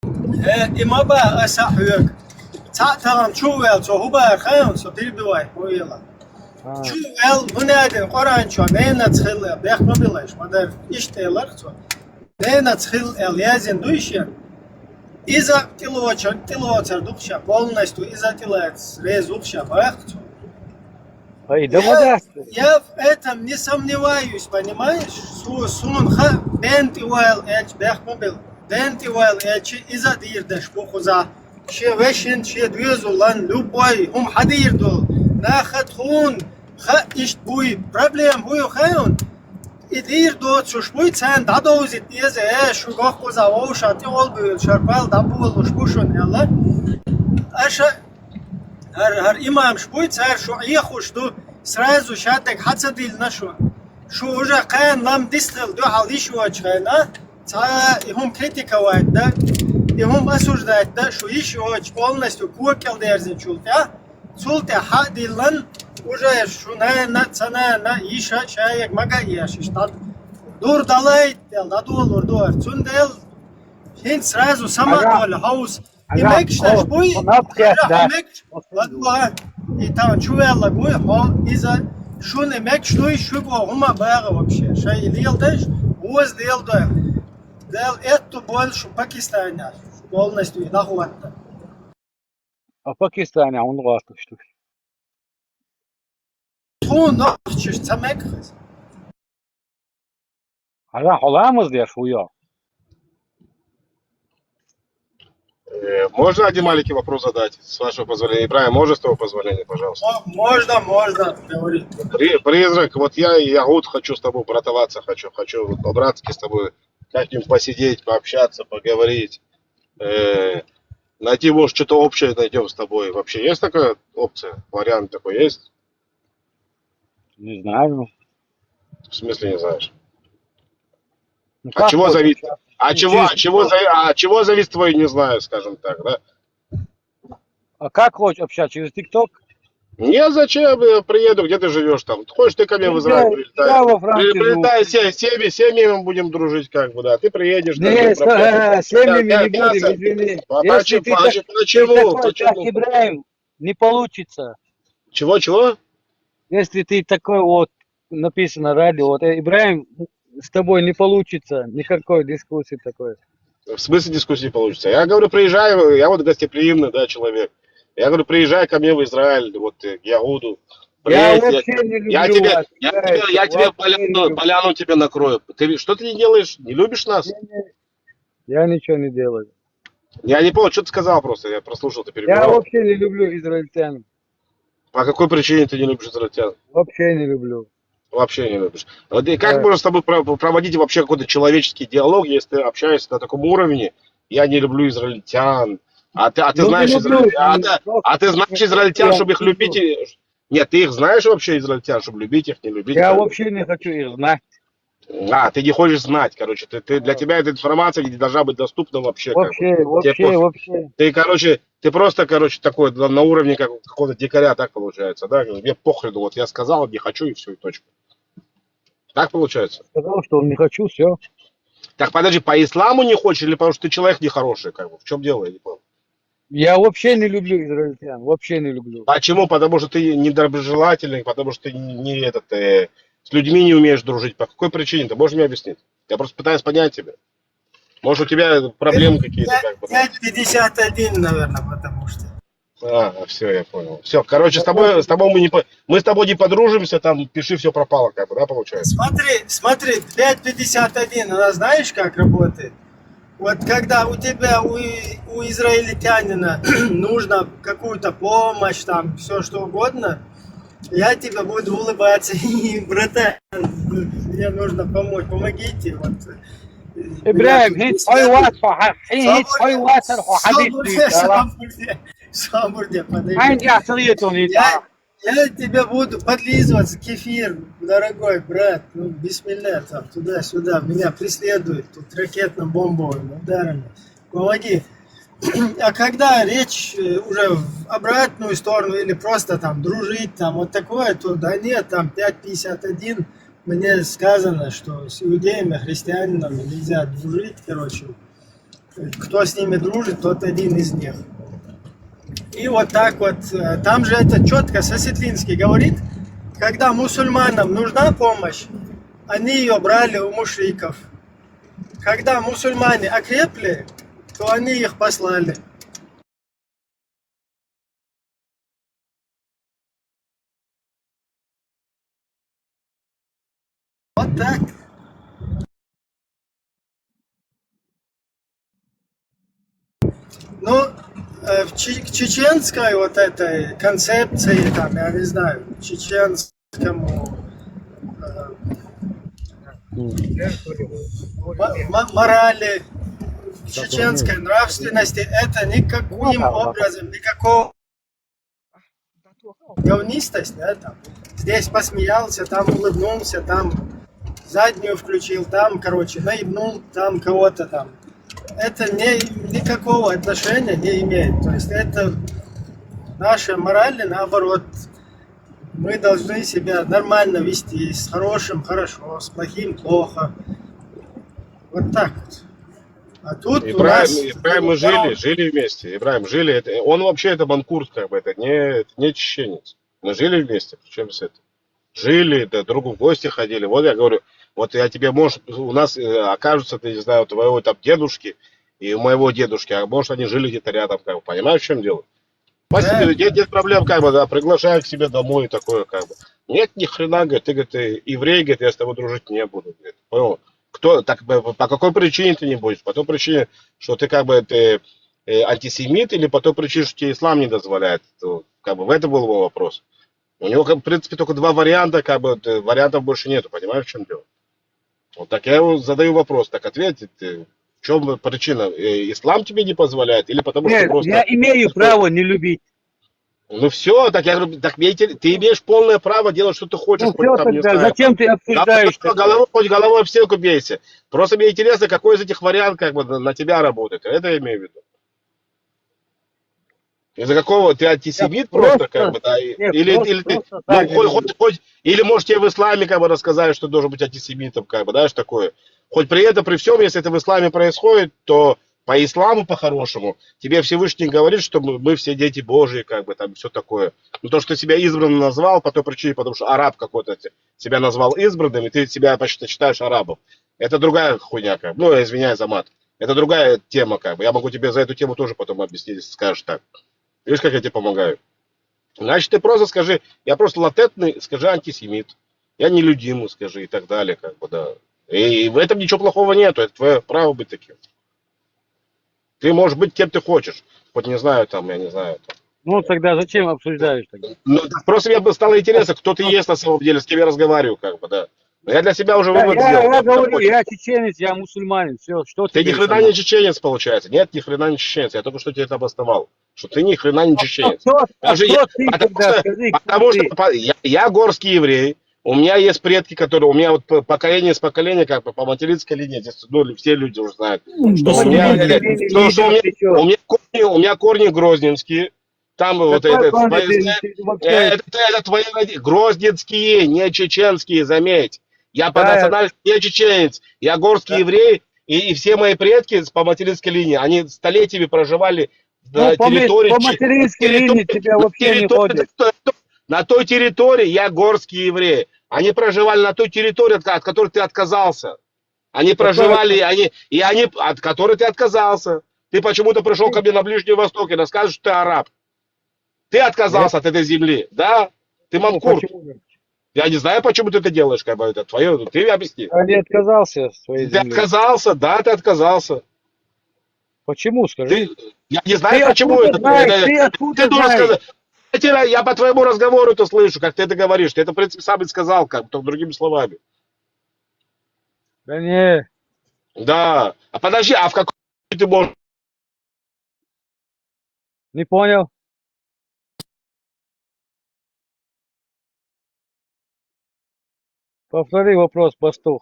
Э, и ма бан аса а хьоьга. Цхьаъ тахана чу а ваьлла, цо хӀун бара хаьий, со перебивать ма вела. А. Чу а ваьлла, бунадин Къуръан чохь ненаца хилла, бехк ма билайша, ма-дарра, иштта элира цо. Ненаца хилла аьлла яздина дуй шен? Иза тӀелоцар, тӀелоцар ду-кх ша, полностью иза тӀелаца реза ву-кх ша, боху цо. Ай, да я, ма дац. Я в этом не сомневаюсь, понимаешь? Су-, суна хаьа, бен тӀе ваьлла аьлча, бехк ма билла. Бен тӀе ваьлла аьлча, иза а дийр деш бу кхузахь. Шен вешин, шен доьзалан, любой хӀума хьадийр ду. Наха тхуна хаьа иштта буй, проблема хӀун ю хаьий хьуна? И дийр доцуш буй, царна дӀадовзийта деза, э, шу гохкуза вовшах тӀе гӀолбуьйлу, шарпал дӀаболуш бу шуна, аьлла. Аша, хӀара, хӀара имамаш буй, цара шу Ӏехуш ду, сразу шадерг хьа ца диллина шу. Шу уже кхана лам дистхила дуьхьал йиш йоцучу хенахь, цхьа и хӀума критиковать дан, и хӀума осуждать дан, шу йиш йоцуш полностью кога кӀел дерзинчул тӀаьхьа, цул тӀаьхьа хьа а диллина, уже шу нана, ца нана, йиша, шайега мага а еш, иштта дур далайта дела, дӀадолур ду хӀара. Цундела хӀинца сразу самадолу хьовса. И мегаш даш буй, хьо наб хетта, хьо мегаш, ладугӀа, и тахана чу ваьллаг вуй, хьо иза, шуна и мегаш дуй, шуьга хӀума а багӀа вообще. Шайн и леладеш, ваза леладой. Дела аьтту бойла шу Пакистанехь, полностью и дӀахӀотта. А Пакистанехь хӀунда гӀоттуш ду? Тхуна нохчаш ца мега хаза. Хьажа, хьо ламаз деш ву йо? Э, можно один маленький вопрос задать, с вашего позволения? Ибрагим, можно с твоего позволения, пожалуйста? Мо-, можно, можно, говори. При-, призрак, вот я, я вот хочу с тобой братоваться, хочу, хочу вот по-братски с тобой как-нибудь посидеть, пообщаться, поговорить. Э, найти, может, что-то общее найдем с тобой. Вообще есть такая опция? Вариант такой есть? Не знаю. В смысле не знаешь? Ну, а как чего вот зависит? А чего, а чего, за- а чего зависит твой не знаю, скажем так, да? А как хочешь общаться? Через ТикТок? Не, зачем? Я приеду, где ты живешь там? Хочешь, ты ко мне в Израиль прилетай. Я во Франции живу. Прилетай, се- семьи, семьями мы будем дружить, как бы, да. Ты приедешь, да. Нет, семьями не будем, извини. Если ты такой, как Ибраим, не получится. Чего, чего? Если ты такой вот, написано радио, вот, э, Ибраим, с тобой не получится никакой дискуссии такой. В смысле дискуссии не получится? Я говорю, приезжай, я вот гостеприимный, да, человек. Я говорю, приезжай ко мне в Израиль, вот, э, к Ягуду. Я вообще не люблю вас, я тебе, я тебе поляну, поляну тебе накрою. Ты что ты не делаешь? Не любишь нас? Я ничего не делаю. Я не понял, что ты сказал просто, я прослушал, ты перебивал. Я вообще не люблю израильтян. По какой причине ты не любишь израильтян? Вообще не люблю. Вообще не любишь. Вот и как можно с тобой проводить вообще какой-то человеческий диалог, если ты общаешься на таком уровне? Я не люблю израильтян. А ты, а ты ну, знаешь, израиль... а, ты, а ты знаешь израильтян, чтобы их любить? Нет, ты их знаешь вообще, израильтян, чтобы любить их, не любить? Я вообще не хочу их знать. А, ты не хочешь знать, короче. Ты, ты, для тебя эта информация не должна быть доступна вообще. Вообще, как бы. вообще, вообще. Ты, короче, ты просто, короче, такой на уровне как какого-то дикаря, так получается, да? Мне похрену, вот я сказал, не хочу, и все, и точка. Так получается? Сказал, что не хочу, все. Так, подожди, по исламу не хочешь или потому что ты человек нехороший, как бы? В чем дело, я не понял. Я вообще не люблю израильтян, вообще не люблю. Почему? Потому что ты недоброжелательный, потому что ты не этот, э, с людьми не умеешь дружить. По какой причине? Ты можешь мне объяснить? Я просто пытаюсь понять тебя. Может, у тебя проблемы какие-то? Как бы, пять пятьдесят один, наверное, потому что. А, все, я понял. Все, короче, с тобой, с тобой мы не по... мы с тобой не подружимся, там пиши, все пропало, как бы, да, получается. Смотри, смотри, пять пятьдесят один, она знаешь, как работает? Вот когда у тебя у, у израильтянина нужна какую-то помощь, там, все что угодно, я тебе буду улыбаться, братан, мне нужно помочь, помогите. Вот. Ибрагим, хӀинц хьой вацар, хӀинц хьой вацар хьо хьадис. Сабур де, подожди. Я, я тебе буду подлизываться, кефир, дорогой брат. Ну, бисмилля, там, туда-сюда. Меня преследуют тут ракетно-бомбовыми ударами. Помоги. А когда речь э, уже в обратную сторону или просто там дружить, там вот такое, то да нет, там пять пятьдесят один, мне сказано, что с иудеями, христианинами нельзя дружить, короче. Кто с ними дружит, тот один из них. И вот так вот, э, там же это четко Сосетлинский говорит, когда мусульманам нужна помощь, они ее брали у мушриков. Когда мусульмане окрепли, то они их послали. Вот так. Ну, э, в че- к чеченской вот этой концепции, там, я не знаю, чеченскому э, мо- мо- морали, к чеченской нравственности, это никаким образом, никакого говнистость, да, там. Здесь посмеялся, там улыбнулся, там заднюю включил, там, короче, наебнул там кого-то там. Это не, никакого отношения не имеет. То есть это наша мораль, наоборот, мы должны себя нормально вести. С хорошим хорошо, с плохим плохо. Вот так вот. А тут у Ибрагим, нас... Ибрагим, мы жили, жили вместе. Ибрагим, жили. Это, он вообще это манкурт, как бы, это не, это не чеченец. Мы жили вместе, причем с этим. Жили, да, другу в гости ходили. Вот я говорю, вот я тебе, может, у нас э, окажутся, ты не знаю, у твоего там дедушки и у моего дедушки, а может, они жили где-то рядом, как бы, понимаешь, в чем дело? Спасибо, нет, нет проблем, как бы, да, приглашаю к себе домой такое, как бы. Нет, ни хрена, говорит, ты, говорит, ты еврей, говорит, я с тобой дружить не буду, говорит. Понял? Кто, так, по по какой причине ты не будешь? По той причине, что ты, как бы, ты э, антисемит, или по той причине, что тебе ислам не дозволяет? То, как бы, в этом был его вопрос. У него, как, в принципе, только два варианта, как бы, э, вариантов больше нету, понимаешь, в чем дело? Вот так я ему задаю вопрос, так ответь, ты, в чем причина? Э, Ислам тебе не позволяет, или потому что Нет, просто... я имею право не любить. Ну все, так я говорю, так мне интерес- ты имеешь полное право делать, что ты хочешь. Ну Хоть все там, не тогда, знаю, зачем ты головой, обсуждаешь? хоть головой, хоть головой об стенку бейся. Просто мне интересно, какой из этих вариантов как бы на на тебя работает. Это я имею в виду. Из-за какого ты антисемит просто- просто, как бы, да, и- нет, или, просто- или ты, просто ну, так хоть, же. хоть, хоть- или может тебе в исламе как бы рассказали, что должен быть антисемитом, как бы, знаешь, такое. Хоть при этом, при всем, если это в исламе происходит, то по исламу, по-хорошему, тебе Всевышний говорит, что мы, мы все дети Божьи, как бы, там, все такое. Ну, то, что ты себя избранным назвал по той причине, потому что араб какой-то те- тебя назвал избранным, и ты себя почти считаешь арабом. Это другая хуйня, как бы. Ну, извиняюсь за мат. Это другая тема, как бы. Я могу тебе за эту тему тоже потом объяснить, если скажешь так. Видишь, как я тебе помогаю? Значит, ты просто скажи, я просто латентный, скажи антисемит. Я нелюдимый, скажи, и так далее, как бы, да. И в этом ничего плохого нету, это твое право быть таким. Ты можешь быть кем ты хочешь. Хоть не знаю, там, я не знаю, там, Ну, тогда зачем обсуждаешь тогда? Ну, так просто мне бы стало интересно, кто ты есть на самом деле, с кем я разговариваю, как бы, да. Но я для себя уже Я, вывод я, сделал. я Я говорю, понял. Я чеченец, я мусульманин, все, что Ты ни тебе хрена надо? Не чеченец, получается. Нет, ни хрена не чеченец. Я только что тебе это обосновал, что ты ни хрена не А кто, чеченец. кто, а Даже кто я- ты потому тогда, что, скажи, кто потому ты? что по- я, я горский еврей, у меня есть предки, которые, у меня вот по- поколение с поколения, как бы по материнской линии, здесь, ну, все люди уже знают, что у меня, Басурман. что, что у, меня, у меня корни, у меня корни грозненские, там вот Какой это, корни твои- ты, э, ты вообще? это, это твои роди- грозненские, не чеченские, заметь. Я по Да. Национальности не чеченец, я горский еврей, и, и все мои предки с- по материнской линии, они столетиями проживали Ну, на по, ме- территории по Че- материнской территории- линии тебя вообще не территории- ходит. на той территории я горский еврей. Они проживали на той территории, от, от которой ты отказался. Они проживали, они, и они, от которой ты отказался. Ты почему-то пришел ко мне на Ближний Восток и рассказываешь, что ты араб. Ты отказался от этой земли, да? Ты Ну, мамкур. Почему же? Я не знаю, почему ты это делаешь, как бы это твое, ты объясни. Я не отказался от своей Ты земли. Отказался, да, ты отказался. Почему, скажи? Ты, я не знаю, Ты почему откуда это. знаешь? это- Ты откуда ты должен знаешь? Сказать. Я, тебя- я по твоему разговору это слышу, как ты это говоришь. Ты это, в принципе, сам и сказал, как то другими словами. Да не, Да. А подожди, а в какой ты можешь? Не понял. Повтори вопрос, пастух.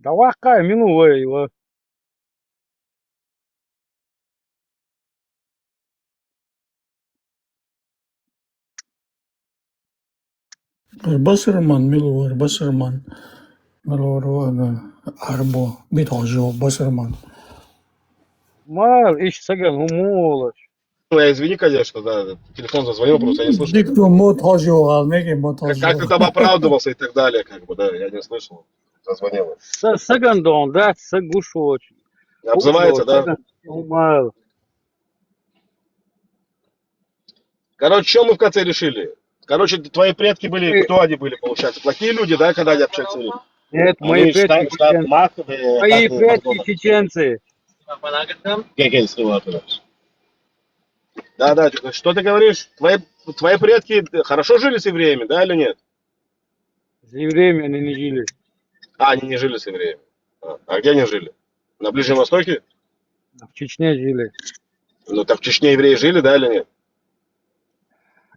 Да вахкай, мину вай, ва. Басурман, милур, басурман. Милур, ва, арбо, бит хожо, басурман. Мал, иш саган, умулаш. Ну, я извини, конечно, да, телефон зазвонил, просто я не слышал. Диктор мод хожо, а не мод Как, хожо. Как ты там оправдывался и так далее, как бы, да, я не слышал. Зазвонил. Са- Сагандон, да, сагушоч. Обзывается, да? Саган, умал. Короче, что мы в конце решили? Короче, твои предки были, Э. Кто они были, получается? Плохие люди, да, когда они общались с ними? Нет, Они мои Штайн- предки Штайн- чеченцы. Мах, э, Мои как, предки Антон? Чеченцы. Какие с ним, короче? Да, да, что, что ты говоришь? Твои, твои предки хорошо жили с евреями, да или нет? С евреями они не жили. А, они не жили с евреями. А, а где они жили? На Ближнем Востоке? В Чечне жили. Ну, так в Чечне евреи жили, да или нет?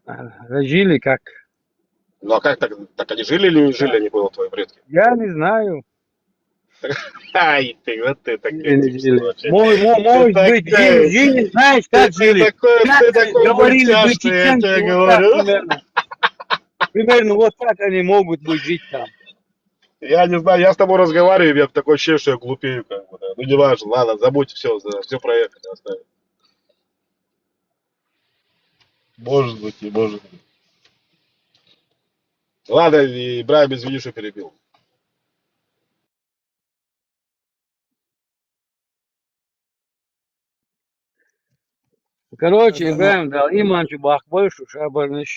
А, жили как? Ну, а как так? Так они жили или не жили, они были твои предки? Я не знаю. Ай, ты, вот ты такой Жили, тип, жили. вообще. Мой, мой, может такой- быть, жили, жили, знаешь, Ты, как ты жили? такой, Как ты такой говорили бы мультяшный, я чеченцы, тебе вот так говорю. Примерно. Примерно вот так они могут быть жить там. Я не знаю, я с тобой разговариваю, я такое ощущение, что я глупею, как бы, да. Ну, не важно, ладно, забудь, все, все проехали, оставим. Может быть, и может быть. Ладно, и, Ибраим, извини, что перебил. Короче, Ибраим дал, иман чу бахбой, шу шабарныш.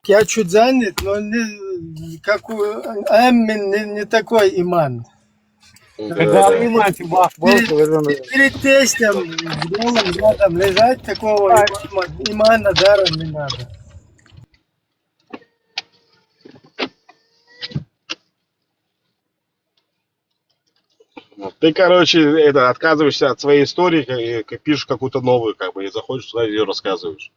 Я чуть занят, но не, как у Эммин, не, не такой иман. Дал иман чу бахбой, Перед, перед тестем в голом рядом лежать, такого имана, имана даром не надо. Ты, короче, это, отказываешься от своей истории, как- и как пишешь какую-то новую, как бы, и заходишь туда и ее рассказываешь.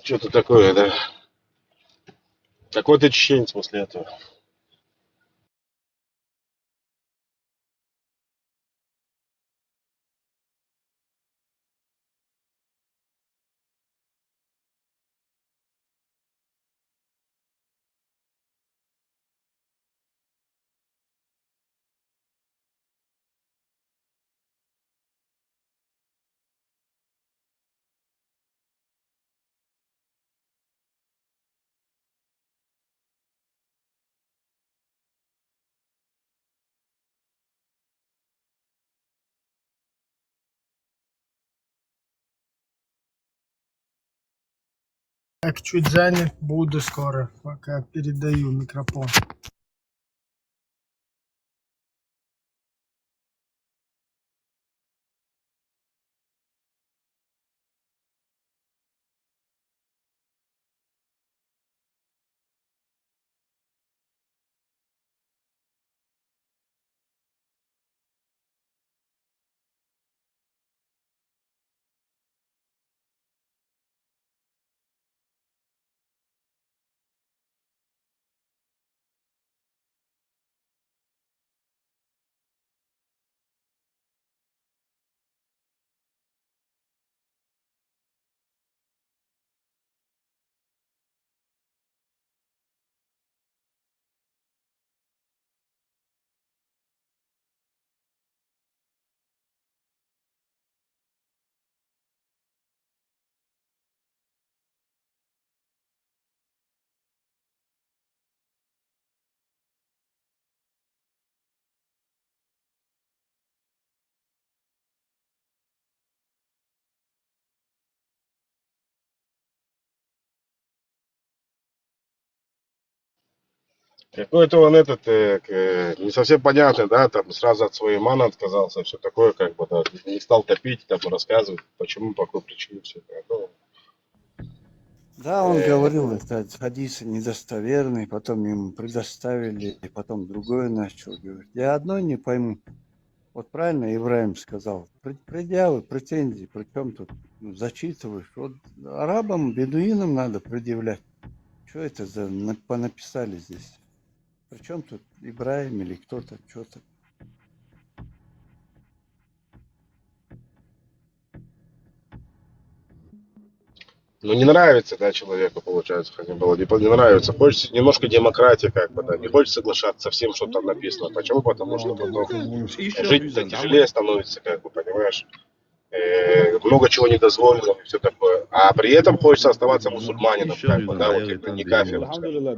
Что-то такое, да. Какой ты чеченец после этого? Так, чуть занят, буду скоро, пока передаю микрофон. Какой-то он этот, э, к- э, не совсем понятный, да, там сразу от своей имана отказался, все такое, как бы, да, не стал топить, там, рассказывать, почему, по какой причине, все это. Ну, Да, он э, говорил, это хадисы недостоверные, потом ему предоставили, и потом другое начал говорить. Я одно не пойму. Вот правильно Ибраим сказал. Пред- Предъявы, претензии, причем тут, ну, зачитываешь. Вот арабам, бедуинам надо предъявлять. Что это за на- понаписали здесь? Причем тут Ибраим или кто-то, что-то? Ну, не нравится, да, человеку, получается, хотя было, не, по- не нравится. Хочется немножко демократии, как бы, да, не хочется соглашаться со всем, что там написано. Почему? Потому что потом жить-то тяжелее становится, как бы, понимаешь? Э, много чего не дозволено, все такое. А при этом хочется оставаться мусульманином, как бы, да, вот именно не кафиром, скажем.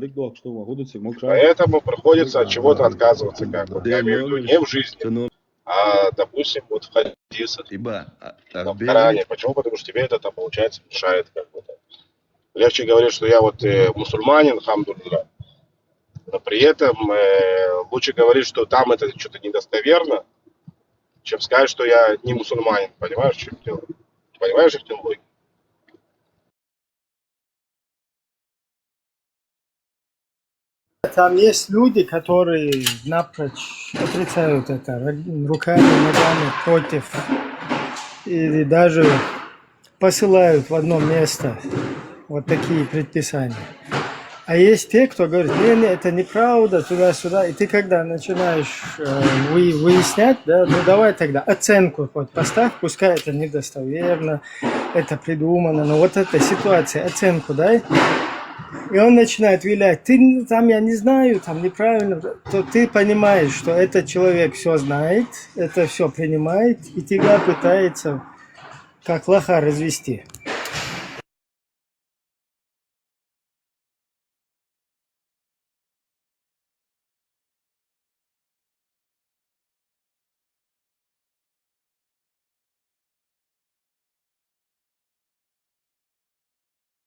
Поэтому приходится от чего-то отказываться, как бы, я имею в виду не в жизни, а, допустим, вот в хадисах, там, в Коране. Почему? Потому что тебе это, там, получается, мешает, как бы, да. Легче говорить, что я вот э, мусульманин, алхамдулилля, но при этом э, лучше говорить, что там это что-то недостоверно, чем сказать, что я не мусульманин, понимаешь, в чем дело? Понимаешь, в чем логика? Там есть люди, которые напрочь отрицают это, руками, ногами против, или даже посылают в одно место вот такие предписания. А есть те, кто говорит: не, не, это неправда, туда-сюда. И ты, когда начинаешь э, вы- выяснять, да, ну давай тогда оценку хоть поставь, пускай это недостоверно, это придумано, но вот эта ситуация, оценку дай. И он начинает вилять: ты там, я не знаю, там неправильно. То ты понимаешь, что этот человек все знает, это все принимает, и тебя пытается как лоха развести.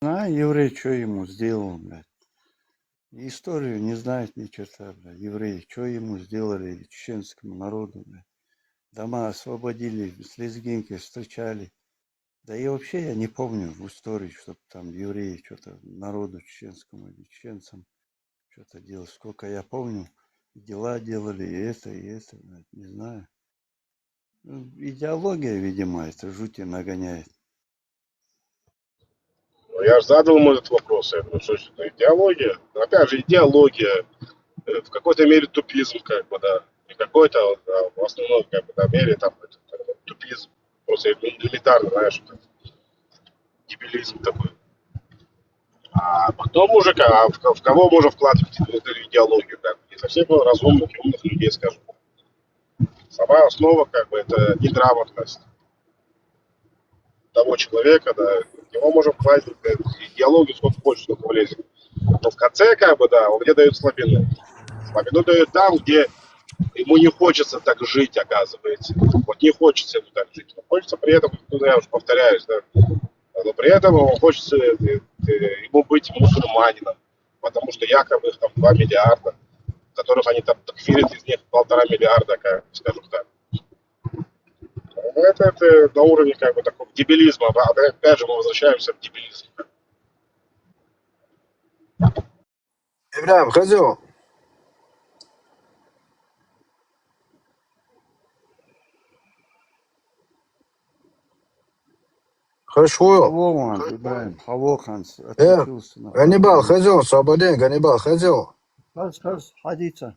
А еврей что ему сделал, блядь? Историю не знает ни черта, блядь. Евреи, что ему сделали, чеченскому народу, блядь? Дома освободили, с лезгинкой встречали. Да и вообще я не помню в истории, чтобы там евреи что-то народу чеченскому или чеченцам что-то делали. Сколько я помню, дела делали, и это, и это, блядь, не знаю. Ну, идеология, видимо, это жути нагоняет. Ну, я же задал ему этот вопрос. Я говорю, что это идеология. Но опять же, идеология, э, в какой-то мере тупизм, как бы, да. Не какой-то, а в основном, как бы, да, мере там это, э, тупизм. Просто элементарно, знаешь, это дебилизм такой. А потом уже, ка- а в, ко- в кого можно вкладывать эту идеологию, как бы, не совсем разумных и умных людей, скажем. Сама основа, как бы, это неграмотность того человека, да, в него можем вкладывать, э, идеологию сколько хочешь, сколько влезет. Но в конце, как бы, да, он мне дает слабину. Слабину дает там, где ему не хочется так жить, оказывается. Вот не хочется ему так жить. Но хочется при этом, ну, я уже повторяюсь, да, но при этом ему хочется э, э, ему быть мусульманином, потому что якобы их там два миллиарда, которых они там тыквирят из них полтора миллиарда, как, скажем так. Это, это на уровне как бы такого дебилизма. Опять же, мы возвращаемся в дебилизм. Ибрагьим, хезив? Хезив? Хаву, Ибрагьим, хаву ханс. Э, Ганнибал, хезив, свободен, Ганнибал, хезив. Хаз, хаз, хадица.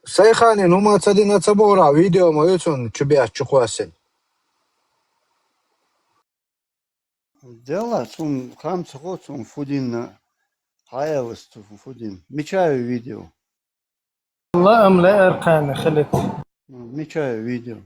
Сайханин, ну, ма цадин ацабора, видео ма юцун, чубяс чухвасин. Дело, цун хам цухо, цун фудин, хаялас цун фудин. Мичаю видео. Ла ам ла аркана халит. Мичаю видео.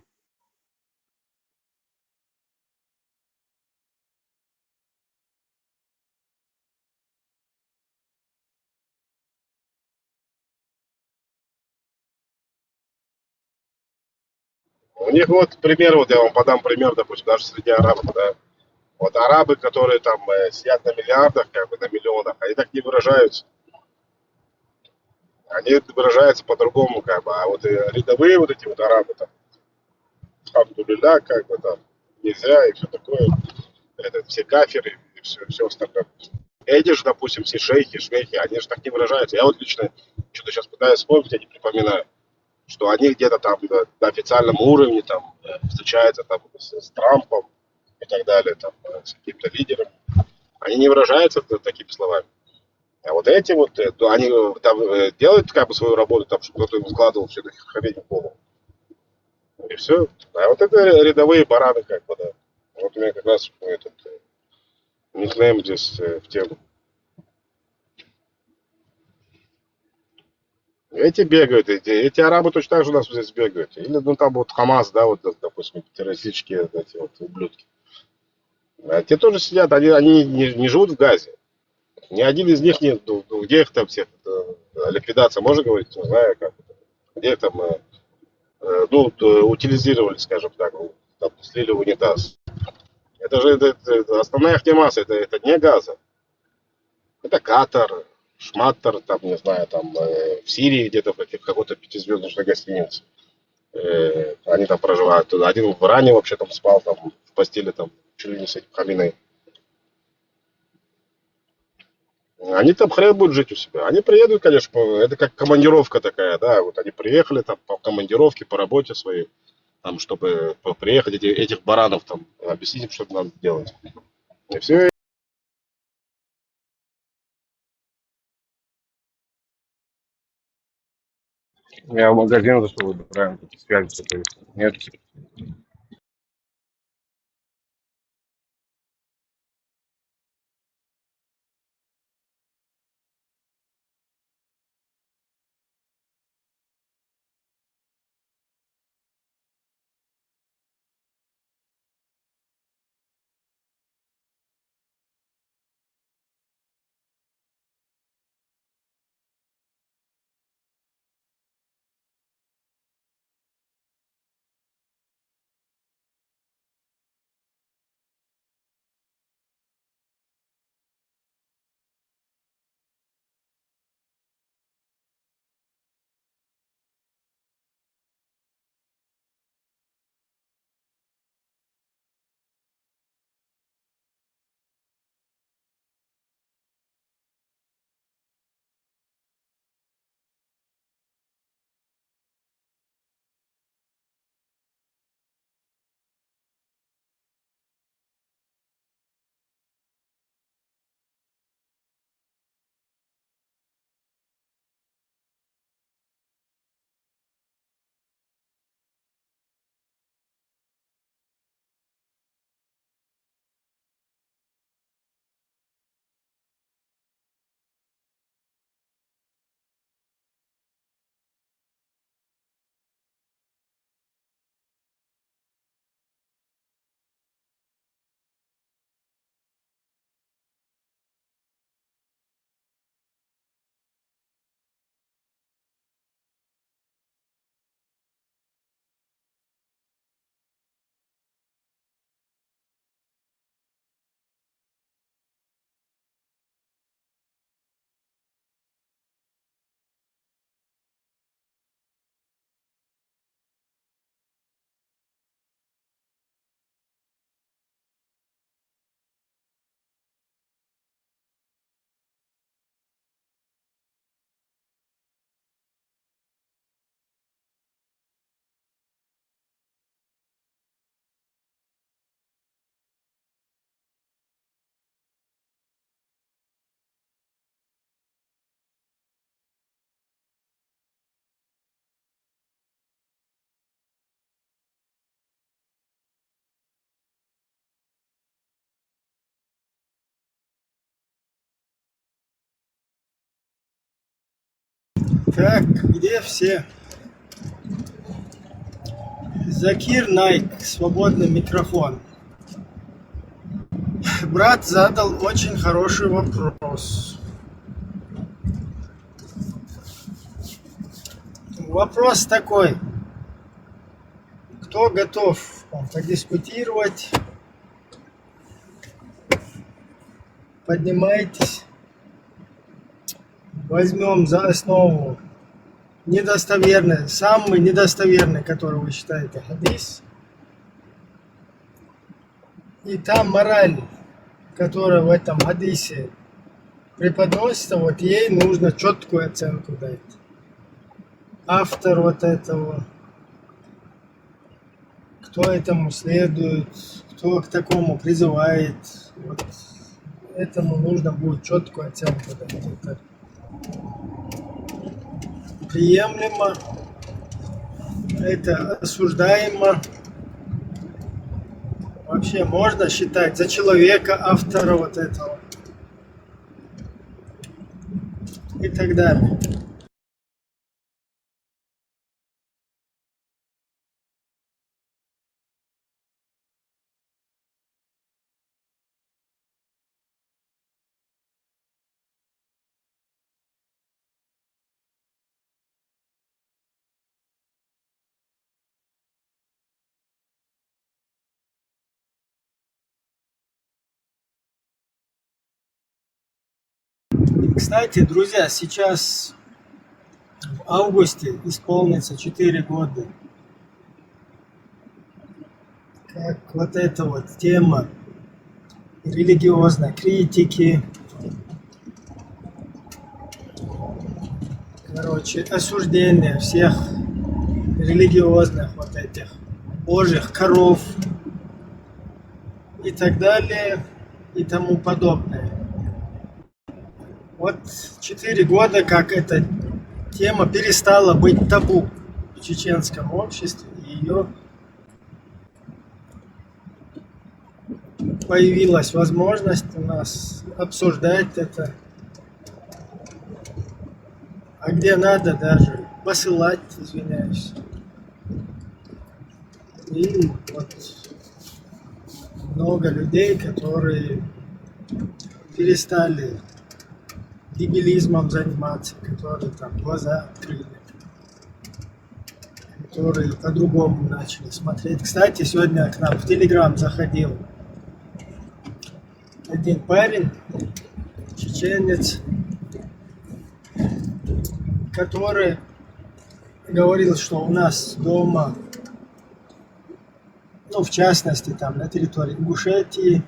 У них вот пример, вот я вам подам пример, допустим, даже среди арабов, да. Вот арабы, которые там э, сидят на миллиардах, как бы на миллионах, они так не выражаются. Они выражаются по-другому, как бы. А вот э, рядовые вот эти вот арабы там, алхамдулилля, как бы там, нельзя и все такое. Это все кафиры и все, все остальное. Эти же, допустим, все шейхи, шмейхи, они же так не выражаются. Я вот лично что-то сейчас пытаюсь вспомнить, я не припоминаю, что они где-то там на, на официальном уровне там э, встречаются там с, с Трампом и так далее, там, э, с каким-то лидером. Они не выражаются т- такими словами. А вот эти вот, э, то они э, там э, делают как бы свою работу, там что-то им вкладывал, все это хрень в голову. И все. А вот это рядовые бараны, как бы, да. Вот у меня как раз этот э, никнейм здесь э, в тему. Эти бегают, эти, эти арабы точно так же у нас здесь бегают. Или, ну, там вот Хамас, да, вот, допустим, террористические вот эти вот ублюдки. А те тоже сидят, они, они не, не живут в Газе. Ни один из них не, ну, ну, где их там всех, э, ликвидация, можно говорить, не знаю, как, где их там, э, э, ну, т- утилизировали, скажем так, ну, там, слили в унитаз. Это же это, это основная их масса, это, это не Газа. Это Катар, Шматтер, там, не знаю, там, э, в Сирии где-то в каких- какой-то пятизвездочной гостинице. Э, они там проживают. Один в Иране вообще там спал, там, в постели, там, чуть ли не с этим Хаминей. Они там хрен будут жить у себя. Они приедут, конечно, по- это как командировка такая, да, вот они приехали там по командировке, по работе своей, там, чтобы по- приехать эти- этих баранов там, объяснить им, что надо делать. И все. Я в магазин зашел, выбираем, тут связи такой. Нет. Так, где все? Закир Найк, свободный микрофон. Брат задал очень хороший вопрос. Вопрос такой. Кто готов там подискутировать? Поднимайтесь. Возьмем за основу недостоверный, самый недостоверный, который вы считаете, хадис. И та мораль, которая в этом хадисе преподносится, вот ей нужно четкую оценку дать. Автор вот этого, кто этому следует, кто к такому призывает, вот этому нужно будет четкую оценку дать. Это приемлемо, это осуждаемо. Вообще можно считать за человека автора вот этого и так далее. Кстати, друзья, сейчас в августе исполнится четыре года, как вот эта вот тема религиозной критики, короче, осуждения всех религиозных вот этих божьих коров и так далее и тому подобное. Вот четыре года, как эта тема перестала быть табу в чеченском обществе, и ее появилась возможность у нас обсуждать это. А где надо, даже посылать, извиняюсь. И вот много людей, которые перестали дебилизмом заниматься, которые там глаза открыли, которые по-другому начали смотреть. Кстати, сегодня к нам в Телеграм заходил один парень, чеченец, который говорил, что у нас дома, ну, в частности, там, на территории Ингушетии,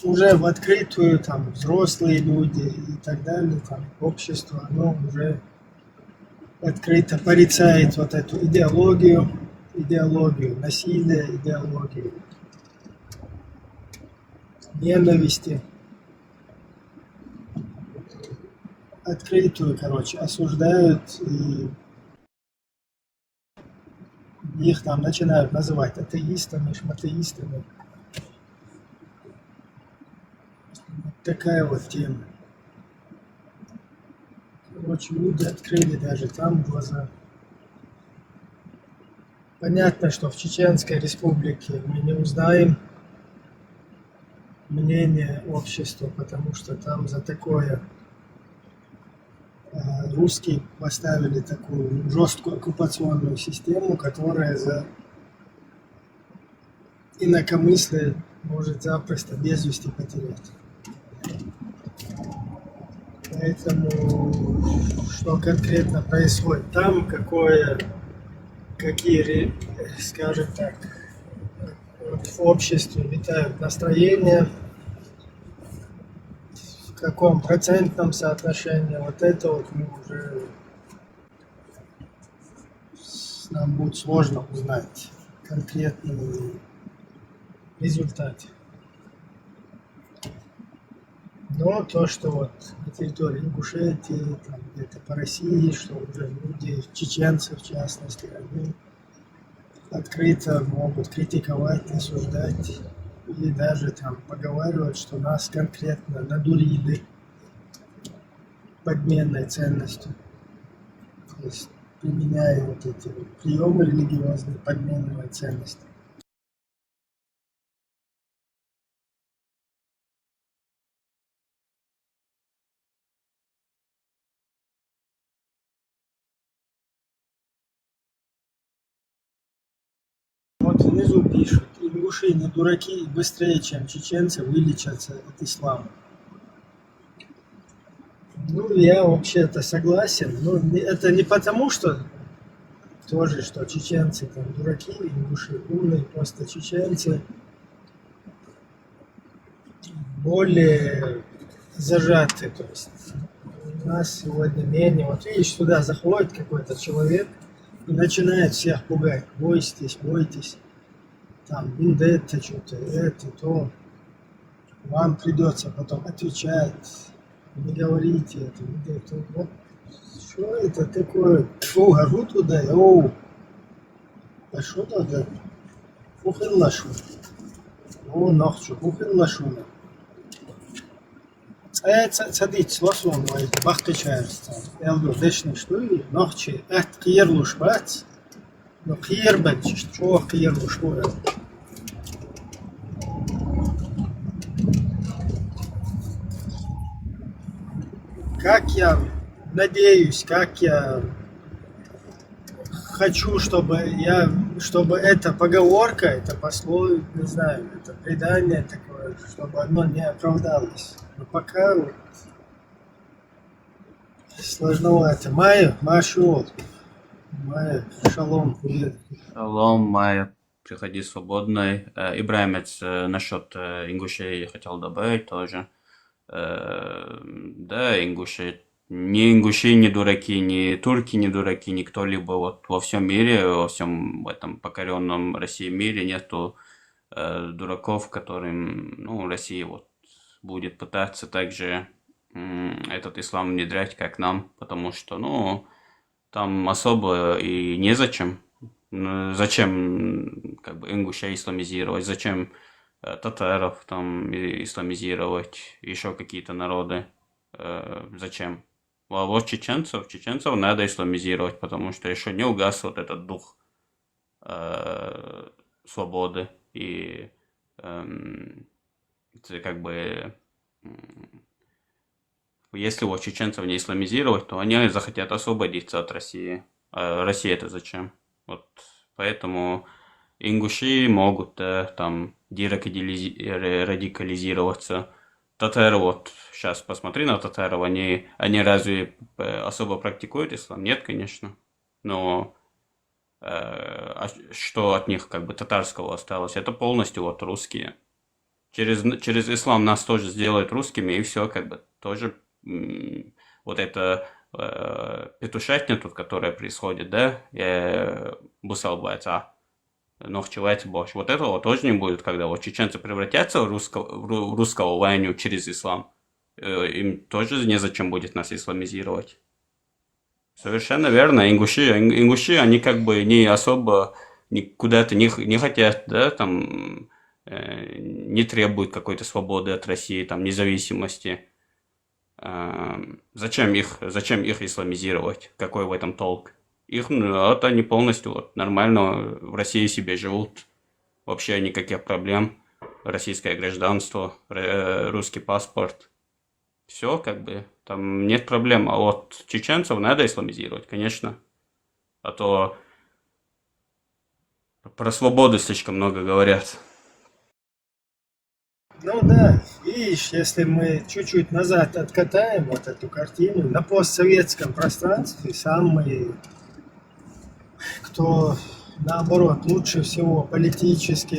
уже в открытую, там, взрослые люди и так далее, там, общество, оно уже открыто порицает вот эту идеологию, идеологию насилия, идеологию ненависти. Открытую, короче, осуждают, и их там начинают называть атеистами, шматеистами. Вот такая вот тема. Короче, люди открыли даже там глаза. Понятно, что в Чеченской Республике мы не узнаем мнение общества, потому что там за такое, э, русские поставили такую жесткую оккупационную систему, которая за инакомыслие может запросто без вести потерять. Поэтому что конкретно происходит там, какое, какие, ре- скажем так, в обществе витают настроения, в каком процентном соотношении, вот это вот мы уже с- нам будет сложно узнать конкретный результат. Но то, что вот на территории Ингушетии, там где-то по России, что уже люди, чеченцы в частности, они открыто могут критиковать, осуждать и даже там поговаривать, что нас конкретно надурили. подменной ценностью. То есть применяя вот эти вот приемы религиозные подменной ценности. Вот внизу пишут: «Ингуши не дураки, и быстрее, чем чеченцы, вылечатся от ислама». Ну, я вообще-то согласен. Ну, не- это не потому, что тоже, что чеченцы там дураки, ингуши умные, просто чеченцы более зажаты. То есть у нас сегодня менее. Вот видишь, сюда заходит какой-то человек и начинает всех пугать: «Бойтесь, бойтесь». Там вендетта, что-то, это, то. Вам придется потом отвечать. Не говорите это, не говорите. Вот что это такое? Фу, гору туда, оу. А что надо? Ухын лашу. О, нахчу, ухын лашу. Э, ца- цадить слосун, ой, бахты чарста. Элду дешни, что и нахчи, эт киерлуш бац. Но киербен, чё киерлуш бац. Как я надеюсь, как я хочу, чтобы я, чтобы эта поговорка, это пословие, не знаю, это предание такое, чтобы оно не оправдалось. Но пока вот сложновато. Майя, Машуот. Майя, шалом, привет. Шалом, Майя, приходи свободной. Э, Ибраимец, э, насчет э, ингушей я хотел добавить тоже. Э, да, ингуши, ни ингуши не дураки, ни турки не дураки, ни кто-либо вот во всем мире, во всем этом покоренном России мире нету э, дураков, которым, ну, Россия вот будет пытаться также м, этот ислам внедрять, как нам, потому что, ну, там особо и незачем. М, Зачем, как бы, ингушей исламизировать, зачем э, татаров там и- исламизировать, еще какие-то народы, э, зачем? А вот чеченцев, чеченцев надо исламизировать, потому что еще не угас вот этот дух э, свободы и эм, это как бы м, если вот чеченцев не исламизировать, то они захотят освободиться от России. А Россия это зачем? Вот поэтому ингуши могут э, там дерадикализи- ре- радикализироваться. Татары вот сейчас посмотри на татаров, они, они разве э, особо практикуют ислам? Нет, конечно. Но э, а что от них как бы татарского осталось? Это полностью вот русские. Через, через ислам нас тоже сделают русскими, и все, как бы тоже м, вот это э, петушатня тут, которая происходит, да, э, бусалбайца, нохчевать бош. Вот этого тоже не будет, когда вот чеченцы превратятся в русского, в ру- в русского ваню через ислам. Э, Им тоже незачем будет нас исламизировать. Совершенно верно. Ингуши, ин- ингуши, они как бы не особо ни- куда-то не, х- не хотят, да, там э, не требуют какой-то свободы от России, там, независимости. Эм, Зачем их, зачем их исламизировать? Какой в этом толк? Их, ну, вот они полностью вот нормально в России себе живут. Вообще никаких проблем. Российское гражданство, р- русский паспорт. Все, как бы, там нет проблем. А вот чеченцев надо исламизировать, конечно. А то про свободу слишком много говорят. Ну да, видишь, если мы чуть-чуть назад откатаем вот эту картину, на постсоветском пространстве самые, кто, наоборот, лучше всего политически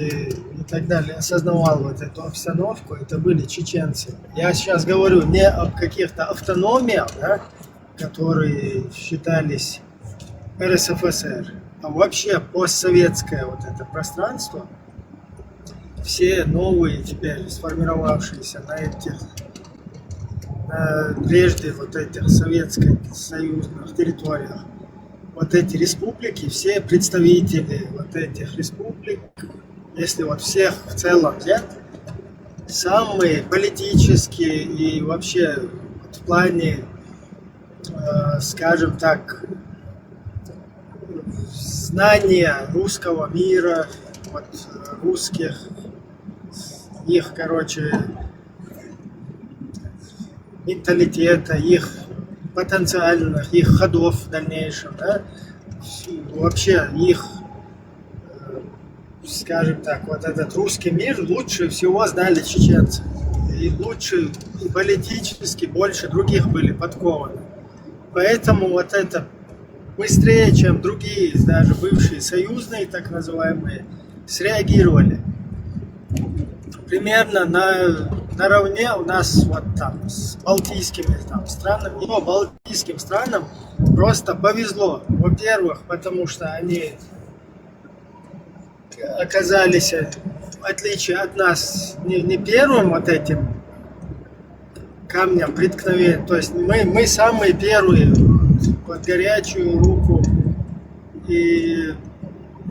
и так далее осознавал вот эту обстановку, это были чеченцы. Я сейчас говорю не об каких-то автономиях, да, которые считались РСФСР, а вообще постсоветское вот это пространство, все новые теперь сформировавшиеся на этих, на прежде вот этих советских союзных территориях, вот эти республики, все представители вот этих республик, если вот всех в целом взять, самые политические и вообще вот в плане э, скажем так, знания русского мира, вот, э, русских, их, короче, менталитета, их потенциальных, их ходов в дальнейшем, да, вообще их, э, скажем так, вот этот русский мир лучше всего знали чеченцы. И лучше, и политически больше других были подкованы. Поэтому вот это быстрее, чем другие, даже бывшие союзные, так называемые, среагировали. Примерно на, наравне у нас вот там с балтийскими там странами, но балтийским странам просто повезло. Во-первых, потому что они оказались, э, в отличие от нас, не, не первым вот этим камнем преткновения. То есть мы, мы самые первые под горячую руку и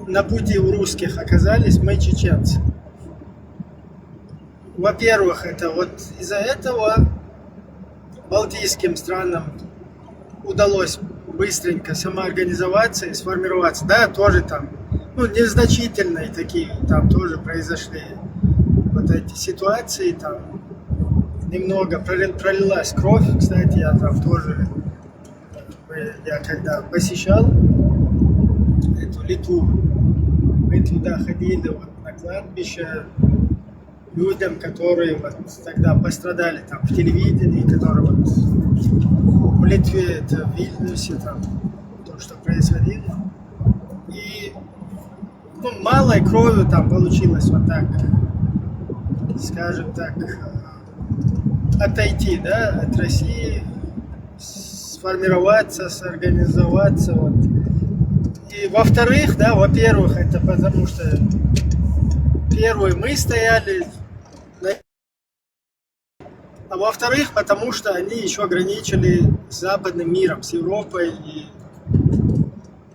на пути у русских оказались мы, чеченцы. Во-первых, это вот из-за этого балтийским странам удалось быстренько самоорганизоваться и сформироваться. Да, тоже там, ну, незначительные такие, там тоже произошли вот эти ситуации, там немного пролилась кровь. Кстати, я там тоже, э, я когда посещал эту Литву, мы туда ходили вот на кладбище людям, которые вот тогда пострадали там в телевидении, которые вот в Литве, это в Вильнюсе, там то, что происходило. И, ну, малой кровью там получилось вот так, скажем так, э, отойти, да, от России, сформироваться, сорганизоваться. Вот. И во-вторых, да, во-первых, это потому что первые мы стояли, а во-вторых, потому что они еще граничили с западным миром, с Европой, и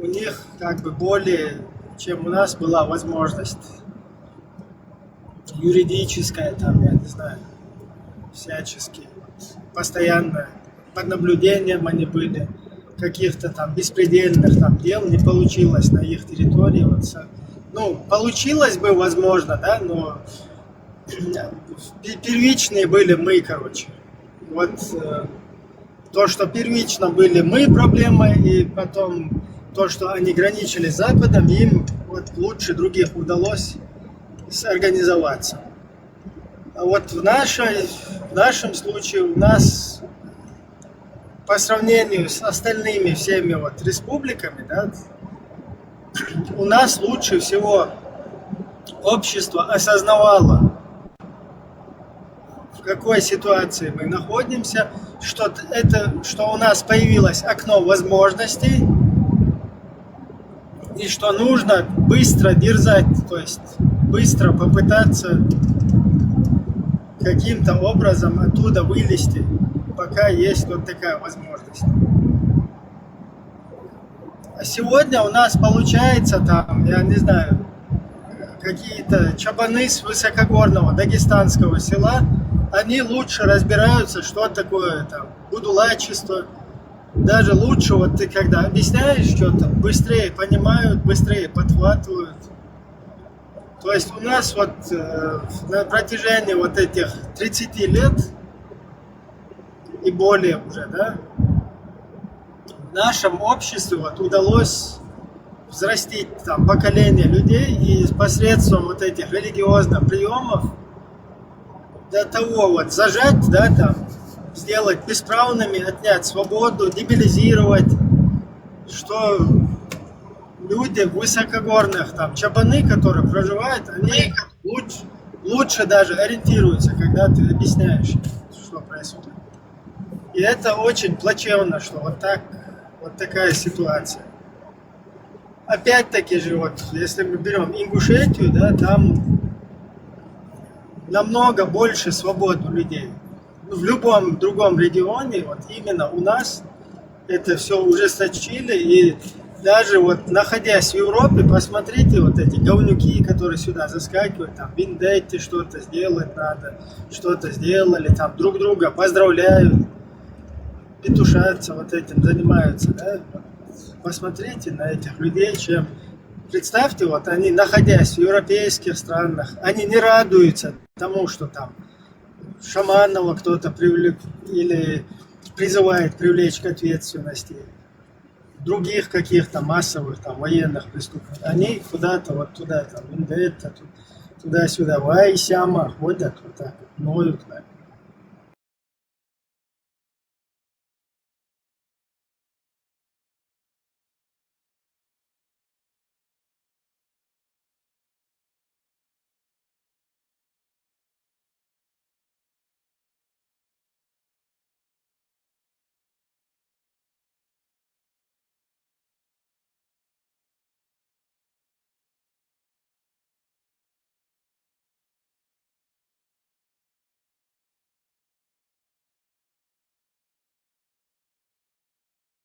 у них как бы более, чем у нас, была возможность юридическая, там, я не знаю, всячески, постоянно под наблюдением они были, каких-то там беспредельных там дел не получилось на их территории. Вот, ну, получилось бы, возможно, да, но первичные были мы, короче. Вот, э, то, что первично были мы проблемы, и потом то, что они граничили с Западом, им вот лучше других удалось сорганизоваться. А вот в нашей, в нашем случае у нас, по сравнению с остальными всеми вот республиками, да, у нас лучше всего общество осознавало, в какой ситуации мы находимся, что это, что у нас появилось окно возможностей, и что нужно быстро дерзать, то есть быстро попытаться каким-то образом оттуда вылезти, пока есть вот такая возможность. А сегодня у нас получается там, я не знаю, какие-то чабаны с высокогорного дагестанского села, они лучше разбираются, что такое там будулачество. Даже лучше, вот ты когда объясняешь что-то, быстрее понимают, быстрее подхватывают. То есть у нас вот, э, на протяжении вот этих тридцати лет и более уже, да, в нашем обществе вот удалось взрастить там поколение людей и посредством вот этих религиозных приемов до того вот зажать, да, там, сделать бесправными, отнять свободу, дебилизировать, что люди в высокогорных, там, чабаны, которые проживают, они лучше, лучше даже ориентируются, когда ты объясняешь, что происходит. И это очень плачевно, что вот так, вот такая ситуация. Опять-таки же, вот, если мы берем Ингушетию, да, там намного больше свобод у людей. Ну, в любом другом регионе, вот именно у нас это все ужесточили, и даже вот находясь в Европе, посмотрите, вот эти говнюки, которые сюда заскакивают, там, вендетты, что-то сделать надо, что-то сделали, там, друг друга поздравляют. петушатся вот этим, занимаются, да? Вот посмотрите на этих людей, чем... Представьте, вот они, находясь в европейских странах, они не радуются тому, что там шаманного кто-то привлек или призывает привлечь к ответственности, других каких-то массовых там военных преступников. Они куда-то вот туда, там, вендетта, туда-сюда, вай-сяма ходят, вот так вот, ноют, как